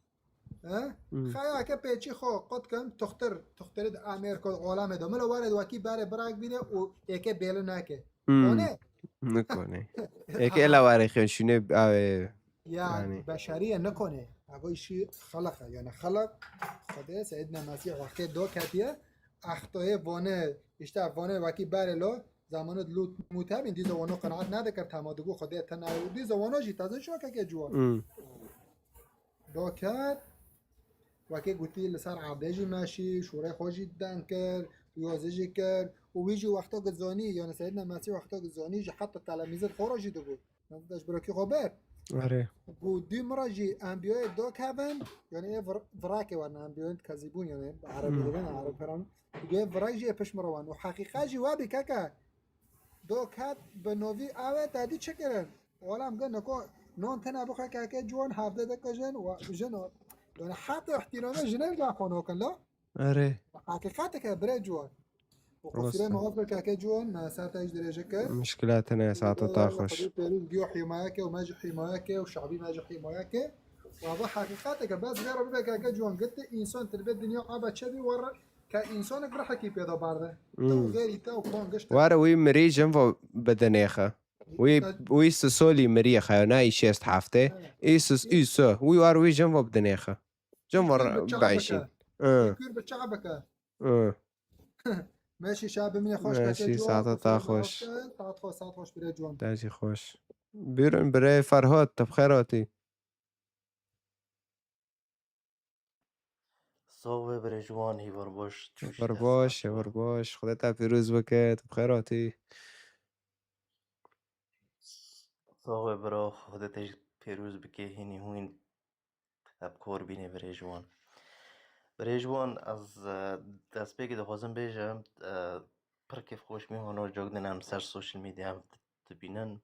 Ha? Hmm. Xaya ke pêçî xwe qut kim, tuxtir, tuxtirî di Amerîka, olamê de. Mila were wekî berê birak bîne û êke bêli neke. Hmm. One? Nikone. Êke ela were xên şûnê, awe, Ya yani. Beşeriye nikone. Eva işi xelaq e. Yani xelaq, Xwedê, Seyyidna Mesîh wextê do ketiye, extoyê vane, işte vane wekî berê lo, zamanı Lut mût hebîn, dîza wano qenaet nedikir, tema digo Xwedê tena, dîza wano jî tezin şo keke ciwan. Hmm. Do ket, wekê gotî li ser erdê jî meşî, şûrê xwe jî deng kir, wiyazî jî kir, û wî jî wexta ku zanî, yani Seyyidna Mesîh wexta ku zanî jî heta telemîzet xwe re jî digot. Ji birokî xwe ber. Erê. Ku dû min re jî enbiyayê do kevin, yani ê vir-, virakê wan enbiyayên kezîbûn, yani erebî Hmm. dibin, ereb peran. Ê virak jî ê pişt min re wan. Û heqîqet jî we bî keke. Do ket bi novî ew e, te dî çi kirin? Olam ge niko non tene bixwe keke ciwan hevde dike jin, wa jin o. Yani heta îhtîramê jinê jî xwe nokin la. Erê. Heqîqeteke birê ciwan. û qesîrê me hov kir kake Ciwan, me ser te jî dirêje kir. Muşkila tine, saeta te xweş. Pêrûz giyo hîmayeke û me jî hîmayeke û şabî me jî hîmayeke. Wa bi heqîqeteke bes vê re bibe kake Ciwan, gitî însan tilbê dinya aba çevî war ke însanek rihekî pêda berde. Tu û xêrî te û kon gişt. Were wî mirî jin vo bidinêxe. Wî, wî sisolî mirî xeyo, ne î şêst heftê. Î sis, î so. Wî war wî jin vo bidinêxe. Jin vo beyşîn. Kûr bi çabeke. Meşî şa bimîne xweş. Meşî, saeta te xweş. Saet xweş, saet xweş birê Ciwan. Te jî xweş. Buyurun birê Ferhat, te bi xêr hatî. Sax be birê Ciwan, hîvar baş. Hîvar baş, hîvar baş. Xwedê te pîroz bike, tu bi xêr hatî. Sax be bira, Xwedê te jî pîroz bike, hînî hûn hevkor bîne birê Ciwan. Birê Ciwan, ez, e, destpêkê dixwazim bêjim, e, pir kêfxweş bûm, hûn cok din em ser social media dibînin.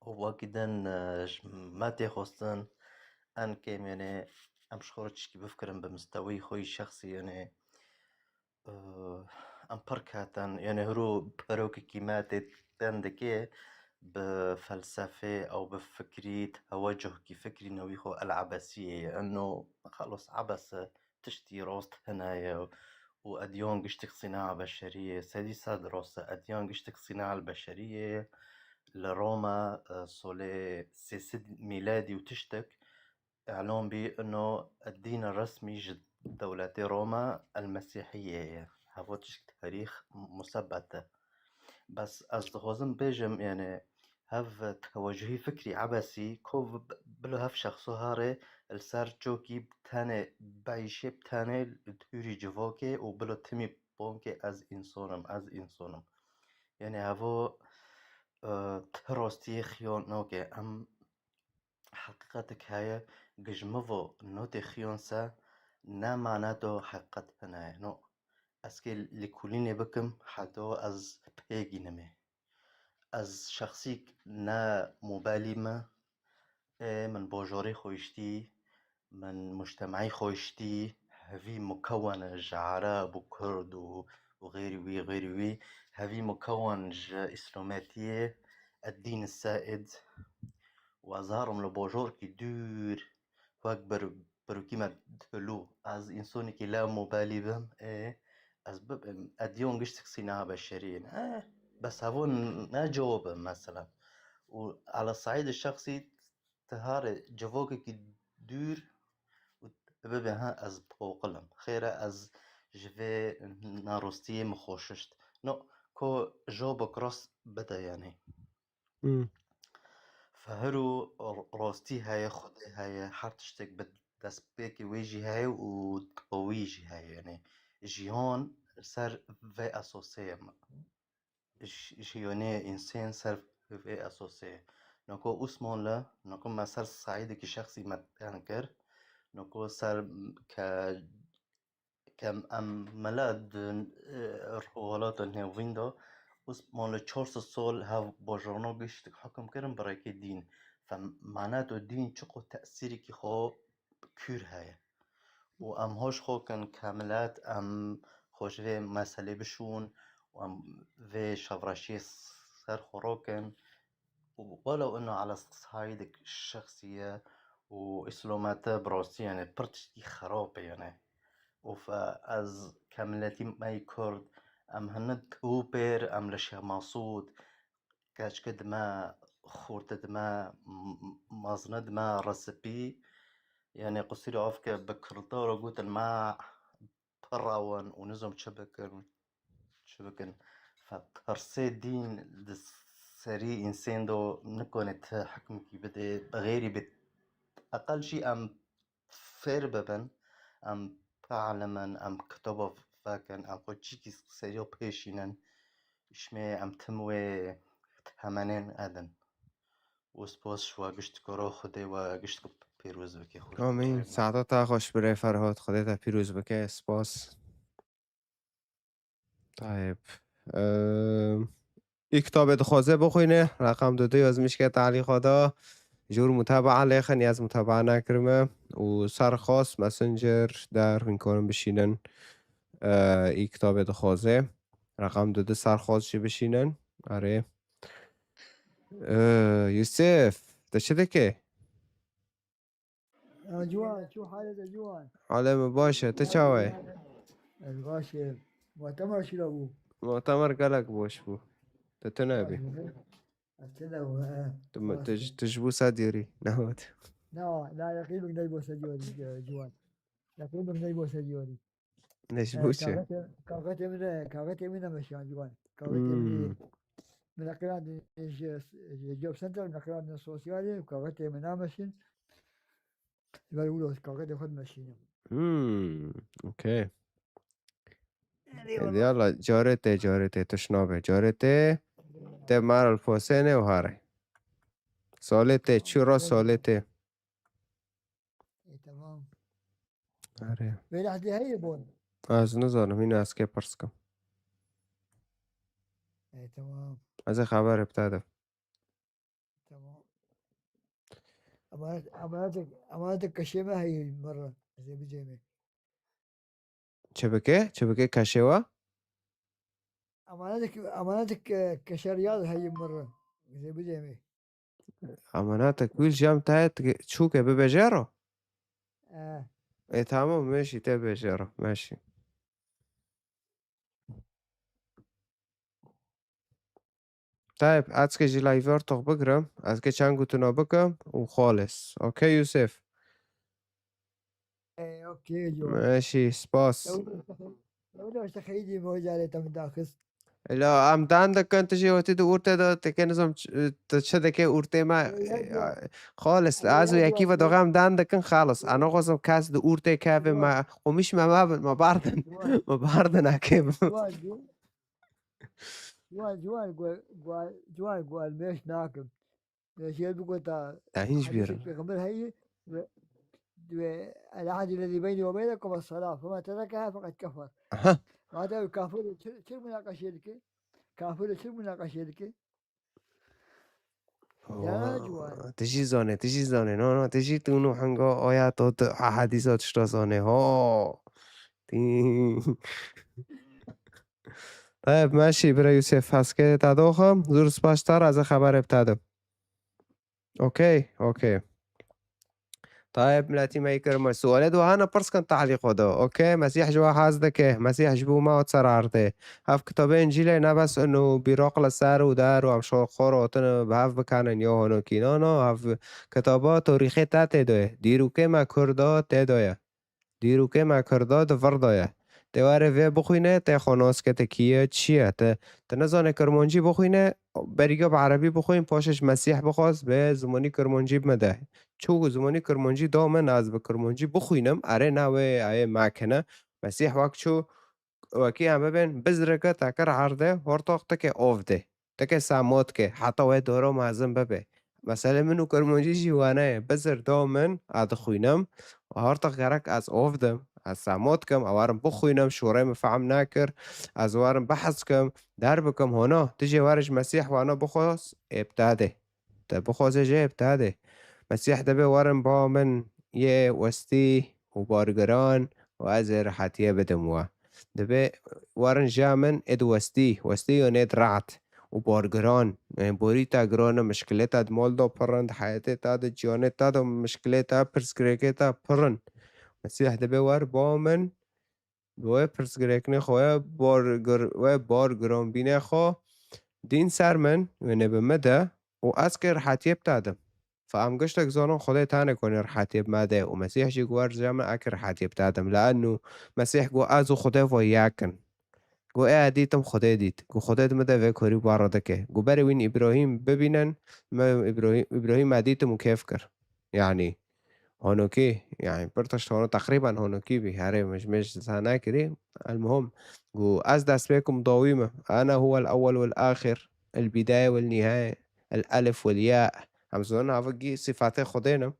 Û wekî din, e, ji me tê xwestin, en kêm, yanî, em ji xwe re tişkî bifikirin bi misteweyî xwe yî şexsî, yanî, e, em pir ketin, yanî, hiro perokekî me tê tên dike bi felsefê ew bi fikrî, tewecuhkî fikrî newî xwe el ebesiyê ye. Eno xelos ebes e, tiştî rast hene ye û ediyan giştik sîna'a beşerî ye. Sedî sed rast e, ediyan giştik sîna'a beşerî ye. Li Roma, e, solê sê sed mîladî û tiştek îlan bî, ino dîn resmî ji dewletê Roma el Mesîhiyê ye. Heva tişt tarîx musebet e. Bes ez dixwazim bêjim, yanî, hev tewecihî fikrî ebesî, ko b-, bilo hev şexso harê li ser çokî bi tenê beyşê, bi tenê li dûrî civakê û bilo timî bankê ez însan im, ez însan im. Yanî, hevo, e, ti rastiyê xiyan nake. Em heqîqetek heye, gijmivo notê xiyan se, ne mana do heqîqet hene ye. No, ez kê lêkolînê bikim, heta ez pêgînim ê. Ez şexsîk ne mobalî me, ê min bajarê xwe hiştî, min mujtemeyî xwe hiştî, hevî mukewen e ji Ereb û Kurd û, û xêrî wî, xêrî wî, hevî mukewen ji îslametiyê, ed dîn se'id, û ez herim li bajarkî dûr, wek bir, birokî me dilû, ez însanekî la mobalî bim, ê, ez bibim, ediyan giştik sîna beşerî ne, bes hevo ne cewab e, mesela. Û ala saîdê şexsî, ti harê civakekî dûr û bibe, ha, ez poqil im. Xêr e, ez ji vê narostiyê min xweşişt. No, ko jobok rast bide, yanî. Hmm. Fehir û r-, rastî heye, Xwedê heye, her tiştek bi destpêkê wê jî heye û dawî jî heye. Yanî jiyan ser vê esosê ye. J-, jiyanê însan ser vê esosê ye. Nako Osmanlı, nako me ser saîdekî şexsî me tên kir. Nako ser ke, ke em mela di, e, Rojhilata Nêvîn de Osmanlı çar sed sal hev bajarno giştik hukm kirin bi rêkê dîn. Fe mana do dîn çiqo tesîrikî xwe kûr heye. Û em hoş xwe kin ke milet, em xwe ji vê meselê bişûn û em vê şevreşiyê ser xwe rakin. Û welew ino ala saîdek şexsî ye û îslamete bi rastî, yanî, pir tiştî xerab e, yanî. Û fe ez ke miletî me yî Kurd, em hinek û pêr, em li Şêx Mesûd, keçke dime, xorte dime, m-, m-, mazne dime, resipî, yanî, qusîrê avke bi Kurda re gotin me pir rewen û nizam çi bikin, çi bikin. Fe tirsê dîn di serî însên do nikone ti hikmekî bidê, bi xêrî bi eqel jî em fêr bibin, em bielimin, em kitaba vekin, em xwe çîkî seriya pêşînin, ji me em tim wê temenên edin. Û spas ji we giştiko re, Xwedê we giştiko pêroz bike. Xweş. Amîn. Saeta te xweş birê Ferhat. Xwedê te pîroz bike. Spas. Tayeb. Eee, î kitabê dixwaze bixwîne, reqem dide yazmişke talîxa da. Jor mutabaa lêxin, yaz mutabaa nekirime. Û ser xas Messenger der hûn karin bişînin. Eee, î kitabê dixwaze. Reqam du du ser xwaz jî bişînin. Erê. Ee, Yusuf, te çi dike? Ya Ciwan, çu halê de Ciwan? Halê min baş e, tu çawa yî? Ez baş e. Mutemer çira bû? Mutemer gelek baş bû. Tu tune bî. Ez tune bû, he. Tu, tu, ji- tu ji bo sedyorî. Newat. Na, na, yaqîn min neybo sedyorî, e, Ciwan. Yaqîn min neybo sedyorî. Ne ji bo çi? Kaxetê min, kaxetê min nemeşiyan Ciwan. Kaxetê min. Hmm. Min neqirandin ji, ji job center, neqirandin sosyalê, kaxetê min nameşin. Ji ber wilo kaxetê xwe dimeşînim. Hmm, okey. Eyvallah. Yalla, carê tê, carê tê, tu şinabe. Carê tê, te mar al posêne û hare. Salê tê, çi ra salê tê. E, tamam. Are. Vê lehdê heye bon. Ez nizanim, hîna ez kê pirs kim. E, tamam. Ez ê xeberê bi te dim. Tamam. Emanet, emanetek, emanetek keşê me heye mirre. Ez ê bicêmê. Çi bike? Çi bike keşê we? Emanetek, emanetek, e, keşeriyaz heye mirre. Ez ê bicêmê. Emanetek wîl jam te çûke bibêje ro? E, E, tamam, meşî te bêje ro. Meşî. Tayeb, ez ke jî live ortoq bigirim, ez ke çend gotino bikim û xalis. Okey, Yusuf? e, okey, Ciwan. Meşî, spas. Ew, ew da işte xeydî mi hoca lê te min daxist. La, em dan dikin, tu jî wetî di ortê de, tu ke nizam ç-, tu çi dike ortê me, Ya, ya. xalis, Ya, ez û ya, yekî ya. Ve doxem dan dikin, xalis. Ana xozim kes di ortê keve me, xomîş me mabin, me bardin. Ciwan. Me bardin akê. Ciwan, Ciwan. Ciwan, Ciwan, gu-, gu-, Ciwan, gu-, ez mêş nakim. Mêşiyê bigota, Te hîn ji bîr. Hedîsê Pêxember heye, ve, ve, "El-ahd ellezî beynî ve beynekum es-selâ, femen terekeha feqed kefer." Aha. Madem kafir çi, çi münaqeşe dike? Kafir çi münaqeşe dike? Ya Ciwan. Tu jî zanê, tu jî zanê. No, no, tu jî tu nû henga aya to tu ahadîsa tişta zanê. Ho. Tî. Tayeb, meşî bira Yusuf, heskê ta doxim. Zûr spas tar, ez ê xeberê bi te dim. Okey, okey. Tayeb, miletî me yê kirma. Sualê du hene pirs kin talîqo de. Okey, Mesîh ji we hez dike. Mesîh ji bo me ot ser erdê. Ev kitabê Încîlê ne bes inu bîroq li ser û der û em şo-, xwe rotin bi hev bikanin ya honokî. No, no, ev kitaba torîxê te tê de ye. Dîrokê me Kurda tê de ye. Dîrokê me Kurda di vir de ye. Tê were vê bixwîne, tê xwe nas ke te kî ye, çi ye. Te, te nizane Kirmancî bixwîne, berî ge bi Erebî bixwîn, paşê ji Mesîh bixwaz, bê zimanî Kirmancî bi me de. Çû zimanî Kirmancî da min, ez bi Kirmancî bixwînim, erê ne wê, ayê me kene. Mesîh wek çû, wekî em bibên, bizreke te kir erdê, hortoq tike ov de. Tike semot ke, heta wê doro mezin bibe. Meselê min û Kirmancî jî wane ye. Bizir da min, ez dixwînim. Hortoq gerek ez ov dim. Ez semot kim, ez werim bixwînim, şorê min fehm nekir. Ez werim behs kim, derbikim, hona. Tu jê were ji Mesîh wana bixwaz, ê bi te de. Te bixwaze jê ê bi te de. Mesîh dibê werin ba min yê westî û bargiran û ez ê rihetiyê bidim we. Dibê werin ja min ê di westî, westî yon ê di rehet û bargiran. Ê borî te giran e, mişkilê te di mal de pir in, di heyetê te, di ciyanê te de mişkilê te, pirsgirêkê te pir in. Mesîh dibê wer ba min, bi wê pirsgirêkinê xwe ye, bar gir-, wê bar giranbînê xwe dîn ser min, wênê bi min de û ez kê rihetiyê bi te dim. Fe em giştek zanin Xwedê tenê konê rihetiyê bi me de û Mesîh jî guher ja min ek rihetiyê bi te dim. Le'ennu Mesîh got ez û Xwedê ve yek in. Got ê ez dîtim Xwedê dît. Got Xwedê di min de vê korî bar dike. Got berê wîn Îbrahîm bibînin, me Îbrahîm, Îbrahîm ez dîtim û kêf kir. Yanî honokî, yanî pir tişt hono teqrîben honokî bî. Herê min ji mêj zana kirî. Elmuhim, got ez destpêk im dawî me. Ene huwel ewwel wel axir, el bîdaye wel nîhaye, el elif wel ya. Em zonin havigî sîfatê Xwedê ne.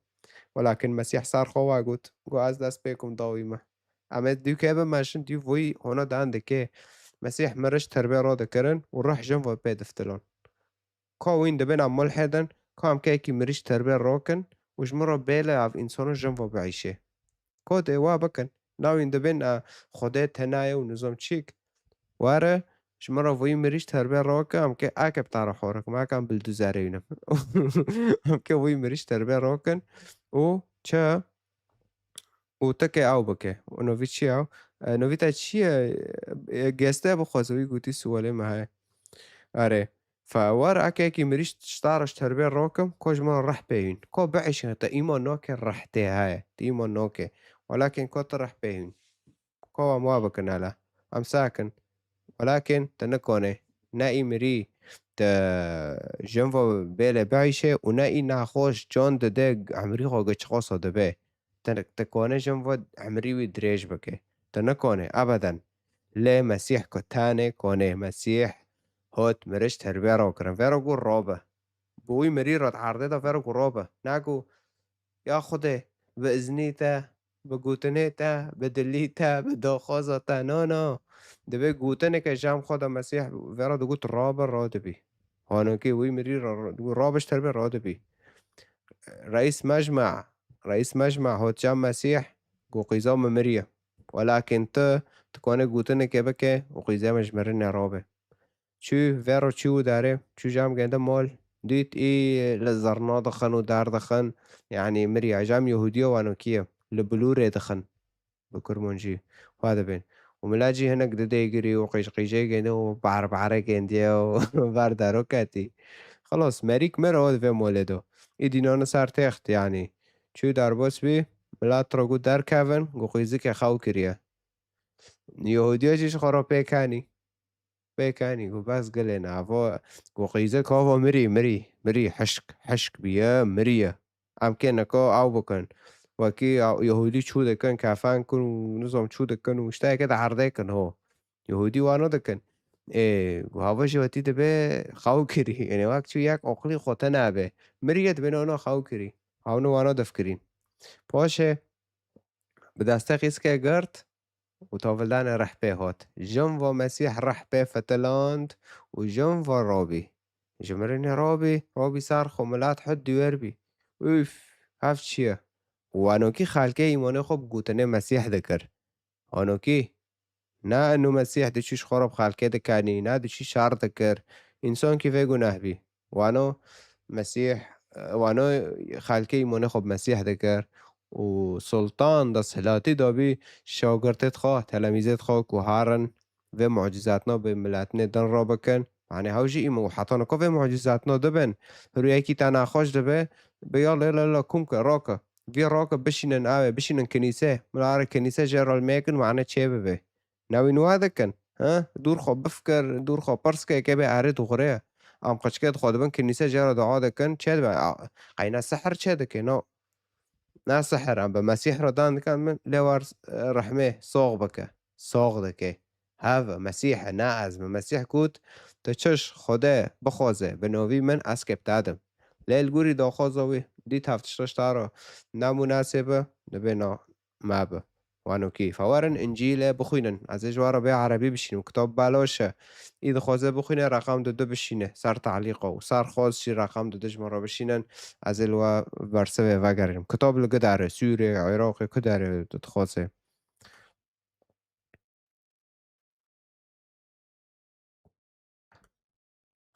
Welakin Mesîh ser xwe wa got. Got ez destpêk im dawî me. Em ê dûkê bimeşin, dû voyî hona dan dike. Mesîh miriş terbê ro dikirin û ruh jin ve pê diftilon. Ka wîn dibêna mulhidin, ka em keyekî mirîş terbê rokin û ji min re bêle ev însanû jin ve biîşê. Ka dê wa bikin, na wîn dibêna Xwedê tenaye û nizam çîk. Were, Ji min re vî mirî ji terbê roke, em ke ake bi te re xwe rokim, ake em bilduzerê wînim. Em ke vî mirî ji terbê rokin û çi? Û te ke ew bike. Û novî çi ye ew? E, novî te çi ye? E, geste bixweze, wî gotî suwalê me heye. Erê. Fe wer eke yekî mirî ji te re ji terbê rokim, ko ji min re reh pê hîn. Ko biişin, te îman nake reh tê heye. Te îman nake. Welakin ko te reh pê hîn. Ko em wa bikin hele. Em sakin. Welakin te nikone. Ne î mirî te jin ve bêle biişe û ne î naxweş can dide emrî xwe giçxoso dibe. Te, te kone jin ve emrî wî dirêj bike. Te nikone, ebeden. Lê Mesîh ku tenê kone, Mesîh hot mirî ji terbê rokirin. Vêro got robe. Bi wî mirî re di erdê de vêro got robe. Nago, ya Xwedê, bi iznî te, bi gotinê te, bi dilî te, bi daxwaza te. No, no. Divê gotineke ji em xwe de Mesîh vêro digot rabe, radibî. Hanokê wî mirî ra, ra, digot rabe ji terbê radibî. Reîs Mecma, Reîs Mecma hot cem Mesîh, got qîza min miriye. Welakin tu, tu kane gotineke bike û qîza min ji mirinê rabe. Çû vêro çû û darê, çû cam gende mol, dît î li zerna dixin û dar dixin, yanî miriya. Cam Yehûdiya wano kî ye, li bilûrê dixin. Bi kurmancî xwe dibên. Û mila cî hinek didê girî û qîjqîjê gêndiye û barbarê gêndiye û ber daro ketî. Xelas, merîk mir o di vê molê do. Î dînane ser text, yanî. Çû darbas bî, mila tira got derkevin, got qîzike xew kiriye. Yehûdiya jî ji xwe re pêk anî. Pêk anî, got bes gilê navo, got qîzik hava mirî, mirî, mirî, hişk, hişk bîye, miriye. Em kê nika ew bikin. Wekî ew Yehûdî çû dikin, kefen kin û nizam çû dikin û tiştayeke di erdê kin ho. Yehûdî wano dikin. Ê, got hava jî wetî dibe xew kirî. Yanî wek çû yek oqlî xwe te nabe. Miriye dibe nano xew kirî. Hawno wano difkirîn. Paşê bi destê qîzke girt û tavildanê rehpê hat. Jin va Mesîh rehpê fitiland û jin va rabî. Ji mirinê rabî, rabî ser xwe milet hut dûyer bî. Üf, hev çi ye? Û anokî xelkê îmanê xwe bi gotinê Mesîh dikir. Anokî, na eno Mesîh diçû ji xwe re bi xelkê dikenî, na diçû şer dikir. Însankî vê guneh bî. Wano Mesîh, wano xelkê îmanê xwe bi Mesîh dikir û Sultan desthilatî dabî şagirtêd xwe, telemîzêd xwe ku harin vê mucîzatna bi miletinê din re bikin. Manê hew jî îman û heta nika vê mucîzatna dibin. Rûyekî te naxweş dibe, bi ya lê lê lê kum ke, rake. Vî rake bişînin avê, bişînin kinîse. Mila re kinîse jê re mêkin, mane çê bibe. Newî nû dikin. Ha? Dûr xwe bifkir, dûr xwe pirs ke, ke bê erê dixwire. Em qiçkê dixwe dibin, kinîse jê re dua dikin. Çê dibe? A, qeyna sihir çê dike? No. Na sihir, em bi Mesîh re dan dikin, min lê war, e, rehmê, sox bike. Sox dike. Hev, Mesîh e, na ez me. Mesîh got, tu çiş Xwedê bixwaze, bi novî min ez kê bi te dim. Lê li gorî daxwaza wî, dît hev tişt tişta re namunasib e, dibê na. Me bi. Wano kî. Fe werin Încîlê bixwînin. Ez ê ji we re bê erebî bişînim. Kitab belaş e. Î dixwaze bixwîne, reqam du du bişîne. Ser te'lîqa û ser xwaz jî reqam du du ji min re bişînin. Ez ê li we bersivê vegerînim. Kitab li ku der e? Sûrê, Iraqê, ku der e tu dixwaze?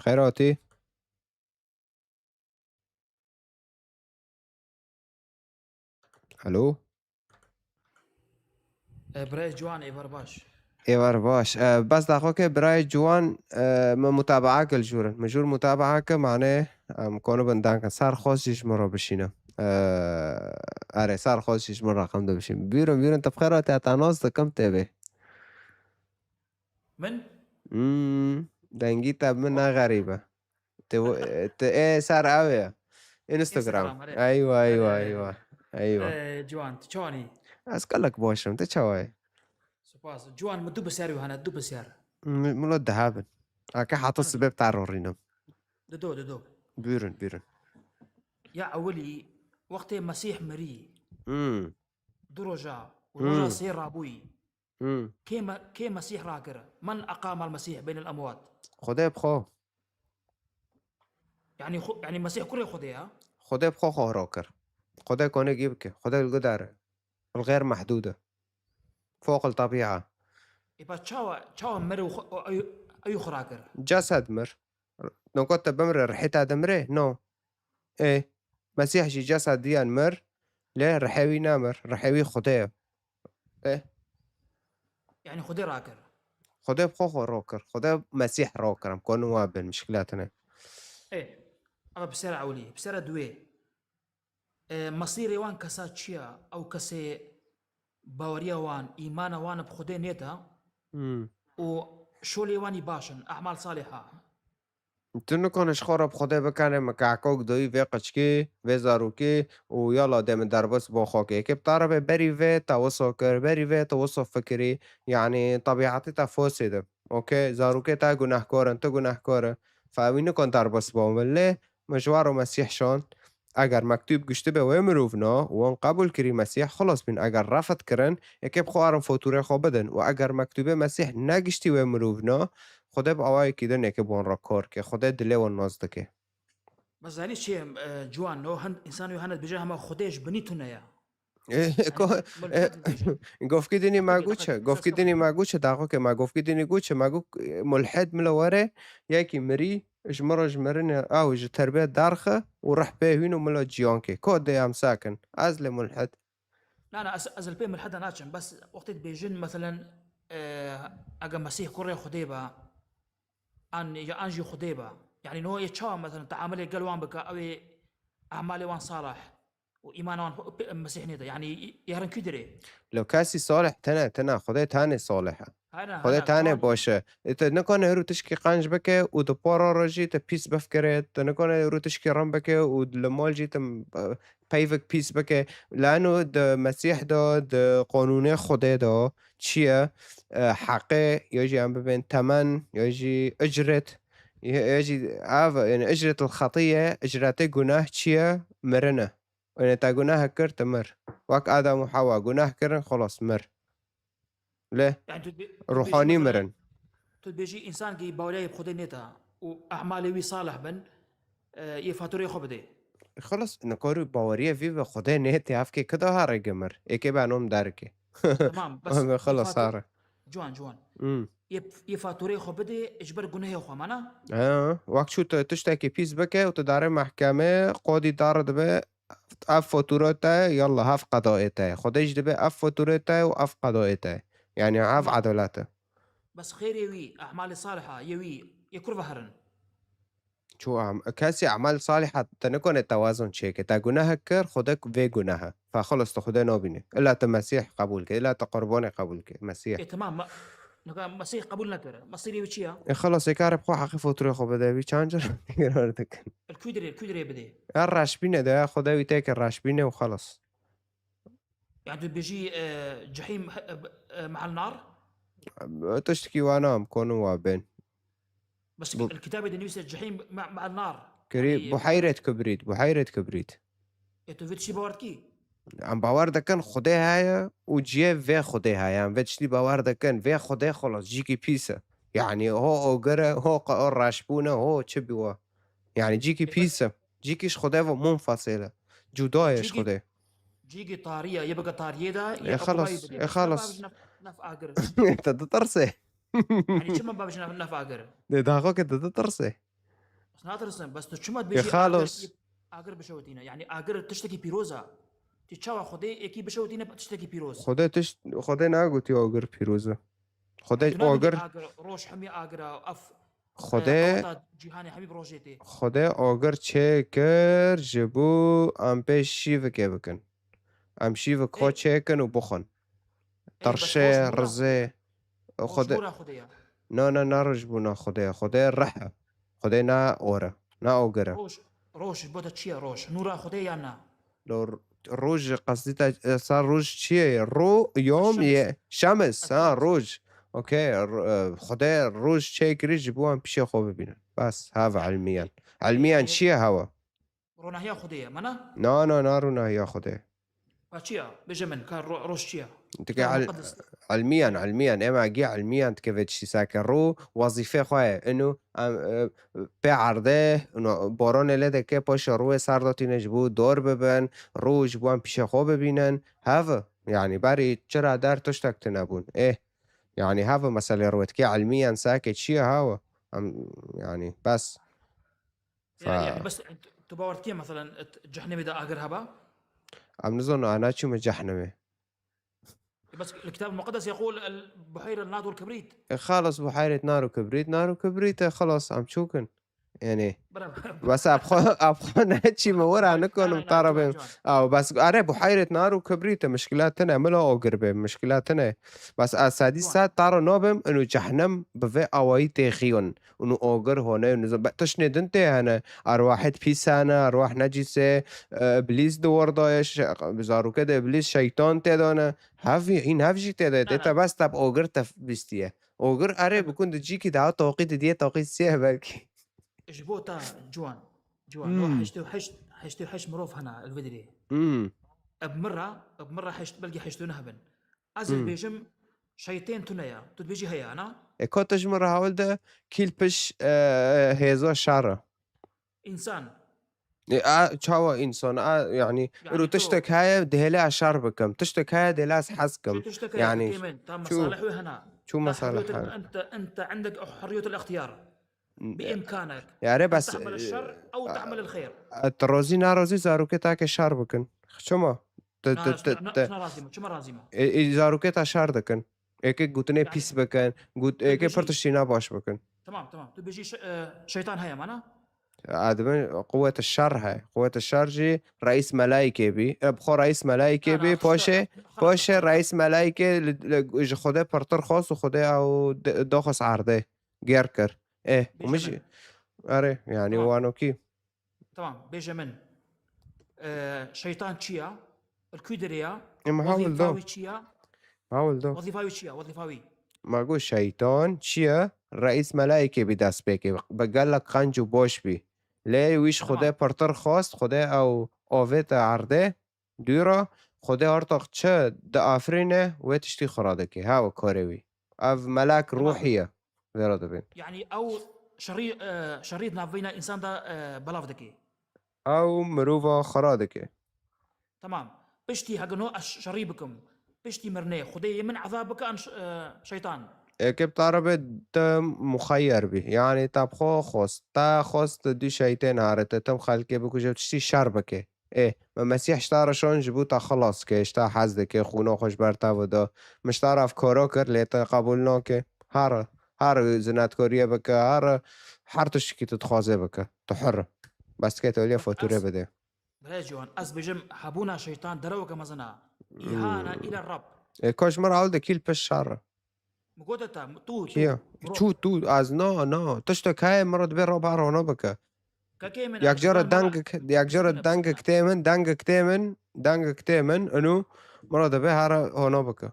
Xêr hatî. Alo? E, birayê Ciwan, êvar baş. Êvar baş. E, bes daxo ke birayê Ciwan, e, me mutabaa kir li jûr in. Me jûr mutabaa kir, mane, em, konu bin dankin. Sar xwest jî ji min re bişîne. E, erê, sar xwest jî ji min raqem de bişîne. Bîrin, bîrin, te bi xêr hatî, heta nas dikim tê bê. Min? Hmm, dengî te bi min ne xerîb e. Te wo-, te ê ser ew ye. Instagram. Instagram, erê. Eywa, eywa, Erê, eywa. Eywa. Erê, Ciwan, tu çawanî? Ez gelek baş im, tu çawa yî? Spas. Ciwan, min du pisyar wî hene, du pisyar. Mi-, milo dihe bin. Eke heta Hadi. Sibê bi te rorînim. Dido, dido. Buyurun, buyurun. Ya ewilî, wextê Mesîh mirî, Hmm, du roja, û Hmm. roja sê rabûyî. Hmm. Kê me-, kê Mesîh rakir? Men eqamel Mesîh beynel emwat? Xwedê bi xwe. Yanî xwe-, yanî Mesîh kurê Xwedê ya? Xwedê bi xwe xwe rakir. Xwedê konê gî bike. Xwedê li gudar e. El xêr mehdûd e. Foq el tebîa. Ê, ba çawa, çawa mere û xwe-, o-, ew, Ew xwe rakir. Cesed mir. Nokot te bimre, rihê te dimre? No. Ê, Mesîh jî cesediyan mir, lê rihê wî nemir. Rihê wî Xwedê ye. Ê, Yani Xwedê rakir. Xwedê bi xwe xwe ro kir. Xwedê Mesîh ro kir. Em konin wa bin, mişkila tune. Ê, ava pisera ewlî, pisera duwê. E, mesîrê wan kesa çi ya? Ew kesê baweriya wan, îmana wan bi Xwedê nêta Hmm. û şolê wan î baş in, ehmal saliha. Tu nikane ji xwe re bi Xwedê bikane, min kahkok doyî vê qiçkî, vê zarokî û yala dê min derbas bo xwe kê. Yekê bi te re bê berî vê te wisa kir, berî vê te wisa fikirî. Yanî tebîetê te fosê de. Okey, zarokê te gunehkar in, tu gunehkar e. Fe wî nikon derbas bo min. Lê min ji wan re Mesîh şand. Eger mektûb giştî be wê mirovna û wan qebûl kirî Mesîh, xilas bîn. Eger refet kirin, yekê bi xwe arin fotûrê xwe bidin. Û eger mektûbê Mesîh negiştî wê mirovna, Xwedê bi awayekî din yekê bi wan re kar ke. Xwedê dilê wan nas dike. Bes zanî çi ye, e, ciwan, no, hin-, însan wî hene dibêje hema Xwedê ji binî tune ya. Ê, ko-, Mulhid dibêje. Govkî dinî me Tabii, goçe, laqet, govkî esas dinî kabul. Me goçe, daxo ke me govkî dinî goçe, me got, e, mulhid mila were, yekî mirî, ji min re ji mirinê ew ji terbiyet derxe û rih pê hûn û mila ciyan ke. Ko dê em sakin. Ez lê mulhid. Na, na, ez, ez li pê milheda naçim. Bes wextê dibêjin, meselen, e, eger Mesîh kurê Xwedê be, an, ya an jî Xwedê be. Yani no ye çawa, meselen, teamulê gel wan bike, ew ê emalê wan salih û îmana wan pe-, Mesîh nêde. Yani yerin kî dirê? Lo kesî salih tene, tene, Xwedê tane salih e. Hene, Xwedê hene, tane ciwan. Baş e. E, te nikane hero tişkî qenc bike û di para re jî te pîs bifkire. Te nikane hero tişkî rin bike û li mal jî te, e, peyvek pîs bike. Lano di Mesîh de, di qanûnê Xwedê de çi ye? E, heqê, ya jî em bibên temen, ya jî icret. Ya, ya jî ev, yani icret el xetiye, icretê gunah çi ye? Mirin e. Yani te gunah kir, te mir. Wek Adem û Hewa gunah kirin, xelas mir. Lê Yani tu dibê-, tu dibêjî, ruhanî mesela, mirin. Tu dibêjî însan ki baweriya bi Xwedê nêta û emalê wî salih bin, e, yê fatureyê xwe bidê. Xelas, nikarî baweriya vî bi Xwedê nêtê, hevkê kida ha rêge mir. Êkê be nom derke. Tamam, bes Abi, xelas, fatur-, hare. Ciwan, ciwan. Hmm. Yê, yê fatureyê xwe bidê, ji ber gunehê xwe, mana? Ha, wek çû tu tiştekî pîs bike û tu darê mehkemê, qodî dar dibe, ev fatura te, yallah, ev qedayê te. Xwedê jî dibe, ev fatura te û ev qedayê te. Yani, ev Tamam. Edalet e. Bes xêrê wî, emalê saliha yê wî, yê kur ve herin? Çû am-, kesî emal saliha te nikone tewazun çêke. Te guneh kir, Xwedê vê guneh e. Fe xelas tu Xwedê nabîne. Illa tu Mesîh qebûl ke, illa tu qurbanê qebûl ke. Mesîh. E, tamam, ma-, nika Mesîh qebûl nekir. Mesîrê wî çi ya? E, xelas, ê kare bi xwe heqê faturê xwe bide, wî çand car tekrar dikin. Li kû dirê, li kû dirê bidê? Ya reşbîne de, ya Xwedê wî têke reşbîne û xelas. Yani tu dibêjî, e, cehîm, e, e, mehel nar? Tiştekî wana em konin wa bên. Bes Bu- li kitabê de nivîse cehîm me-, mehel nar. Kirî Yani buheyret kibrît, buheyret kibrît. E, tu vê tiştî bawer dikî? Em bawer dikin Xwedê heye û cihê vê Xwedê heye. Em vê tiştî bawer dikin. Vê Xwedê xelas cîkî pîs e. Yani ho ogir e, ho qe-, ho reşbûn e, ho çi bî wa. Yani cîkî E, pîs e. Cîkî ji Xwedê ve munfasîl e. Cuda ye ji Cîkî Xwedê. Cîkî tarî ye, yê bike tariyê de, E, yê xelas, qebayî bidê. e, Bes xelas. Nef, nef agir. Te ditirsê. Yani çima babij nef, nef agir? De daxo ke te ditirsê. Bes natirsin, bes tu çima E, dibêjî agir, xelas. Agir bişewitîne? Yani agir tiştekî pîroz e. Ti çawa Xwedê êkî bişewitîne tiştekî pîroz? Xwedê tişt, Xwedê nagotiye agir pîroz e. Xwedê Duna bidî agir agir, roj hemî agir e, ev Xwedê, e, qeweta cîhanê hemî bi rojê tê. Xwedê agir çêkir ji bo em pê şîvikê bikin. Em şîvik xwe Ê. Çêkin û bixwin. Ê, bes Tirşê, roj nûra, rizê. roj Xwedê, nûra Xwedê ye. Na, na, na roj bûna Xwedê ye. Xwedê rih e. Xwedê na or e. Na agir e. Roj, roj ji bo te çi ye roj? Nûra Xwedê ya na? Lo r-, roj qesdî te, e, sa roj çi ye? Ro, yom Şems. Ye. Şems, ha, Şems. Roj. Okey, r-, e, Xwedê roj çêkirî ji bo em pişê xwe bibînin. Bes, hava ilmiyan. Ilmiyan Yani çi ye hava? Ronahiya Xwedê ye, mana? Na, na, na ronahiya Xwedê. Pa çi ya? Bêje min, ka ro-, roj çi ya? Dike Kitaba el-, Muqeddes. Ilmiyan, ilmiyan, ema gî ilmiyan dike vê tiştî sake rû, wezîfê xwe ye. Ino, em, e, pê erdê, ino, boronê lê dike, paşê rûyê ser datîne ji bo dor bibin, rû ji bo em pişê xwe bibînin. Hev, yani, berî çira der tiştek tune bûn. Ê, Yani hava meselê rûetkê ilmiyen sake çiye hava. Em, yani bes. Fa... Yani, yani bes tu bawer dikî mesela cehnemê de agir heba? Em nizon ana çûme cehnemê. بس الكتاب المقدس يقول البحيرة النار والكبريت. E, xalas buhayret nar û kibrît, nar û kibrît e, xalas em çûkin. Yani, bes ab xwe, ab xwe neçî me wera nikonim tarabê. Aw, bes are buhayret nar û kibrît e, mişkila tine, mila ogir be, mişkila tine. Bes a sedî sed tara nabim, inu cehnem bi vê awayî têxiyon. Unu ogir hone, unu tiştê din tê hene. Arwahêt pîs hene, arwah necîse, e, iblîs di werdaye, zarokê de iblîs şeytan tê dane. Hevî, hîn hev jî tê de, tê te bes te bi ogir te bîstiye. Ogir erê bikun di cîkî daha toqî didiye, toqî siyeh belkî. Ji bo te ciwan, ciwan, no heştê û heşt, heştê û heşt mirov hene li vê derê. Eb min re, eb min re heşt, belkî heşt û neh bin. Ez ê bêjim şeytên tune ye. Tu dibêjî heye, na? E, ka tu ji min re hewil de kîl piş, e, hêza şer e. Însan. E, a, çawa însan? A, yani, yani ru tiştek heye dihêle ez şer bikim. Tiştek heye dihêle ez hez kim. Yani, çû, çû mesalih hena. Çû mesalih hena. Ente, ente indek hurriyet el-ixtiyar. بإمكانك يعني أن بس تعمل الشر أو تعمل الخير. Terozî nerozî zarokê take şer bikin. Çima? Çima razî me? Çima razî me? Zarokê ta şer dikin. Êkê gotinê pîs bikin. Êkê pir tiştî ne baş bikin. Tamam, tamam. Tu bêjî şeytan heye mana? Adibin quwet şer he. Quwet şer jî reîs melaîkê bî. Bi xwe reîs melaîkê bî. Poşê, poşê reîs melaîkê ji Xwedê pirtir xwest û Xwedê ew doxist erdê. Gêr kir. Ê, û min jî, erê, yani wano kî. Tamam, bêje min. Ee, şeytan çi ya? Li ku derê ya? Ê, min hawil da. Wezîfa wî çi ya? Hawil da. Wezîfa wî çi ya? Wezîfa wî. Ma got şeytan çi ye? Reîs melaîkê bî destpêkê. Bi gelek qenc û boş bî. Lê wî ji Xwedê pirtir xwest, Xwedê ew avête erdê. Dûra Xwedê her tax çi diafirîne, wê tiştî xira dike. Hewa karê wî. Ev melek ruhî ye. Vêra dibên. Yani ew şerî, e, şerî di navbeyna însan de, e, belav dike. Ew mirova xira dike. Tamam. Piştî hegino ez şerî bikim. Piştî mirinê Xwedê yê min ezab bike an ş-, e, şeytan. Êkê bi tarabê te muxeyer bî. Yani te bi xwe xwest. Te xwest du şeytên harite. Tim xelkê bikuje, tiştî şer bike. Ê, me Mesîh ji te re şon ji bo te xilas ke, ji te hez dike, xûna xwe ji ber te vide. Min ji te re ev kara kir, lê te qebûl nake. Her, her zinatkariye bike, her, her tiştekî tu dixwaze bike. Tu hur e. Bes dike tu aliyê fatûrê bide. Birêz Ciwan, ez bêjim hebûna şeytan dereweke mezin e. Îhane île Rab. Ê, ka ji min re ew dikî li pişt şer e. Min gote te, tu, tu. Kî ya? Tu, tu, ez na, na. Tiştek heye min re dibê re bar hona bike. Kekê min, Yek cara dengek, yek cara dengek tê min, dengek tê min, dengek tê min, inu min re dibê here hona bike.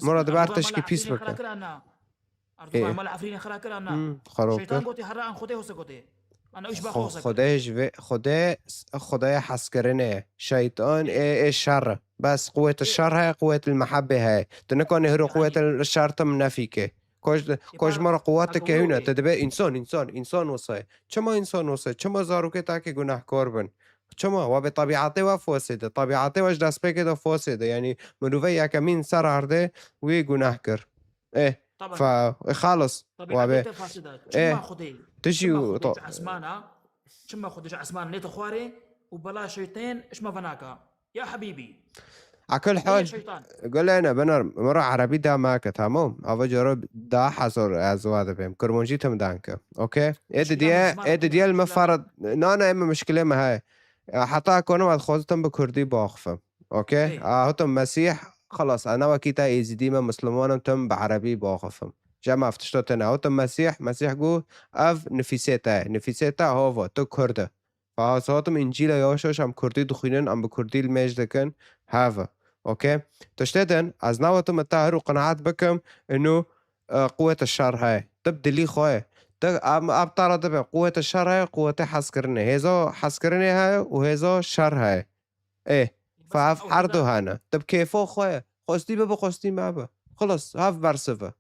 Min re dibê her tişkî pîs bike. Erdogan mal Efrînê xira kir ana. Hmm, xerab kir. Şeytan gotê here an Xwedê hose gotê. Ana iş ba Xwe-, xose kir. Xwedê ji vê, Xwedê, Xwedê hezkirinê ye. Şeytan ê, ê şer e. Bes quwet şer heye, quwet el mehebbê heye. Tu nikanî hiro quwet el şer tim nefî ke. Koj, koj ma re quwet dike hûne. Te dibe însan, însan, însan wisa ye. Çima însan wisa ye? Çima zarokê takê gunehkar bin? Çima? Wa bê tebiatê we fosê de. Tebiatê we ji destpêkê de fosê de. Yani mirovê yekemîn ser erdê wî guneh kir. Ê, fa, ê, xalis. Wa bê. Ê, tu jî to. Çima Xwedê ji esmana nête xwarê û bela şeytên ji me venaka? Ya hebîbî. Akil hal. Gulene, bener, mira erebî da make, tamam. Ava cara da hazır ez wa dibêm. Kirmanjî tim danke. Okey? Ê didiye, ê didiye li me farad. Na, na, ê me muşkilê me heye. Heta kono ez xwazitim bi kurdî baxifim. Okey? A, hutum Mesîh, xelas, ana wekî te êzidî me, Muslimanim tim bi erebî baxifim. Jema ev tişta tene. Hutum Mesîh, Mesîh got, ev nifîsê te ye. Nifîsê te hava, tu kurd e. Fa ez hatim Încîla yavaş yavaş em kurdî dixwînin, em bi kurdî li mêj dikin. Heve. Okey? Tiştê din, ez nawetim te her û qenaet bikim, inu, e, quwete şer heye. Tu bi dilî xwe ye. Tu, em, ev tara dibe, quwete şer heye, quwete hezkirinê. Hêza hezkirinê heye û hêza şer heye. Ê, fa ev her du hene. Tu bi kêfa xwe ye. Xwestî bibe, xwestî mebe. Xilas, hev bersive.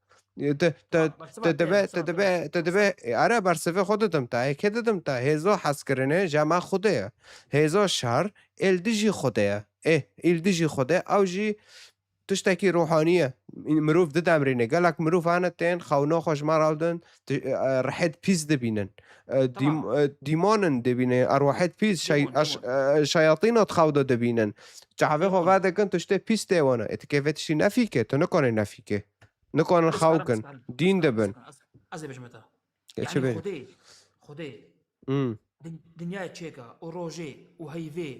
Te, te, te dibe, te dibe, te dibe, ê, are bersivê xwe didim te, ê kê didim te, hêza hezkirinê ji me Xwedê ye. Hêza şer ê li dijî Xwedê ye. Ê, ê li dijî Xwedê, ew jî Tiştekî ruhanî ye. Mirov didemrîne. Gelek mirov hene tên xewna xwe ji me re didin, ti-, e, rihêt pîs dibînin. E, dîm-, Tamam. e, dîmanin dibînin, erwahêt pîs, şey-, Dîmon, eş-, dîmon. e, şeyatîna di xew de dibînin. Çavê xwe Dîmon. vedikin, tiştê pîs tê wana. E, ti kê vê tiştî nefî ke, tu nikarin nefî ke. Nikarin Bistarim, xew kin, bistarim, dîn bistarim, dibin. bistarim. Ez, ez ê bêjim te. Geçi Yani bê. Xwedê, Xwedê Hmm. din-, dinyayê çêka û rojê û heyvê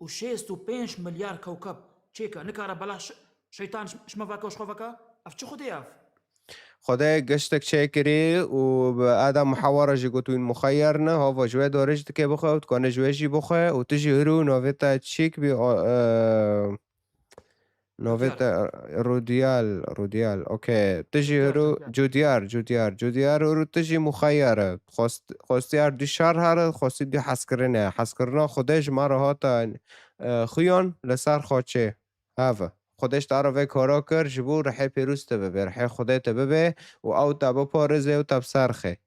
û şêst û pênc milyar kewkeb çêka nikare bela ş-, şeytan ş-, şme veke û şxwe veke? Ev çi Xwedê ev? Xwedê giştek çêkirî û bi Adam û Hewa re jî gotibûn muxeyyer ne, hava ji wê dorê jî dike bixwe û dikane ji wê jî bixwe û tu jî hirû navê te çîk bî, o, e, navê Cudyar. te Rudiyal, Rudiyal, okey. Tu jî Cudyar, hirû Cudyar. Cudyar, Cudyar, Cudyar û tu jî muxeyyer e. Xwest-, xwestiyar dî şer here, xwestî dî hezkirin e. Hezkirina Xwedê ji me re hate, e, xuyan li ser xaçê. Heve. Xwedê ji te re vê kara kir, ji bo rihê pêrûz te bibe, rihê Xwedê te bibe û ew te biparêze û te bi ser xe.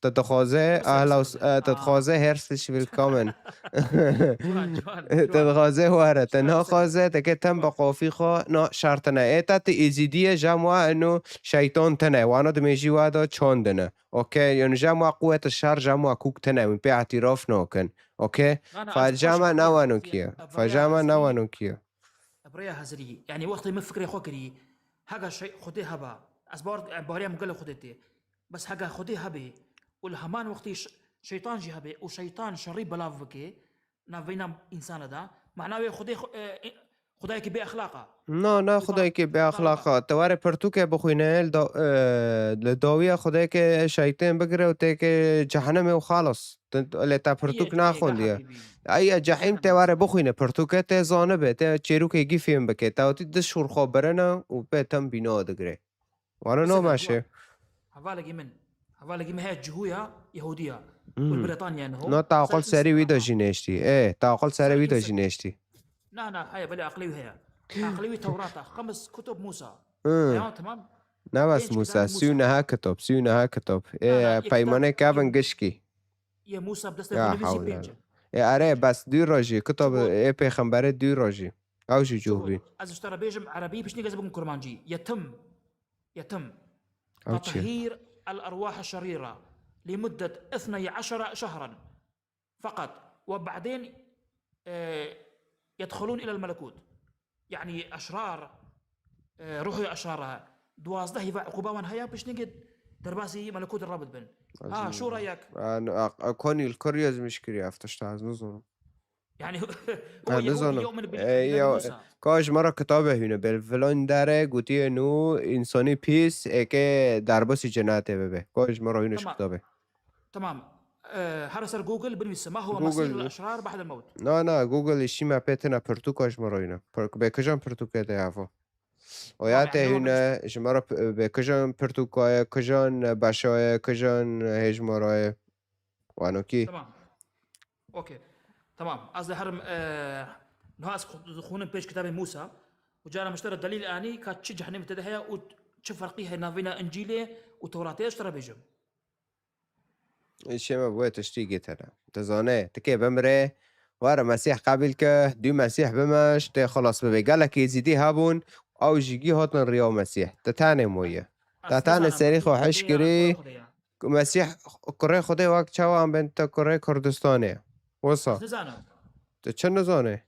Te dixwaze, Wisa, ahla wisa, us-, eh, te ah. dixwaze herzlich willkommen. Ciwan, ciwan, Te ciwan. dixwaze were, te Ciwan, naxwaze, te ke tem be qofî xwe, na şert tine. Ê te tu êzîdî ye, jam wa eno şeytan tine. Wana di mêjî wa de çandine. Okey, yani jam wa quwet şer, jam wa kûk tine. Min pê îtiraf nakin. Okey? Na, na, Fa ez jama xweş ne wano kiye. Fa jama ne wano kiye. Bi rêya hezirî, yanî wextê min fikrê xwe kirî, hega şey-, Xwedê heba, ez bar-, bariya min gelek Xwedê tê. Bes hega Xwedê hebê û li heman wextî ş-, şeytan jî hebê û şeytan şerî belav bike navbeyna însana de, mana wê Xwedê xwe-, e, e, Xwedayekî bê exlaq e. Na, na Xwedayekî bê exlaq e. Te were pirtûke bixwîne, li da-, e, li dawiya Xwedayekê şeytên bigire û têke cehennemê û xalas. Tu, lê te pirtûk naxwendiye. Eya cehîm tê were bixwîne, pirtûke tê zanibe, tê çêrokekî fêm bike. Te hatî di şûr xwe birine û pê tim bîna digire. Wana namaşe. Hevalekî min. Hevalekî min heye cihûya Yehûdiya. Hmm. Û li Britanya niho. Na te aqil serî wî de jî nêştî. Ê, te aqil serê wî de jî nêştî. Na, na, heye, belê aqilê wî heye. Aqilê wî Tewrata, xemis kutub Musa. Hmm. Ya, tamam. Ne bes Pênc Musa, kitabê sî û Musa. neha kitap, sî û neha kitap. Na, na, Ê, yek peymanê kitab kevin gişkî. Yê Musa bi destê Ya xwe nivîsî hewle. pênc e. Ê, erê, bes dû rojî, kitab Çubuq. ê pêxemberê dû rojî. Ew jî cûh bî. Çubuq. Ez ji te re bêjim erebî, piştî ez bikim kurmancî. Yetim. Yetim. Ew çi? تطهير الأرواح الشريرة لمدة اثني عشر شهرا فقط، وبعدين، آه، يدخلون إلى الملكوت. Yani eşrar, e, ruhê eşrara, duwazdeh hîva uquba wan heye, piştî derbasî melekûtê Rab dibin. Ez Ha, nizanim. şûra yek. An, a, a, konî li kurî ez mişkirî ev tişta, ez nizanim. Yani, Ha, o Yehûdî nizanim. yew min bi-, Ê, bi ya, Musa. Ka ji me re kitabê hûne, bel filan dere, gotiye nû, însanî pîs, êkê derbasî cenetê bibe. Ka ji me re hûne ji Tamam. kitabê. Tamam. Ee, her ser Google binivîse, "Ma huwa Google. masîr el-eşrar ba'del mewt." Na, na, Google îşî me pê tine pirtûka ji me re hûne. Pir-, bê kijan pirtûke de ava? O ya Tamam, te yani, hûne, ji me re p-, bê kijan pirtûka ye, kijan beşa ye, kijan hê ji me re ye. Wano kî? Tamam. Okey. Tamam. Ez de herim, e, niha ez xu-, xûnim pêş kitabê Musa. Û cara min ji te re delîl anî ka çi cehennemê te de heye û çi ferqî heye navîna Încîlê û Tewratê, ez ji te re bêjim. Şême bi wê tiştî gîtene. Tu zane, tu kê bimre, were Mesîh qebîl ke, dû Mesîh bimeş, tê xilas bibê. Gelek Êzîdî hebûn, ew jî gî hatin riya Mesîh. Tu tenê moye. Ez Te tenê nizanim, serî xwe Xwedê heş ya, kirî, Xwedê Xwedê ya. Mesîh kurê Xwedê wek çawa em bên te kurê Kurdistanê. Wisa. Ez nizanim. Tu çi nizanê?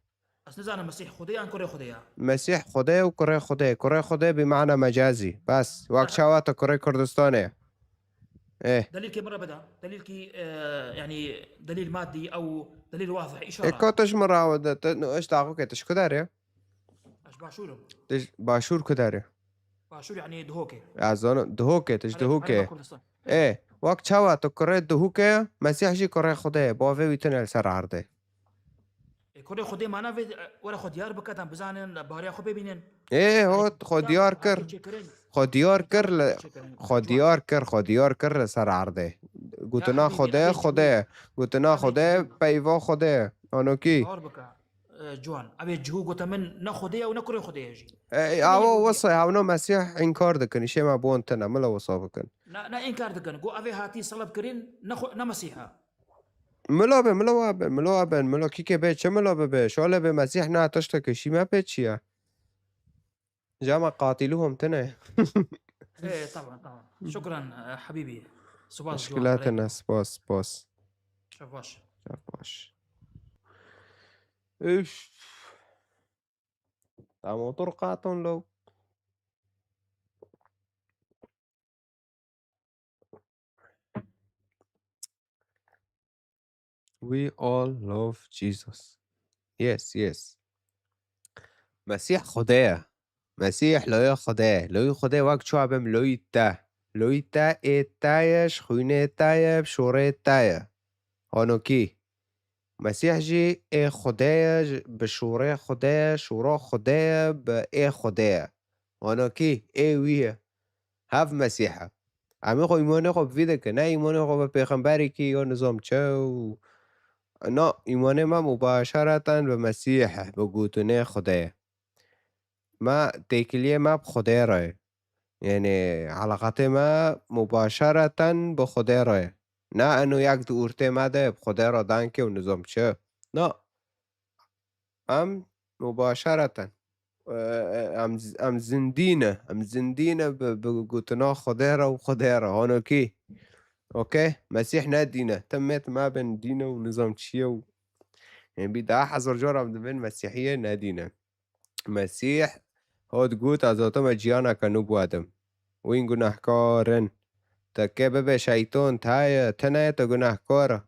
Ez nizanim Mesîh Xwedê yan kurê Xwedê ya. Mesîh Xwedê û kurê Xwedê. Kurê Xwedê bi mana mecazî. Bes. Wek Aha. çawa tu kurê Kurdistanê. Eh. Delîlkê min re bide. Delîlkî, e, yani delîl madî ew delîl wazih, işara. E, ka tu ji min re de, tu, nu, iş daxuke, tu ji ku derê? Ez ji Başûr im. Tu ji Başûr ku derê? Başûr yani Duhokê. Ya, zanim, Duhokê, tu ji Herê-, Duhokê. Herêma Kurdistan. Ê, wek çawa tu kurê Duhokê, Mesîh jî kurê Xwedê ye, bavê wî tune li ser erdê. E, kurê Xwedê mana vê, e, were xwe diyar bike, em bizanin, bariya xwe bibînin. Ê, hot, xwe diyar kir. Çêkirin. Xwe diyar kir li, Çêkirin. xwe diyar kir, xwe diyar kir li ser erdê. Gotina Xwedê, Xwedê. Gotina Xwedê, peyva Xwedê. Anokî. Bawer bike. E, ciwan. Ev ê cihû gote min ne Xwedê ye û ne kurê Xwedê ye jî. E, e, awo wisa, hewna Mesîh înkar dikin, îşê me bon tine, mila wisa bikin. Ne, ne înkar dikin. Go ev ê hatî seleb kirin, ne Xwe-, ne Mesîh e. Mila be, mila wa be, mila wa be, mila kîke be, çi mila bibe? Şale be Mesîh ne tişteke şî me pê çi ye? Cama qatiluhum tine. ايه طبعا طبعا. شكرا آه، حبيبي. سباس جوان Muşkilatine عليك. spas spas. شباش. Şabaş. Üf. Tam otur katon lo. We all love Jesus. Yes, yes. Mesîh Xwedê ye. Mesîh loyê Xwedê ye. Loyê Xwedê wek çawa bim loyî te. Loyî te ê te ye, ji xwînê te ye, bi şorê te ye. Honokî. Mesîh jî ê Xwedê ye, ji- bi şorê Xwedê ye, şora Xwedê ye, bi ê Xwedê ye. Honokî ê wî ye. Hev Mesîh e. Em ê xwe îmanê xwe bi vî dikin. Ne îmanê xwe bi pêxemberekî yo nizam çi û na îmanê me mubaşereten bi Mesîh e, bi gotinê Xwedê ye. Me têkiliyê me bi Xwedê re ye. Yanî eleqatê me mubaşereten bi Xwedê re ye. Ne eno yek di ortê me de bi Xwedê re dankê û nizam çi. Na. Em mubaşereten. E, e, em, z- em zindî ne. Em zindî ne bi, bi gotina Xwedê re û Xwedê re. Honokî. Okey? Mesîh ne dîn e. Tim mêt me bin dîn e û nizam çi ye û. Yanî bî daha hezar cara em dibin Mesîhiyê ne dîn e. Mesîh hat got, ez hatime cîhaneke nû biwedim. Wîn gunehkar in. Te kê bibe şeytan te ye, tine ye, te gunehkar e.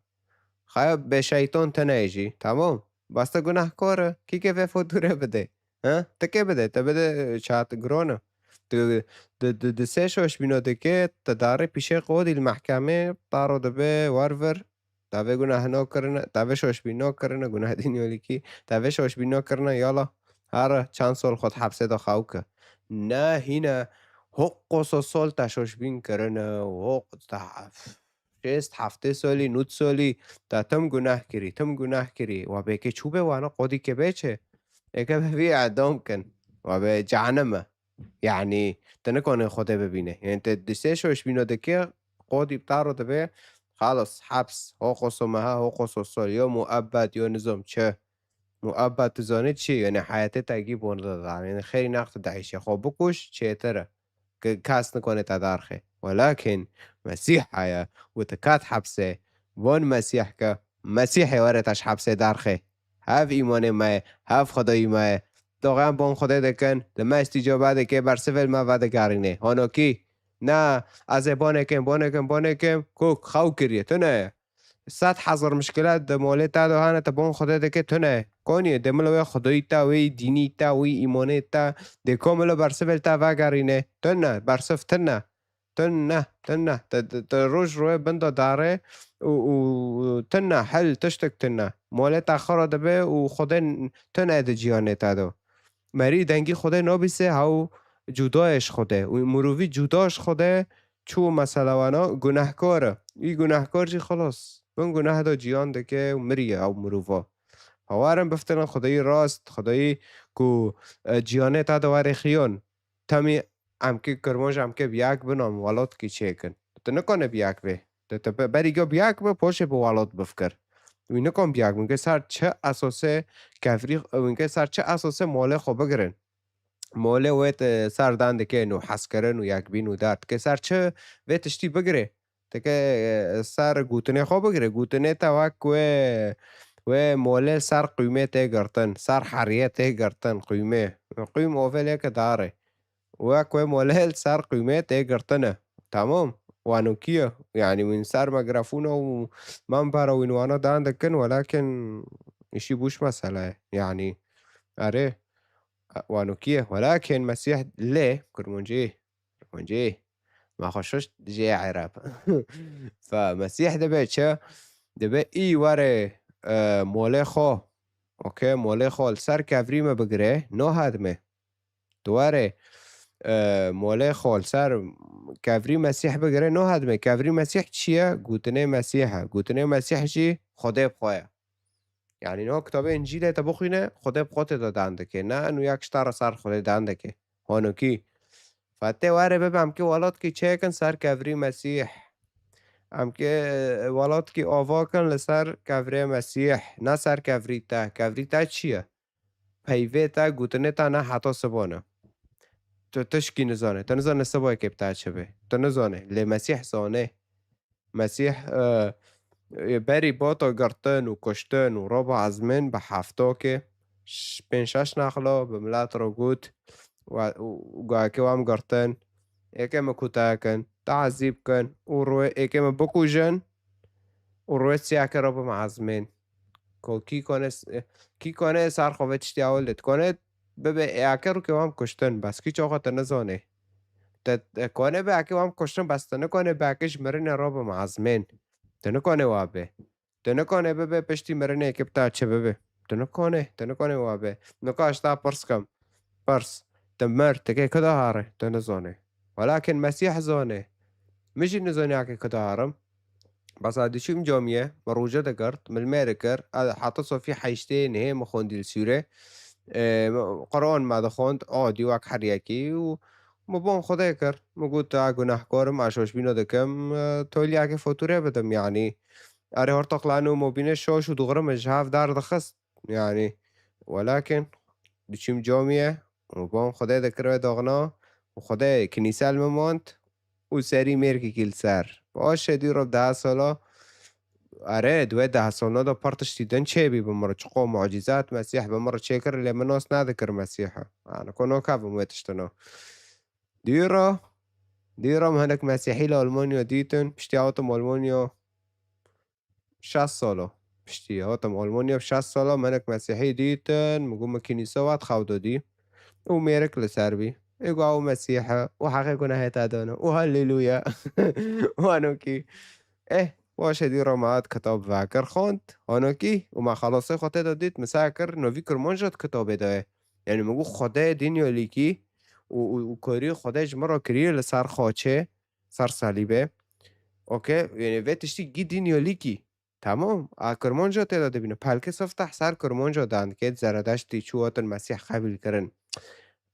Xaya be şeytan tine ye jî. Tamam. Bas te gunehkar e. Kî kê vê fotûrê bide? Ha? Te kê bide? Te bide çat giron e. Tu di, di, di sê şoşbîno dike, te darê pîşê qodî li mehkemê, taro dibe, wervir. Te vê guneh no kirine, te vê şoşbîno kirine, guneh dînî olîkî. Te vê şoşbîno kirine, yala. Here çend sol xwe di hepsê de xew ke. Ne hîne hoqoso sol te şoşbîn kirine, hoq te şêst heftê solî, nût solî, te tim guneh kirî, tim guneh kirî. Wa bêkê çû be wana qodî ke bê çi? Êke be vî edam kin. Wa be cehennem e. Yanî, te nikonê Xwedê bibîne. Yanî, te di sê şoşbîno dike, qodî bi taro dibe, xalas, heps, hoqoso meha, hoqoso sol, yo muebbet, yo nizam çi. Muebbet tu zanî çi? Yanî, heyetê te gî bon de dan. Yanî, xêrî nextu dehîşe. Xwe bikuş, çêtir e. Ke-, kes nikone te darxê. Welakin Mesîh heye û te kat hepsê. Von Mesîh ke, Mesîhê were te ji hepsê darxê. Hev îmanê me ye, hev Xwedayî me ye. Doxeyan bon Xwedê dikin, li me îstîcaba dike, bersivê li me vedigerîne. Honokî, na, ez ê bonê kim, bonê kim, bonê kim, kok, xew kiriye, tune ye. Sed hezar mişkilat di molê te de hene, te bon Xwedê dike, tune ye. Koniyê, dê milo wê Xwedayî te, wê dînî te, wê îmanê te, dê komilo bersivê li te vegerîne. Tune, bersiv tune. Tune, tune. Te, te, te roj royê bin de dare û, û tune, hel tiştek tune. Molê te xira dibe û Xwedê n-, tune di cîhanê te de. Merî dengî Xwedê nabîse, hew cuda ye ji Xwedê. Û mirovî cuda ji Xwedê çû mesela wana gunehkar e. Wî gunehkar jî xilas. Bin guneh de cîhan dike û miriye ew mirova. Hewarin biftirin Xwedayî rast, Xwedayî ku, e, cîhanê te de were xiyan. Temî em kê Kirmanc em kê bi yek bin, em welat kî çêkin. Tu nikane bi yek bê. Tu, tu be-, berî ge bi yek be, poşê bi welat bifikir. Wî nikan bi yek bin. Ke ser çi esasê kevrî, wî ke ser çi esasê molê xwe bigirin. Molê wê te ser dan dike û hezkirin û yekbîn û derd. Ke ser çi vê tiştî bigire. Teke, e, ser gotinê xwe bigire. Gotinê te wek wê, wê molê ser qûmê tê girtin, ser heriyê tê girtin, qûmê. Qûm ovê lê ke darê. Wek wê molê li ser qûmê tê girtine. Tamam? Wanokî ye. Yanî wîn ser mikrofona û membera wîn wana dan dikin, welakin îşî bûş mesele ye. Yanî, erê, wanokî ye. Welakin Mesîh lê Kurmancî. Kurmancî. Ma xwe şişt jê Ereb. Fe Mesîh dibe çi? Dibe î were, e, molê xwe. Okey, molê xwe li ser kevrî me bigire, no hadime. Tu were, e, molê xwe li ser kevrî Mesîh bigire, no hadime. Kevrî Mesîh çi ye? Gotinê Mesîh e. Gotinê Mesîh jî Xwedê bi xwe ye. Yanî, no kitabê Încîlê te bixwîne, Xwedê bi xwe tê de dan dike. Ne, eno yek ji te re ser Xwedê dan dike. Honokî. Fetê were bibe, em kê welat kî çêkin ser kevrî Mesîh. Em kê, e, welat kî ava kin li ser kevrê Mesîh. Ne ser kevrî te. Kevrî te çi ye? Peyvê te, gotinê te ne heta sibane. Tu tişkî nizane. Tu nizane seba yekê bi te çi be. Tu nizane. Lê Mesîh zane. Mesîh, e, e, berî bata girtin û kuştin û roba ezmên bi heftokê ş-, pênc şeş nexlo bi milet re got, wa-, û, û gayekê wan girtin, êkê min kutekin, tazîb kin û rûyê êkê min bikujin û rûyê siyakê re bim ezmên. Ko kî kone s-, kî kone ser xwe vê tiştî ewil de dikone bibe êyakê rûkê wan kuştin. Bes kî çoxa te nizane. Te, te kone be êyakê wan kuştin, bes te nikone be êyakê ji mirinê re bim ezmên. Te nikone wa be. Te nikone bibe piştî mirinê êkê bi te çi bibe. Te nikone, te nikone wa be. Nika ji te pirs kim. Pirs. Te mir, te kê ku de here, te nizane. Welakin Mesîh zane. Min jî nizane êyakê ku de herim. Bes ez diçûm camiyê, min rûce digirt, min li mêr dikir, ez heta sofî heştê nihê min xwendî li sûrê. Ê, Quran me dixwend, adî wek her yekî û min bon Xwedê kir. Min got, "Ez gunehkar im, ez şoşbîna dikim, e, toliyekê fotûrê bidim, yanî." Erê hortoqlano mobînê şoş û dixurim ji hev derdixist, yanî. Welakin diçûm camiyê, min bon Xwedê dikir wê doxna û Xwedê kinîse li min mand û serî mêrkekî li ser. Paşê dî re deh sala, erê, di wê deh salna de pir tiştî din çêbî bi min re. Çiqo mucîzat Mesîh bi min re çêkir, lê min nas nedikir Mesîha. Yanî, ko nokevim wê tiştino. Dî re, dî re min hinek Mesîhî li Almanya dîtin, piştî hatim Almanya. Şeş sala. Piştî hatim Almanya bi şeş sala, min hinek Mesîhî dîtin, min got, "Min kinîsa we dixew dodî." Û mêrik li ser bî. Ê got, "Ew Mesîh e, û heqê gunehê te dane, û haleluya." Û hanokî. Eh, waşe dî re me hat kitab vekir xwend, hanokî, û me xelasê xwe tê de dît, min seh kir, novî kirmanc jî di kitabê de ye. Yanî min got, Xwedê dinya lîkî û, û, û karî Xwedê ji min re kiriye li ser xaçê, ser salîbê. Okey, yanî vê tiştî gî dinya lîkî. Tamam, a kirmanca tê de dibîne. Pelkê sifteh ser kirmanca dan dike, Zeredeştî çû hatin Mesîh qebîl kirin.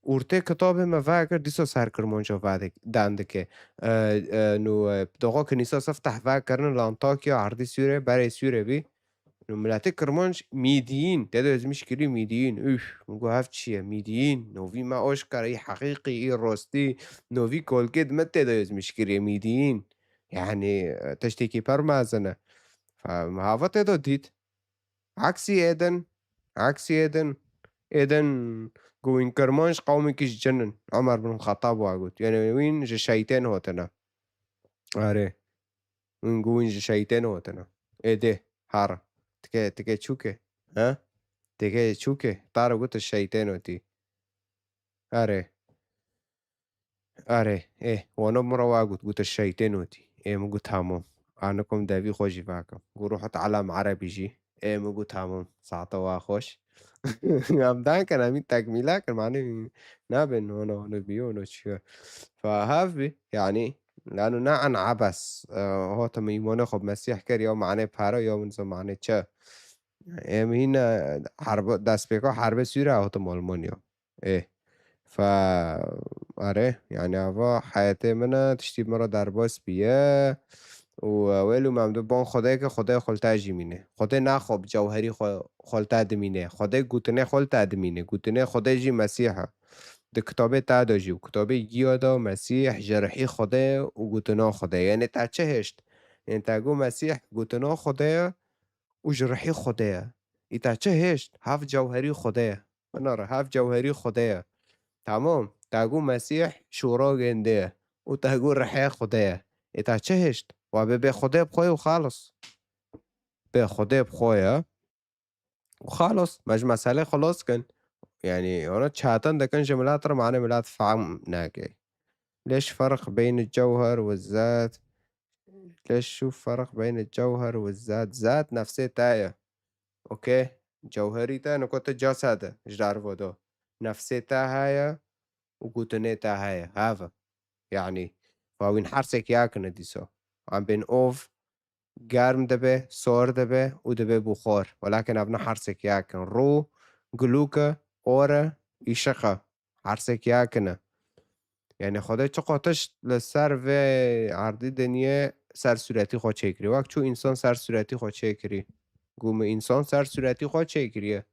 Ortê kitabê me vekir, dîsa ser kirmanca vedik-, dan dike. E, e, nû, e, doxa kinîsa sifteh vekirin li Antakya, erdî Sûrê, berê Sûrê bî. Nû miletê kirmanc Mîdiyîn, tê de ezmîş kirî Mîdiyîn. Üf, min got, "Hev çi ye? Mîdiyîn." Novî me aşkara, î heqîqî, î rostî, novî kolkê di me tê de ezmîş kirî Mîdiyîn. Yanî, e, tiştekî pir mezin e. Fe-, hava tê de dît. Aksî êdin, aksî êdin, êdin ku wîn kirmanc qewmekî ji cin in. Omer bin Xettab wa got. Yanî wîn ji şeytên hotine. Erê. Wîn ku wîn ji şeytên hotine. Êdê, har. Tike, tike çûke. Ha? Tike çûke. Taro got şeytên hotî. Erê. Erê, ê, wano min re wa got, got, "Şeytên hotî." Ê, min got, "Tamam." Anikom devî xwe jî vekim. Got, "Ruhut alam erebî jî." Ê, min got, "Tamam, saeta wa xweş." Em dan kin, em î tekmîla kin, manê nabin, wano, wano bîyo, wano çiyo. Fa hev bî, yanî, lano ne an ebes, e, hotim îmanê xwe bi Mesîh kir, ya manê pere, ya min zê manê çi. Em hîne herbe, destpêka herbê Sûriye hotim Almanya. Ê. Fe, erê, yanî ava heyetê min e, tiştî min re derbas bîye. Û, e, wêlû me em dibon Xwedê ke Xwedê xwe li te jî mîne. Xwedê naxwe bi cewherî xwe, xwe li te dimîne. Xwedê gotinê xwe li te dimîne. Gotinê Xwedê jî Mesîh e. Di kitabê te de jî û kitabê giya de Mesîh ji rihî Xwedê û gotina Xwedê. Yanî te çi hişt? Yanî te got Mesîh gotina Xwedê ye û ji rihî Xwedê ye. Î te çi hişt? Hev cewherî Xwedê ye. Binare, hev cewherî Xwedê ye. Tamam, te got Mesîh şûra gêndê ye û te got rihê Xwedê ye. Ê te çi hişt? Wa bê bê Xwedê bi xwe ye û xalis. Bê Xwedê bi xwe ye û xalis. Me ji meselê xilas kin. Yanî, ona çatan dikin ji milet re, mane milet fehm nake. Leş ferq beyn cewher ve zat. Leş şu ferq beyn cewher ve zat. Zat nefsê te ye. Okey? Cewherî te, niko te cased e ji derve de. Nefsê te heye û gotinê te heye. Hev e. Yanî, va wîn hersek yakine dîsa. Em bên ov, germ dibe, sor dibe û dibe buxar. Welakin ev ne hersek yakin. Rû, gilûk e, or e, îşiq e. Hersek yakin e. Yanî Xwedê çiqo tişt li ser vê erdî dinyê ser sûretî xwe çêkirî. Wek çû însan ser sûretî xwe çêkirî. Got min însan ser sûretî xwe çêkiriye.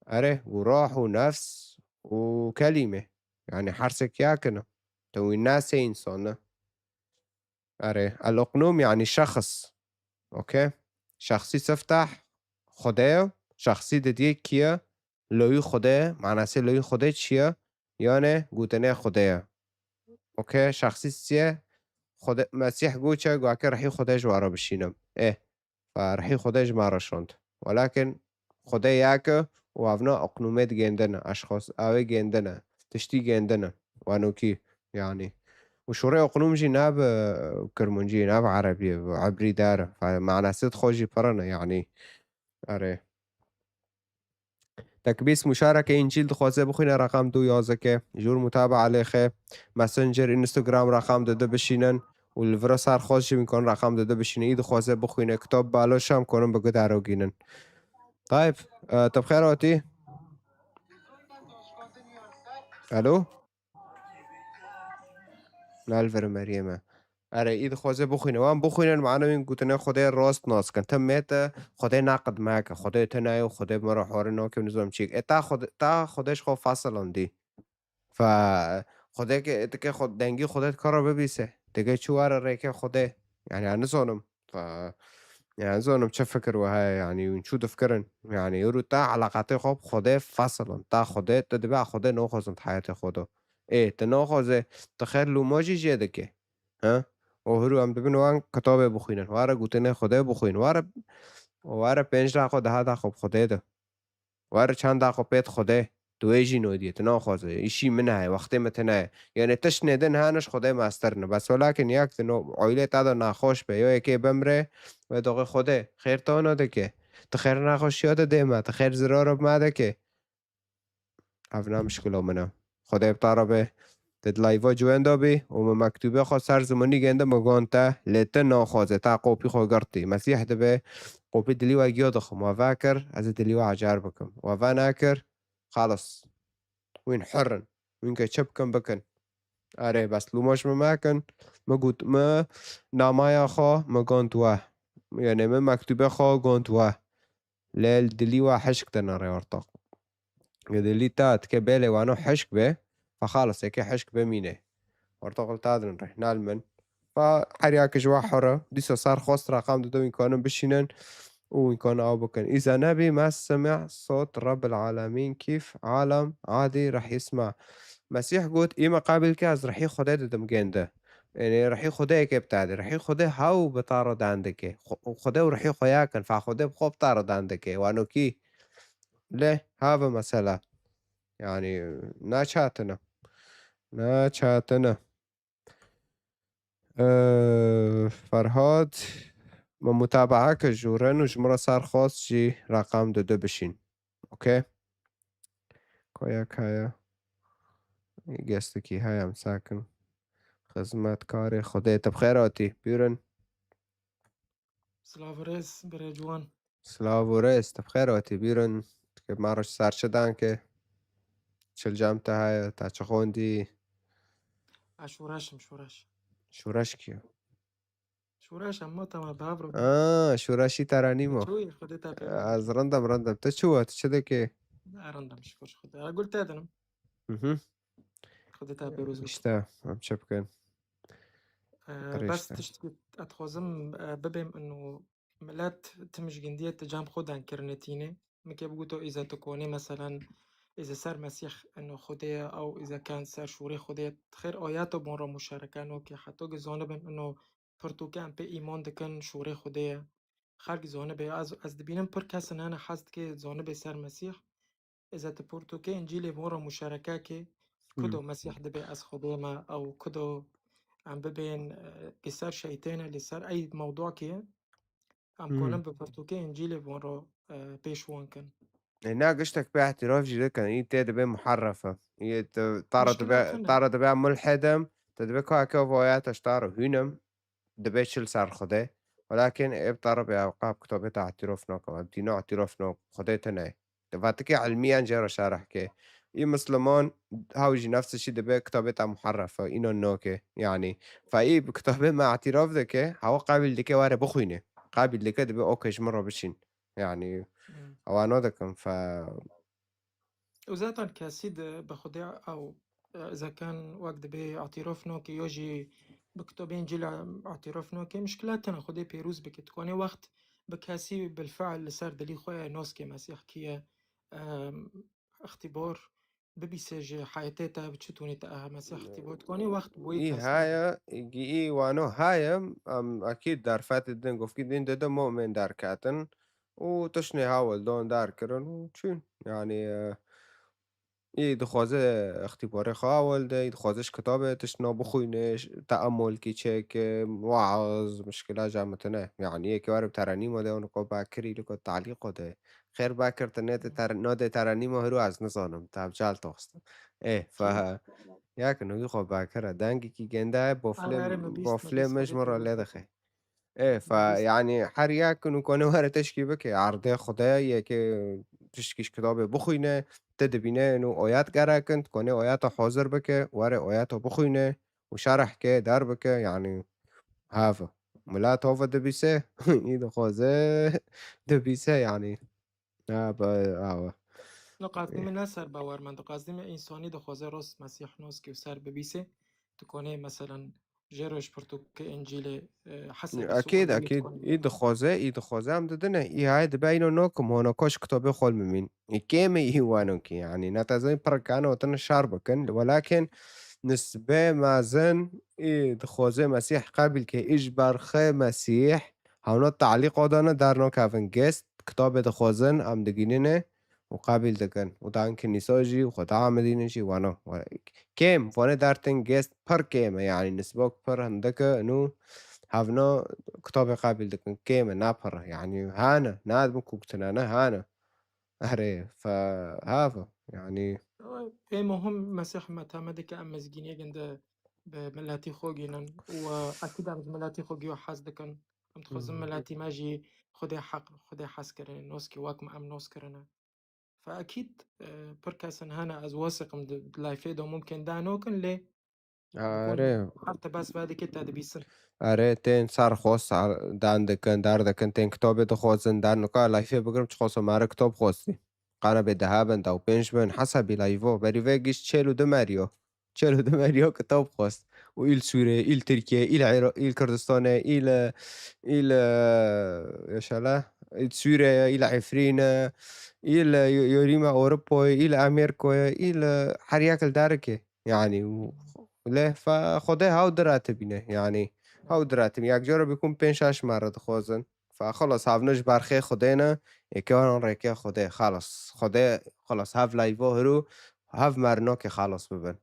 Erê, got ruh û nefs û kelîme. Yani hersek yakine. Te wî nasê însan ne. Erê, el-uqnûm yani şexs. Okey? Şexsî siftah Xwedê ye. Şexsî didiyê kî ye? Loyî Xwedê ye. Manasê loyî Xwedê çi ye? Yanê gotinê Xwedê ye. Okey? Şexsî çi ye? Xwedê, Mesîh goçe, goke rihî Xwedê ji we re bişînim. Ê, fa rihî Xwedê ji me re şond. Welakin Xwedê yek e û evna uqnûmê digêndine, eşxos, ew ê gêndine, tiştî gêndine. Wanokî, yani. Û şûrê uqnûm jî ne bi kirmuncî, ne bi erebî, bi ebrî der. Fa manasê xwe jî pir in, yani. Erê. Tekbîs muşareke Încîl dixwaze bixwîne, reqam du yazike. Jûr mutaba alêxe. Messenger, Instagram reqam du du bişînin. Û li vira ser xwest jî wî konin reqam du du bişînin. Î dixwaze bixwîne. Kitab baloşam konin bi gudarogînin. Tayb, e, te bi xêr hatî. Alo? Nalver Meryem e. Erê, î dixwaze bixwîne. Wan bixwînin, mane wîn gotine Xwedê rast nas kin. Tim mê te Xwedê neqid meke. Xwedê tune ye û Xwedê bi me re hore nake û nizam çîk. E ta Xwedê, ta Xwedê ji xwe fasilandî. Fa Xwedê ke, dike xwe, dengî Xwedê dikare bibîse. Dike çi were rêke Xwedê. Yani, ez nizanim. Fa, yani, nizanim çi fikir we heye, yani, hûn çû difikirin. Yani, ûrû ta eleqatê xwe bi Xwedê fasilan. Ta Xwedê, tu dibe Xwedê naxwazin di heyatê xwe de. Ê, tu naxwaze, tu xêr lûma jî jê dike. Ha? O hûrû em dibin wan kitabê bixwînin. Were gotinê Xwedê bixwîn. Were, were pênc daqiqo, deha daqiqo bi Xwedê de. Were çend daqiqo pêt Xwedê. Tu wê jî nodiyê, tu naxwaze. Îşî min heye, wextê min tune ye. Yani tiştê din hene ji Xwedê mestir ne. Bes welakin yek di no, oylê te de naxweş be, yo yekê bimre, wê doxê Xwedê, xêr te ona dike. Tu xêr naxweşiya de dê me, tu xêr zirara bi me dike. Ev ne mişkilo min e. Xwedê bi te re be. Te di layva ciwên de bî û min mektûbê xwe ser zimanî gêndi, min got te, lê te naxwaze, te qopî xwe girtî. Mesîh dibe, qopî dilî we giya dixim. We vekir, ez ê dilî we ecar bikim. We venekir, xalis. Wîn hur in. Wîn ke çi bikin, bikin. Erê, bes lûma ji min mekin. Min got, min namaya xwe, min got we. Yani min mektûbê xwe got we. Lê li dilî we hişk de nere ortaq. Li dilî te dike bê lê wano hişk be, fa xalis eke hişk bimîne. Ortaq li te din re, ne li min. Fa her yek ji we hur e. Dîsa ser xwest reqam dide wîn kanin bişînin û wîn kanin ew bikin. Îza nebî, ma semi'a sot Rabbil Alemîn, kîf alem adî reh yisma. Mesîh got, î me qabil ke ez rihî Xwedê didim gêndi. Yani rihî Xwedê eke bi te de. Rihî Xwedê hew bi te re dan dike. Xwe-, Xwedê û rihî xwe yek in. Fa Xwedê bi xwe bi te re dan dike. Wano kî? Lê hava mesela. Yani ne çetin e. Ne çetin e. Ee, Ferhad, me mutabaa kir jûrin û ji min re ser xwest jî reqam du du bişîn. Okey? Koya kaya. Gestikî heye em sakin. Xizmetkarê Xwedê, te bi xêr hatî. Buyurun. Silav û rêz, birê ciwan. Silav û rêz, te bi xêr hatî. Buyurun. Ke me re ser çi dan ke? Çil cem te heye, te çi xwendî? Ez şoreş im, şoreş. Şoreş kî ye? Şoreş em ma te me bi hev re bû. Aa, şoreşî te re nîmo. Çûyî, Xwedê te pê. Ez rindem, rindem. Tu çi we? Tu çi dikê? Ez rindem, şikir ji Xwedê. Ez gul te dinim. Mhm. Xwedê te pêroz bit. İşte, em çi bikin? Ee, Qirê bes işte. Tiştî ez dixwazim, e, bibêm ino milet tim ji gindiyê ti cem xwe dan kirine tîne. Min kê bigoto îza tu konê, meselen, îza ser Mesîh ino Xwedê ye, ew îza ken ser şûrê Xwedê ye. Xêr ayeta bon re muşereke no ke heta ki zanibin ino pirtûke em pê îman dikin şûrê Xwedê ye. Xelk zanibe, ez, ez dibînim pir kesin hene hez dike zanibe ser Mesîh. Îza tu pirtûkê Încîlê van re muşereke ke, Hmm. kudo Mesîh dibe ez Xwedê me, ew kudo em bibên, e, li ser şeytêne, li ser ey mewdûkê, em Hmm. konin bi pirtûkê Încîlê van re, e, pêş wan kin. E, na giştek pê îtiraf jî dikin, î tê dibe muharrefe. Î te, tara Muşkila dibe, tune. Tara dibe mulhidim, te dibe ka ke voya te ji tara hûnim. Dibe çi li ser Xwedê. Welakin ê bi te re be, ew qab kitabê te îtiraf nakim, ev dîna îtiraf nak, Xwedê tune ye. Di vetikê ilmiyan jê re şerh ke. Î Misliman hew jî nefs şî dibe kitabê te muharref e, înan nake. Yanî, fe î bi kitabê me îtiraf dike, hewa qabil dike were bixwîne. Qabil dike dibe, okey, ji min re bişîn. Yanî, Hmm. ewa nadikim, fe Û zaten kesî di bi Xwedê ew e, zekan wek dibê atîrof noke yo jî bi kitobên cîla atîrof noke, mişkila tine Xwedê pêrûz bike. Tu konê wext bi kesî bilfe'l li ser dilî xwe noskê Mesîh kî ye, e, ixtîbor bibîse ji heyetê te bi çi tûnî te aha Mesîh ixtîbor. Tu konê wext bi wê Î kes haya, î wano haya, em, ekîd derfetê din, govkî din de de mu'min derketin û tiştê hawil don derkirin û çûn. Yanî, e, Î dixwaze ixtîbarê xwe awil de, î dixwaze ji kitabê tiştna bixwîne, ş-, teemulkî çêke, waaz, mişkila ja min tune. Yanî yekê were bi terenîma de, wan ko bakirî, li ko talîqo de. Xêr bakir, tu nê de ter-, nadê terenîma hiro ez nizanim, te bi çal toxstin. Ê, fe, yakin wî xwe bakire. Dengekî gende, boflê, boflê min ji min re lê dixe. Ê, fe, yanî her yek nû konê were tişkî bike. Erdê Xwedê yekê tişkî ji kitabê bixwîne, te dibîne nû oyat gerek in, tu konê oyata hazir bike, were oyata bixwîne û şerh ke, der bike, yanî hava. Milet hava dibîse, î dixwaze dibîse, yanî. Ha, be, awe. Diqasdî min ne ser bawer me, diqasdî min însanî dixwaze rast Mesîh noskê û ser bibîse. Tu konê, meselen, jê re ji pirtûkê Încîlê, e, hesê bi Ekîd, sualê wî ekîd. Dikonî. Î dixwaze, î dixwaze em didine. Î hayê dibe îno nokim, hona koş kitabê xol mimîn. Î kêm e î wano ki, yanî, ne tezayîn pirkan o tine şer bikin. Welakin nisbe mezin î dixwaze Mesîh qebîl ke, î ji ber xê Mesîh, hewna talîq odane dernakevin gest, kitabê dixwazin, em digînine û qebîl dikin. Û dan kinîsa jî û xwe da Amedîne jî wano. Kêm, vanê dertin gest pir kêm e, yanî nisbok pir hindik e, nû hevna kitabê qebîl dikin. Kêm e, ne pir e, yanî hene, ne dibin ku gotine, ne hene. Erê, fe, hava, yanî. Ê muhim Mesîh me teme dike em mizgîniyê ginde bi miletî xwe gînin û, e, ekîd em ji miletî xwe giyo hez dikin. Em dixwazin Hı hı. miletî me jî Xwedê heq, Xwedê hez kirine, noskê wek me em nos kirine. Fe ekîd, e, pir kesin hene, ez wasiqim di, di layfê de mumkin danokin, lê Are. Her te bes vedike te dibîsin. Are, tên ser xwe sar-, dan dikin, dar dikin, tên kitabê dixwazin, dar nika layfê bigirim, çi xwasa mare kitab xwastî. Qana bê deha bin, da û pênc bin, hesabî layvo. Berî vê giş çêl û du meriyo. Çêl û du meriyo kitab xwast. Û îl Sûriyê, îl Tirkiyê, îl Îra-, îl Kurdistanê, îl, îl, e, yaşala, îl Sûriyê, îl Efrînê, îl, e, yo-, yorîma Ewropayê, îl Amerîkayê, îl, e, her yek li derikê. Yanî, û lê fe-, Xwedê hew diratibîne, yanî, hew diratibîne. Yek cara bîkum pênc şeş merre dixwazin. Fe, xelas, hevne ji ber xê Xwedê ne, yekê werin rêkê Xwedê, xelas. Xwedê, xelas, hev layvo hiru, hev merinokê xelas bibin.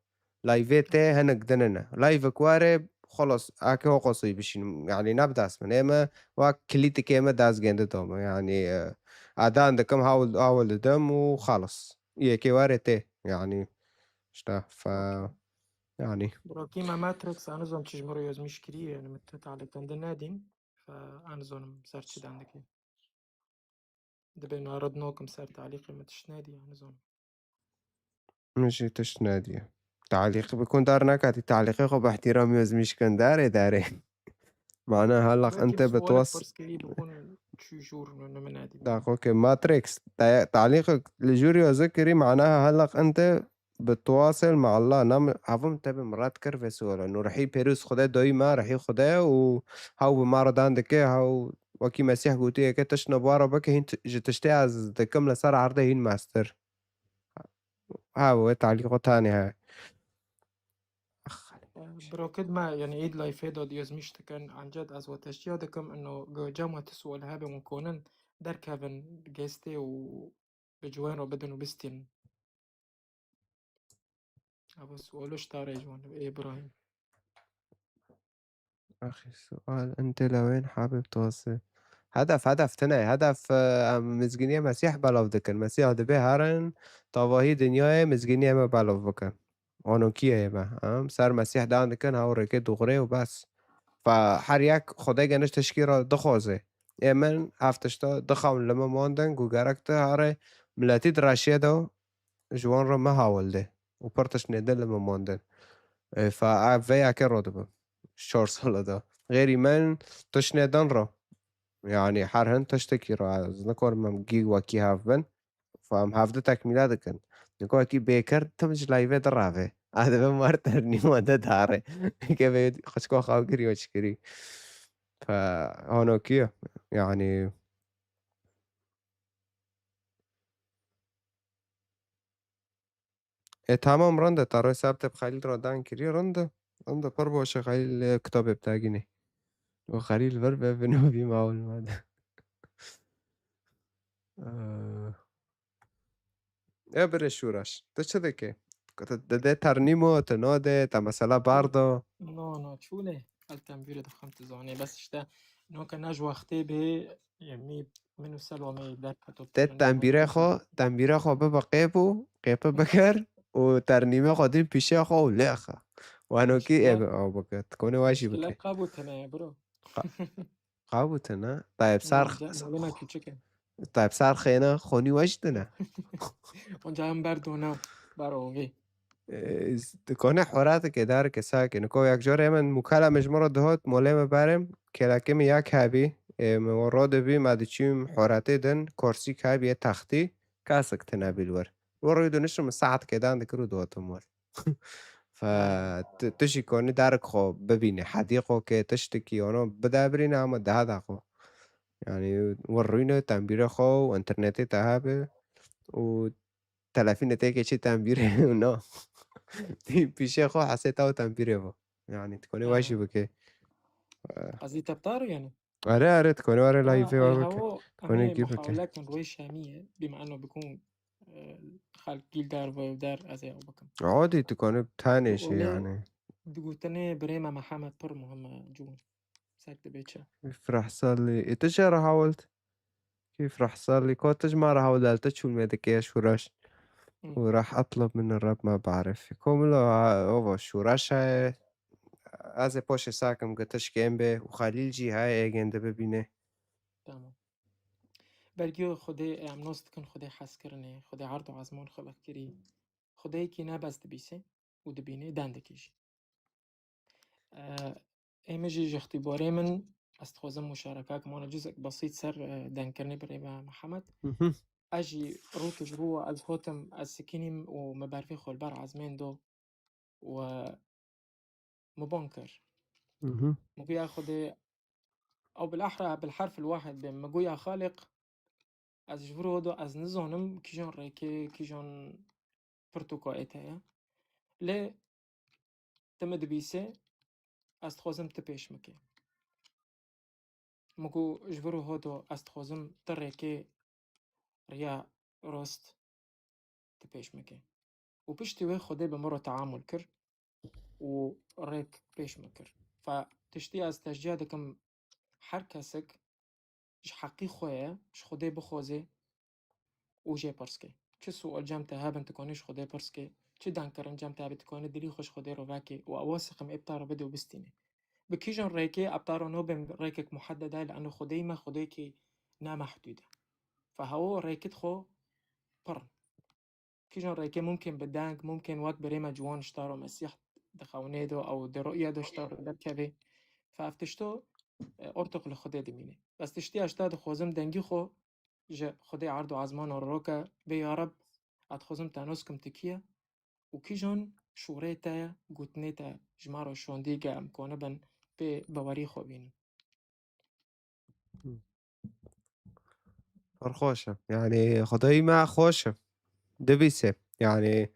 Layvê tê hinek dine ne. Layvek were, xelas, ake ho qosî bişînim. Yanî, ne bi dest min. Ê me, wek kilîtikê me dest gêndi dome. Yanî, e, adan dikim, hewl, hewl didim û xelas. Yekê were tê. Yanî, işte, fe, yanî. Bro, kî me Matrix, ez nizam çi ji min re yazmîş kiriye, yani, min te talîqan de nedîn. Fe, ez nizanim ser çi dan dike. Dibe narid nokim ser talîqê min tişt nedî, ez nizanim. Min jî tişt nediye. Talîq bikun dar nekatî, talîqê xwe bi ihtiram yazmîş kin, darê, darê. Mana halak ente bi twas. Pers kirî bikun çû jûr ne, ne min nedî. Daxo ke Matrix, ta-, talîq li jûr yazı kirî, mana halak ente bi twasel me Allah, nam, havim te bi mirat kir ve suala. Nu rihî perus Xwedê doyî me, rihî Xwedê û haw bi me re dan dike, haw wekî Mesîh gotiye ke tişt nebara bike, hîn t-, ji tiştê ez dikim li ser erdê hîn mestir. Ha, wê talîqo tanê he. Ax, Xalê. Brokit me, yani, êd layfê de diyozmîş dikin, ancet ez we teştiya dikim, ino, go cem we ti sual hebe, hûn konin derkevin gestê û bi ciwan re bidin û bistînin. Ev sualo ji te re ji wan, ê Ibrahîm. Axî sual, ente lewên Habib Tose. Hedef, hedef tune ye. Hedef, e, em mizgîniyê Mesîh belav dikin. Mesîh dibê herin, tavahî dinyayê mizgîniyê me belav bikin. Onokiyê me. Em ser Mesîh dan dikin, ha, rêkê dûxurê û bes. Fe her yek Xwedê geniş tişkî re dixwaze. Ê min ev tişta dixewin li min mandin, ku gerek tu here miletî di reşiyê de ji wan re me hawil de û pir tiştnê din li min mandin. E, fa ev vê yekê ro dibim. Çar sala de. Xêrî min tiştnê din re. Yani her hin tiştekî re ez nikarim em gî wekî hev bin. Fa em hevdi tekmîle dikin. Nika wekî bêkir tim ji layvê direvê. Adebe mar ternîma de dare. Ke ve xwişko xaw kiriyo çi kirî. Fe hanokî ye. Yani E, tamam, rind e. Te rê sab te bi Xelîl re dan kirî, rind e. Rind e, pir baş e, Xelîl, e, kitabê bi te gînê. O Xelîl vir be, bi novî mawil me de. E, e, bire Şûraş. Tu çi dikê? Tu dide ternîmo, tu nade, te mesela bardo? No, no, çûne. El tembîrê dixwim, tu zanê. Bes işte, noke ne ji wextê bê, yemî min û Selo me derketo. Te tembîrê xwe, tembîrê xwe bibe qêp û qêpi bikir û ternîmê xwe dîn pîşê xwe û lêxe. Wanokî ê bi ew bike. Dikonê we jî bike. Qebû tine ye, bro. Qa-, qebû tine. Tayeb sar, malê me küçük e. Tayeb sar xêne, xonî we jî tine. Onca em ber dona, ber ovê. E, z-, dikone horateke dareke sake. Niko yak jor hemen mukala me ji min re dihot, molê me berem, kelakê me yak hebî, e, me ro dibî, me diçûm horatê din, korsî hebî, yê textî, kasik tine bî li wir. Ro rû dinişim, saetke dan dikir û dihotim wir. Fe, tu, tu jî konî derek xwe bibîne, hedîqo ke tiştekî ono bide birîne, ama daha da xwe. Yani, wir rûne, tembîrê xwe û internetê te hebe û telefîne têkê çi tembîrê û na. Pîşê xwe hesê te û tembîrê bo. Yani, tu konî we jî bike. Ez ê teptar yani. Are, are, tu konî were live wa bike. Konî gî bike. Muhawelekin rûyê şemî ye. Bî mano bikûn, e, xelk gîl der ve der ez ê ew bikim. Adî tu konî tenê şî yani. Digotinê birê me Mihemed pir muhim e, cûn. Sek dibe çi. Firahsalî. E, tu jê re hewld? Kî Firahsalî, ko tu ji me re hewld, tu çûn me dike ya Şûraş. Hı. Û rah etlib min Reb ma barif. Komilo ha, ova Şûraş heye. Ez ê poşê sakim ki tişkên be û Xelîl jî heye êgên de bibîne. Tamam. Bergiyo Xwedê em nos dikin, Xwedê hez kirinê, Xwedê erd û ezmon xelq kirî. Xwedeyekî ne bes dibîse û dibîne, dendekî jî. Ê min jî ji îxtîbarê min, ez dixwazim muşareka kim, wana cizek besît ser, e, dengkirinê birê me Mihemed. Mhm. Ez jî rû tu ji rû ez hotim, ez sikinîm û me berfê xwe li ber ezmên do û, e, min bang kir. Mhm. Min got, ya Xwedê, ew bil ehra bil herf el wahid bê, min got, ya Xaliq, ez ji vir û do ez nizanim kîjan rêkê, kîjan pirtûka êt heye. Lê tu min dibîsê, ez dixwazim tu pêş min kê. Min got, ji vir û do ez dixwazim tu rêkê riya rast tu pêş min kê. Û piştî wê Xwedê bi min re teamul kir û rêk pêş min kir. Fe tiştî ez teşcîya dikim, her kesek ji heqî xwe ye, ji Xwedê bixwaze û jê pirs ke. Çi sual cem te hebin, tu konî ji Xwedê pirs ke, çi dengkirin cem te hebî, tu konî dilî xwe ji Xwedê re veke û ewa siqim ê bi te re bide û bistîne. Bi kîjan rêkê eb te re nobên rêkek muhedded e, li eno Xwedê me, Xwedêkî ne mehdûd e. Fe hewo rêkit xwe pir. Kîjan rêkê mumkin bi deng, mumkin wek birê me ciwan ji te re Mesîh dixewnê do, ew di ru'ye de ji te re derkevê. Fe ev tişto, e, ortoq li Xwedê dimîne. Bes tiştî ez ji te dixwazim dengî xwe ji Xwedê erd û ezmanan re roke, bê ya Reb, ez dixwazim te nos kim tu kî ye û kîjan şûrê te ye, gotinê te ji me re şondî ge em konibin pê bawerî xwe bînin. Pir xweş e. Yani, Xwedayî me xweş e. Dibîse. Yani,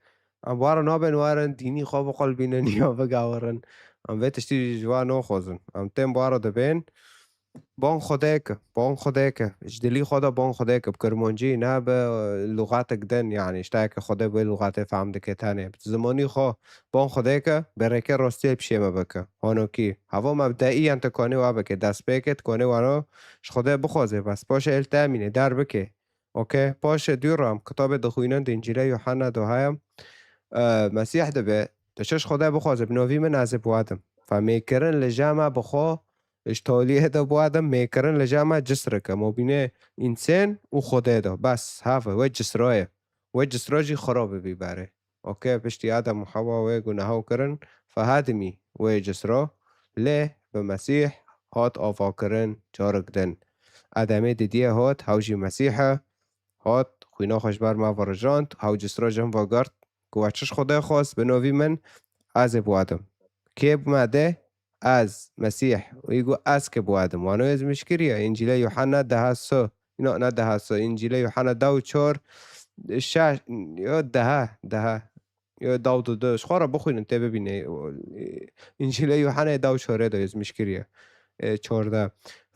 em wara nabên werin dînî xwe biqulbînin ya bigawirin. Em vê tiştî ji wan naxwazin. Em tên wara dibên, ban Xwedê ke, ban Xwedê ke. Ji dilî xwe de ban Xwedê ke. Bi kirmancî ne bi, e, lûxatek din, yani, ji tayeke Xwedê bi wê lûxatê fehm dike tenê. Bi zimanî xwe, ban Xwedê ke, bi rêkê rastiyê pişê me bike. Honokî. Hava mebdeî yan te konê wa bike. Dest pê ke, te konê wano ji Xwedê bixwaze. Bes paşê el temîne, der bike. Okey. Paşê dû ram, kitabê dixwînin di Încîlê Yuhanna de heye. E, Mesîh dibe, te çi ji Xwedê bixwaze, bi novî min ez ê biwadim. Fe mêkirin li cem me bi xwe, ji toliyê de biwadim, mêkirin li cem me cisreke. Mobînê însen û Xwedê de. Bes, have, wê cisra ye. Wê cisra jî xira bibî berê. Okey, piştî Adem û Hewa wê guneha kirin, fe hadimî wê cisra, lê bi Mesîh hat avakirin carek din. Ademê didiyê hat, hew jî Mesîh e, hat xwîna xwe ji ber me virijand, hew cisra ji hev ve girt, ku we çi ji Xwedê xwest bi novî min, ez ê bi we dim. Kê bi me de? Ez, Mesîh. Wî got, ez kê bi we dim. Wano ez mişkiriye. Încîlê Yuhanna deha so. No, ne deha so. Încîlê Yuhanna da û çor, şeş, yo, deha, deha. Yo, da û du, du. Ji xwe re bixwînin, tê bibîne. O, e, Încîlê Yuhannayê da û çorê de, ez mişkiriye. E, çordeh.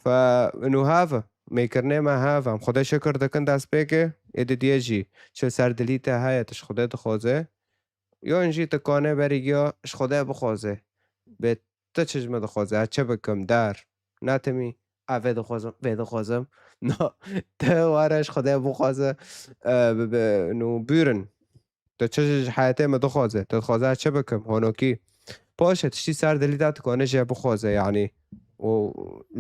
Fe, inu hev, mêkirinê me hev, em Xwedê şikir dikin destpêkê, ê didiye jî, çi ser dilî te heye, tu ji Xwedê dixwaze. Yon jî tu kane berî giya ji Xwedê bixwaze. Bê tu çi ji min dixwaze, ez çi bikim, der. Netimî, ez vê dixwazim, vê dixwazim. No, tu were ji Xwedê bixwaze, e, bi, bi, nû bûrin. Tu çi ji heyetê min dixwaze? Tu dixwaze ez çi bikim? Honokî. Paşê tiştî ser dilî de tu kanî jê bixwaze, yanî. Û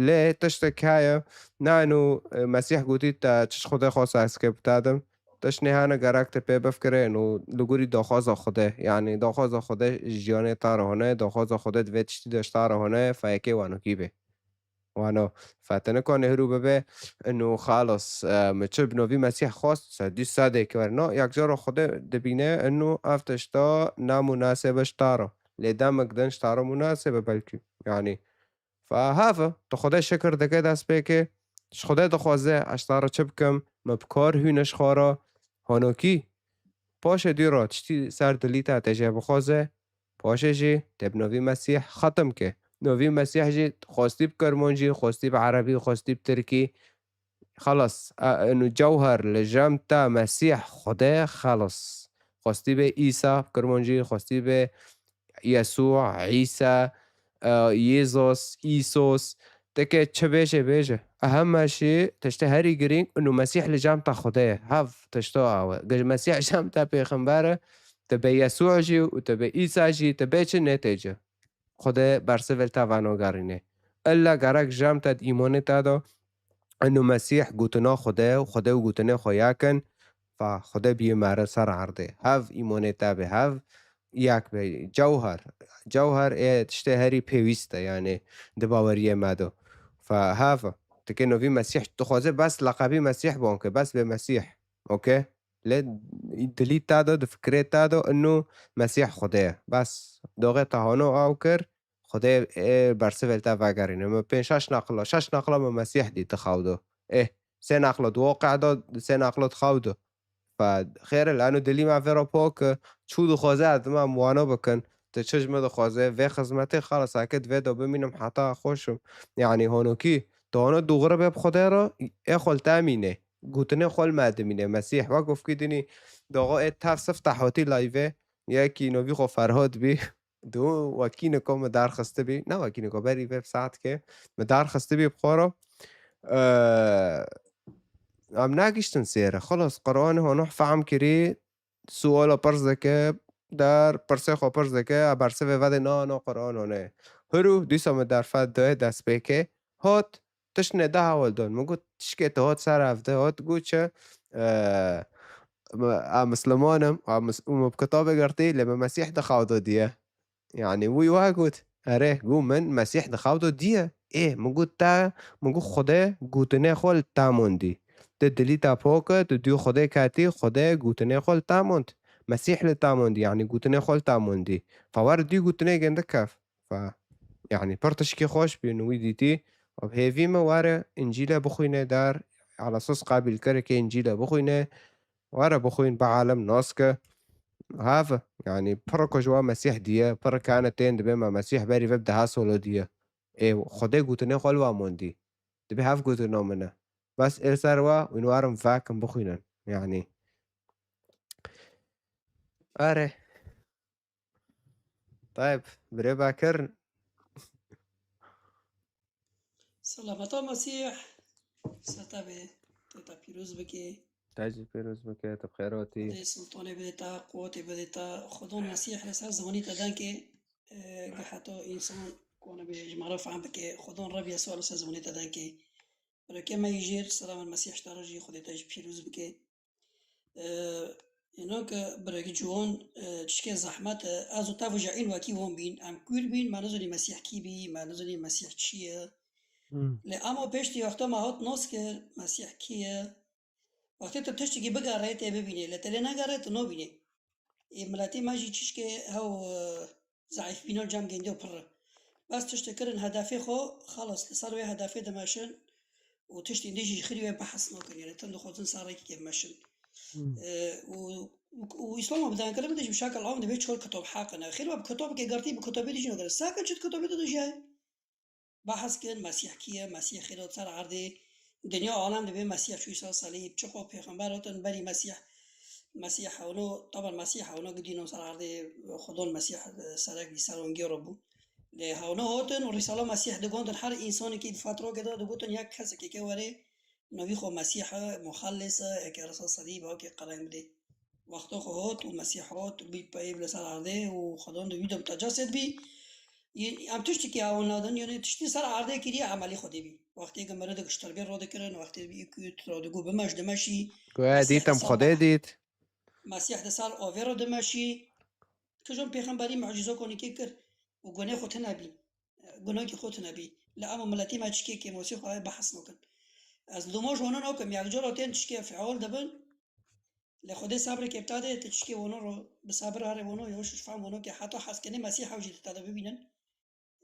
lê tiştek heye, ne inu, e, Mesîh gotî te çi ji Xwedê xwest ez kê bi te dim. Tiştê hene gerek tu pê bifkirê, inu li gorî daxwaza Xwedê. Yanî daxwaza Xwedê ji jiyanê te re hone, daxwaza Xwedê di vê tiştî de ji te re hone, feyekê wanokî bê. Wano, fe te nikane hirû bibe, inu xalas, e, min çi bi novî Mesîh xwest, sedî sedê ki wer. No, yek cara Xwedê dibîne, inu ev tişta namunasebe ji te re. Lê demek din ji te re munasebe belkî. Yanî, fe hev, tu Xwedê şikir dike destpêkê, ji Xwedê dixwaze, ez ji te re çi bikim, min bi kar hûne ji xwe re, honokî. Paşê dî re tiştî ser dilî te tê jê bixwaze, paşê jî tê bi novî Mesîh xetim ke. Novî Mesîh jî xwestî bi kirmancî, xwestî bi erebî, xwestî bi tirkî. Xelas, e, inu cewher li jem te Mesîh Xwedê xelas. Xwestî bê Îsa bi kirmancî, xwestî bê Yesû, Îsa, e, Yêzos, Îsos, teke çi bêje bêje. E, heme jî tiştê herî girîng inu Mesîh li cem te Xwedê ye. Hev tişto awe. Gel Mesîh cem te pêxember e, tu bê Yesû jî û tu bê Îsa jî, tu bê çi nê tê ci. Xwedê bersivê li te vanogerîne. Illa gerek cem te di îmonê te de inu Mesîh gotina Xwedê û Xwedê û gotinê xwe yek in, fa Xwedê biyê mere ser erdê. Hev îmonê te bê, hev yek be. Cewher. Cewher ê tiştê herî pêwîst e, yanî di baweriyê me de. Fa hev, tikê novî Mesîh dixwaze bes leqebî Mesîh ban ke, bes bê Mesîh. Okey? Lê dilî te de, di fikrê te de inu Mesîh Xwedê ye. Bes doxê te hano aw kir, Xwedê ê bersivê li te vegerîne. Min pênc şeş neqla, şeş neqla min Mesîh dît di xew de. Ê, sê neqla di waqe de, sê neqla di xew de. Fe xêr e, lano dilî me vê re pok e, çû dixwaze ez dima em wano bikin. Tu çi ji min dixwaze? Vê xizmetê xelas eke divê de bimînim heta xweşim. Yanî honokî, tu hano dûxiribê bi Xwedê re, ê xwe li te mîne. Gotinê xwe li me dimîne. Mesîh, wek ufkî dinî, doxo ê tev sifteh hatî layvê, yekî novî xwe Ferhad bî. Di wekî niko min derxistibî, ne wekî niko, berî vê saetkê min derxistibî bi xwe re. Eee, em negiştin sêre. Xelas, Qur'anê hanoh fehm kirî, suala pirs dike, der pirsê xwe pirs dike, a bersivê vedê, na, na, Qur'an hone. Hiru, dîsa min derfet doyê destpêkê, hot, tiştine de hewl dan. Min got, tişkê te hot ser ev de, hot got çi, eee, em Misliman im, a mis-, û min bi kitabê girtî, lê min Mesîh di xew de diye. Yanî wî wa got, erê, got min Mesîh di xew de diye. Ê, min got te, min got Xwedê gotinê xwe li te mondî. Tu dilî te pok e, tu dû Xwedê ketî, Xwedê gotinê xwe li te mond. Mesîh li te mondî, yanî gotinê xwe li te mondî. Fe wer dû gotinê gindik kev. Fe, yanî pir tişkî xweş bî, wî dîtî. Bi hêvî me were Încîlê bixwîne der, ala sos qebîl kir ke Încîlê bixwîne, were bixwîn, bi alim nas ke. Hev, yanî pir ku ji wa Mesîh diye, pir kane tên dibê me Mesîh berî ve bi deha solo diye. Ê, Xwedê gotinê xwe li wa mondî. Dibê hev gotina min e. Bes ê ser wa, wîn warin vekin bixwînin. Yanî. Erê. Tayb, birê Bekir. Selameta Mesîh. Seta be, te te pîroz bike. Te jî pîroz bike, tu bi xêr hatî. Xwedê sultanê bide te, quwetê bide te. Xwedon Mesîh li ser zimanî te denkê, e, ge heta însan kone bê ji me re fehm bike. Xwedon Reb Yesû li ser zimanî te denkê. Bireke me yî jêr, selamên Mesîh ji te re jî, Xwedê te jî pîroz bike. Înan ke birek ciwan, e, tişkê zehmet e. Ez û tev û jehîn wekî wan bîn. Em kûr bîn, me nizanî Mesîh kî bî, me nizanî Mesîh çi ye. Hmm. Lê ema pêştî wexta me hat nas kir, Mesîh kî ye. Wextê tu tiştekî bigerê, tê bibînê. Lê te lê negerê, tu nabînê. Ê miletê me jî çişkê hew, e, zeîfbîna cem gêndiya pir e. Bes tiştê kirin hedefê xwe, xelas, li ser wê hedefê dimeşin û tiştên dî jî ji xêrî wê behs nakin, yanî tim dixwazin ser rêkekê bimeşin. Hmm. E, û, û, û Îslama bi dankirî bide jî bi şekil am divê çor kitab heqin e. Xêr we bi kitabekê girtî, bi kitabê dî jî nakin. Sakin çi di kitabê de dijiyaye? Behs kin, Mesîh kî ye? Mesîh xêr hat ser erdê. Dinya alem dibê Mesîh çû ser selîb. Çiqo pêxember hatin berî Mesîh. Mesîh hewno, taban Mesîh hewno gidîno ser erdê, Xwedon Mesîh, e, serek bî ser wan gêro bû. Lê hewno hatin û rîsala Mesîh digondin her însanekî di fetrokê de digotin yek kesekê ke were navî xwe Mesîh e, Muxellis e, eke risa selîb, eke qeleng bidê. Wexta xwe hat û Mesîh hat û bî peyv li ser erdê û Xwedon di wî de mutecesed bî. Yê-, em tiştekî ewan nadin, yanî tiştî ser erdê kiriye emelî Xwedê bî. Wextê ku mirindik ji tirbê radikirin, wextê bî ku tu radigo bimeş dimeşî, Ku e Mesîh dîtim di ser Xwedê dît. Mesîh di ser avê re dimeşî. Kijan pêxemberî mucîza konîkê kir û gunê xwe tune bî. Gunakî xwe tune bî. Li ema miletî me çikê kêmosî xwe behs nakin. Ez lûma ji wana nakim, yek cara tên çikê feal dibin. Lê Xwedê sebrê kê bita dê, tu çikê wano ro bi sebir here wano, yavaş yavaş fehm wano ke heta hezkenê Mesîh ew jî di te de bibînin.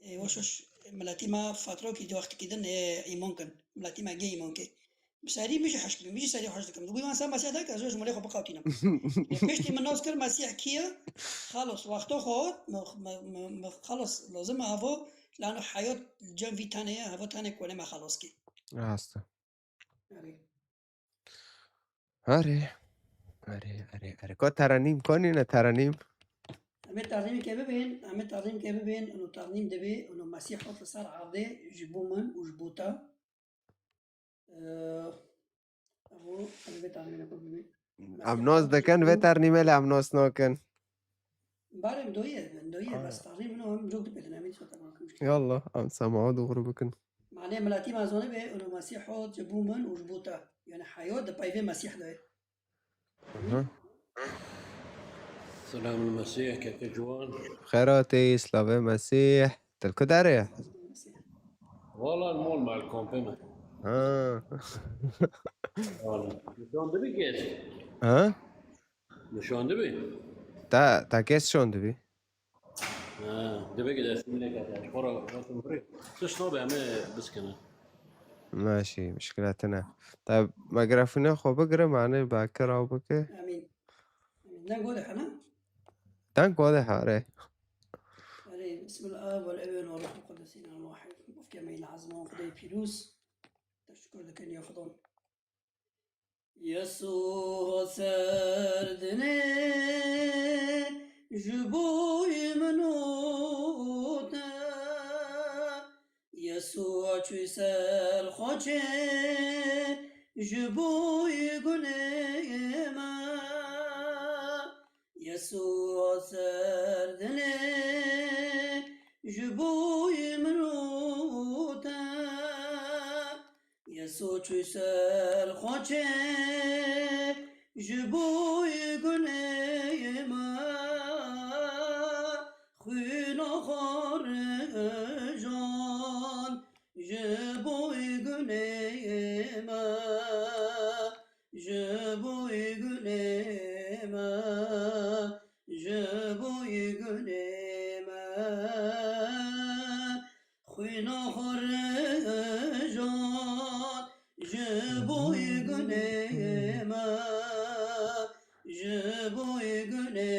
Ê, yavaş yavaş miletî me fatrokî di wextikî din, ê, îman kin. Miletî me gê îman kê. Bi serî min jî hişk bî, min jî serî hişk dikim. Digû wan ser Mesîh de ke ez ji malê xwe biqewtînim. Ê, piştî min nas kir Mesîh kî ye? Xelas, wexta xwe, mi, mi, mi, mi, xelas, lazim e heva, lano heyat li cem vî tenê ye, heva tenê ku me xelas kê. Rast e. Erê. Erê. Erê, erê, erê, erê. Ko terenîm, ko nîne terenîm? Em ê terenîmê ke bibên, em ê terenîmê ke bibên, û terenîm divê, û Mesîh hat li ser erdê ji bo min û ji bo te. Ee, evo, em ê vê terenîmê ku bibên. Em Mesîh nas hat dikin, vê terenîmê lê em nas nakin. Barê min doyê, min doyê, Ha. bes tarî min o, em cok dipêtin, em hiç zaten bakın. Yallah, em sema doğru bikin. Mane miletî me zanibe, û Mesîh hat ji bo min û ji bo te. Yani heyat di peyvê Mesîh de ye. Aha. Selamul Mesîh, keke ciwan. Xêratî, slavê Mesîh. Til ku derê? Wala mol mal kompê me. Ha. Wala. Nişan dibi kes. Ha? Nişan dibi. Ta, ta kes şon dibi. Ha, dibe ki destî min nêkete. Xora gotin birê. Tişt nabe, em ê biskine. Maşî, mişkile tine. Ta mikrofona xwe bigire, mane bake raw bike. Amîn. Amîn. Deng wade hene? Deng wade here. Erê, bismil Ab wal Ebe wal Ruhul Qudus, îlahen wahid. Bavkê me yê ezîz, Xwedayê pîroz. Teşekkür dikin ya Xwedon. Yesu ser dinê ji bo min û te. Yesu çû ser xaçê ji bo gunê me. Yesu ser dinê ji bo min û te. Yesu çû ser xaçê ji bo gunê me, xwîna xwe rijan ji bo gunê me, ji bo gunê me, ji bo gunê me. Xwîna xwe rijan ji bo gunê me, ji bo gunê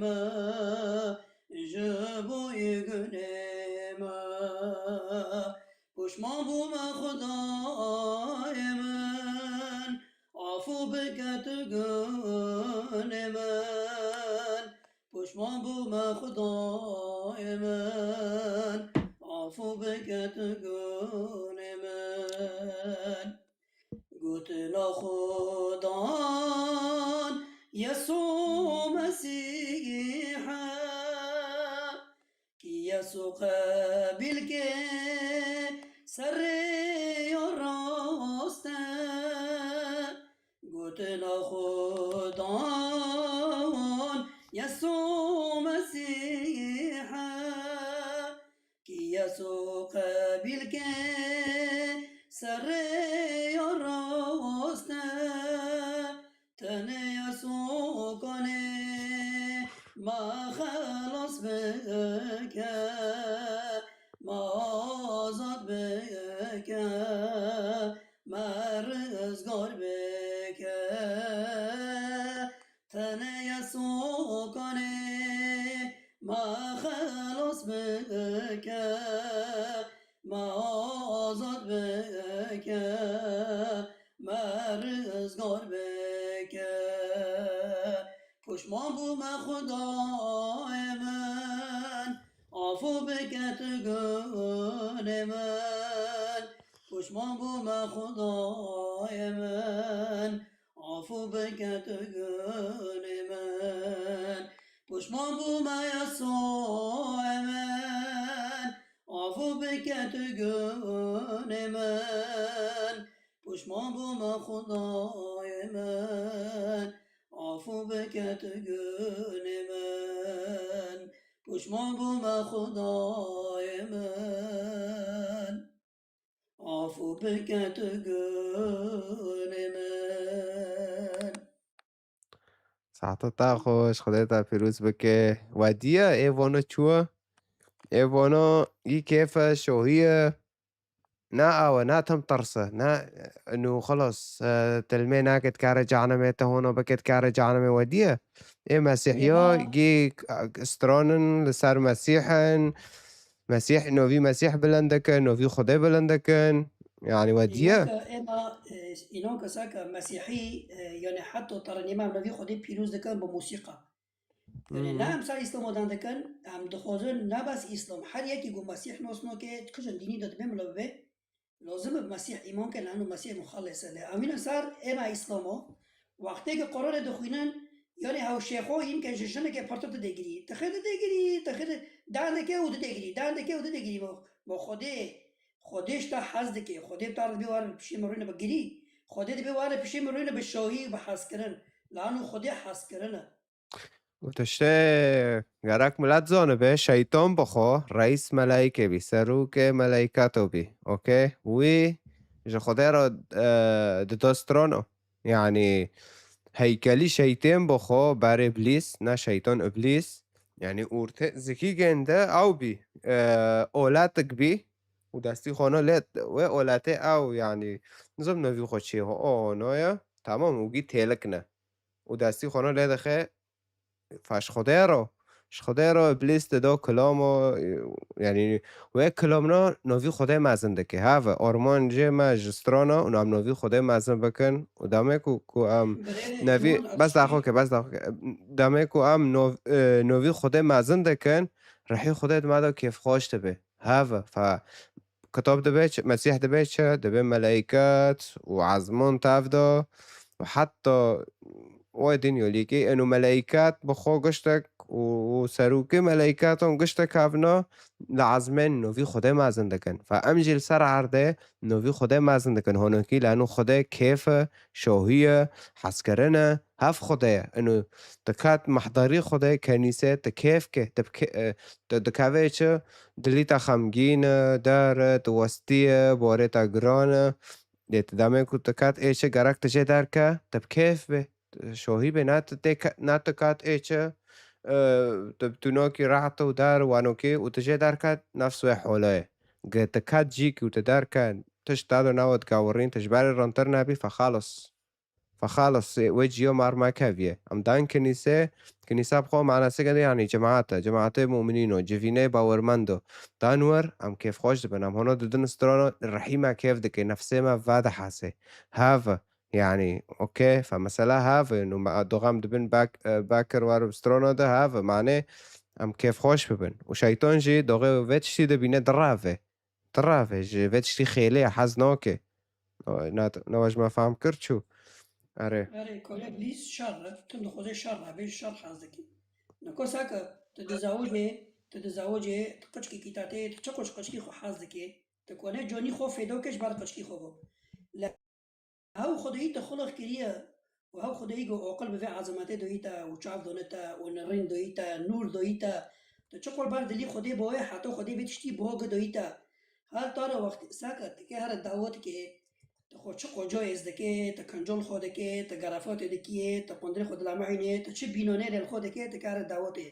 me, ji bo gunê me. Poşman bûme Xwedayê min, afû bike tu gunê min. Poşman bûme Xwedayê min, afû bike tu gunê min. Gotina Xudan Yesu Mesîh e, kî Yesu qebîl ke serê ya rast e. Gotina Xudan Yesu Mesîh e, kî Yesu qebîl ke serê ya rast e. Tenê Yesu kanê Me xelas bike, me azad bike, me rizgar bike. Tenê Yeso kanê me xelas bike, me azad bike, me rizgar bike. Pişman bûme Xwedayê min, afû bike tu gunê min. Pişman bûme Xwedayê min, afû bike tu gunê min. Pişman bûme Yesoyê min, afû bike tu gunê min. Pişman bûme Xwedayê min, afû bike tu gunê min. Pişman bûme Xwedayê min, afû bike tu gunê min. Saeta te xweş, Xwedê te pîroz bike. Wediya ê vana çû? Ê vana yî kêf e, şohî ye. Na awe, na tim tirs e. Na, nû xelas, e, tilmê nake dikare cehennemê, te hona bike dikare cehennemê, wediya. Ê Mesîhiya Êma gî, e, stranin li ser Mesîh in. Mesîh, novî Mesîh bilind dikin, novî Xwedê bilind dikin. Yani wediya. Înan ke êma, e, înan ke sake Mesîhî, e, yani heta terenîme em novî Xwedê pîroz dikin bi musîqa. Yani ne em ser Îslamo dan dikin, em dixwazin ne bes Îslam. Her yekî ku Mesîh nas nake, tu kijin dînî de dibê milav bibe, lazim e bi Mesîh îman ke, lano Mesîh muxellis e. Lê em mînin ser êma Îslamo. Wextê ke Qur'anê dixwînin, yani hew şêxo hîn ke ji jineke pirtir didê girî. Tixê didê girî, tixê di-, dan dike û didê girî, dan dike û didê girî. Ma, ma Xwedê, Xwedê ji te hez dike. Xwedê bi te re dibê were pişê min rûne bi girî. Xwedê dibê were pişê min rûne bi şahî û bi hezkirin. Lano Xwedê hezkirin e. Û tiştê gerek milet zanibe, şeytan bi xwe reîs melaîkê bî, serokê melaîketo bî. Okey? Wî ji Xwedê re, e, dida strana. Yani heykelî şeytên bi xwe, berê iblîs, ne şeytan, iblîs. Yani ortê zikîgên de ew bî, e, oletik bî. Û destî xwe na lê wê oletê ew, yani nizam novî xwe çê ho, o, no ya. Tamam, û gî têlik ne. Û destî xwe na lê dixe, fa ji Xwedê re, ji Xwedê re iblîs dida kilamo, yani wê kilamna novî Xwedê mezin dike. Have, armancê me ji strana û em novî Xwedê mezin bikin. Û demê ku, ku em Birêz nevî, Îman bes daxo Aşkî. Ke, bes daxo ke. Demê ku em nov-, e, novî Xwedê mezin dikin, rihî Xwedê di me de kêfxweş dibe. Have, fa Kitab dibe çi? Mesîh dibe çi? Dibe meleyket û ezman tev de û heta wê dinyolîkî ên û meleyket bi xwe giştek û, û serokê meleyketan giştek hevna li ezmên novî Xwedê mezin dikin. Fe em jî li ser erdê novî Xwedê mezin dikin. Honokî leno Xwedê kêf e, şohî ye, hezkirin e, hev Xwedê ye. Eno diket mehdarî Xwedê kenîse, tu kêf ke, tu bi kê-, e, tu dikevê çi? Dilî te xemgîn e, der e, tu westî ye, borê te giran e. Lê tu demê ku tu ket ê çi gerek tu jê derke, tu bi kêf bê, tu şohî bê, ne tu tê ke-, ne tu ket ê çi, e, tu bi tunokî rehet û der wanokî û tu jê derket nefs wê hola ye. Ge tu ket cîkî û tu derke tişt te do newe digewirîn, tu ji berê rintir nebî, fexalis. Fexalis, wê ciyo mar me keviye. Em dan kinîse, kinîsa bi xwe manasê gede, yanî cemaat e, cemaatê muminîn o, civînê bawermend o. Dan wir, em kêfxweş dibin, em hona didin strana, rihî me kêf dike, nefsê me vedihese. Hev, yanî, okey, fe mesela hev, nû me, doxem dibin bek-, e, bekir war strana de hev, mane em kêfxweş bibin. Û şeytan jî doxê vê tiştî dibîne direve. Direve, ji vê tiştî xêlê ye, hez nake. Na, na, na we ji me fehm kir çû? Erê. Erê, kole Îblîs şer e, tim dixwaze şer nebe, ji şer hez dike. Niko sake, tu di zewicê, tu di zewicê, tu qiçkî kîtatê, tu çiqo ji qiçkî xwe hez dike, tu kone conî xwe fêdo ke ji ber qiçkî xwe bo. Lê hew Xwedayî te xulix kiriye û hew Xwedayî ku aqil bi vê ezametê doyî te û çav done te û nirîn doyî te, nûr doyî te. Tu çiqor ber dilî Xwedê boye, heta Xwedê vê tiştî boge doyî te. Her tara wextî seke, tu ke here dawet ke, Te xwe çi qoca êz dike, te kencol xwe dike, te gerafatê dikiyê, te qundirê xwe dilamehînê, te çi bînanê lê li xwe dike, te kare dawetê.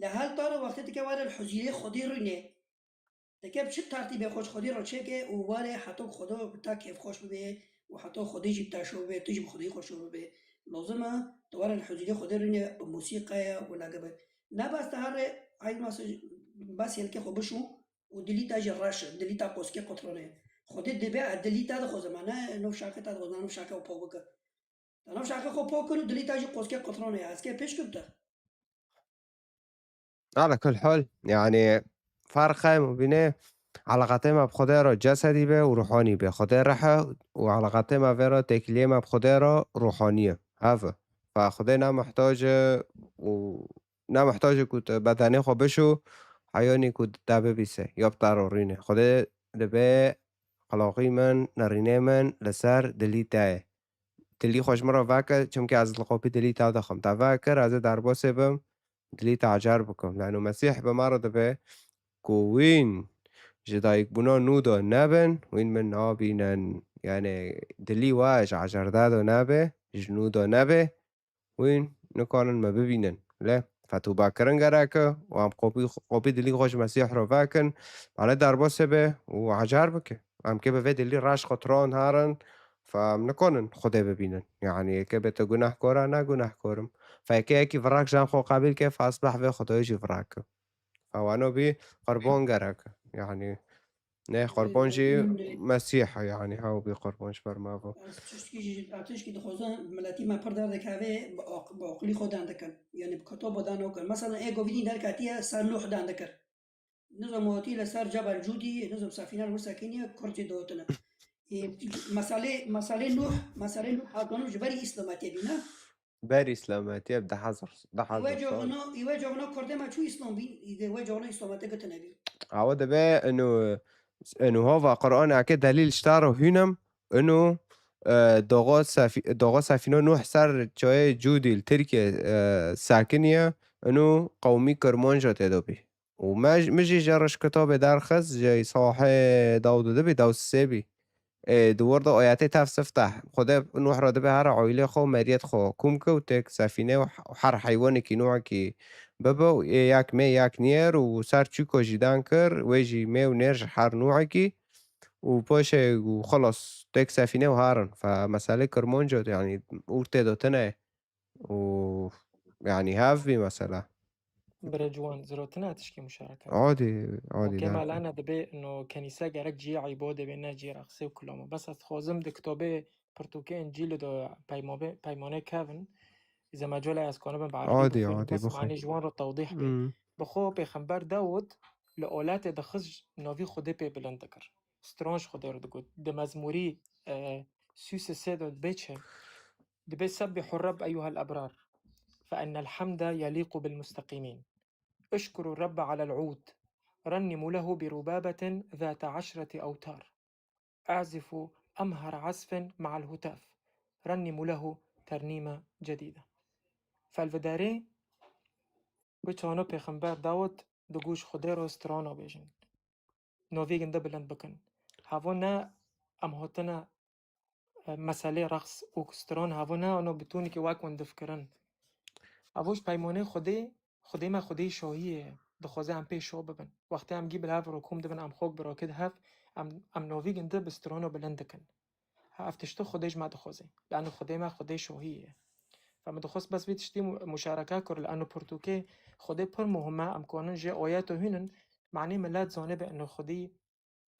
Li hel taro wextê dike were li huzîrê Xwedê rûnê. Te ke bi çi tertîbê xwe ji Xwedê re çêke û were heta ku Xweda bi te kêfxweş bibe û heta Xwedê jî bi te şo bibe, tu jî bi Xwedê xwe şo bibe. Lazim e tu were li huzîrê Xwedê rûnê bi musîqaya û lage be. Ne bes te here ey mas bes yelkê xwe bişû û dilî te jî reş e, dilî te qoskê qutranê. Xwedê dibe ez dilî te dixwazim, ne nov şaqê te dixwazim, ne nov şaqê xwe pok bike. Te nov şaqê xwe pok kir û dilî te jî qoskê qutranê. Ez kê pêş kim te. Ala kul hal, yani farqe mubîne eleqatê me bi Xwedê re cesedî be û ruhanî be. Xwedê rih e û eleqatê me vê re têkiliyê me bi Xwedê re ruhanî ye. Hev e. Fa Xwedê ne muhtac e û ne muhtac e ku tu bedenê xwe bişû, heyanî ku te bibîse ya bi te re rûnê. Xwedê dibe qilaqî min, nerînê min li ser dilî te ye. Dilî xwe ji min re veke, çimkî ez li qopî dilî te dixim. Te vekir, ez ê derbasê bim, dilî te ecer bikim. Lano Mesîh bi me re dibe ku wîn ji dayikbûna nû de nebin, wîn min nabînin. Yani dilî we ji ecerde de nebe, ji nû de nebe, wîn nikarin me bibînin. Lê fetûbakirin gerek e û em qopî, qopî dilî xwe ji Mesîh re vekin, mane derbasê be û ecer bike. Em kê bi vê dilî reş qutran herin, fa em nikanin Xwedê bibînin. Yani kê bê tu gunehkar e, ne gunehkar im. Fa yekê yekî virek ji em xwe qebîl ke, fa ez behvê Xwedayê jî virek im. Fa wano bî qurban gerek e. Yani ne qurban jî Mesîh e, yani hew bî qurban ji ber me ve. Ez tiştkî jî, ez tiştkî dixwazim, miletî me pir derdikeve, bi aq-, bi aqilî xwe dendikin. Yani bi kitaba dendikin. Mesela ê govînî derketiye ser Nuh dendikir. Nizam hatiye li ser Cebel Cûdî, nizam sefîne li wir sekiniye, kurd jî dotine. Ê, meselê, meselê Nuh, meselê Nuh, ez zanim ji berî Îslametiye bîne. Berî Îslametiye bi deh hezar, deh hezar sal. Îwe cogno, îwe cogno kurdê me çû Îslam bîn, îde we cogno Îslametiye gotine bî. Awe dibe inu, inu hova Qur'aneke delîl ji te re hûnim, inu, e, doğa sefi-, doğa sefîne Nuh ser çayê Cûdî li Tirkiye, e, sekiniye, inu qewmî Kirmanca tê de bî. Û me j-, min jî ji Rişkitabê derxist, ji sahê dawdu dibî, dawsisê bî. Ê, di wir de ayetê tev sifteh. Xwedê Nuh re dibe here aîlê xwe û meriyet xwe kom ke û têk sefîne û h-, û her heywanekî nûekî bibe û ê yek mê yek niyêr û ser çûko jî dan kir, wê jî mê û nêr ji her nûekî û paşê û xilas têk sefîne û herin. Fe meselê kirmanc e, yanî ûr tê de tune ye. û yanî hev bî mesela. Bire ciwan, zirotine tişkî muşareke. Adî, adî Okey, ne. Malana dibe no kenîse gerek ciyê îbadê be, ne ciyê reqsê û kilama. Bes ez dixwazim di kitobê pirtûkê Încîlê de peymabe-, peymanê kevin, zemacola ez kanibim bi erebî Adî, bixwînim, adî bes bixwe. Manê ji wan re tewdîh bê. Hmm. Bi xwe Pêxember Dawud li olatê dixist navî Xwedê pê bilind dikir. Stran ji Xwedê re digot. Di mezmûrî, e, sî û sê de dibê çi? دبي سبحوا الرب أيها الأبرار، فإن الحمد يليق بالمستقيمين. اشكروا الرب على العود، رنموا له بربابة ذات عشرة أوتار، اعزفوا أمهر عزف مع الهتاف، رنموا له ترنيمة جديدة. Felvidarê wê çano pêxember Dawud di goş Xwedê re strana bêjin. Novî ginde bilind bikin. Havo ne em hatine e, meselê reqs û stran havo ne, ano bi tonekî wek windiv kirin. Havo ji peymanê Xwedê, Xwedê me Xwedê şahiyê ye. Dixwaze em pê şo bibin. Wextê em gî bi hev re kom dibin, em xok bi rakê di hev, em, em novî ginde bi strano bilind dikin. Ha, ev tiştî Xwedê ji me dixwaze. Lano Xwedê me Xwedê şahiyê ye. Fe min dixwest bes vî tiştî mu-, muşareke kir, lano pirtûkê Xwedê pir muhim e, em kanin jê oyeto hûnin, manê milet zanibe ino Xwedî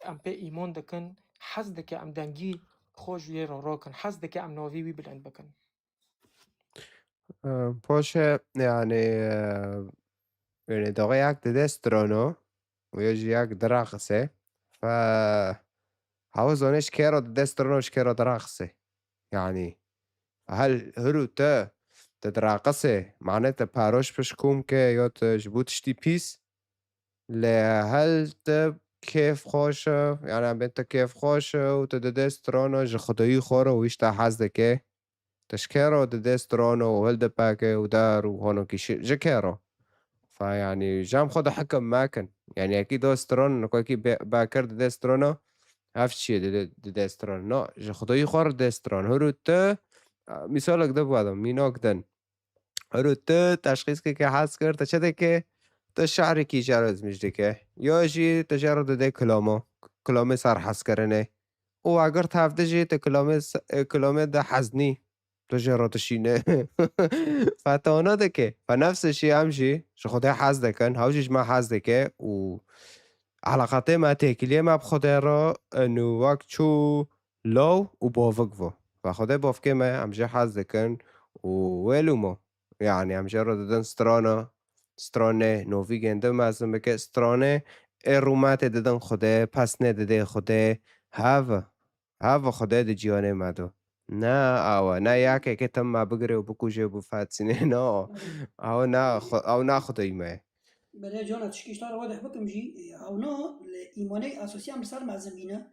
em pê îmon dikin, hez dike em dengî xwe ji wê re rakin, hez dike em navî wî bilind bikin. Em, paşê, yani, e, yani, daxê yek dide strano, û ya jî yek diraqise. Fe, hewa zane ji kê re dide strano, ji kê re diraqise. Yani, hel hiru te, te diraqise, mane te paroş pişkom ke, ya te ji bo tiştî pîs, Lê hel tu kêf xweş e, yani em bên tu kêf xweş e û tu didê strana ji xwedayî xwe re û îşte hez dike. Tu ji kê re didê strana û hildipeke û der û honokî şi-, ji kê re? Fa yani ji em xwe de hikim mekin. Yani yekî do stran, ku yekî be-, bekir didê strana, Ev çi ye dide, dide stran? Na, ji Xwedayî xwe re dide stran. Hûrû tu, a, mîsalek de biwadim, mînak din. Hûrû tu teşxîs keke hez kir, tu çi dike? Tu şehrekî jê re zimîş dike. Ya jî tu jê re dide kilama, kilamê serhezkirinê. Û agir tevdi jî tu kilamê s-, e, kilamê de heznî. Tu jê re dişîne. Fe te wana dike. Fe nefsê jî em jî ji Xwedê hez dikin. Hew jî ji me hez dike û eleqatê me, têkiliyê me bi Xwedê re, e, nû wek çû law û bavik vo. Fe Xwedê bavkê me em jê hez dikin û wê lûmo. Yani em jê re didin strana, stranê novîgên di mezin bike, stranê ê rûmetê didin Xwedê, pesnê didê Xwedê. Hev, hev Xwedê di cîhanê me do. Ne awa, ne yekê ke tim me bigire û bikuje û bifetinê, no. Ew ne xwe-, ew ne Xwedayî me ye. Belê cana tişkî ji te re wedeh bikim jî, e, ew na li îmanê asosî em li ser mezin bîne.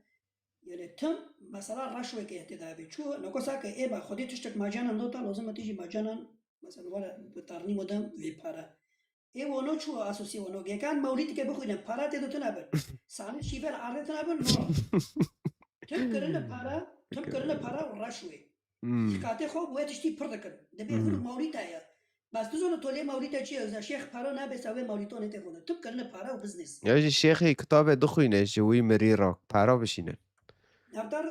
Yani tim mesela reş weke tê de hebe. Çû, nako sake ê be Xwedê tiştek macanan dota, lazim e tu jî macanan, mesela were bi tarnî modem vê pare. Ê wano çû asosî wano. Gekan mewlîdike bixwîne, para tê de tune bin. Salih şîver ardê tune bin, no. Tim kirine para, tim kirine para û reş wê. Hmm. Katê xwe wê tiştî pir dikin. Dibê Hmm. hûn mewlîta ye. Bes tu zano tolê mewlîta çi ye? Şêx para nabe sawê mewlîtonê tê xwine. Tim kirine para û biznes. Ya jî şêxî kitabê dixwîne ji wî mirî re. Para bişînin. Navdar,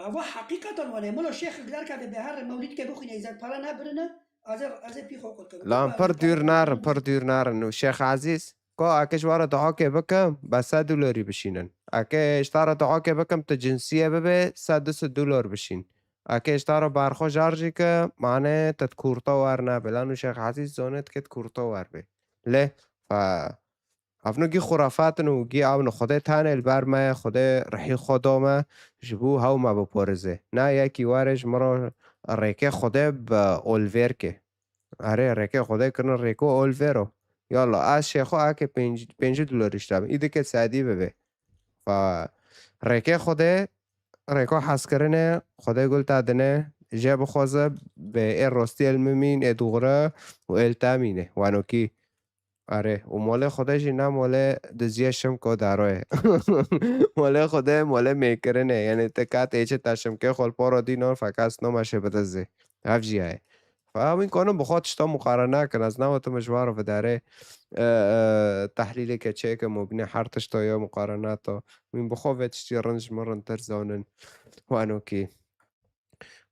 ava heqîqeten wale. Milo şêx giderka be, be her mewlîdike bixwîne, îzet para nabirine, ez ê, ez ê pî xwe qut kim. Lan pir dûr narin, pir dûr narin. Û Şêx Ezîz, ko eke ji we re duakê bikim, be sed dolarî bişînin. Eke ji te re duakê bikim, tu cinsiyê bibe, sed du sed dolar bişîn. Eke ji te re berxwe jar jî ke, mane te di kurta wer nabe. Lan û Şêx Ezîz zone dike di kurta wer be. Lê, fa, Ev no gî xurafat in û gî ew ne Xwedê tenê li ber me ye, Xwedê rihî xwe da me, ji bo hew me biporizê. Ne yekî were ji min re rêkê Xwedê bi olvêr ke. Erê, rêkê Xwedê kirine rêko olvêro. Yalla, ez şêxo eke pênc, pêncî dolarî ji te bim. Î dike sedî bibe. Fa, rêkê Xwedê, rêko hezkirinê, Xwedê gul te dine, jê bixwaze, bê ê rostiyê li min mîn, ê dûxire û ê li te mîne. Wanokî. Erê, û molê Xwedê jî ne molê diziyê şimko daroyê. Molê Xwedê, molê mêkirinê. Yanî ti kat ê çi te şimkê xwe li poro dîno, fekas noma şê bidizê. Ev jî heye. Fa wîn konin bi xwe tişta muqarene kin. Ez nawetim ji wan re vidarê, e, e, tehlîleke çêkim û binê her tişta ya muqarene to. Wîn bi xwe vê tiştî rind ji min rindtir zanin. Wanokî.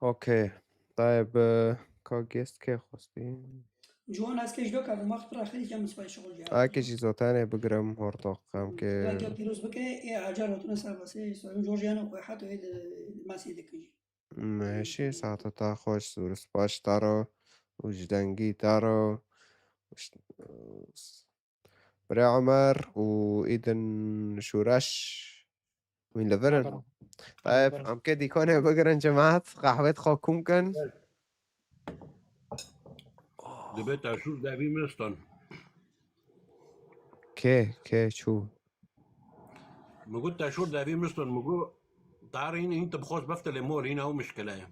Okey. Tayeb, e, ka guest kê xwestî? Ciwan ez kê ji do ka vim wext pir axirî kem spay şixul ciya. Ake jî zotanê bigirim hortoq em ke. Belki pîroz bike, ê acar hotine ser basê, soyun Georgiana xwe hato ê de masî dikin jî. Meşî, saeta te xweş, zûr spas ji te re û ji dengî te re. Birê Omer û îdin Şûreş. Wîn li vir in. Tayeb, em kê dîkonê bigirin, cemaet, qehwê xwe kom kin. Dibe te şûr devî miston. Kê, kê çû? Min got te şûr devî miston, min got tarîn în tu bixwaz befte lê mor în ew mişkile ye.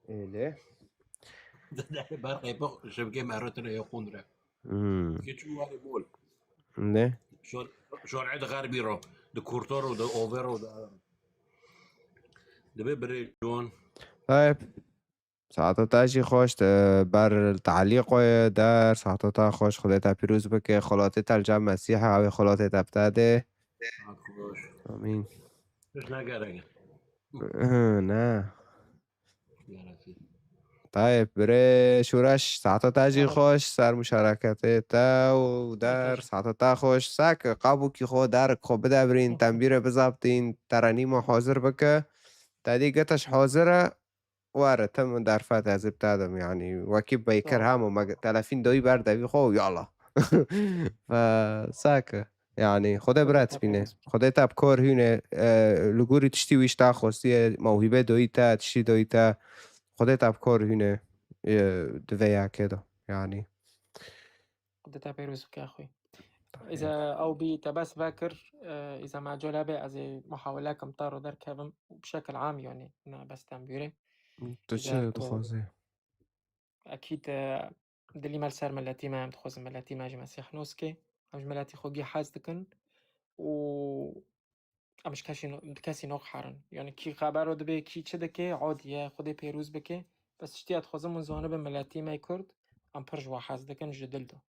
Êlê. Ber qeype şevkê me re tire ye xûn re. Hmm. Kê çû warê mol. Ne? Şor-, şor'e di xerbî ro, di kurto ro, di ove ro, di, dibe birê ciwan. Tayeb. Saeta te jî xweş, te ber talîqoyê der, saeta te xweş, Xwedê te pîroz bike, xelatê te li cem Mesîhê, ew ê xelatê te bi te dê. Saet xweş. Amîn. Tişt negerek. Hı, ne. Tayeb, birê Şûreş, saeta te jî xweş, ser muşareketê te û der, saeta te xweş, sek, qabûkî xwe, derek xwe bide birîn, tembîrê bizaptîn, terenîma hazir bike. Te dî getiş hazir e, were, tim derfet ez ê bi te dim, yanî, wekî beyker hema me telefîn dayî ber devî xwe û yala. Ve sek e. Yanî, Xwedê bi re tibîne. Xwedê te bi kor hîne, e, li gorî tiştî wî ji te xwestiye, mewhîbe doyî te, tiştî doyî te. Xwedê te bi kor hîne, e, di vê yekê de. Yanî. Xwedê te pêroz bike xwî. Îza ew bî te bes vekir, e, îza me cola be, ez ê muhawele kim te ro derkevim û bi şekil am, yanî, ne bes tembûrê. Tu çi dixwazî? Ekîd, e, dilî me li ser miletî me, em dixwazin miletî me ji Mesîh nos ke. Em ji miletî xwe gî hez dikin û Em ji kesî no-, kesî noqherin. Yani kî xebero dibe, kî çi dike, adiye, Xwedê pêrûz bike. Bes tiştiya dixwazim hûn zanibin, miletî me Kurd, em pir ji we hez dikin ji dil de.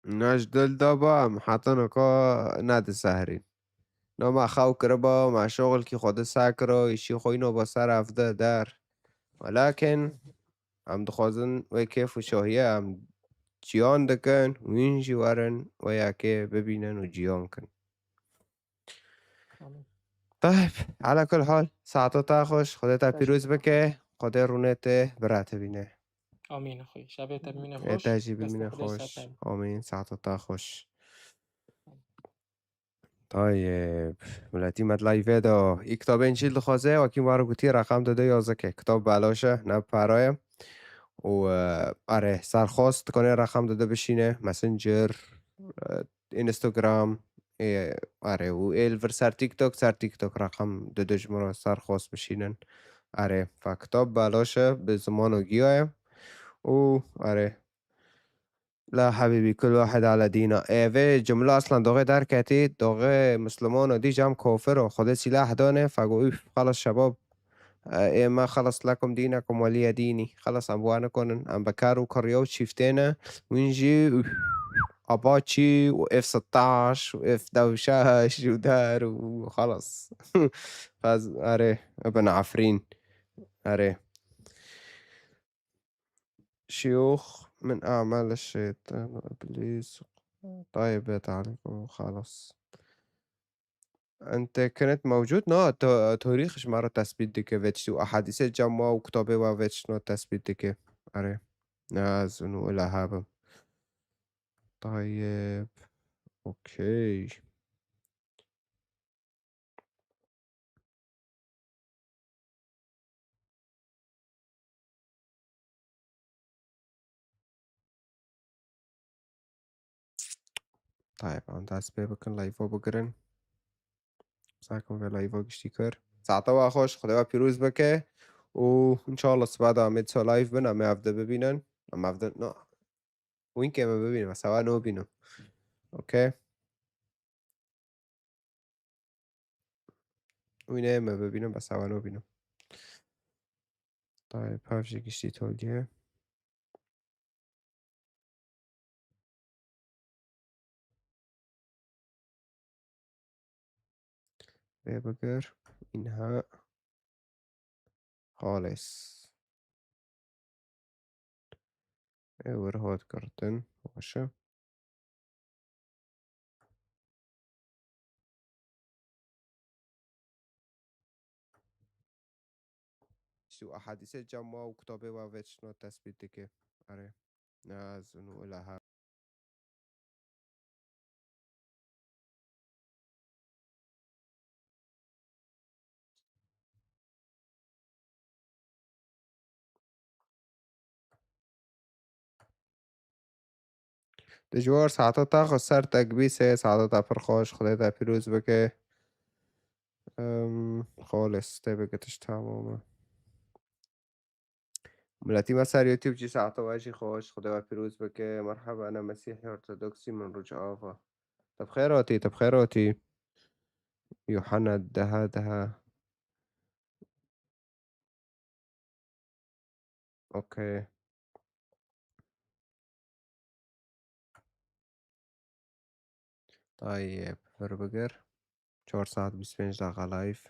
Ne ji dil de ba, em heta nika nedisehrîn. Na me xew kiriba, me şoxilkî xwe di ser kira, îşî xwe îno ba ser hevdeh der. Welakin em dixwazin wê kêf û şahiyê em ciyan dikin, wîn jî werin wê yekê bibînin û ciyan kin. Amîn. Tayb, ala kul hal, saeta te xweş, Xwedê te Te jî pîroz bike, Xwedê rûnê te bi rê te bîne. Amîn xwî. Şevê te bimîne Ê xweş. Te jî bimîne xweş. Amîn, saeta te xweş. Tayb, miletî me di live de î kitabên çîl dixwaze, wekî me re gotî reqem dide yazike. Kitab belaş e, ne para ye. Û, e, erê, serxwest dikanê reqem dide bişîne, Messenger, e, Instagram, ê, erê, û ê li vir ser TikTok, ser TikTok reqem dide ji min re serxwest bişînin. Erê, fa kitab belaş e, bi zimano giya ye. Û, erê, La hebîbî, kul wahid ala dîna. Ê, vê cumla aslan doxê derketî, doxê Mislimano dî cam kofir o. Xwedê sîlah dane, fego, üf, xelas şebab. E, ê me xelas lekum dînekum weliye dînî. Xelas em bi we nikonin. Em bi ker û kirya û çîftê ne. Wîn jî, üf, Apaçî û F sitaş û F dewşeş û der û xelas. Fez, erê, Ibn Afrîn. Erê. شيوخ من أعمال الشيطان وإبليس. طيب، تعليق وخلاص. أنت كنت موجود؟ نا، تو-، تاريخ شما رو تثبيت دكه، وتشتو أحاديث جمع وكتابه وتشتو تثبيت دكه. أري. ناز إنه إلى هابم. طيب. أوكي. Tayeb, em dest pê bikin, live-a bigirin. Sakin ve live-a giştî kir. Saeta we xweş, Xwedê we pîroz bike. Û inşallah sibe de em ê dîsa live bin, em ê hevde bibînin. Em hevde, no. Wînkê me bibînim, ez hewa nobînim. Okey. Wîneyê me bibînim, ez hewa nobînim. Tayê pev jî giştî toliyê. Vê bigir. Înha. Xalis. Ê wir hat girtin. Baş e. Şu ahadîsê cema û kitabê we veçno tespît dike. Erê. Ne ez û ila ha. Dijwar, saeta te xweş, ser te gibîsê, saeta te pir xweş, Xwedê te pîroz bike. Em, xalis, tê bike tişt tamam e. Miletî me ser YouTube jî saeta we jî xweş, Xwedê we pîroz bike. Merheba, ene Mesîhî Ortodoksî, min Rojava. Te bi xêr hatî, te bi xêr hatî. Yuhanna deha deha. Okey. Tayeb, vir bigir. Çar saet bîst pênc deqa live.